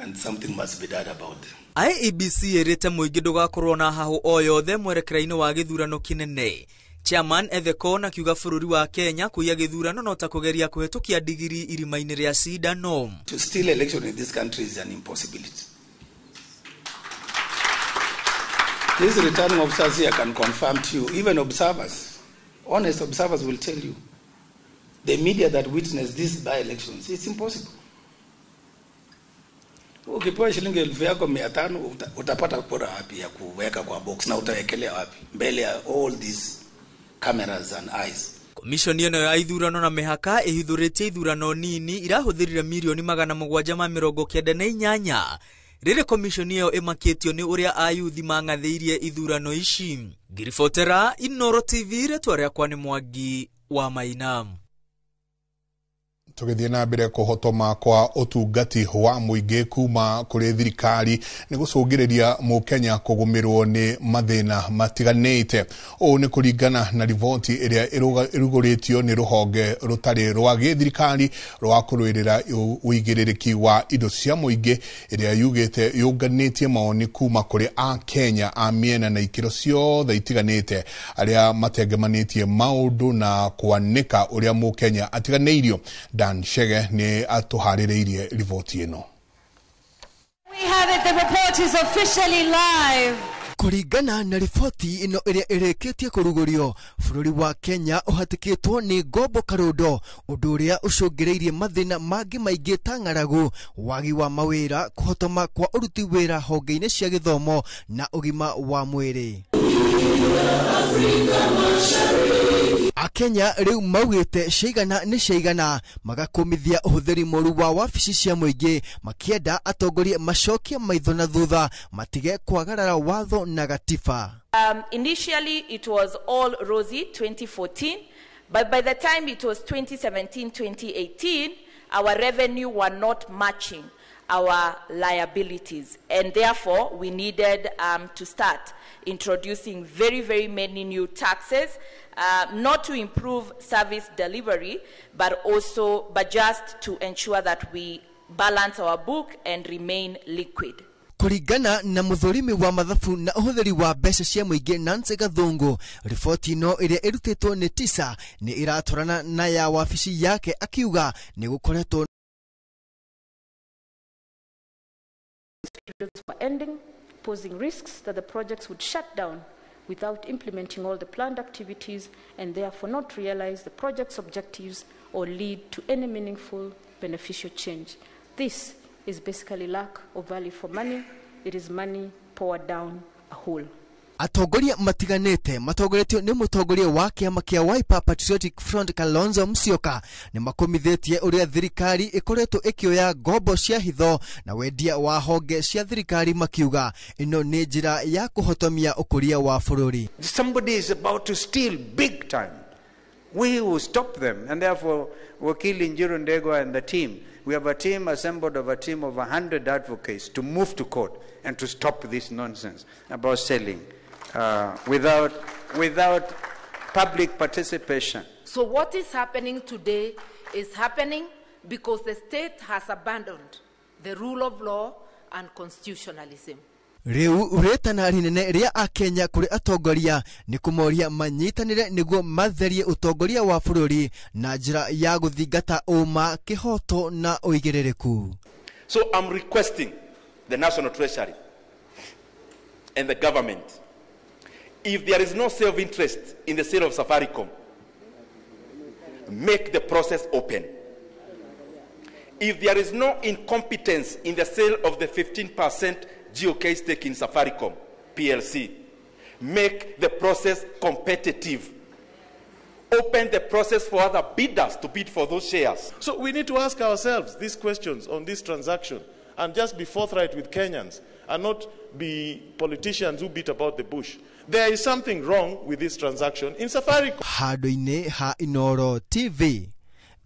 and something must be done about them. IEBC ĩrĩte mũingĩ ndũgakorwo na hahũ o yothe mwerekera-inĩ wa gĩthurano kĩnene. Chairman Ethekon akiuga bũrũri wa Kenya kũiya gĩthurano no ta kũgeria kũhetũkia ndigiri irima-inĩ rĩa cindano. To steal election in this country is an impossibility. These returning officers here can confirm to you, even observers, honest observers will tell you, the media that witnessed these by-elections, it's impossible. Ukipewa shilingi 5,500 utapata kura wapi ya kuweka kwa box na utawekelea wapi mbele ya all these cameras and eyes? Komishoni ĩno ya ithurano na mĩhaka ĩhithũrĩtie ithurano nini irahũthĩrire mirioni 798 rĩrĩ komishoni ĩyo ĩmakĩtio nĩ ũrĩa ayuthi mang'athĩirie ithurano ici. Ngiribotera Inoro TV, rĩtwa rĩakwa nĩ Mwangi wa Maina. Tũgĩthiĩ na mbere kũhotoma kwa ũtungati wa mũingĩ kuma kũrĩ thirikari nĩ gũcũngĩrĩria mũkenya kũgũmĩrwo nĩ mathĩna matiganĩte. Ũũ nĩ kũringana na riboti ĩrĩa ĩrugũrĩtio nĩ rũhonge rũtarĩ rwa gĩthirikari rwa kũrũĩrĩra ũigĩrĩrĩki wa indo cia mũingĩ ĩrĩa yugĩte yũnganĩtie mawoni kuma kũrĩ akenya a mĩena na ikĩro ciothe itiganĩte arĩa matengemanĩtie maũndũ na kwanĩka ũrĩa mũkenya atiganĩirio. Dan Shege ni atuharĩrĩirie riboti ĩno. We have it, the report is officially live. Kũringana na riboti ĩno ĩrĩa ĩrĩkĩtie kũrugũrio, bũrũri wa Kenya ũhatĩkĩtwo nĩ ngombo karũndo, ũndũ ũrĩa ũcũngĩrĩirie mathĩna mangĩ maingĩ ta ng'aragu, wagi wa mawĩra, kũhotoma kwa ũruti wĩra honge-inĩ cia gĩthomo na ũgima wa mwĩrĩ. Akenya rĩu maugĩte ciaigana nĩ ciaigana, magakũmithia ũhũthĩri mũru wa wabici cia mũingĩ, makĩenda atongoria macokie maitho na thutha, matige kwagarara watho na gatiba. Initially it was all rosy 2014, but by the time it was 2017, 2018, our revenue were not matching our liabilities, and therefore we needed to start introducing very, very many new taxes, not to improve service delivery, but just to ensure that we balance our book and remain liquid. Kũringana na mũthũrimi wa mathabu na ũhũthĩri wa mbeca cia mũingĩ Nancy Gathungu, riboti ĩno ĩrĩa ĩrutĩtwo nĩ TISA nĩ ĩratwarana na ya wabici yake, akiuga nĩ gũkoretwo were ending, posing risks that the projects would shut down without implementing all the planned activities and therefore not realize the project's objectives or lead to any meaningful beneficial change. This is basically lack of value for money. It is money poured down a hole. Atongoria matiganĩte matongoretio nĩ mũtongoria wa kĩama kĩa Wiper Patriotic Front Kalonzo Musyoka nĩ makomithĩtie ũrĩa thirikari ĩkoretwo ĩkĩoya ngombo cia hitho na wendia wa honge cia thirikari, makiuga ĩno nĩ njĩra ya kũhotomia ũkũria wa bũrũri. Somebody is about to steal big time. We will stop them, and therefore Wakili Njiru Ndegwa and the team, we have a team assembled of a team of 100 advocates to move to court and to stop this nonsense about selling without public participation. So what is happening today is happening because the state has abandoned the rule of law and constitutionalism. Rĩu rĩtana rĩnene rĩa akenya kũrĩ atongoria nĩ kũmoria manyitanĩre nĩguo matherie ũtongoria wa bũrũri na njĩra ya gũthingata ũma, kĩhoto na ũigĩrĩrĩku. So I'm requesting the National Treasury and the government, if there is no self-interest in the sale of Safaricom, make the process open. If there is no incompetence in the sale of the 15% GOK stake in Safaricom PLC, make the process competitive. Open the process for other bidders to bid for those shares. So we need to ask ourselves these questions on this transaction and just be forthright with Kenyans and not be politicians who beat about the bush. There is something wrong with this transaction in Safaricom. Handũ-inĩ ha Inooro TV,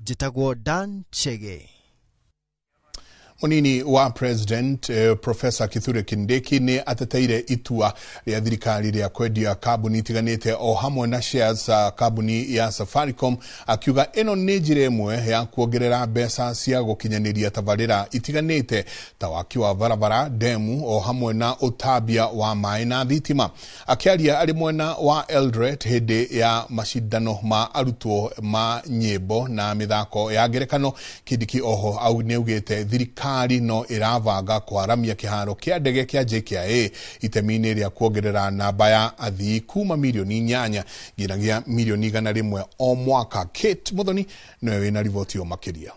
njĩtagwo Dan Chege. Munini wa President Professor Kithure Kindiki nĩ ateteire itua rĩa thirikari rĩa kwendia kambuni itiganĩte o hamwe na shares kambuni ya Safaricom, akiuga ĩno nĩ njĩra ĩmwe ya kuongerera mbeca cia gũkinyanĩria tabarĩra itiganĩte ta waki wa barabara, demu o hamwe na ũtambia wa maĩ na thitima. Akĩaria arĩ mwena wa Eldoret hĩndĩ ya macindano ma arutwo ma nyĩmbo na mĩthako ya ngerekano, Kindiki oho au nĩaugĩte thirikari no ĩravanga kwaramia kĩharo kĩa ndege kĩa JKIA itemi-inĩ rĩa kuongerera namba ya athii kuma mirioni 8 nginyagia mirioni 100 o mwaka. Kate Muthoni nĩwe wĩna riboti ĩyo makĩria.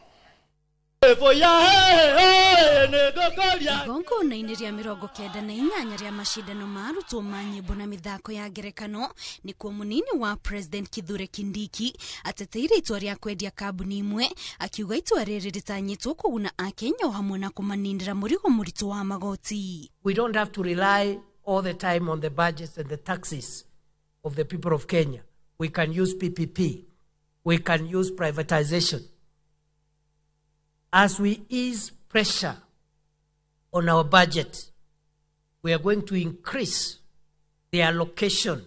Igongona-inĩ rĩa 98 rĩa macindano ma arutwo ma nyĩmbo na mĩthako ya ngerekano nĩkuo mũnini wa President Kithure Kindiki ateteire itua rĩa kwendia kambuni imwe, akiuga itua rĩrĩ rĩtanyĩtwo kũguna akenya o hamwe na kũmaninĩra mũrigo mũritũ wa magoti. We don't have to rely all the time on the budgets and the taxes of the people of Kenya. We can use PPP. We can use privatization. As we ease pressure on our budget, we are going to increase the allocation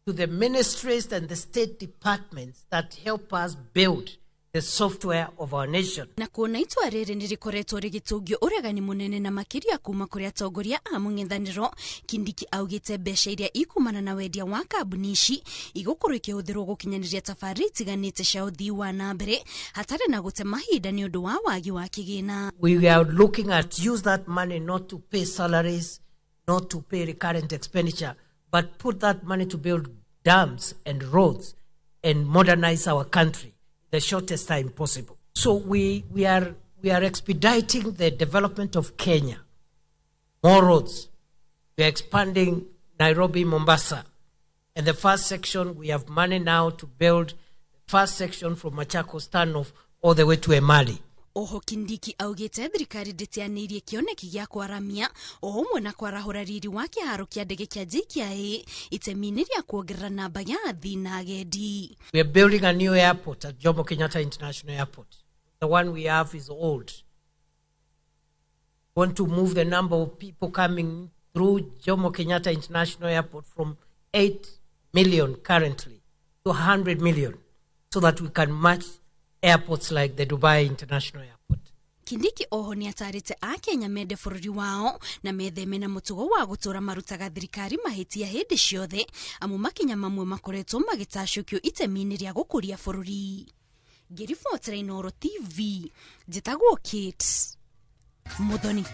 to the ministries and the state departments that help us build the software of our nation. Na kuona itua rĩrĩ nĩ rĩkoretwo rĩgĩtũngio ũregani mũnene na makĩria kuma kũrĩ atongoria a mũng'ethanĩro, Kindiki augĩte mbeca iria ikumana na wendia wa kambuni ici igũkorwo ikĩhũthĩrwo gũkinyanĩria tabarĩra itiganĩte cia ũthii wa na mbere hatarĩ na gũte mahinda nĩ ũndũ wa wagi wa kĩgĩna. We are looking at use that money not to pay salaries, not to pay recurrent expenditure, but put that money to build dams and roads and modernize our country the shortest time possible. So we are expediting the development of Kenya. More roads. We are expanding Nairobi, Mombasa. And the first section, we have money now to build the first section from Machakos Turnoff all the way to Emali. Oho Kindiki augĩte thirikari ndĩteanĩirie kĩoneki gĩa kwaramia o ũmwe na kwarahũra riri wa kĩharo kĩa ndege kĩa JKIA itemi-inĩ rĩa kuongerera namba ya athii na agendi. We are building a new airport at Jomo Kenyatta International Airport. The one we have is old. We want to move the number of people coming through Jomo Kenyatta International Airport from 8 million currently to 100 million so that we can match airports like the Dubai International Airport. Kindiki oho nĩ atarĩte akenya mende bũrũri wao na metheme na mũtugo wa gũtũra marutaga thirikari mahĩtia hĩndĩ ciothe, amu makinya mamwe makoretwo magĩtacũkio itemi-inĩ rĩa gũkũria bũrũri. Ngĩribotera Inooro TV, njĩtagwo Kate Muthoni.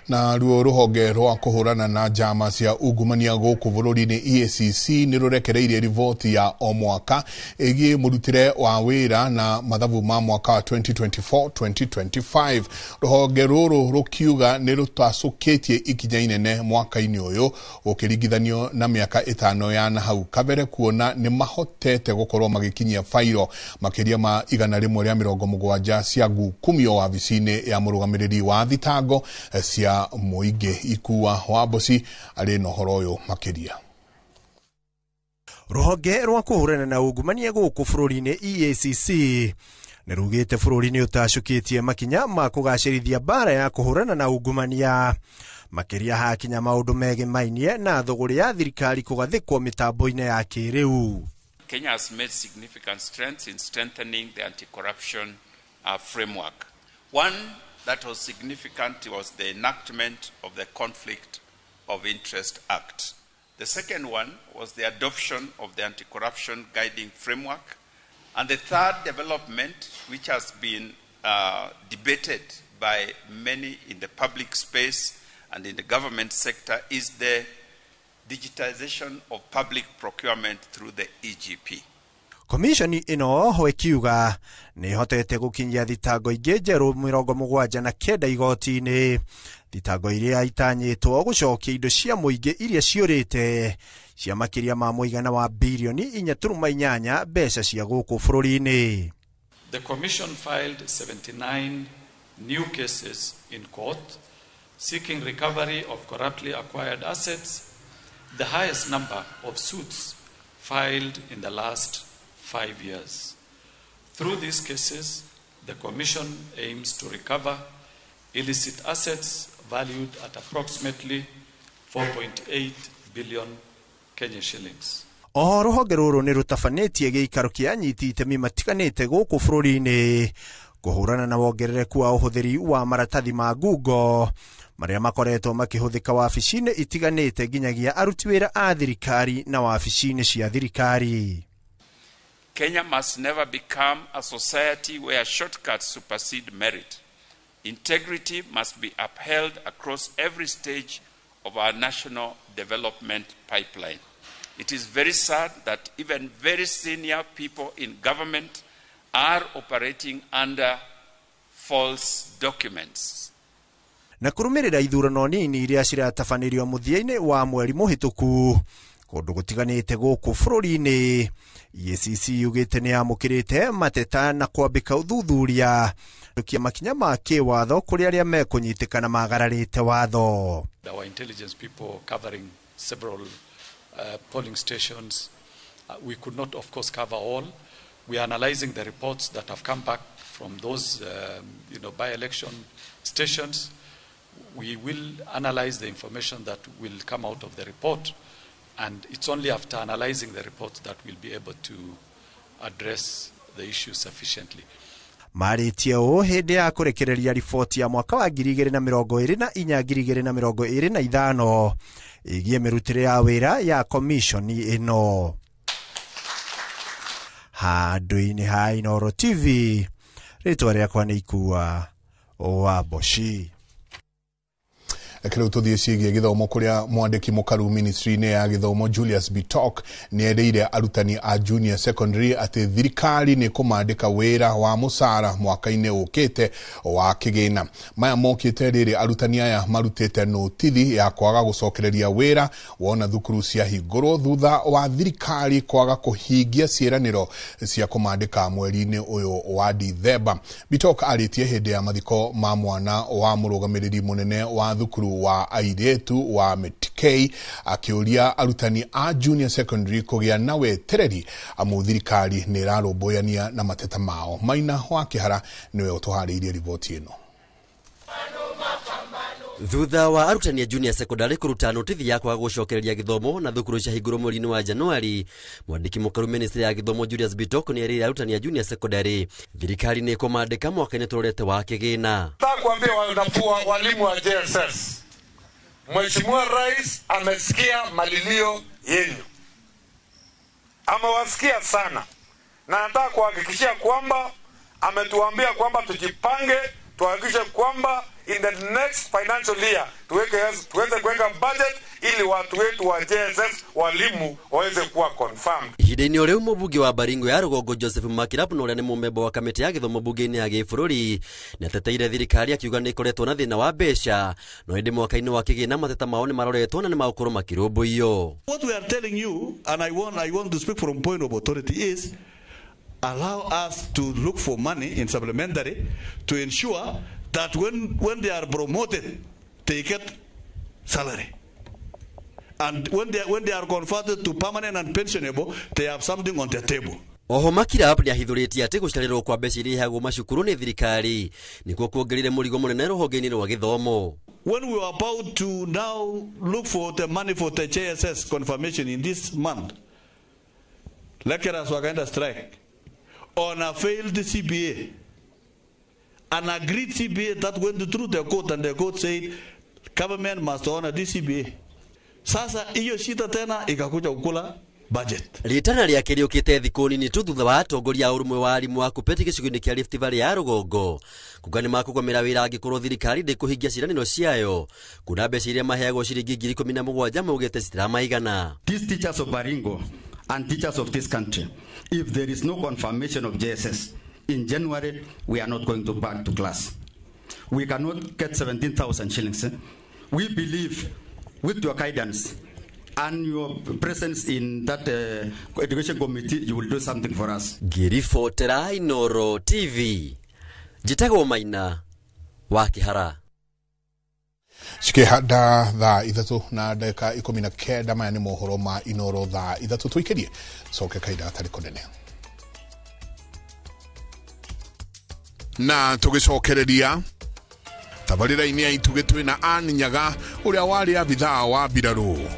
Na ruo ruhonge rwa kuhurana na njama cia ungumania guku bururi-ini EACC ni rurekereirie riboti ya o mwaka ĩgiĩ mũrutĩre wa wĩra na mathabu ma mwaka wa 2024-2025. Ruhonge rũrũ rũkiuga nĩ rũtacũkĩtie ikinya inene mwaka-inĩ ũyũ ũkĩringithanio na mĩaka 5 ya na hau kabere, kuona nĩ mahotete gũkorwo magĩkinyia fairo makĩria ma 170 cia ngukumio wabici-inĩ ya mũrũgamĩrĩri wa thitango cia mũingĩ. Ikua wa Mboci arĩ na ũhoro ũyũ makĩria. Ruhonge rwa kũhũrana na ungumania gũkũ bũrũri-inĩ EACC Nĩ rugĩte bũrũri nĩ ũtacũkĩtie makinya ma kũgacĩrithia mbara ya kũhũrana na ungumania makĩria hakinya maũndũ megemainie na thũgũrĩ ya thirikari kũgathĩkwo mĩtambo-inĩ ya kĩrĩu. Kenya has made significant strengths in strengthening the anti-corruption framework. One that was significant was the enactment of the Conflict of Interest Act. The second one was the adoption of the anti-corruption guiding framework. And the third development, which has been debated by many in the public space and in the government sector, is the digitization of public procurement through the EGP. Komishoni ĩno oho ĩkiuga nĩ ĩhotete gũkinyia thitango ingĩ njerũ 79 igoti-inĩ, thitango iria itanyĩtwo gũcokia indo cia mũingĩ iria ciũrĩte cia makĩria ma mũigana wa birioni 4.8 mbeca cia gũkũ bũrũri-inĩ. The commission filed 79 new cases in court seeking recovery of corruptly acquired assets, the highest number of suits filed in the last 5 years. Through these cases, the Commission aims to recover illicit assets valued at approximately 4.8 billion Kenya shillings. Oho rũhonge rũrũ nĩ rũtabanĩtie gĩikaro kĩa anyiti itemi matiganĩte gũkũ bũrũri-inĩ kũhũrana na wongerereku wa ũhũthĩri wa maratathi ma ngungo marĩa makoretwo makĩhũthĩka wabici-inĩ itiganĩte nginyagia aruti wĩra a thirikari na wabici-inĩ cia thirikari. Kenya must never become a society where shortcuts supersede merit. Integrity must be upheld across every stage of our national development pipeline. It is very sad that even very senior people in government are operating under false documents. Na kũrũmĩrĩra ithurano nini iria ciratabanĩrio mũthia-inĩ wa mweri mũhĩtũku kũndũ gũtiganĩte gũkũ bũrũri-inĩ, EACC yugĩte nĩ yamũkĩrĩte mateta na kwambĩka ũthuthuria kia makinya ma kĩwatho kũrĩ arĩa mekũnyitĩkana magararĩte watho. Our intelligence people covering several polling stations. We could not, of course, cover all. We are analyzing the reports that have come back from those by-election stations. We will analyze the information that will come out of the report, and it's only after analyzing the report that we'll be able to address the issue sufficiently. Marĩtie ũũ hĩndĩ ya kũrekereria riboti ya mwaka wa 2024 2025 ĩgiĩ mĩrutĩre ya wĩra ya komishoni ĩno. Handũ-inĩ ha Inooro TV, rĩtwa rĩakwa nĩ Ikua wa Mboci. Reke tuthie ciĩgiĩ gĩthomo kũrĩa mwandĩki mũkaru ministry-inĩ ya gĩthomo Julius Bitok nĩ erĩire arutani a junior secondary atĩ thirikari nĩ kũmandĩka wĩra wa mũcara mwaka-inĩ ũkĩte wa kĩgĩna. Maya mokĩte rĩrĩ arutani aya marutĩte notithi ya kwaga gũcokereria wĩra wona thukuru ciahingũrwo thutha wa thirikari kwaga kũhingia ciĩranĩro cia kũmandĩka mweri-inĩ ũyũ wa Dithemba. Bitok arĩtie hĩndĩ ya mathiko ma mwana wa mũrũgamĩrĩri mũnene wa thukuru wa airĩtu wa Metikei akĩũria arutani a junior secondary kũgĩa na wetereri amu thirikari nĩ ĩrarũmbũyania na mateta mao. Maina wa Kĩhara nĩwe ũtũharĩirie riboti ĩno. Thutha wa arutani a junior secondary kũruta notithi ya kwaga gũcokereria gĩthomo na thukuru ciahingũrwo mweri-inĩ wa Januari, mwandĩki mũkaru ministry ya gĩthomo Julius Bitok nĩ erĩire arutani a junior secondary thirikari nĩ ĩkũmandĩka mwaka-inĩ tũrorete wa kĩgĩna. Nataka kuambia walimu wa JSS, Mheshimiwa Rais amesikia malilio yenu, amewasikia sana, na nataka kuhakikishia kwamba ametuambia kwamba tujipange, tuhakikishe kwamba in the next financial year tuweze kuweka budget ili watu wetu wa JSS walimu waweze kuwa confirmed. Ihinda-inĩ o rĩu mũmbunge wa Baringo ya Rũgongo Joseph Makirapu na ũrĩa nĩ mũmemba wa kamĩtĩ ya gĩthomo mbunge-inĩ ya gĩbũrũri nĩateteire thirikari akiuga nĩ ĩkoretwo na thĩna wa mbeca, no ĩndĩ mwaka-inĩ wa kĩgĩna mateta mao nĩ maroretwo na nĩ magũkorwo makĩrũmbũiyo. What we are telling you, and I want to speak from point of authority, is allow us to look for money in supplementary to ensure that when they are promoted, they get salary. And when they are converted to permanent and pensionable, they have something on their table. Oho Makirap nĩahithũrĩtie atĩ gũcererwo kwa mbeca iria iheagwo macukuru nĩ thirikari nĩkuo kuongereire mũrigo mũnene rũhonge-inĩ rwa gĩthomo. When we were about to now look for the money for the JSS confirmation in this month, lecturers wakaenda strike on a failed CBA, an agreed CBA that went through the court, and the court said government must honor this CBA. Sasa hiyo shida tena ikakuja kukula budget. Rĩtana rĩake rĩũkĩte thikũ nini tu thutha wa atongoria a ũrũmwe wa arimũ a KUPPET gĩcigo-inĩ kĩa Rift Valley ya rũgongo kuga nĩ makũgomera wĩra angĩkorwo thirikari ndĩkũhingia ciĩranĩro ciayo kuna mbeca iria maheagwo ciringi 17,000 maugĩte citiramaigana. These teachers of Baringo and teachers of this country, if there is no confirmation of JSS in January, we are not going to back to class. We cannot get 17,000 shillings. We believe with your guidance and your presence in that education committee, you will do something for us. Ngĩribotera Inooro TV, njĩtagwo Maina wa Kĩhara. Cikĩhanda thaa 3:19. Maya nĩ mohoro ma Inooro thaa 3 tũikĩrie coke kahinda gatarĩ kũnene na tũgĩcokereria tabarĩra-inĩ ya itugĩ twĩna Ann Nyaga ũrĩa warĩ abithaa wa mbirarũ.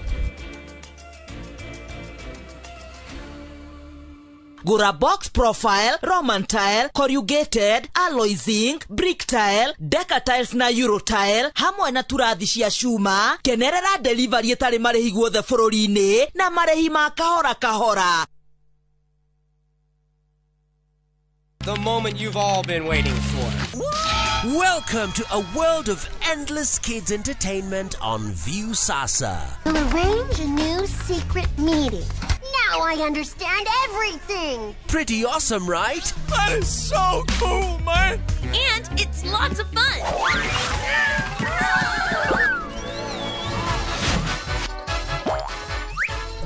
Gura box profile, Roman tile, corrugated, alloy zinc, brick tile, deca tiles na euro tile, hamwe na turathi cia cuma, kenerera delivery ĩtarĩ marĩhi guothe bũrũri-inĩ na marĩhi ma kahora kahora. The moment you've all been waiting for. Welcome to a world of endless kids entertainment on Viusasa. We'll arrange a new secret meeting. Now I understand everything. Pretty awesome, right? That is so cool, man. And it's lots of fun.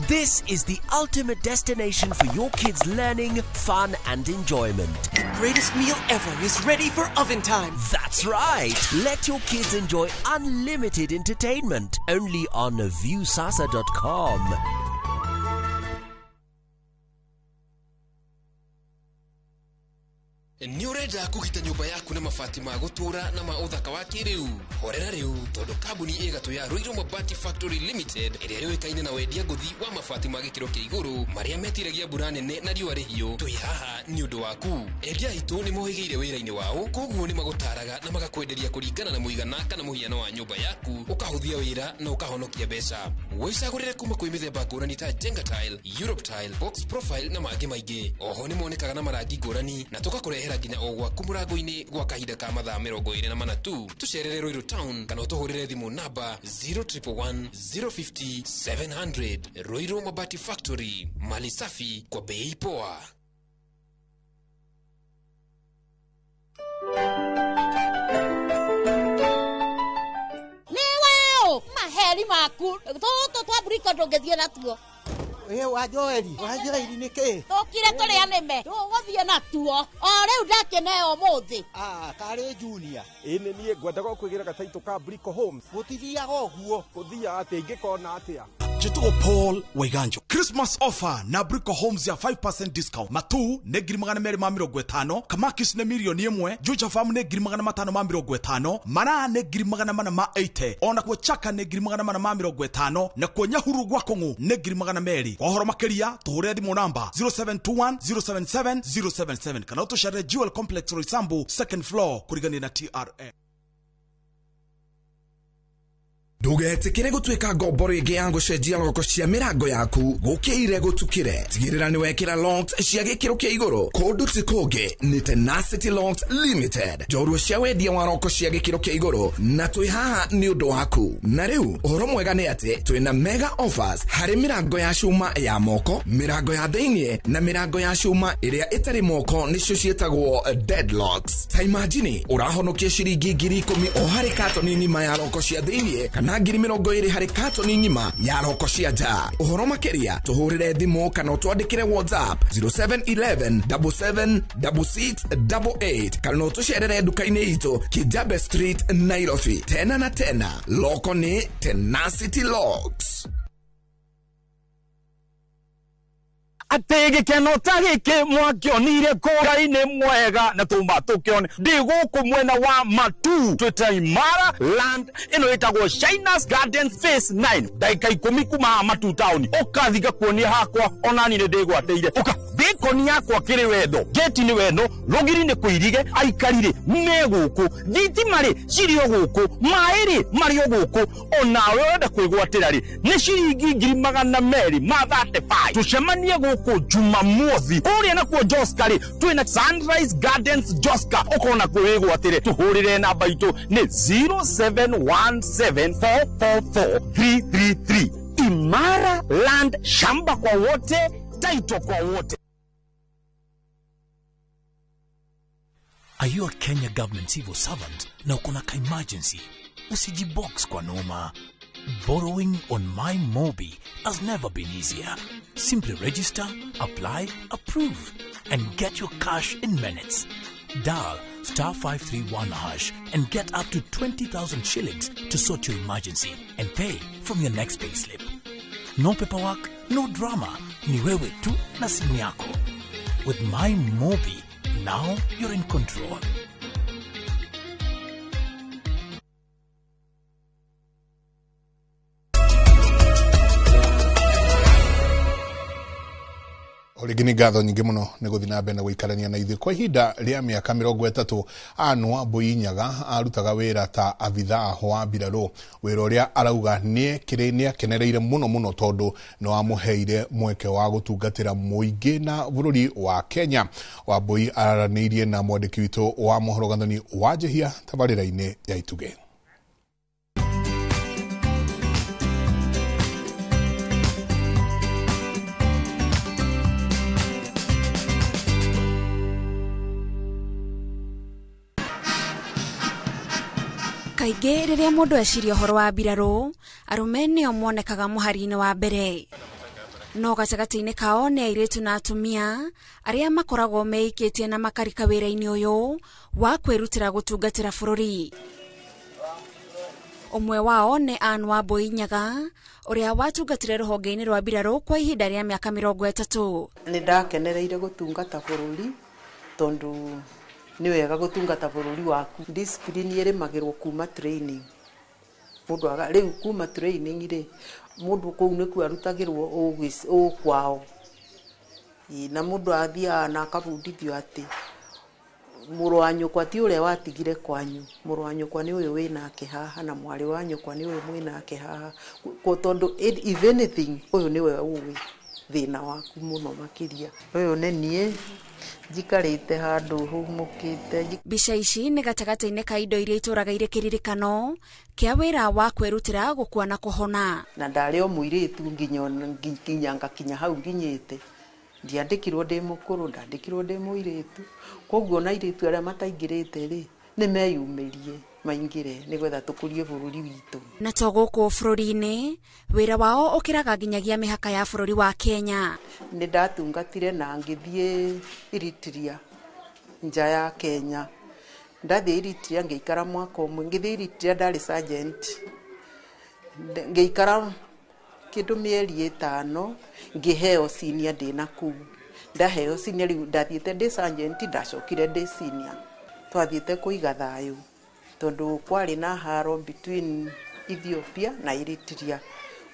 This is the ultimate destination for your kids' learning, fun, and enjoyment. The greatest meal ever is ready for oven time. That's right. Let your kids enjoy unlimited entertainment only on Viusasa.com. Nĩ ũrenda kũgita nyũmba yaku na mabati ma gũtũũra na ma ũthaka wa kĩrĩu? Horera rĩu tondũ kambuni ĩgatũ ya Ruiru Mabati Factory Limited ĩrĩa yũĩkaine na wendia ngũthi wa mabati ma gĩkĩro kĩa igũrũ marĩa metiragia mbura nene na riũa rĩhiũ, twĩ haha nĩ ũndũ waku. Endia aitũ nĩ mohĩgĩire wĩra-inĩ wao, koguo nĩ magũtaraga na magakwenderia kũringana na mũigana kana mũhiano wa nyũmba yaku, ũkahũthia wĩra na ũkahonokia mbeca. Wĩcagũrĩre kuma kwĩ mĩthemba ngũrani ta Jenga Tile, Europe Tile, Box Profile na mangĩ maingĩ. Oho nĩ monekaga na marangi ngũrani na tũgakũrehera nginya o gwaku mũrango-inĩ gwa kahinda ka mathaa 24 tu. Tũcerere Ruiru Town kana ũtũhũrĩre thimũ namba 0111 050 700. Ruiru Mabati Factory, mali safi kwa bei poa. Niweo maheri maku tũtũ twa mburiko ndũngĩthiĩ natuo. Wa Joeli, wa Joeli nĩ kĩ? Tũkire tũrĩa nĩme, tũgũthiĩ natuo. O rĩu ndakĩneo ũmũthĩ. Ah, karĩ Junior. Ĩ nĩ niĩ ngwendaga kwĩgĩra gataitũ ka Brico Homes. Gũtithiaga ũguo. Gũthiaga atĩa ingĩkona atĩa? Njĩtagwo Paul Waiganjo. Christmas offer na Brico Homes ya 5% discount. Matu nĩ 250,000, Kamakis nĩ 1,000,000, Juja Farm nĩ 550,000, Mara nĩ 480,000, ona kuo Chaka nĩ 450,000, na kuo Nyahuru gwa Kũng'ũ nĩ 200,000. Kwa ũhoro makĩria tũhũrĩre thimũ namba 0721 077 077 kana ũtũcerere Jewel Complex Roysambu second floor kũrigania na TRA. Ndũgetĩkĩre gũtuĩka ngombo rĩngĩ ya gũcenjia loko cia mĩrango yaku gũkĩire gũtukĩre. Tigĩrĩra nĩ wekĩra locks cia gĩkĩro kĩa igũrũ kũndũ ti kũngĩ nĩ Tenacity Locks Limited, njorua cia wendia wa roko cia gĩkĩro kĩa igũrũ, na twĩ haha nĩ ũndũ waku. Na rĩu ũhoro mwega nĩ atĩ twĩna mega offers harĩ mĩrango ya cuma ya moko, mĩrango ya thĩinĩ na mĩrango ya cuma ĩrĩa ĩtarĩ moko, nĩcio ciĩtagwo deadlocks. Ta imagine ũrahonokia ciringi 10,000 o harĩ katoni ng'ima ya roko cia thĩinĩ kana 20,000 harĩ katoni ng'ima ya roko cia nja. Ũhoro makĩria tũhũrĩre thimũ kana ũtwandĩkĩre WhatsApp 0711 77 6688 kana ũtũcerere nduka-inĩ itũ Kijabe Street, Nairobi. Tena na tena, loko nĩ Tenacity Locks. Atĩ gĩkeno ta gĩkĩ mwakĩonire kũra-inĩ mwega na tũma tũkĩone ndĩ gũkũ mwena wa Matu twĩta Imara Land ĩno ĩtagwo Shinas Garden Phase 9 ndagĩka 10 kuma haha Matu town ũkathi ngakuonia hakwa onani nĩ ndĩgwatĩire ũka bĩkoni yakwa kĩrĩ wendo geti nĩ wendo rũgiri nĩ kũirige aikari rĩ me gũkũ thitima rĩ cirĩ o gũkũ maĩ rĩ marĩ o gũkũ onawe ũrenda kwĩgwatĩra rĩ nĩ ciringi 235,000 tũcemanie gũkũ Jumamothi kũrĩa nakuo Joska rĩ twĩna Sunrise Gardens Joska ũkona kwĩgwatĩre tũhũrĩre namba itũ nĩ 0717444333 Imara Land, shamba kwa wote, title kwa wote. Are you a Kenya government civil servant na uko na ka emergency? Usijibox kwa noma. Borrowing on MyMobi has never been easier. Simply register, apply, approve, and get your cash in minutes. Dial *531# and get up to 20,000 shillings to sort your emergency and pay from your next payslip. No paperwork, no drama. Ni wewe tu na simu yako. With MyMobi, now you're in control. Rĩngĩ nĩ ngatho nyingĩ mũno nĩ gũthiĩ na mbere na gũikarania na ithuĩ kwa ihinda rĩa mĩaka 30 Anne Wambui Nyaga arutaga wĩra ta abithaa wa mbirarũ wĩra ũrĩa arauga nĩ akenereire mũno mũno tondũ nĩ wamũheire mweke wa gũtungatĩra mũingĩ na bũrũri wa Kenya. Wambui araranĩirie na mwandĩki witũ wa mohoro Gathoni Wanjĩhia tabarĩra-inĩ ya Itugĩ. Kaingĩ rĩrĩa mũndũ eciria ũhoro wa mbirarũ arũme nĩo monekaga mũhari-inĩ wa mbere no gatagatĩ-inĩ kao nĩ airĩtu na atumia arĩa makoragwo meikĩtie na makarika wĩra-inĩ ũyũ wa kwĩrutĩra gũtungatĩra bũrũri. Ũmwe wao nĩ Anne Wambui Nyaga ũrĩa watungatĩre rũhonge-inĩ rwa mbirarũ kwa ihinda rĩa mĩaka 30. Nĩ ndakenereire gũtungata bũrũri tondũ nĩ wega gũtungata bũrũri waku. Discipline ĩrĩmagĩrwo kuma training. Mũndũ aga rĩu kuma training rĩ mũndũ kũu nĩkuo arutagĩrwo ũ kwao. Na mũndũ athiaga na akabundithio atĩ mũrũ wa nyũkwa ti ũrĩa watigire kwanyu, mũrũ wa nyũkwa nĩ ũyũ wĩnake haha na mwarĩ wa nyũkwa nĩ ũyũ mwĩnake haha, tondũ if anything ũyũ nĩwe ũĩ thĩna waku mũno makĩria. Ũyũ nĩ niĩ njikarĩte handũ humũkĩte. Mbica ici nĩ gatagatĩ-inĩ ka indo iria itũraga irĩ kĩririkano kĩa wĩra wa kwĩrutĩra gũkua na kũhona. Na ndarĩ o mũirĩtu nginya ngakinya hau nginyĩte. Ndiandĩkirwo ndĩ mũkũrũ, ndandĩkirwo ndĩ mũirĩtu. Koguo na airĩtu arĩa mataingĩrĩte rĩ nĩ meyumĩrie maingĩre nĩgetha tũkũrie bũrũri witũ. Na to gũkũ bũrũri-inĩ wĩra wao ũkĩraga nginyagia mĩhaka ya bũrũri wa Kenya. Nĩ ndatungatire na ngĩthiĩ Eritrea nja ya Kenya. Ndathiĩ Eritrea ngĩikara mwaka ũmwe, ngĩthiĩ Eritrea ndarĩ sergeant. Ngĩikara kĩndũ mĩeri 5 ngĩheo senior ndĩna kũu. Ndaheo senior rĩu ndathiĩte ndĩ sergeant ndacokire ndĩ senior. Twathiĩte kũiga thayũ tondũ kwarĩ na haro between Ethiopia na Eritrea,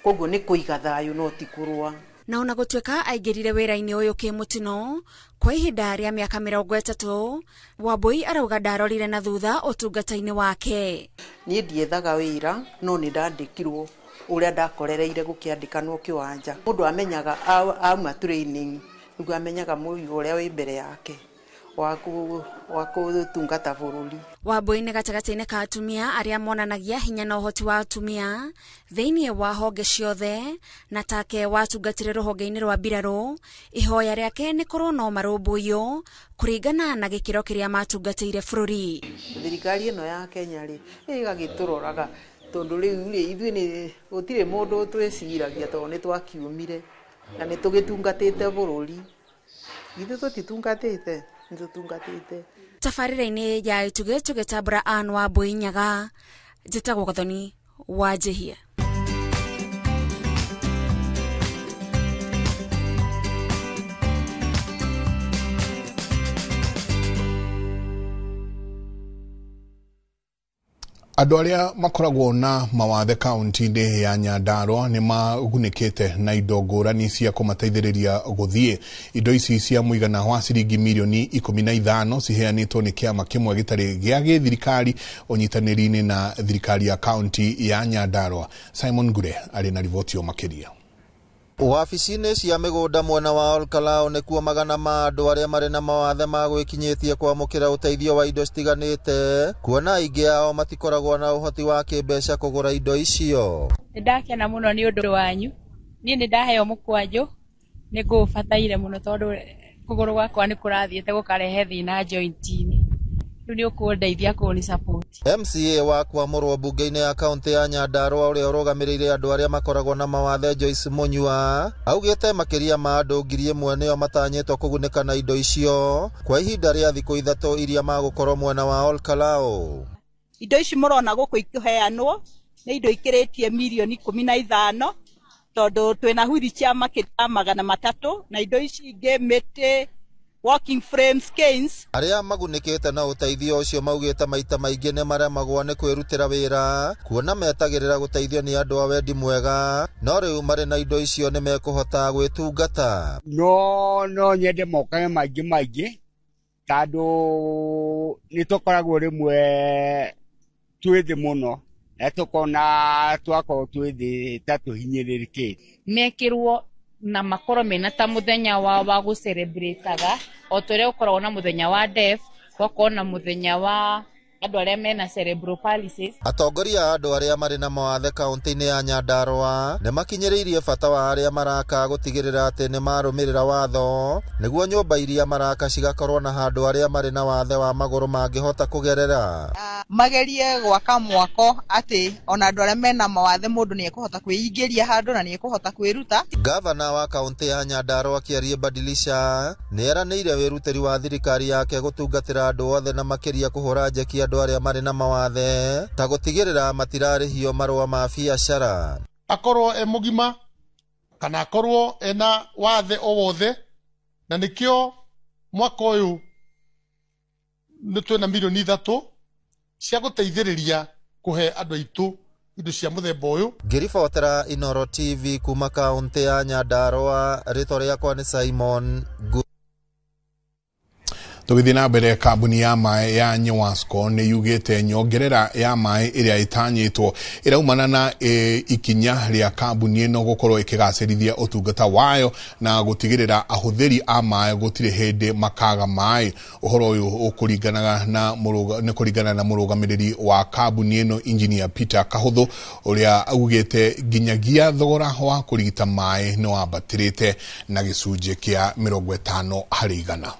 koguo nĩ kũiga thayũ no ti kũrũa. Na ona gũtuĩka aingĩrire wĩra-inĩ ũyũ kĩmũtino kwa ihinda rĩa mĩaka 30 Wambui arauga ndarorire na thutha ũtungata-inĩ wake. Niĩ ndiethaga wĩra no nĩ ndandĩkirwo ũrĩa ndakorereire gũkĩandĩkanwo kĩwanja. Mũndũ amenyaga auma training nĩguo amenyaga mũrigo ũrĩa wĩ mbere yake wa kũtungata bũrũri. Wambui nĩ gatagatĩ-inĩ ka atumia arĩa monanagia hinya na ũhoti wa atumia thĩinĩ wa honge ciothe na take watungatĩre rũhonge-inĩ rwa mbirarũ ihoya rĩake nĩ korwo no marũmbũiyo kũringana na gĩkĩro kĩrĩa matungatĩire bũrũri. Thirikari ĩno ya Kenya rĩ ĩgagĩtũroraga tondũ rĩu rĩ ithuĩ nĩ gũtirĩ mũndũ twĩciragia tondũ nĩ twakiumire na nĩ tũgĩtungatĩte bũrũri. Ithuĩ tũtitungatĩte, nĩ tũtungatĩte. Tabarĩra-inĩ ya Itugĩ tũgĩtambũra Anne Wambui Nyaga, njĩtagwo Gathoni Wanjĩhia. Andũ arĩa makoragwo na mawathe kaunti-inĩ ya Nyandarua nĩ magunĩkĩte na indo ngũrani cia kũmateithĩrĩria gũthiĩ. Indo ici cia mũigana wa ciringi mirioni 15 ciheanĩtwo nĩ kĩama kĩmwe gĩtarĩ gĩa gĩthirikari ũnyitanĩri-inĩ na thirikari ya kaunti ya Nyandarua. Simon Ngure arĩ na riboti o makĩria. Wabici-inĩ cia mĩgũnda mwena wa Olkalou nĩkuo magana ma andũ arĩa marĩ na mawathe ma gwĩkinyĩtie kwamũkĩra ũteithio wa indo citiganĩte, kuona aingĩ ao matikoragwo na ũhoti wa kĩmbeca kũgũra indo icio. Nĩndakena mũno nĩ ũndũ wanyu. Niĩ nĩndaheo mũkwanjũ, nĩ ngũũbataire mũno tondũ kũgũrũ gwakwa nĩ kũrathiĩte gũkarehe thĩna joint-inĩ. Rĩu nĩ ũkũndeithia kũni support. MCA wa kwamũrwo mbunge-inĩ ya kaunti ya Nyandarua ũrĩa ũrũgamĩrĩire andũ arĩa makoragwo na mawathe Joyce Munyua augĩte makĩria ma andũ 1000 nĩo matanyĩtwo kũgunĩka na indo icio kwa ihinda rĩa thikũ 3 iria magũkorwo mwena wa Olkalou. Indo ici mũrona gũkũ ikĩheanwo nĩ indo ikĩrĩtie mirioni 15 tondũ twĩna wheelchair makĩria 300 na indo ici ingĩ mĩtĩ, walking frames, canes. Arĩa magunĩkĩte na ũteithio ũcio maugĩte maita maingĩ nĩ maremagwo nĩ kwĩrutĩra wĩra kuona metagĩrĩra gũteithio nĩ andũ a wendi mwega, no rĩu marĩ na indo icio nĩ mekũhota gwĩtungata. No nyende mokage maingĩ maingĩ tondũ nĩ tũkoragwo rĩmwe twĩ thĩ mũno na tũkona twakorwo twĩ thĩ ta tũhinyĩrĩrĩkĩte. Mekĩrwo na makorwo mena ta muthenya wa gũcelebrataga o ta ũrĩa ũkoragwo na muthenya wa deaf, gũgakorwo na muthenya wa andũ arĩa mena cerebral palsy. Atongoria a andũ arĩa marĩ na mawathe kaunti-inĩ ya Nyandarua nĩ makinyĩrĩirie bata wa arĩa maraka gũtigĩrĩra atĩ nĩ marũmĩrĩra watho nĩguo nyũmba iria maraka cigakorwo na handũ arĩa marĩ na wathe wa magũrũ mangĩhota kũgerera. Magerie gwaka mwako atĩ ona andũ arĩa mena mawathe mũndũ nĩ ekũhota kwĩingĩria handũ na nĩ ekũhota kwĩruta. Gavana wa kaunti ya Nyandarua Kĩarie Badilisha nĩ eranĩire wĩrutĩri wa thirikari yake gũtungatĩra andũ othe na makĩria kũhũra njeki andũ arĩa marĩ na mawathe ta gũtigĩrĩra matirarĩhio marũa ma biacara. Akorwo e mũgima kana akorwo ena wathe o wothe, na nĩkĩo mwaka ũyũ nĩ twĩna mirioni 3 cia gũteithĩrĩria kũhe andũ aitũ indo cia mũthemba ũyũ. Ngĩribotera Inoro TV kuma kaunti ya Nyandarua, rĩtwa rĩakwa nĩ Simon Ngu. Tũgĩthiĩ na mbere, kambuni ya maĩ ya Nyewasco nĩ yugĩte nyongerera ya maĩ ĩrĩa ĩtanyĩtwo ĩraumana na ikinya rĩa kambuni ĩno gũkorwo ĩkĩgacĩrithia ũtungata wayo na gũtigĩrĩra ahũthĩri a maĩ gũtirĩ hĩndĩ makaga maĩ. Ũhoro ũyũ ũkũringanaga na nĩ kũringana na mũrũgamĩrĩri wa kambuni ĩno Engineer Peter Kahũthũ ũrĩa augĩte nginyagia thogora wa kũrigita maĩ nĩ wambatĩrĩte na gĩcunjĩ kĩa 50 harĩ igana.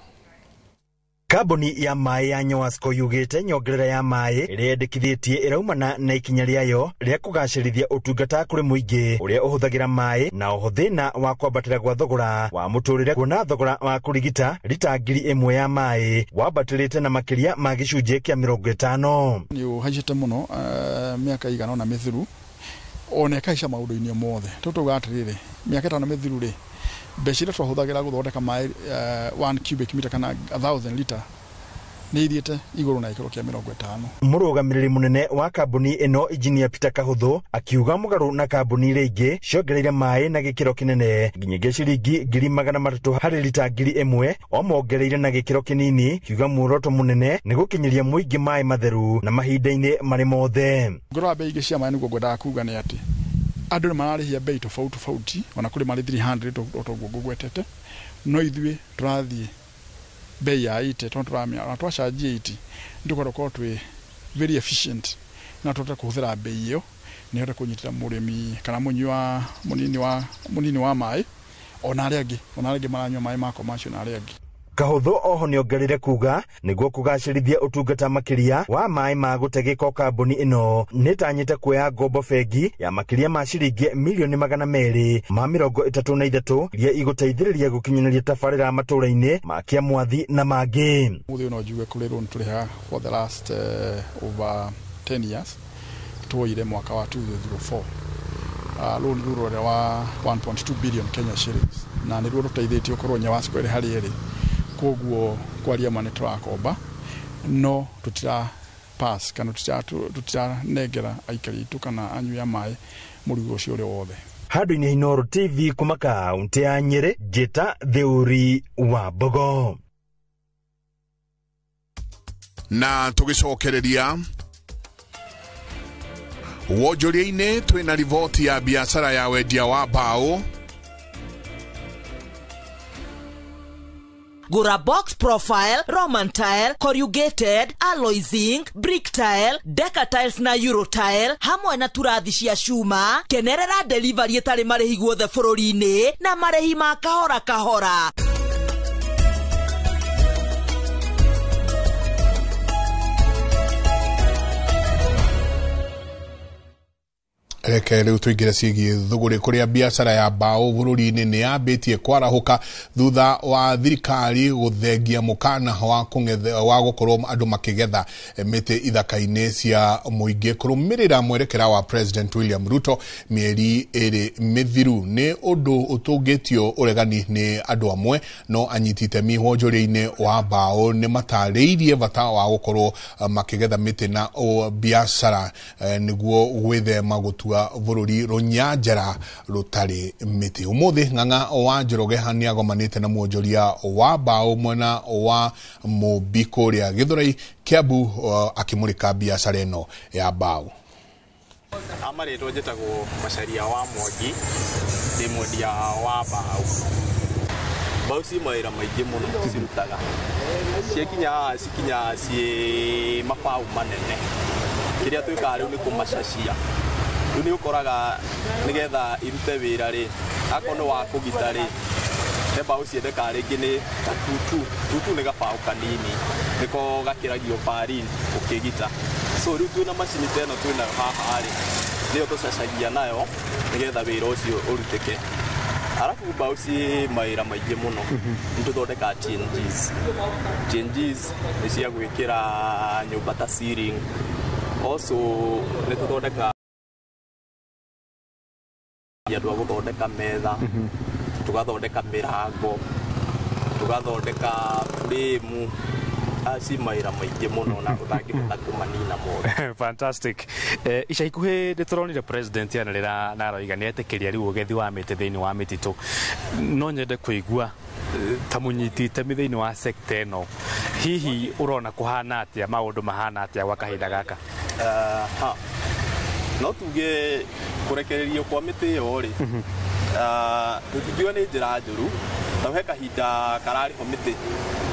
Kambuni ya maĩ ya Nyewasco yugĩte nyongerera ya maĩ ĩrĩa yendekithĩtie ĩraumana na ikinya rĩayo rĩa kũgacĩrithia ũtungata kũrĩ mũingĩ ũrĩa ũhũthagĩra maĩ na oho thĩna wa kwambatĩra gwa thogora wa mũtũrĩre, kuona thogora wa kũrigita rita 1000 ya maĩ wambatĩrĩte na makĩria ma gĩcunjĩ kĩa 50. Nĩ ũhaicĩte mũno mĩaka igana ũna mĩthiru ona ĩkahaica maũndũ-inĩ mothe. Tũtauga atĩrĩrĩ, mĩaka 5 mĩthiru rĩ, mbeca iria twahũthagĩra gũthondeka maĩ 1 cubic meter kana 1000 liter nĩ ithiĩte igũrũ na gĩkĩro kĩa 50. Mũrũgamĩrĩri mũnene wa kambuni ĩno Engineer Peter Kahũthũ akiuga mũgarũ na kambuni iria ingĩ ciongereire maĩ na gĩkĩro kĩnene nginyagia ciringi 300 harĩ rita 1000 o mongereire na gĩkĩro kĩnini, kiuga muoroto mũnene nĩ gũkinyĩria mũingĩ maĩ matheru na mahinda-inĩ marĩ mothe. Ngĩrora bei ingĩ cia maĩ nĩguo ngwendaga kuga nĩ atĩ andũ nĩ mararĩhia bei tofauti tofauti, ona kũrĩ marĩ 300 otoguo ngũgwetete, no ithuĩ tũrathiĩ bei ya 80 tondũ tũramenya ona twacanjia 80 nĩ tũkorwo twĩ very efficient na tũhote kũhũthĩra bei ĩyo nĩ hote kũnyitĩra mũrĩmi kana mũnyui mũnini wa maĩ ona arĩa angĩ maranyua maĩ ma commercial na arĩa angĩ. Kahũthũ oho nĩongereire kuga nĩguo kũgacĩrithia ũtungata makĩria wa maĩ ma gũtegeko kambuni ĩno nĩtanyĩte kuoya ngombo bengi ya makĩria ma ciringi mirioni 233 iria igũteithĩrĩria gũkinyanĩria tabarĩra matũra-inĩ ma Kĩamwathi na mangĩ. Mũthĩ no njuge kũrĩ loan tũrĩhaga for the last over 10 years tuoire mwaka wa 2004 loan rũrũ rũrĩa wa 1.2 billion Kenya shillings na nĩruo rũteithĩtie ũkorwo Nyewasco ĩrĩ harĩa ĩrĩ. Koguo kwaria ma nĩ tũrakomba no pass kana tũtiranengera aikari aitũ kana anyui a maĩ mũrigo ũcio ũrĩ wothe. Handũ-inĩ Inooro TV kuma kaunti ya Nyĩrĩ, Njĩta Theuri wa Mbogo. Na tugicokereria wonjoria-inĩ twĩna riboti ya biacara ya wendia wa mbaũ. Gura box profile, Roman tile, corrugated, alloy zinc, brick tile, deca tiles na euro tile, hamwe na turathi cia cuma. Kenerera delivery ĩtarĩ marĩhi guothe bũrũri-inĩ na marĩhi ma kahora kahora. Reke rĩu tũingĩre ciĩgiĩ thũgũrĩ kũrĩa biacara ya mbaũ bũrũri-inĩ nĩ yambĩtie kwarahũka thutha wa thirikari gũthengia mũkana wa gũkorwo andũ makĩgetha mĩtĩ ithaka-inĩ cia mũingĩ kũrũmĩrĩra mwerekera wa President William Ruto mĩeri ĩrĩ mĩthiru. Nĩ ũndũ ũtũngĩtio ũregani nĩ andũ amwe, no anyiti itemi wonjoria-inĩ wa mbaũ nĩ matarĩirie bata wa gũkorwo makĩgetha mĩtĩ na biacara nĩguo gwĩthema gũtua bũrũri rũnyanjara rũtarĩ mĩtĩ. Ũmũthĩ Ng'ang'a wa Njoroge nĩagomanĩte na mwonjoria wa mbaũ mwena wa Mũmbi kũrĩa Gĩthũrai Kiambu, akĩmũrĩka biacara ĩno ya mbaũ. Amarĩtwo njĩtagwo Macharia wa Mwangi, ndĩ mwendia wa mbaũ. Mbaũ ci mawĩra maingĩ mũno cirutaga, ciakinya haha cikinyaga ciĩ mabaũ manene. Kĩrĩa twĩkaga rĩu nĩ kũmacacia. Rĩu nĩ ũkoraga nĩgetha irute wĩra rĩ, akorwo nĩ wa kũgita rĩ, he mbaũ ciendekaga rĩngĩ nĩ ta tutu. Tutu nĩ gabaũ kanini, nĩko gakĩragio barin ũkĩgita. So rĩu twĩna macini ta ĩno twĩnayo haha rĩ, nĩyo tũcacagia nayo nĩgetha wĩra ũcio ũrutĩke. Arabu mbaũ ci mawĩra maingĩ mũno. Nĩ tũthondekaga TNGs. TNGs nĩ cia gwĩkĩra nyũmba ta ceiling. Also nĩ tũthondekaga andũ a gũthondeka metha, tũgathondeka mĩrango, tũgathondeka frame. Ci mawĩra maingĩ mũno na ũtangĩhota kũmanina mothe. Fantastic. Ica ikuhĩ nĩ tũronire president anĩrĩra na aroiga nĩ etĩkĩria rĩu ũgethi wa mĩtĩ thĩinĩ wa mĩtitũ. No nyende kũigua ta mũnyiti itemi thĩinĩ wa sector ĩno, hihi ũrona kũhana atĩa, maũndũ mahana atĩa gwa kahinda gaka? No tuge kũrekererio kwa mĩtĩ ĩyo rĩ, tũtingiuga nĩ njĩra njũru, tondũ he kahinda kararĩho mĩtĩ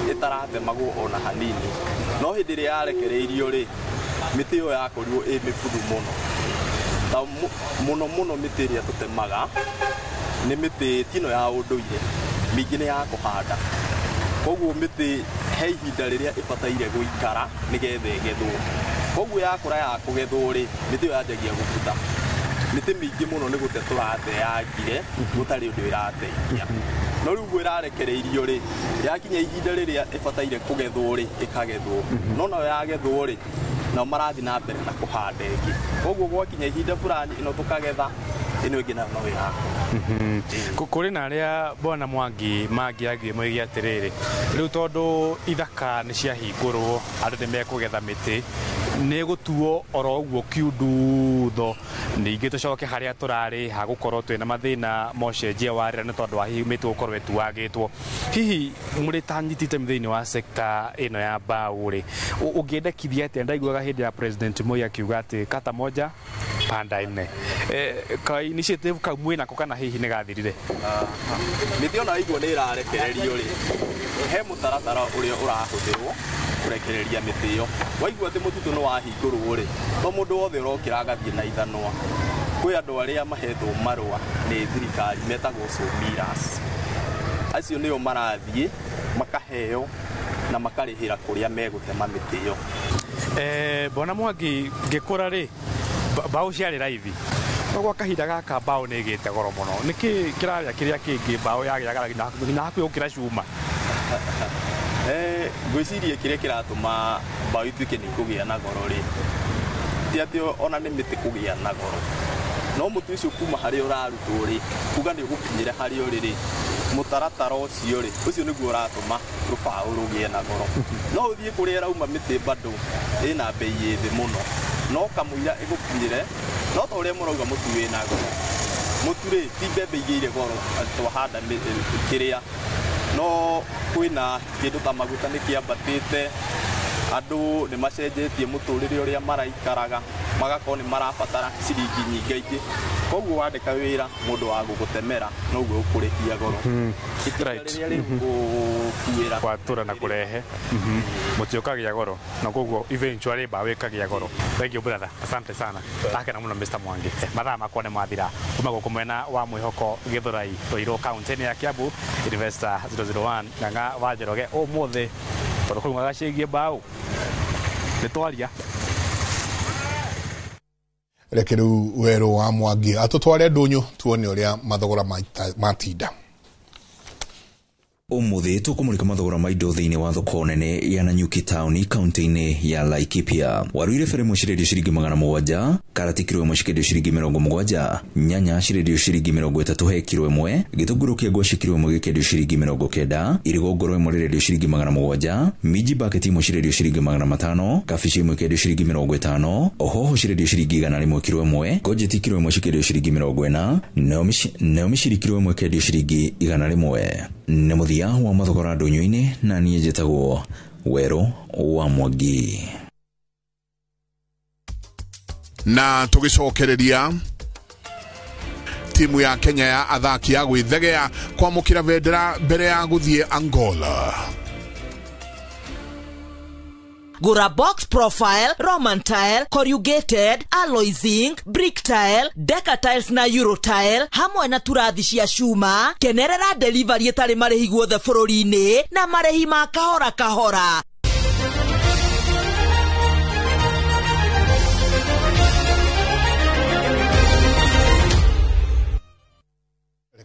ĩtaratemagwo ona hanini. No hĩndĩ ĩrĩa yarekereirio rĩ, mĩtĩ ĩyo yakorirwo ĩ mĩbuthu mũno. Ta mũno mũno mĩtĩ ĩrĩa tũtemaga nĩ mĩtĩ tino ya ũndũire, mĩingĩ nĩ ya kũhanda. Koguo mĩtĩ he ihinda rĩrĩa ĩbataire gũikara nĩgetha ĩgethwo. Koguo yakũra ya kũgethwo rĩ, mĩtĩ ĩyo yanjagia gũbutha. Mĩtĩ mĩingĩ mũno nĩ gũte tũrateangire gũtarĩ ũndũ ĩrateithia. No rĩu ũguo ĩrarekereirio rĩ, yakinya ihinda rĩrĩa ĩbataire kũgethwo rĩ, ĩkagethwo. No nayo yagethwo rĩ, nao marathiĩ na mbere na kũhanda ĩngĩ. Koguo gwakinya ihinda fulani ĩno tũkagetha, ĩno ĩngĩ nayo no ĩrakũra. Kũrĩ na arĩa Bwana Mwangi mangĩagirie moige atĩrĩrĩ, rĩu tondũ ithaka nĩ ciahingũrwo, andũ nĩ mekũgetha mĩtĩ, nĩ gũtuo oro ũguo kiundutho, ningĩ tũcoke harĩa tũrarĩ hagũkorwo twĩna mathĩna ma ũcenjia wa rĩera nĩ tondũ wa hihi mĩtĩ gũkorwo ĩtuangĩtwo. Hihi mũrĩ ta anyiti itemi thĩinĩ wa sector ĩno ya mbaũ rĩ, ũngĩendekithia atĩa? Ndaiguaga hĩndĩ ya President Moi akiuga atĩ kata moja panda nne. Ka initiative kau mwĩnako kana hihi nĩ gathirire? Mĩtĩ ona waigua nĩ ĩrarekererio rĩ, he mũtaratara ũrĩa ũrahũthĩrwo kũrekereria mĩtĩ ĩyo. Waigua atĩ mũtitũ nĩ wahingũrwo rĩ, to mũndũ wothe ũrokĩra agathiĩ na ithanwa. Kwĩ andũ arĩa mahetwo marũa nĩ thirikari metagwo sawmillers. Acio nĩo marathiĩ makaheo na makarĩhĩra kũrĩa megũtema mĩtĩ ĩyo. Bwana Mwangi, ngĩkũra rĩ, mbaũ ciarĩ raithi. No gwa kahinda gaka mbaũ nĩ ĩgĩte goro mũno. Nĩkĩ kĩrarĩa kĩrĩa kĩngĩ mbaũ yagĩaga nginya hakuhĩ gũkĩra cuma? Ngwĩciria kĩrĩa kĩratũma mbaũ ituĩke nĩ ikũgĩa na goro rĩ, ti atĩ ona nĩ mĩtĩ kũgĩa na goro, no mũtĩ ũcio kuma harĩa ũrarutwo rĩ, kuga nĩ ũgũkinyĩra harĩa ũrĩ rĩ, Mũtaratara ũcio rĩ, ũcio nĩguo ũratũma rũbaũ rũgĩe na goro. No ũthiĩ kũrĩa ĩrauma mĩtĩ bado ĩna bei ĩ thĩ mũno, no kamũira ĩgũkinyĩre, no ta ũrĩa mũrauga mũtu wĩna goro. Mũtu rĩ, ti mbembe igĩire goro atĩ twahanda kĩrĩa, no kwĩna kĩndũ ta maguta nĩ kĩambatĩte, andũ nĩ macenjetie mũtũrĩre ũrĩa maraikaraga, magakorwo nĩ marabatara ciringi nyingaingĩ. Koguo wandĩka wĩra mũndũ wa gũgũtemera noguo ũkũrĩhia goro. Itinga rĩrĩa rĩgũkuĩra gwatũra na kũrehe mũtĩ ũkagĩa goro, na koguo eventually mbaũ ĩkagĩa goro. Thank you brother, asante sana. Ndakena mũno Mr. Mwangi. Mathaa makwa nĩ mathira kuma gũkũ mwena wa Mwĩhoko Gĩthũrai Ruiru kaunti-inĩ ya Kiambu, Investor 001 Ng'ang'a wa Njoroge. Ũmũthĩ tondũ kũraugaga ciĩgiĩ mbaũ nĩ twaria. Reke rĩu Werũ wa Mwangi atũtware ndũnyũ tuone ũrĩa mathogora matinda. Ũmũthĩ tũkũmũrĩka mathogora ma indo thĩinĩ wa thoko nene ya Nanyuki taũni kaunti-inĩ ya Laikipia. Waru irebe rĩmwe cirendio ciringi 700, karati kiro ĩmwe cikĩendio ciringi 70, nyanya cirendio ciringi 30 he kiro ĩmwe, gĩtũngũrũ kĩa ngwacĩ kiro ĩmwe gĩkĩendio ciringi 90, irigũ ngoro ĩmwe rĩrendio ciringi 700, minji baketi ĩmwe cirendio ciringi 500, kabici ĩmwe ĩkĩendio ciringi 50, hoho cirendio ciringi 100 kiro ĩmwe, ngonjeti kiro ĩmwe cikĩendio ciringi 40, nayo mĩciri kiro ĩmwe ĩkĩendio ciringi 100. Nĩ mũthia wa mathogora ndũnyũ-inĩ, na niĩ njĩtagwo Werũ wa Mwangi. Na tũgĩcokereria timu ya Kenya ya athaki a gwĩthegea kwamũkĩra bendera mbere ya gũthiĩ Angola. Gũra box profile, Roman tile, corrugated, alloy zinc, brick tile, deca tiles na euro tile hamwe na turathi cia cuma. Kenerera delivery ĩtarĩ marĩhi guothe bũrũri-inĩ na marĩhi ma kahora kahora.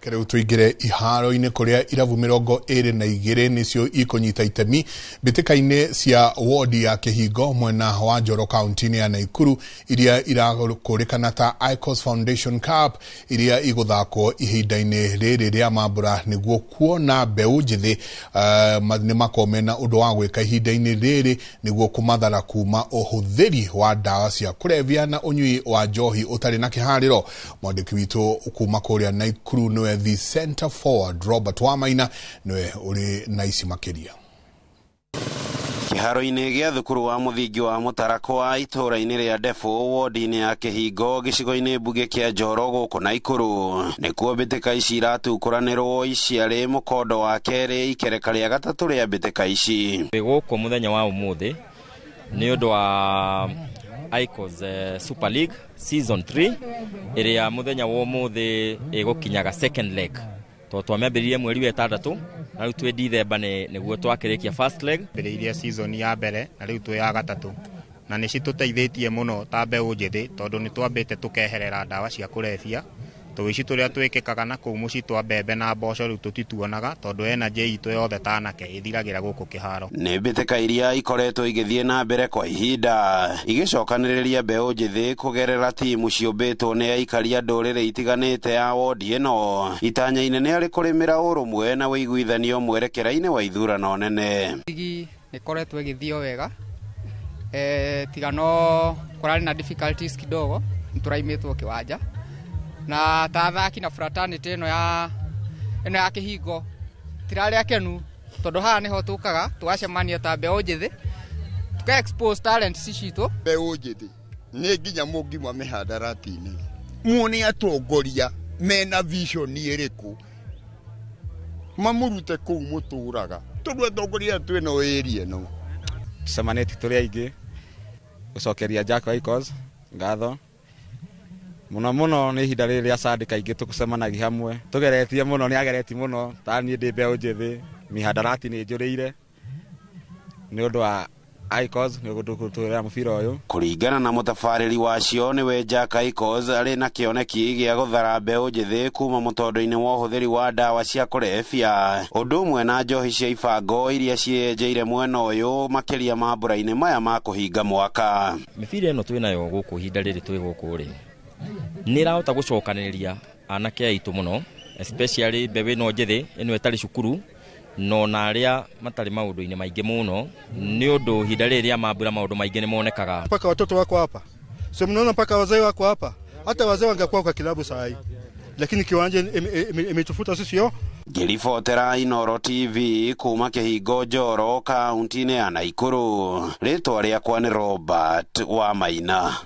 Rĩu tũingĩre iharo-inĩ kũrĩa irabu 22 nĩcio ikũnyita itemi mbĩtĩka-inĩ cia wodi ya Kĩhingo mwena wa Njoro kaunti-inĩ ya Naikuru iria irakũrĩkana ta ICOS Foundation Cup iria igũthakwo ihinda-inĩ rĩrĩ rĩa mambura nĩguo kuona mbeũ njĩthĩ nĩ makorwo mena ũndũ wa gwĩka ihinda-inĩ rĩrĩ nĩguo kũmathara kuma ũhũthĩri wa ndawa cia kũrebia na ũnyui wa njohi ũtarĩ na kĩharĩro. Mwandĩki witũ kuma kũrĩa Naikuru nĩwe the center forward Robert Wamaina nĩwe ũrĩ na ici makĩria. Kĩharo-inĩ gĩa thukuru wa mũthingi wa Mũtarakwa itũũra-inĩ rĩa Ndebũ wodi-inĩ ya Kĩhingo gĩcigo-inĩ mbunge kĩa Njoro gũkũ Naikuru nĩkuo mbĩtĩka ici iratukũranĩrwo iciarĩ mũkondo wa kerĩ ikereka rĩa gatatũ rĩa mbĩtĩka ici. Twĩ gũkũ mũthenya wa ũmũthĩ nĩ ũndũ wa ICOS Super League Season 3 ĩrĩa mũthenya wa ũmũthĩ ĩgũkinyaga second leg. Tondũ twamĩambĩrĩirie mweri wa ĩtandatũ na rĩu twĩ Dithemba nĩguo twakĩrĩkia first leg. Mbĩrĩirie season ya mbere na rĩu twĩ ya gatatũ, na nĩ citũteithĩtie mũno ta mbeũ njĩthĩ tondũ nĩ twambĩte tũkeherera ndawa cia kũrebia. Tũici tũrĩa twĩkĩkaga na kũu mũciĩ twa mbembe na mboco rĩu tũtituonaga tondũ energy itũ yothe ta anake ĩthiragĩra gũkũ kĩharo. Nĩ mbĩtĩka iria ikoretwo igĩthiĩ na mbere kwa ihinda igĩcokanĩrĩria mbeũ njĩthĩ kũgerera timu ciũmbĩtwo nĩ aikari a ndũrĩrĩ itiganĩte ya wodi ĩno. Itanya inene arĩ kũrĩmĩra ũrũmwe na ũiguithanio mwerekera-inĩ wa ithurano nene. Ligi nĩkoretwo ĩgĩthiĩ o wega, tiga no kũrarĩ na difficulties kidogo, nĩtũraimĩtwo kĩwanja na ta athaki na fraternity ĩno ya Kĩhingo tirarĩ akenu tondũ haha nĩho tũkaga tũgacemania ta mbeũ njĩthĩ tũka expose talents citũ. Mbeũ njĩthĩ nĩ nginya mũngima mĩhandarati-inĩ muone atongoria mena vision ĩrĩkũ mamũrute kũu mũtũraga tondũ atongoria twĩna area ĩno. Tũcemanĩtie tũrĩ aingĩ gũcokeria Jack ICOS ngatho mũno mũno nĩ ihinda rĩrĩ rĩa Sunday kaingĩ tũcemanagia hamwe tũgeretie mũno nĩ ageretie mũno ta niĩ ndĩ mbeũ njĩthĩ mĩhandarati nĩ njũrĩire nĩ ũndũ wa ICOS nĩ gũtũrĩra mũbira ũyũ. Kũringana na mũtabarĩri wacio nĩwe Jack ICOS arĩ na kĩoneki gĩa gũthara mbeũ njĩthĩ kuma mũtondo-inĩ wa ũhũthĩri wa ndawa cia kũrebia ũndũ ũmwe na njohi cia ibango iria cienjeire mwena ũyũ makĩria mambura-inĩ maya ma kũhinga mwaka. Mĩbira ĩno twĩnayo gũkũ ihinda rĩrĩ twĩ gũkũ rĩ nĩ ĩrahota gũcokanĩrĩria anake aitũ mũno Especially mbeũ ĩno njĩthĩ ĩno ĩtarĩ cukuru no na arĩa matarĩ maũndũ-inĩ maingĩ mũno nĩ ũndũ ihinda rĩrĩ rĩa mambura maũndũ maingĩ nĩ monekaga. Mpaka watoto wako hapa, so mnaona mpaka wazee wako hapa, hata wazee wangekuwa kwa kilabu saa hii, lakini kiwanja imetufuta sisi yo. Ngĩribotera Inoro TV kuma Kĩhingo Njoro kaunti-inĩ ya Naikuru, rĩtwa rĩakwa nĩ Robert Wamaina.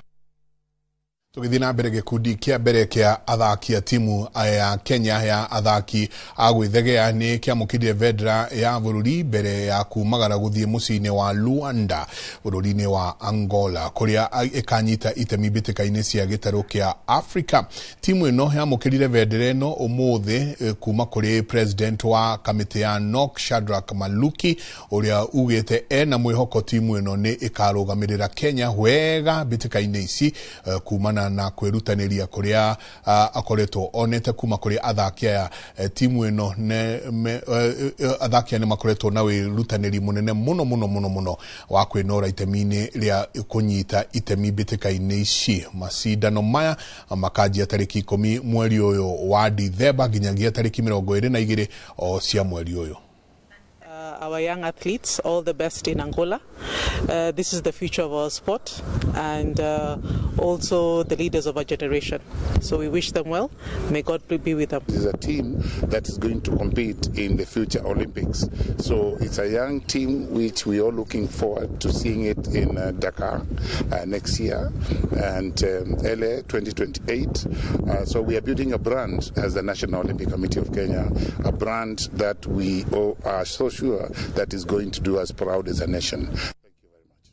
Tũgĩthiĩ na mbere, gĩkundi kĩa mbere kĩa athaki a timu ya Kenya ya athaki a gwĩthegea nĩ kĩamũkĩrire bendera ya bũrũri mbere ya kumagara gũthiĩ mũciĩ-inĩ wa Luanda bũrũri-inĩ wa Angola, kũrĩa ĩkanyita itemi mbĩtĩka-inĩ cia gĩtarũ kĩa Africa. Timu ĩno yamũkĩrire bendera ĩno ũmũthĩ kuma kũrĩ president wa kamĩtĩ ya NOC Shadrack Maluki, ũrĩa ugĩte ena mwĩhoko timu ĩno nĩ ĩkarũgamĩrĩra Kenya wega mbĩtĩka-inĩ ici kumana na kwĩrutanĩria kũrĩa akoretwo onete kuma kũrĩ athaki aya. Timu ĩno athaki aya nĩ makoretwo na wĩrutanĩri mũnene mũno mũno mũno mũno wa kwĩnora itemi-inĩ rĩa kũnyita itemi mbĩtĩka-inĩ ici. Macindano maya makanjia tarĩki 10 mweri ũyũ wa Dithemba nginyagia tarĩki 22 o cia mweri ũyũ. Our young athletes all the best in Angola. This is the future of our sport and also the leaders of our generation. So we wish them well. May God be with them. This is a team that is going to compete in the future Olympics. So it's a young team which we are looking forward to seeing it in Dakar next year and LA 2028. So we are building a brand as the National Olympic Committee of Kenya, a brand that we all are so sure that is going to do us proud as a nation. Thank you very much.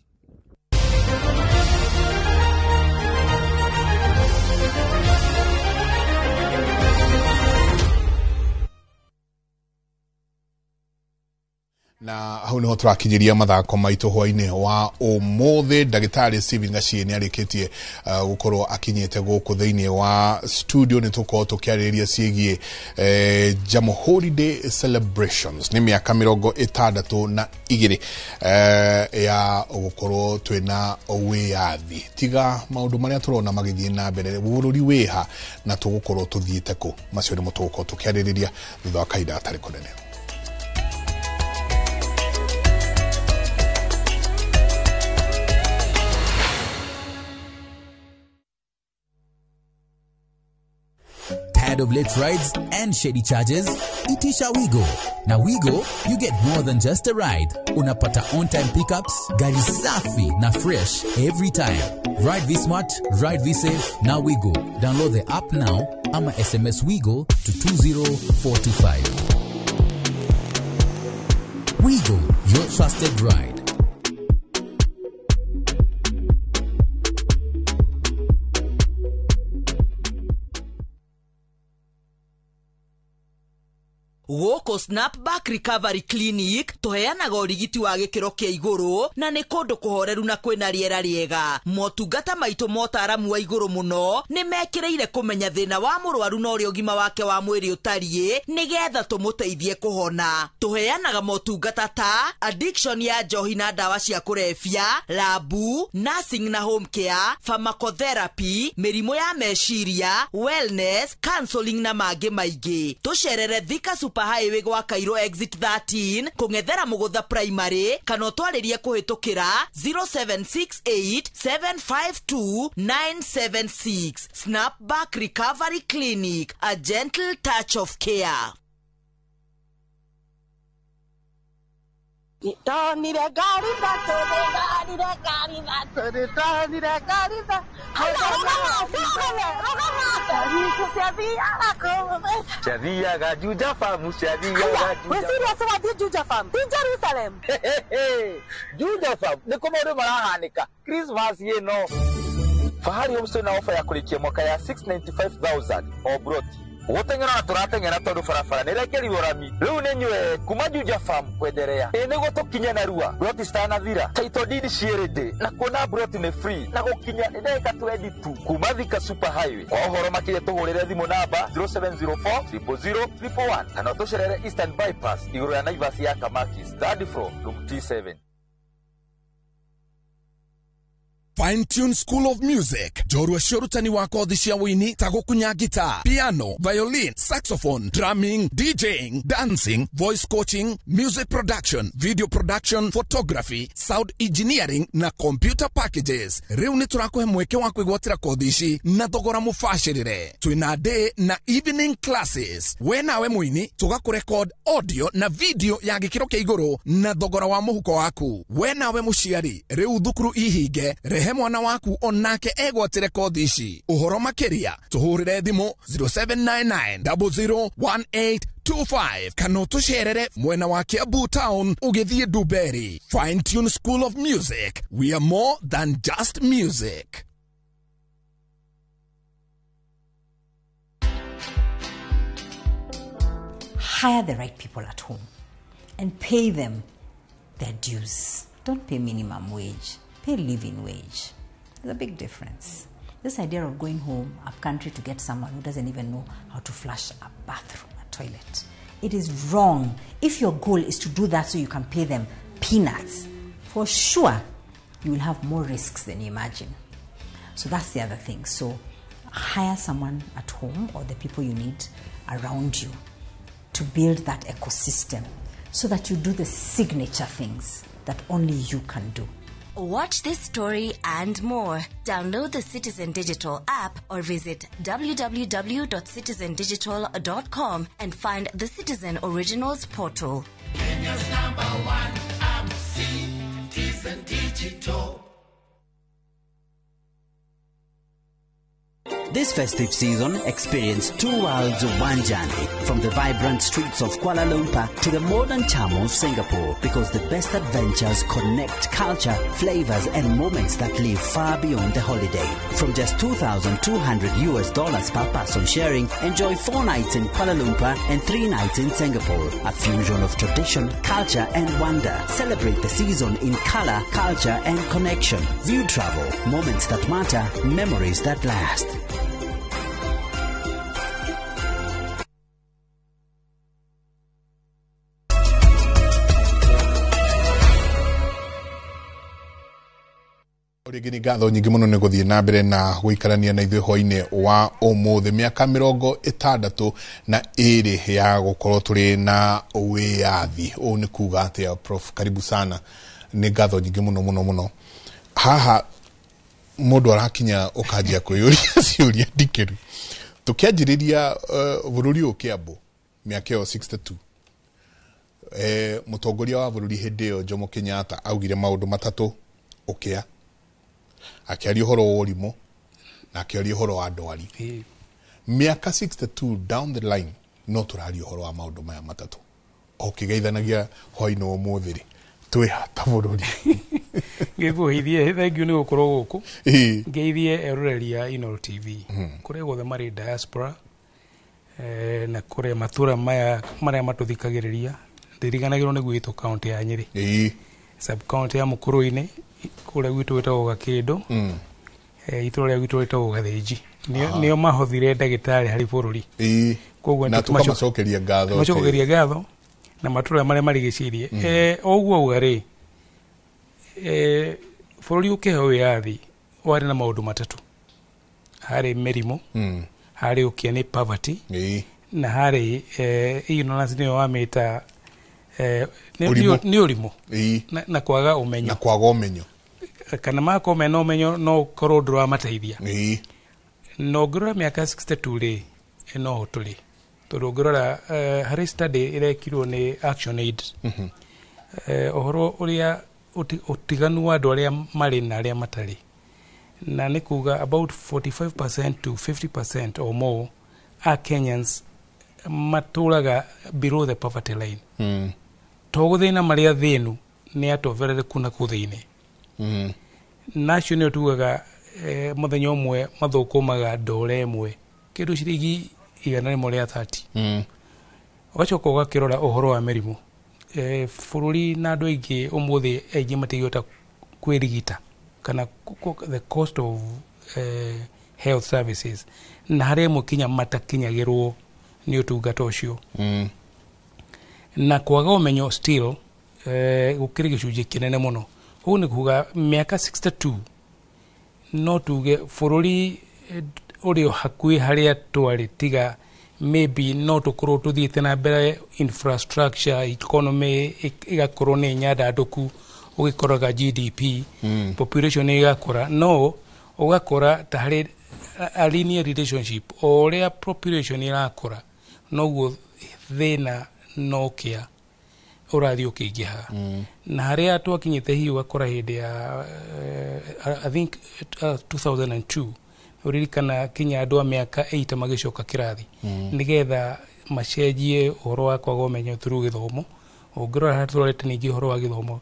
Na hau niho tũrakinyĩria mathako maitũ hwainĩ wa ũmũthĩ. Ndagĩtarĩ Steven Gachie nĩ arĩkĩtie gũkorwo akinyĩte gũkũ thĩinĩ wa studio. Nĩ tũkorwo tũkĩarĩrĩria ciĩgiĩ Jamhuri Day celebrations, nĩ mĩaka 62 ya gũkorwo twĩna wĩyathi. Tiga maũndũ marĩa tũrona magĩthiĩ na mbere, bũrũri wĩha na tũgũkorwo tũthiĩte kũ, macio nĩmo tũgũkorwo tũkĩarĩrĩria thutha wa kahinda gatarĩ kũnene. Tired of late rides and shady charges? Itisha Wigo. Na Wigo, you get more than just a ride. Unapata on-time pickups, gari safi na fresh every time. Ride V-Smart, ride V-Safe, na Wigo. Download the app now ama SMS Wigo to 20425. Wigo, your trusted ride. Gũkũ Snapback Recovery Clinic tũheanaga ũrigiti wa gĩkĩro kĩa igũrũ na nĩ kũndũ kũhoreru na kwĩna rĩera rĩega. Motungata maitũ motaramu wa igũrũ mũno nĩ mekĩrĩire kũmenya thĩna wa mũrwaru na ũrĩa ũgima wake wa mwĩrĩ ũtariĩ nĩgetha tũmũteithie kũhona. Tũheanaga motungata ta addiction ya njohi na ndawa cia kũrebia, labu, nursing na home care, pharmacotherapy, mĩrimũ ya meciria, wellness, counseling na mangĩ maingĩ. Tũcerere Thika Super Highway gwa Cairo exit 13 kũng'ethera Mũgũtha Primary kana ũtwarĩrie kũhĩtũkĩra 0768752976. Snapback Recovery Clinic, a gentle touch of care. Ndonire ngari ithatũ, ndonire ngari ithatũ, ndonire ngari ithatũ. Ciathiaga Juja Farm, ciathiaga Juja. Wĩ serious wathiĩ Juja Farm? Ti Jerusalem. Juja Farm nĩ kũ maũndũ marahanĩka Christmas ĩno. Fahari Homes na ofa ya kũrĩkia mwaka ya 695,000 o broti. Gũteng'era na tũrateng'era tondũ barabara nĩ ĩrekerirwo rami. Rĩu nĩ nyue kuma Juja Farm kwenderea. Ĩ nĩguo tũkinye narua. Broti citanathira. Title deed ciĩ na kuona broti nĩ free na gũkinya nĩ ndagĩka 20 tu kuma Thika Super Highway. Kwa ũhoro makĩria tũhũrĩre thimũ namba 0704 000 111 kana ũtũcerere Eastern Bypass igũrũ ya Naivas ya Kamakis, third floor, room T7. Fine Tune School of Music, njorua cia ũrutani wa kothi cia wũini ta gũkunya guitar, piano, violin, saxophone, drumming, DJing, dancing, voice coaching, music production, video production, photography, sound engineering na computer packages. Rĩu nĩ tũrakũhe mweke wa kwĩgwatĩra kothi ici na thogora mũbacĩrĩre. Twĩna day na evening classes. We nawe mũini tũgakũrecord audio na video ya gĩkĩro kĩa igũrũ na thogora wa mũhuko waku. We nawe mũciari, rĩu thukuru ihinge, rehe mwana waku onake egwatĩre kothi ici. Ũhoro makĩria tũhũrĩre thimũ 0799 001825 kana ũtũcerere mwena wa Kiambu Town ũgĩthiĩ Dumberi. Fine Tune School of Music, we are more than just music. Hire the right people at home and pay them their dues. Don't pay minimum wage, pay living wage. There's a big difference. This idea of going home up country to get someone who doesn't even know how to flush a bathroom, a toilet, it is wrong. If your goal is to do that so you can pay them peanuts, for sure you will have more risks than you imagine. So that's the other thing. So hire someone at home or the people you need around you to build that ecosystem so that you do the signature things that only you can do. Watch this story and more. Download the Citizen Digital app or visit www.citizendigital.com and find the Citizen Originals portal. Kenya's number one app, Citizen Digital. This festive season, experience two worlds, one journey. From the vibrant streets of Kuala Lumpur to the modern charm of Singapore, because the best adventures connect culture, flavors, and moments that live far beyond the holiday. From just $2,200 per person sharing, enjoy 4 nights in Kuala Lumpur and 3 nights in Singapore. A fusion of tradition, culture, and wonder. Celebrate the season in color, culture, and connection. View travel, moments that matter, memories that last. Rĩngĩ nĩ ngatho nyingĩ mũno nĩ gũthiĩ na mbere na gũikarania na ithuĩ hwainĩ wa ũmũthĩ. Mĩaka 62 ya gũkorwo tũrĩ na wĩyathi, ũũ nĩ kuga atĩa? Prof, karibu sana. Nĩ ngatho nyingĩ mũno mũno mũno. Haha mũndũ arakinya ũkanjia kwĩyũria ciũria ndikĩru. Tũkĩanjĩrĩria bũrũri ũyũ Kĩambu mĩaka ĩyo 62, mũtongoria wa bũrũri hĩndĩ ĩyo Jomo Kenyatta augire maũndũ matatũ: ũkĩa, akĩaria ũhoro wa ũrimũ, na akĩaria ũhoro wa ndwari. Mĩaka 62 down the line no tũraria ũhoro wa maũndũ maya matatũ. O ũkĩgeithanagia hwainĩ wa ũmũthĩ rĩ, twĩ ta bũrũri? Ngĩkũgeithie, thengiũ nĩ gũkorwo gũkũ. Ngeithie eroreri a Inooro TV kũrĩa guothe marĩ diaspora, na kũrĩa matũra maya marĩa matũthikagĩrĩria. Ndiriganagĩrwo nĩ gwitũ kaunti ya Nyĩrĩ, sub county ya Mũkũrũ-inĩ, kũrĩa gwitũ gwĩtagwo Gakĩndũ, itũra rĩa gwitũ rĩtagwo Gathĩnji. Nĩo mahothire ndagĩtarĩ harĩ bũrũri. Koguo na tũkamacokeria ngatho. Tũmacokeria ngatho na matũra marĩa marigicĩirie. Ũguo auga rĩ, bũrũri ũkĩheo wĩyathi warĩ na maũndũ matatũ. Harĩ mĩrimũ, harĩ ũkĩa nĩ poverty, na harĩ ignorance, nĩyo wamĩta nĩ ũrimũ na kwaga ũmenyo. Na kwaga ũmenyo. Kana makorwo mena ũmenyo no ũkorwo ndũramateithia. Na ũngĩrora mĩaka 62 rĩ, no tũrĩ. Tondũ ũngĩrora harĩ study ĩrekirwo nĩ Action Aid, ũhoro ũrĩa ũtiganu wa andũ arĩa marĩ na arĩa matarĩ, na nĩ kuga about 45% to 50% or more are Kenyans matũraga below the poverty line. To gũthĩna marĩa thĩnu nĩ atoberereku na kũu thĩinĩ. Na acio nĩo tugaga mũthenya ũmwe mathũkũmaga ndore ĩmwe kĩndũ ciringi 130. Ũgacoka ũgakĩrora ũhoro wa mĩrimũ. Bũrũri na andũ aingĩ ũmũthĩ aingĩ matingĩhota kwĩrigita kana the cost of health services, na harĩa ĩmwe kinya matakinyagĩrwo nĩ ũtungata ũcio. Na kwaga ũmenyo still gũkĩrĩ gĩcunjĩ kĩnene mũno. Ũguo nĩ kuga mĩaka 62 No tuge bũrũri ũrĩ o hakuhĩ harĩa twarĩ, tiga maybe no tũkorwo tũthiĩte na mbere infrastructure, economy ĩgakorwo nĩ nyandandũku, ũgĩkoraga GDP, population ĩgakũra, no ũgakora ta harĩ a linear relationship, o ũrĩa population ĩrakũra noguo thĩna nokĩa ũrathiĩ ũkĩingĩhaga. Na harĩa twakinyĩte hihi ũgakora hĩndĩ ya I think 2002, ũririkana kinya andũ a mĩaka 8 magĩcoka kĩrathi nĩgetha macenjie ũhoro wa kwaga ũmenyo through gĩthomo. Ũngĩrora harĩa tũrorete ningĩ ũhoro wa gĩthomo,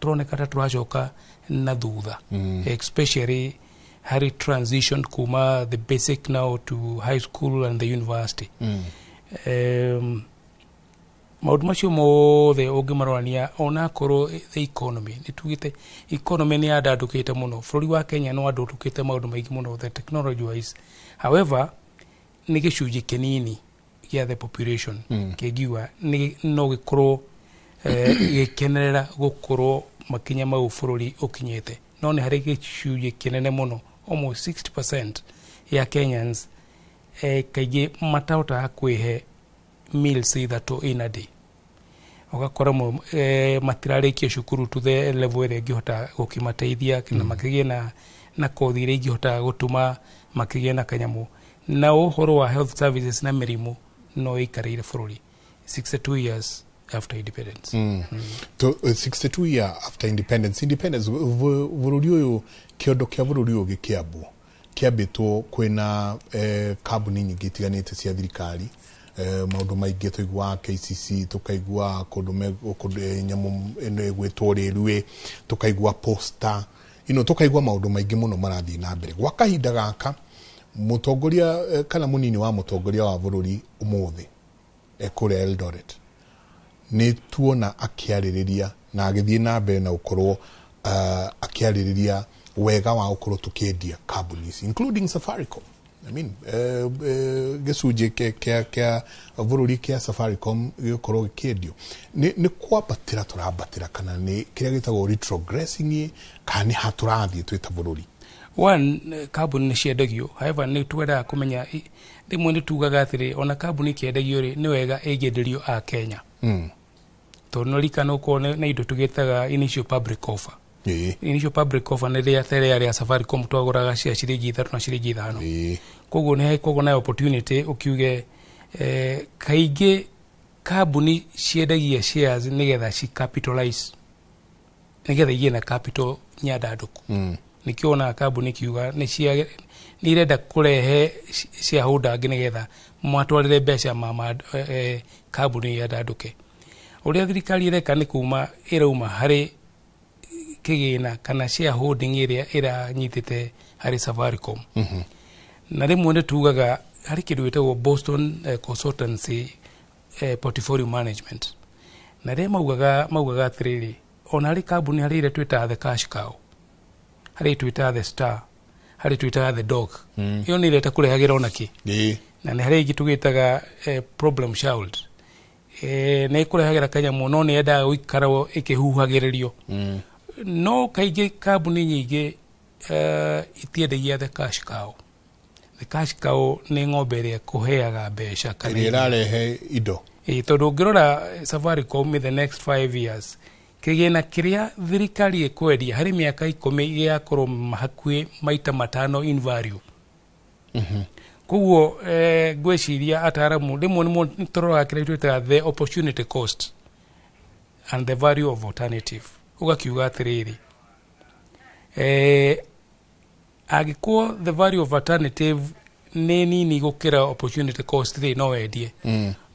tũroneka ta tũracoka na thutha, especially harĩ transition kuma the basic now to high school and the university. Maũndũ macio mothe ũngĩmarorania, onakorwo the economy, nĩ tugĩte economy nĩ yandandũkĩte mũno, bũrũri wa Kenya nĩ wandũkĩte maũndũ maingĩ mũno the technology wise, however nĩ gĩcunjĩ kĩnini gĩa the population kĩngiuga no gĩkorwo gĩkenerera gũkorwo makinya mau bũrũri ũkinyĩte, no nĩ harĩ gĩcunjĩ kĩnene mũno, almost 60% ya Kenyans, kaingĩ matahotaga kwĩhe meals ithatũ in a day. Ũgakora matirarĩkia cukuru to the level ĩrĩa ĩngĩhota gũkĩmateithia na makĩgĩe na kothi iria ingĩhota gũtũma makĩgĩe na kanyamũ. Na ũhoro wa health services na mĩrimũ no ĩikarĩire bũrũri 62 years after independence. To, 62 year after independence, bũrũri ũyũ, kĩondo kĩa bũrũri ũyũ gĩkĩambwo, kĩambĩtwo kwĩna kambuni nyingĩ itiganĩte cia thirikari, maũndũ maingĩ tũiguaga KCC, tũkaigua kũndũ kũndũ, nyamũ ĩno ĩgwĩtwo railway, tũkaigua posta, tũkaigua maũndũ maingĩ mũno marathiĩ na mbere gwa kahinda gaka. Mũtongoria kana mũnini wa mũtongoria wa bũrũri ũmũthĩ kũrĩa Eldoret, nĩ tuona akĩarĩrĩria na agĩthiĩ na mbere na gũkorwo akĩarĩrĩria wega wa gũkorwo tũkĩendia kambuni ici, including Safaricom. I mean, gĩcunjĩ kĩa bũrũri kĩa Safaricom gĩgũkorwo gĩkĩendio. Nĩ kwambatĩra tũrambatĩra kana nĩ kĩrĩa gĩtagwo retrogressing, kana nĩ ha tũrathiĩ twĩ ta bũrũri? One, kambuni nĩ ciendagio, however nĩ twendaga kũmenya rĩmwe nĩ tugaga atĩrĩ, ona kambuni ĩkĩendagio rĩ, nĩ wega ĩngĩenderio a Kenya, tondũ nĩ ririkana ũkorwo na indo tũgĩtaga initial public offer. Initial public offer nĩ rĩa rĩa rĩa Safaricom twagũraga cia ciringi 3 na ciringi 5. Koguo nĩ hakoragwo na opportunity ũkiuge kaingĩ kambuni ciendagia shares nĩgetha ci capitalize, nĩgetha igĩe na capital nyandandũku. Nĩkĩo wonaga kambuni ikiuga nĩ irenda kũrehe shareholder angĩ nĩgetha matwarĩre mbeca ma kambuni yandandũke. Ũrĩa thirikari ĩreka nĩ kuma ĩrauma harĩ kĩgĩna kana shareholding ĩrĩa ĩranyitĩte harĩ Safaricom. Na rĩmwe nĩ tugaga harĩ kĩndũ gĩtagwo Boston Consultancy, portfolio management, na rĩrĩa maugaga atĩrĩrĩ, ona harĩ kambuni harĩ ĩrĩa twĩtaga the cash cow, harĩ twĩtaga the star, harĩ twĩtaga the dog. Ĩyo nĩ ĩrĩa ĩtakũrehagĩra ona kĩ. Na nĩ harĩ ĩngĩ tũgĩtaga problem child, nĩ ĩkũrehagĩra kanyamũ no nĩ yendaga gũikara ĩkĩhuhagĩrĩrio. No kaingĩ kambuni nyingĩ itiendagia the cash cow. The cash cow nĩ ng'ombe ĩrĩa ĩkũheaga mbeca kana ĩrĩa ĩrarehe indo. Ĩĩ, tondũ ũngĩrora Safaricom in the next 5 years, kĩgĩna kĩrĩa thirikari ĩkwendia harĩ mĩaka 10 gĩgakorwo hakuhĩ maita 5 in value. Koguo ngwĩciria ataramu rĩmwe nĩ tũroraga kĩrĩa twĩtaga the opportunity cost and the value of alternative, ũgakiuga atĩrĩrĩ, angĩkorwo the value of alternative nĩ nini gũkĩra opportunity cost rĩ, no wendie.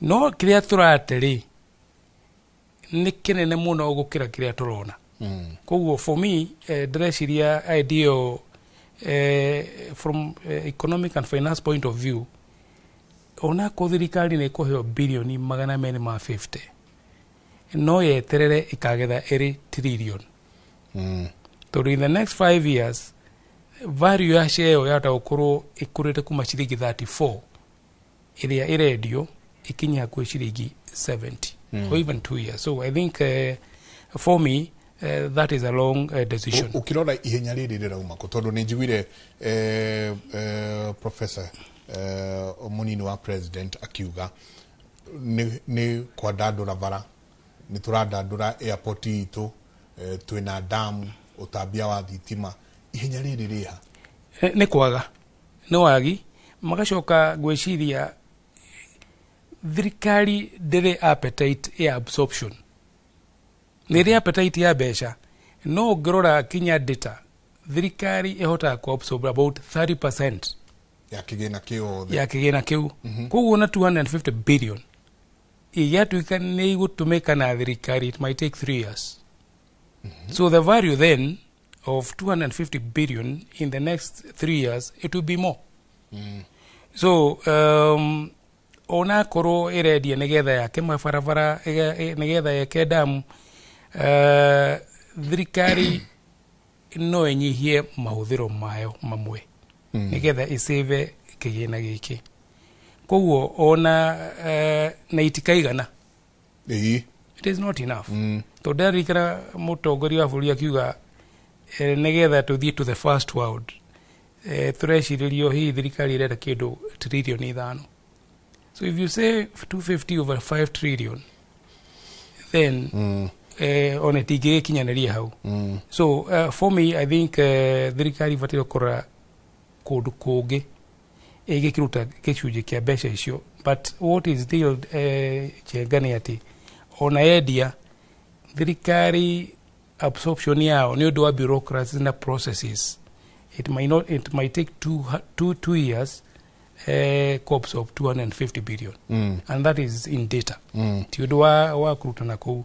No kĩrĩa tũrate rĩ, nĩ kĩnene mũno gũkĩra kĩrĩa tũrona. Koguo for me, ndĩreciria idea ĩyo, from economic and finance point of view, onakorwo thirikari nĩ ĩkũheo birioni 250, no yeterere ĩkagetha ĩrĩ trillion, tondũ in the next 5 years value ya share ĩyo yahota gũkorwo ĩkũrĩte kuma ciringi 34 ĩrĩa ĩrendio ĩkinye hakuhĩ ciringi 70 or even 2 years. So I think for me, That is a long decision. Ukirora ihenya rĩrĩ rĩrauma kũ? Tondũ nĩ njiguire professor, mũnini wa president, akiuga nĩ kwandandũra bara, nĩ tũrandandũra airport itũ, twĩna damu, ũtambia wa thitima. Ihenya rĩrĩ rĩha? Nĩ kwaga, nĩ wagi. Magacoka gwĩciria thirikari ndĩrĩ appetite ya absorption, nĩ ĩrĩ appetite ya mbeca, no ũngĩrora kinya data, thirikari ĩhotaga ku absorb about 30% ya kĩgĩna kĩothe. Ya kĩgĩna kĩu. Koguo na 250 billion igĩatuĩka nĩ igũtũmĩka na thirikari, it might take 3 years. So the value then of 250 billion in the next 3 years, it will be more. So ona korwo ĩrendia nĩgetha yake mabarabara, nĩgetha yake damu, thirikari no ĩnyihie mahũthĩro mayo mamwe nĩgetha ĩsave kĩgĩna gĩkĩ. Koguo ona na itikaigana. It is not enough. Tondũ ndarikana mũtongoria wa bũrũri akiuga nĩgetha tũthiĩ to the first world, tũrecirĩrio hihi thirikari ĩrenda kĩndũ 5 trillion. So if you say 250 over 5 trillion, then ona tingĩgĩkinyanĩria hau. So for me, I think thirikari ibataire kũrora kũndũ kũngĩ ĩgĩkĩruta gĩcunjĩ kĩa mbeca icio. But what is still chenga nĩ atĩ ona yendia, thirikari absorption yao, nĩ ũndũ wa bureaucracy na processes, it might not, it might take 2 years ku absorb 250 billion. And that is in data. Ti ũndũ wa kũrutana kũu.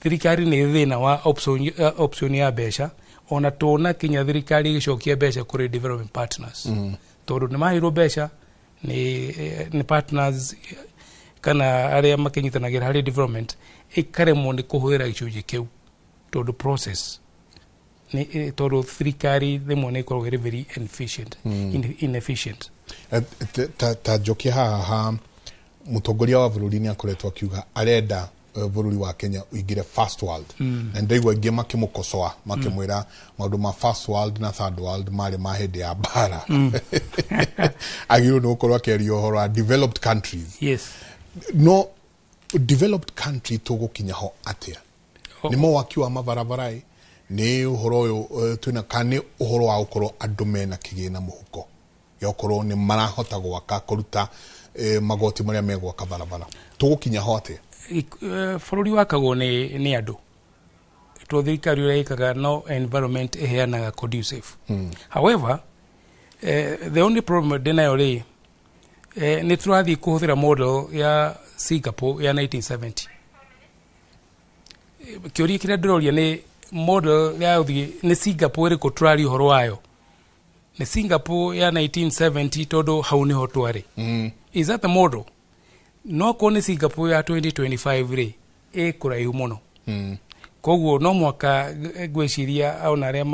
Thirikari nĩ thĩna wa option ya mbeca, ona tuona kinya thirikari ĩgĩcokia mbeca kũrĩ development partners, tondũ nĩ maheirwo mbeca nĩ partners kana arĩa makĩnyitanagĩra harĩ development, ĩkaremwo nĩ kũhũthĩra gĩcunjĩ kĩu tondũ process nĩ tondũ thirikari rĩmwe nĩ ĩkoragwo ĩrĩ very inefficient. Inefficient. Ta njokie haha ha mũtongoria wa bũrũri nĩ akoretwo akiuga arenda bũrũri wa Kenya ũingĩre first world. Na ndaigua aingĩ makĩmũkosoa, makĩmwĩra maũndũ ma first world na third world marĩ ma hĩndĩ ya mbara, agĩrĩirwo nĩ gũkorwo akĩaria ũhoro wa developed countries. No developed country tũgũkinya ho atĩa? Nĩ mawaki wa mabarabara ĩ, nĩ ũhoro ũyũ twĩna, kana nĩ ũhoro wa gũkorwo andũ mena kĩgĩna mũhuko gĩa gũkorwo nĩ marahota gwaka, kũruta magoti marĩa megwaka barabara? Tũgũkinya ho atĩa? Bũrũri wakagwo nĩ andũ. To thirikari ũrĩa ĩkaga, no environment ĩheanaga conducive. However, the only problem ndĩnayo rĩ, nĩ tũrathiĩ kũhũthĩra model ya Singapore ya 1970. Kĩũria kĩrĩa ndĩroria nĩ model ya gũthiĩ nĩ Singapore ĩrĩkũ tũraria ũhoro wayo? Nĩ Singapore ya 1970, tondũ hau nĩho twarĩ? Is that the model? No korwo nĩ Singapore ya 2025 rĩ, ĩ kũraihu mũno. Koguo no mwaka ngwĩciria ona arĩa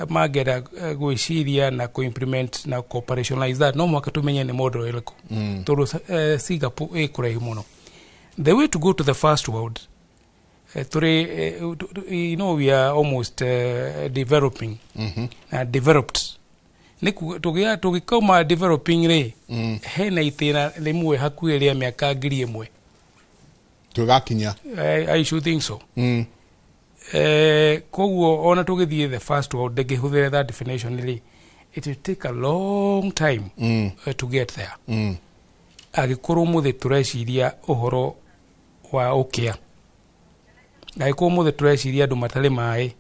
mangĩenda gwĩciria na kũ-implement na operationalize that, no mwaka tũmenye nĩ model ĩrĩkũ, tondũ Singapore ĩ kũraihu mũno. The way to go to the first world, tũrĩ we are almost developing na developed nĩ tũgĩkauma developing rĩ, hena itĩna rĩmwe hakuhĩ rĩa mĩaka 1,000. Tũgakinya? I should think so. Koguo ona tũgĩthiĩ the first world, ndĩngĩhũthĩra that definition rĩ, it will take a long time to get there. Angĩkorwo mũthĩ tũreciria ũhoro wa ũkĩa, angĩkorwo mũthĩ tũreciria andũ matarĩ maĩ,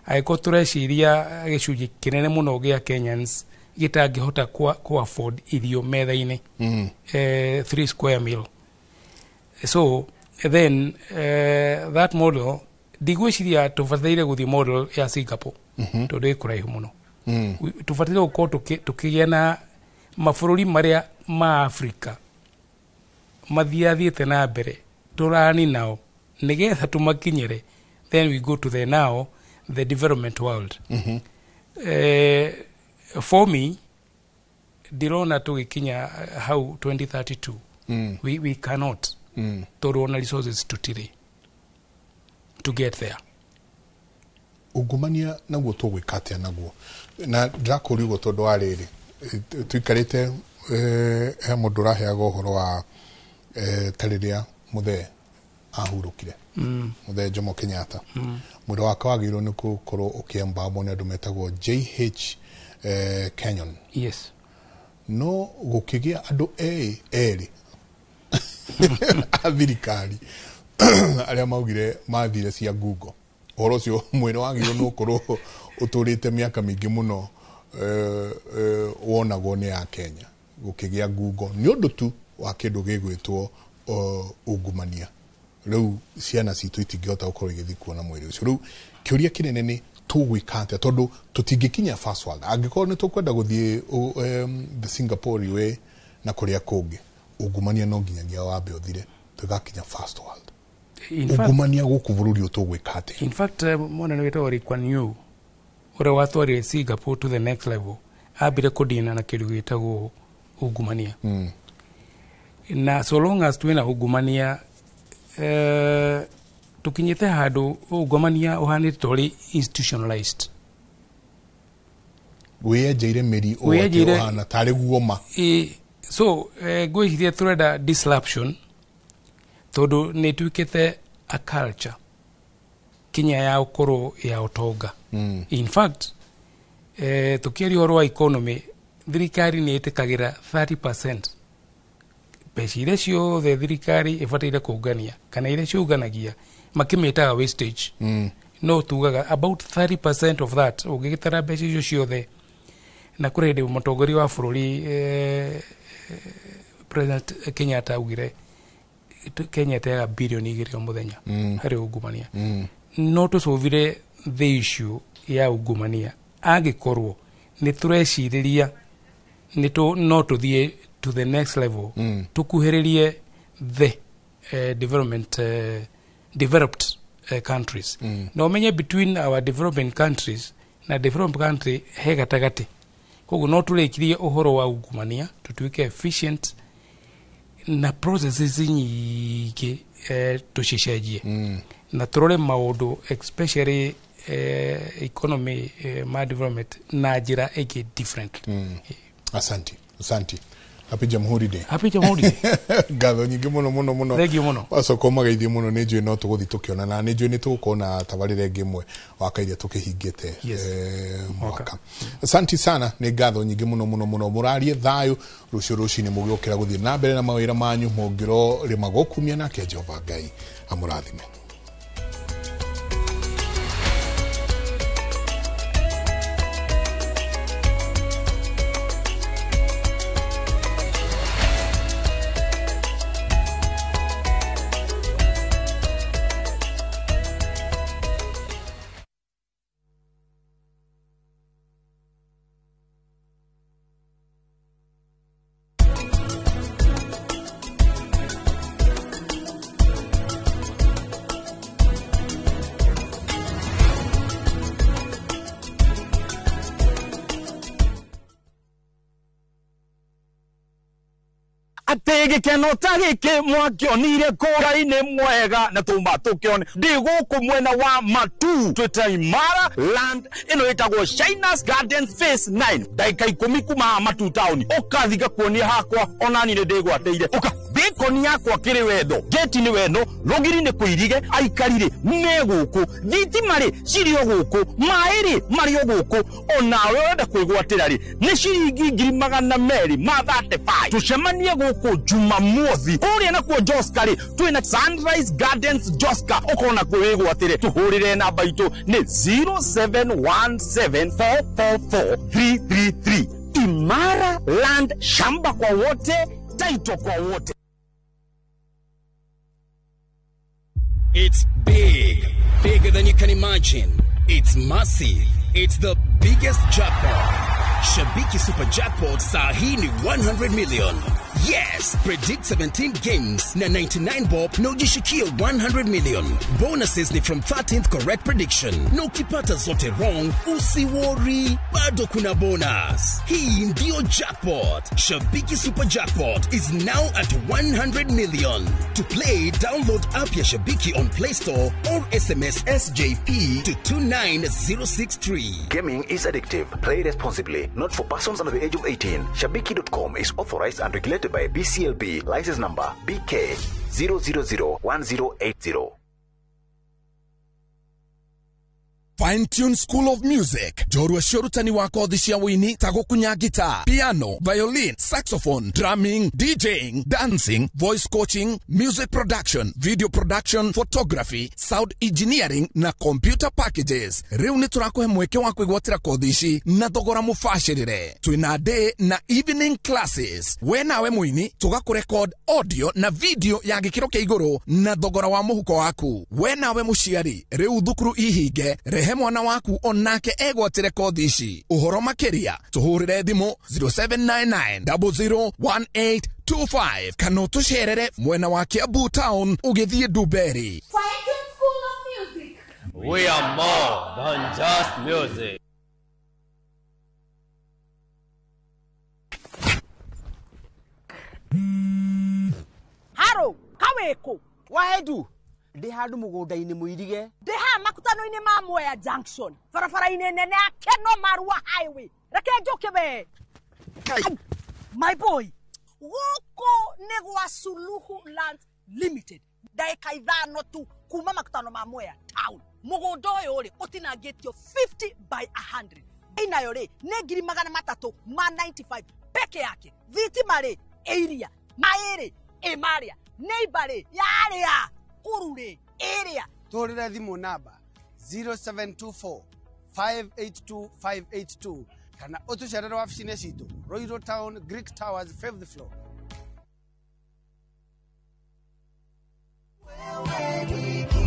angĩkorwo tũreciria gĩcunjĩ kĩnene mũno gĩa Kenyans gĩtangĩhota ku afford irio metha-inĩ, three square meal, so then that model, ndigwĩciria tũbataire gũthiĩ model ya Singapore, tondũ ĩ kũraihu mũno. Tũbataire gũkorwo tũkĩgĩa na mabũrũri marĩa ma Afrika mathiathiĩte na mbere, tũrani nao nĩgetha tũmakinyĩre, then we go to the now the development world. For me, ndĩrona tũgĩkinya hau 2032. We cannot, tondũ ona resources tũtirĩ to get there. Ungumania naguo tũgwĩka atĩa naguo? Na ndĩrakũria ũguo tondũ wa rĩrĩ, tuikarĩte he mũndũ ũraheaga ũhoro wa ta rĩrĩa mũthee ahurũkire, mũthee Jomo Kenyatta, mwĩrĩ wake wagĩrĩirwo nĩ gũkorwo ũkĩembamwo nĩ andũ metagwo JH Kenyon. Yes. No gũkĩgĩa andũ erĩ a thirikari arĩa maugire mathire cia ngungo. Ũhoro ũcio mwĩrĩ wagĩrĩirwo nĩ gũkorwo ũtũrĩte mĩaka mĩingĩ mũno, wonagwo nĩ a Kenya, gũkĩgĩa ngungo nĩ ũndũ tu wa kĩndũ gĩgwĩtwo ungumania. Rĩu ciana citũ itingĩhota gũkorwo igĩthiĩ kuona mwĩrĩ ũcio. Rĩu kĩũria kĩnene nĩ tũgwĩka atĩa, tondũ tũtingĩkinya first world angĩkorwo nĩ tũkwenda gũthiĩ the Singapore way na kũrĩa kũngĩ. Ungumania no nginyagia wambe ũthire tũgakinya first world. Ungumania gũkũ bũrũri ũyũ tũgwĩka atĩa? In fact, mwana nĩ wĩtagwo Lee Kuan Yew, ũrĩa watwarire Singapore to the next level, ambire kũdina na kĩndũ gĩtagwo ungumania. Na so long as twĩna ungumania, tukinyĩte handũ ungumania ũhanĩte ta ũrĩ institutionalized. Wĩyenjeire mĩri ũũ atĩ ũhana tarĩ guoma. So ngwĩciria tũrenda disruption tondũ nĩ ĩtuĩkĩte a culture kinya ya ũkũrũ ya ũtonga. In fact, tũkĩaria ũhoro wa economy, thirikari nĩ ĩtĩkagĩra 30% mbeca iria ciothe thirikari ĩbataire kũngania kana iria ciũnganagia makĩmĩtaga wastage. No tugaga about 30% of that, ũngĩgĩtara mbeca icio ciothe. Na kũrĩ hĩndĩ mũtongoria wa bũrũri, President Kenyatta, augire Kenya ĩteaga 2 birioni o mũthenya harĩ ungumania. No tũcũvire the issue ya ungumania angĩkorwo nĩ tũrecirĩria no tũthiĩ to the next level, tũkuhĩrĩrie the development developed countries. Na ũmenye between our developing countries na developed country he gatagatĩ. Koguo no tũrĩkirie ũhoro wa ungumania, tũtuĩke efficient na processes nyingĩ, tũcicenjie na tũrore maũndũ, especially economy, ma development na njĩra ĩngĩ different. Asanti, asanti. Happy Jamhuri Day. Happy Jamhuri Day. Ngatho nyingĩ mũno mũno mũno. Thank you mũno. Wacoka ũmageithie mũno. Nĩ njũĩ no tũgũthiĩ tũkĩonana, nĩ njũĩ nĩ tũgũkorwo na tabarĩra ĩngĩ ĩmwe waka iria tũkĩhingĩte mwaka. Asanti sana, nĩ ngatho nyingĩ mũno mũno mũno. Mũrarie thayũ rũciũ rũcinĩ mũgĩũkĩra gũthiĩ na mbere na mawĩra manyu, mũngĩrorĩma gũkumia nake Jehova Ngai amũrathime. Atĩ gĩkeno ta gĩkĩ mwakĩonire kũra-inĩ mwega na tũma tũkĩone ndĩ gũkũ mwena wa Matu twĩta Imara Land ĩno ĩtagwo Shinas Garden Phase 9, ndagĩka 10 kuma haha Matu town. Ũkathi ngakuonia hakwa onani nĩ ndĩgwatĩire ũka bĩkoni yakwa kĩrĩ wendo geti nĩ wendo rũgiri nĩ kũirige aikari rĩ me gũkũ thitima rĩ cirĩ o gũkũ maĩ rĩ marĩ o gũkũ onawe ũrenda kwĩgwatĩra rĩ nĩ ciringi 235,000. Tũcemanie gũkũ Jumamothi kũrĩa nakuo Joska rĩ twĩna Sunrise Gardens Joska ũkona kuo wĩgwatĩre. Tũhũrĩre namba itũ nĩ 0717444333. Imara Land, shamba kwa wote, title kwa wote. It's big, bigger than you can imagine. It's massive. It's the biggest jackpot. Shabiki Super Jackpot saa hii ni 100 million. Yes, predict 17 games na 99 bob na ujishikie 100 million. Bonuses ni from 13th correct prediction. Na ukipata zote wrong, usiworry, bado kuna bonus. Hii ndio jackpot. Shabiki Super Jackpot is now at 100 million. To play, download app ya Shabiki on Play Store or SMS SJP to 29063. Gaming is addictive. Play responsibly. Not for persons under the age of 18. Shabiki.com is authorized and regulated by BCLB. License number BK 0001080. Fine Tune School of Music, njorua cia ũrutani wa kothi cia wũini ta gũkunya guitar, piano, violin, saxophone, drumming, DJing, dancing, voice coaching, music production, video production, photography, sound engineering na computer packages. Rĩu nĩ tũrakũhe mweke wa kwĩgwatĩra kothi ici na thogora mũbacĩrĩre. Twĩna day na evening classes. We nawe mũini tũgakũrekod audio na video ya gĩkĩro kĩa igũrũ na thogora wa mũhuko waku. We nawe mũciari, rĩu thukuru ihinge, rehe mwana waku onake egwatĩre kothi ici. Ũhoro makĩria tũhũrĩre thimũ 0799001825 kana ũtũcerere mwena wa Kiambu Town ũgĩthiĩ Ndumberi. We are more than just music. Haro, kaweko. Wahedu. Ndĩ handũ mũgũnda-inĩ mũirige. Ndĩ haha makutano-inĩ ma Mwea Junction. Barabara-inĩ nene ya Keno Marua Highway. Reke njũke we. My boy, gũkũ nĩ gwa Suluhu Land Limited. Ndagĩka 5 tu kuma makutano ma Mwea Town. Mũgũnda ũyũ rĩ ũtinangĩtio 50 by 100. Inayo rĩ nĩ 395 peke yake. Thitima rĩ ĩiria, maĩ rĩ ĩ marĩa, neighbor rĩ yarĩa, kũru rĩ ĩrĩa. Tũhũrĩre thimũ namba 0724 582 582 kana ũtũcerere wabici-inĩ citũ Royal Town, Greek Towers, 5th floor.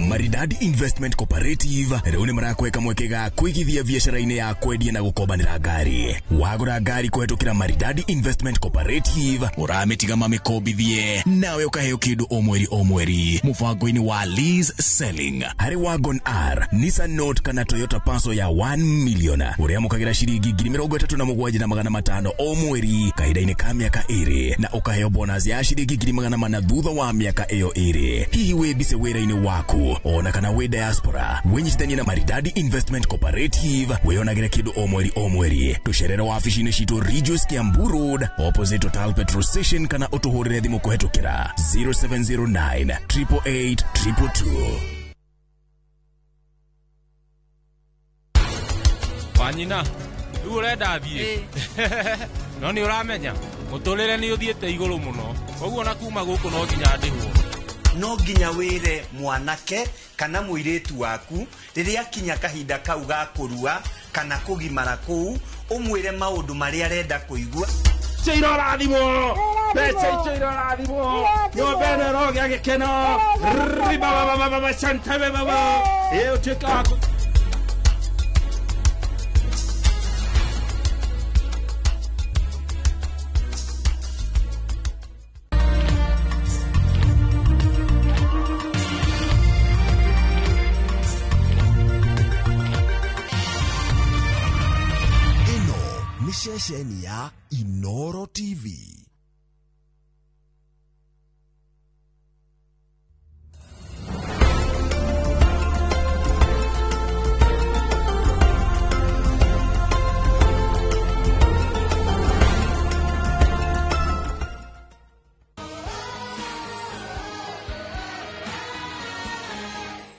Maridadi Investment Cooperative rĩu nĩ marakweka mweke ga kũigithia biacara-inĩ ya kwendia na gũkombanĩra ngari. Wagũra ngari kũhetũkĩra Maridadi Investment Cooperative ũramĩtiga mamĩkombithie nawe ũkaheo kĩndũ o mweri o mweri mũbango-inĩ wa lease selling. Harĩ Wagon R, Nissan Note kana Toyota Passo ya 1 million ũrĩamũkagĩra ciringi 37,500 o mweri kahinda-inĩ ka mĩaka 2 na ũkaheo bonus ya ciringi 400 thutha wa mĩaka ĩyo 2. Hihi wĩ mbise wĩra-inĩ waku ona kana wĩ diaspora, wĩnyitithanie na Maridadi Investment Cooperative wĩonagĩre kĩndũ o mweri o mweri. Tũcerere wabici-inĩ citũ Ridgeways Kiambu Road opposite Total Petrol Station kana ũtũhũrĩre thimũ kũhetũkĩra 0709 888 222. Wanyina, rĩu ũrenda thiĩ? No nĩ ũramenya mũtũrĩre nĩ ũthiĩte igũrũ mũno, koguo na kuma gũkũ no nginya ndĩhwo. No nginya wĩre mwanake kana mũirĩtu waku rĩrĩa akinya kahinda kau ga kũrua kana kũgimara kũu, ũmwĩre maũndũ marĩa arenda kũigua. Icio irorathimwo, mbeca icio irorathimwo, nyũmba ĩno ĩrogĩa gĩkeno, ribabababa shantebe baba, ĩ ũtuĩke wa ceceni ya Inoro TV.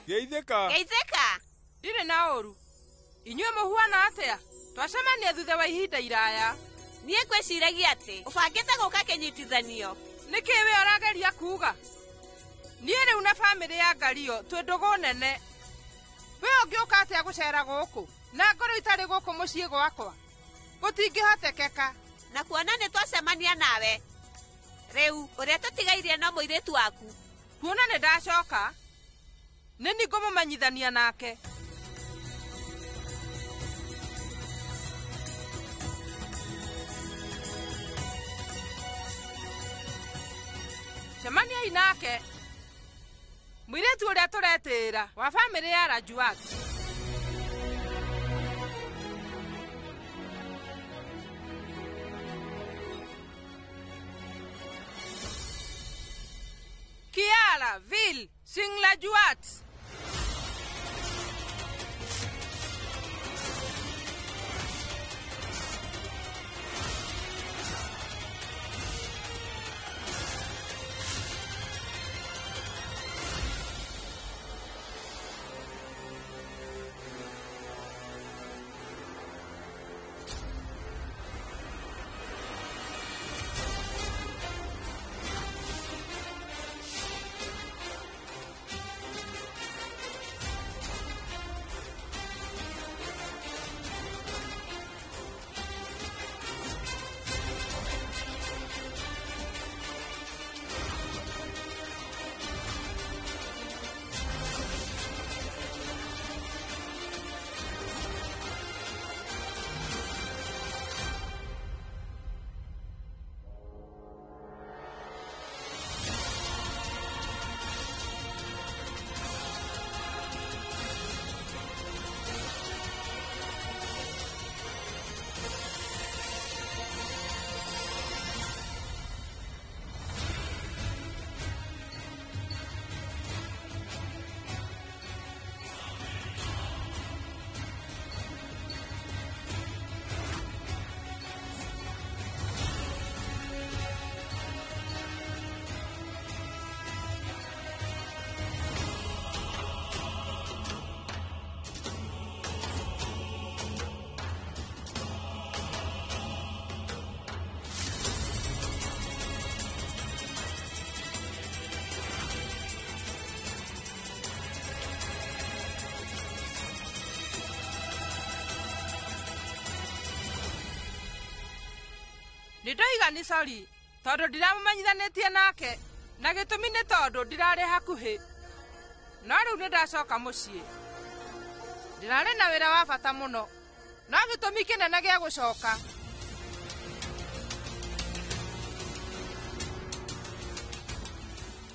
Geithĩka. Geithĩka. Ndirĩ na ũru. Inyuĩ mũhuana atĩa? Twacemania thutha wa ihinda iraya. Niĩ ngwĩciragia atĩ ũbangĩte gũka kĩnyitithanio. Nĩkĩ we ũrageria kuuga? Niĩ rĩu na bamĩrĩ ya Ngario twĩ ndũgũ nene. We ũngĩũka atĩa gũcera gũkũ na ngorwo itarĩ gũkũ mũciĩ gwakwa? Gũtingĩhotekeka. Na kuona nĩ twacemania nawe rĩu ũrĩa tũtigairie no mũirĩtu waku. Kuona nĩ ndacoka nĩ niĩ ngũmũmenyithania nake. Cemaniai nake mũirĩtu ũrĩa tũretĩĩra wa bamĩrĩ ya Rajuat. Kia Ndagũthaitha Vil Singlajuat. Nĩ ndoiga nĩ sorry tondũ ndiramũmenyithanĩtie nake na gĩtũmi nĩ tondũ ndirarĩ hakuhĩ, no rĩu nĩ ndacoka mũciĩ. Ndĩrarĩ na wĩra wa bata mũno, no gĩtũmi kĩnene gĩa gũcoka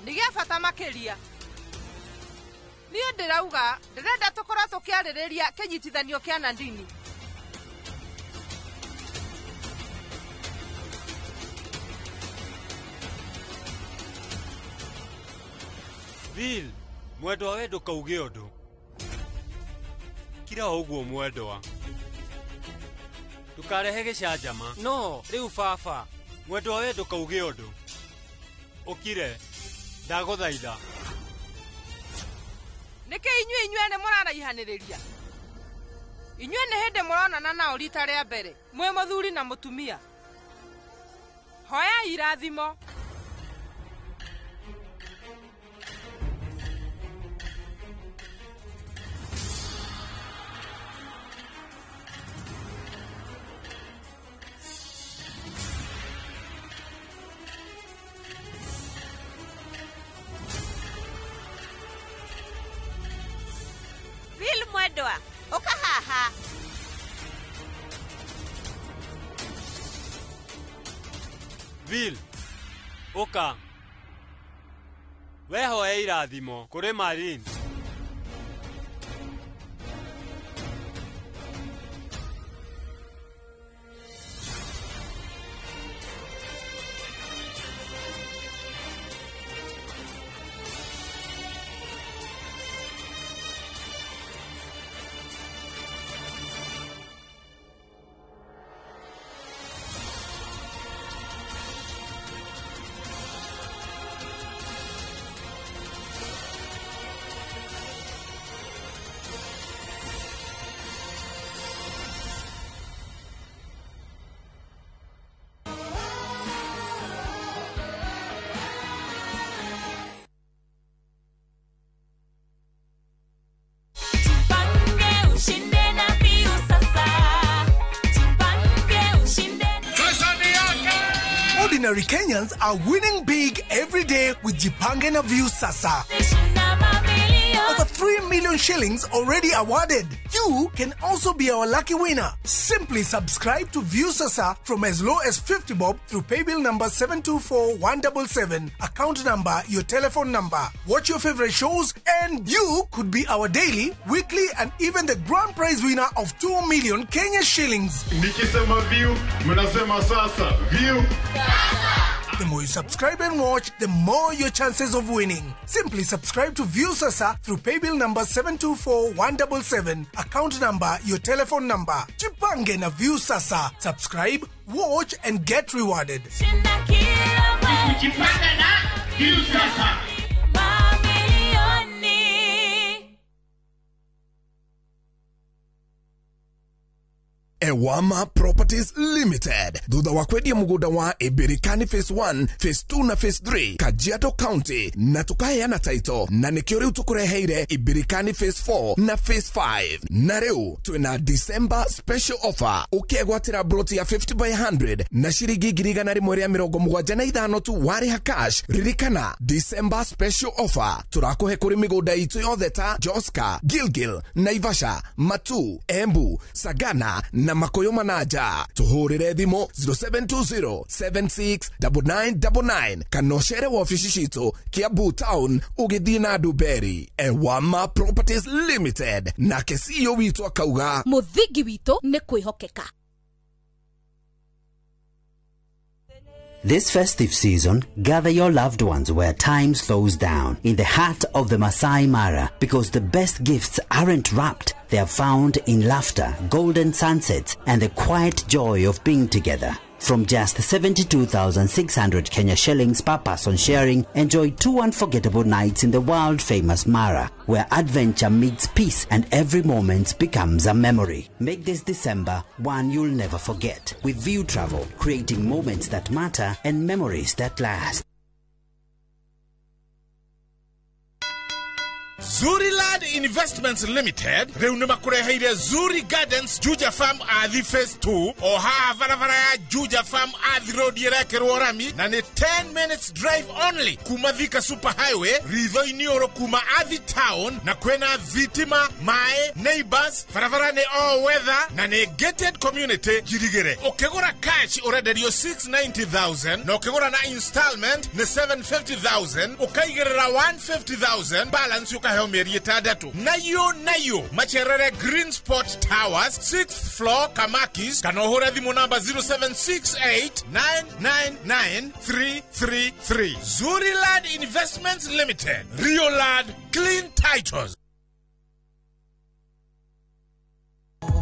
nĩ gĩa bata makĩria. Niĩ ndĩrauga ndĩrenda tũkorwo tũkĩarĩrĩria kĩnyitithanio kĩa Nandini. Vil, mwendwa we ndũkauge ũndũ. Kira o ũguo mwendwa. Ndũkarehe gĩcanjama. No, rĩu baba. Mwendwa we ndũkauge ũndũ. Ũkire, ndagũthaitha. Nĩkĩ inyuĩ inyuene mũraraihanĩrĩria? Inyuĩ nĩ hĩndĩ mũronana nao rita rĩa mbere, mwĩ mũthuri na mũtumia. Hoyai irathimo. Mwendwa, ũka haha. Vil, ũka. Wehoe irathimo kũrĩ Marin. Ordinary Kenyans are winning big every day with Jipange na Viusasa. Over 3 million shillings already awarded. You can also be our lucky winner. Simply subscribe to Viusasa from as low as 50 bob through paybill number 724177, account number, your telephone number. Watch your favorite shows and you could be our daily, weekly and even the grand prize winner of 2 million Kenya shillings. Nikisema view, mnasema sasa. View. Sasa. The more you subscribe and watch, the more your chances of winning. Simply subscribe to Viusasa through paybill number 724177, account number, your telephone number. Jipange na Viusasa. Subscribe, watch and get rewarded. Jipange na Viusasa. Ewama Properties Limited thutha wa kwendia mugunda wa Ibirikani phase 1, phase 2 na phase 3 Kajiado County na tukaheana title na nikio riu tukureheire Ibirikani phase 4 na phase 5 na riu twina December special offer ukiegwatira broti ya 50 by 100 na shiringi 175 tu wariha cash. Ririkana December special offer turakuhe kuri migunda itu yothe ta Joska, Gilgil, Naivasha, Matu, Embu, Sagana na Makoyo Manaja. Tuhurire thimo 0720 769999 kana ũcere wabici citũ Kiambu Town ũgĩthiĩ na Nduberi. Ewama Properties Limited nake CEO witũ akauga mũthingi witũ nĩ kwĩhokeka. This festive season, gather your loved ones where time slows down, in the heart of the Masai Mara, because the best gifts aren't wrapped. They are found in laughter, golden sunsets, and the quiet joy of being together. From just 72,600 Kenya shillings per person sharing, enjoy 2 unforgettable nights in the world-famous Mara, where adventure meets peace and every moment becomes a memory. Make this December one you'll never forget. With View Travel, creating moments that matter and memories that last. Zuri Land Investments Limited riu ni makureheire Zuri Gardens Juja Farm Athi Phase 2 o haha barabara ya Juja Farm Athi Road irekirwo rami na ni 10 minutes drive only kuma Thika Super Highway ritho-inĩ oro kuma Athi Town na kwena thitima mae neighbors barabara ni all weather na ni gated community njirigire. Ukigura cash urenderio 690,000 na ukigura na installment ni 750,000 ukaigirira 150,000 balance ukaheo mĩeri ĩtandatũ. Nayo macerere Green Spot Towers 6th floor Kamakis kana ũhũre thimũ namba 0768999333. Zuri Land Investments Limited, Rio Land, clean titles.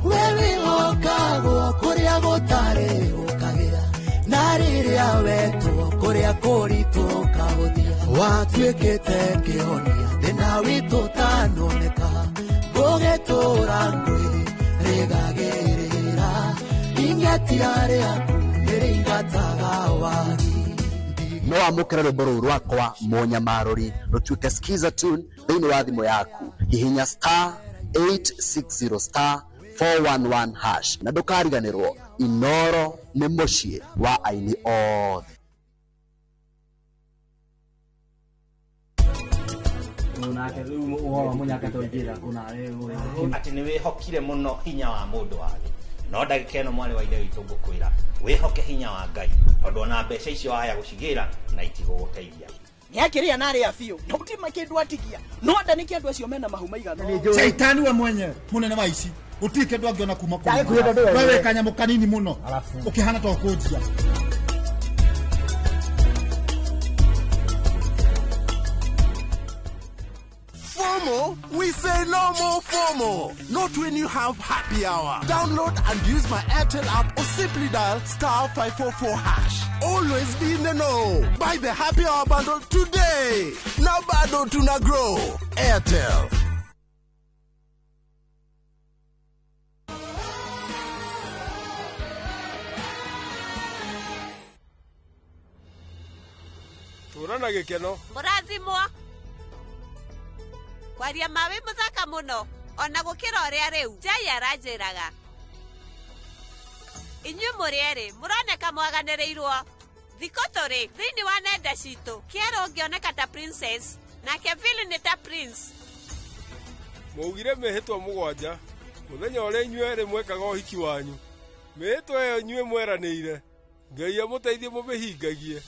Wewe wokagwo kuria gutari ukagira na riria wetwo kuria kuritwo ukahuthia watuikite kihonia thina witu tanoneka ngũgĩtũra ngwĩrĩgagĩrĩra ing'etia rĩaku nĩrĩingataga wagi. No amũkĩre rwĩmbo rũu rwakwa Mũnyamarũri rũtuĩke skiza tune thĩinĩ wa thimũ yaku. Hihinya star 860 star 411 hash na ndũkariganĩrwo Inoro nĩ mũciĩ wa aini othe. Atĩ nĩ wĩhokire mũno hinya wa mũndũ wa thĩ no ndagĩka ĩno mwarĩ wa ithe witũ ngũkwĩra wĩhoke hinya wa Ngai tondũ ona mbeca icio waya gũcigĩra na itigũgũteithia. Nĩakĩrĩa na arĩa biũ na gũtirĩ kĩndũ atigia no anda nĩkĩ andũ acio mena mahu maigana. Shaitani we mwenyewe munene wa ici gũtirĩ kĩndũ angĩona kuma kũrĩ we wĩ kanyamũ kanini mũno ũkĩhana ta ũkũnjia. FOMO? We say no more FOMO. Not when you have happy hour. Download and use my Airtel app or simply dial star 544 hash. Always be in the know. Buy the happy hour bundle today. Now bado tuna grow. Airtel. Tura na gĩkeno. Mũrathimwo. Kwaria ma wĩ mũthaka mũno ona gũkĩra ũrĩa rĩu Jai aranjĩraga. Inyuĩ mũrĩ erĩ mũroneka mwaganĩrĩirwo. Thikũ tũrĩ thĩinĩ wa nenda citũ kĩero ũngĩoneka ta princess nake Phil nĩ ta prince. Mũugire mĩhĩtwa 7 mũthenya ũrĩa inyuĩ erĩ mwekaga ũhiki wanyu. Mĩhĩtwa ĩyo inyuĩ mweranĩire Ngai amũteithie mũmĩhingagie.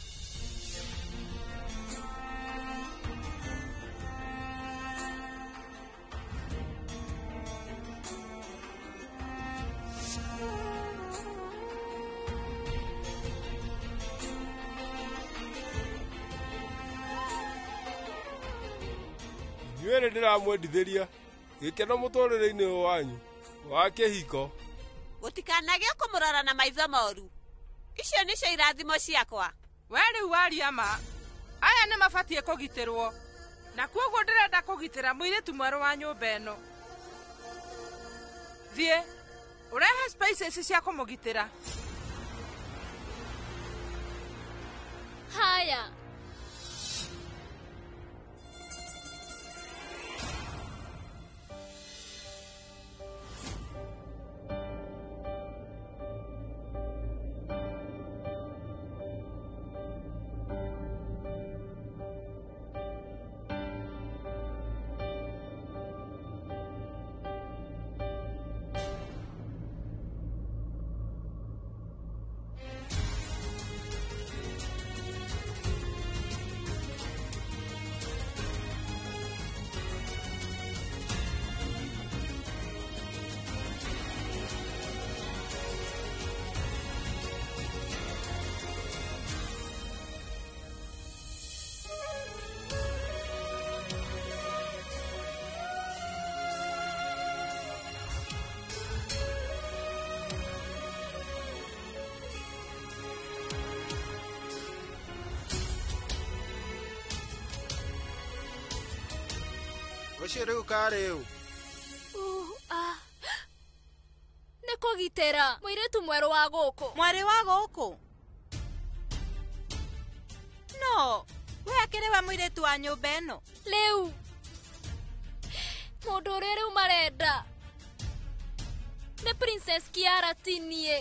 Inyuerĩ ndĩramwendithĩria gĩkeno mũtũrĩre-inĩ ũyũ wanyu wa kĩhiko. Gũtikanagĩe kũmũrora na maitho moru. Icio nĩcio irathimo ciakwa. We rĩu waria ma. Aya nĩ mabatiĩ kũgitĩrwo. Na kuoguo ndĩrenda kũgitĩra mũirĩtu mwerũ wa nyũmba ĩno. Thiĩ, ũrehe spices cia kũmũgitĩra. Haya. Ũcio rĩu karĩ ũ? Nĩ kũgitĩra mũirĩtu mwerũ wa gũkũ. Mwarĩ wa gũkũ? No, we akĩrĩ we mũirĩtu wa nyũmba ĩno. Rĩu mũndũ ũrĩa rĩu marenda nĩ Princess Kiara ti niĩ.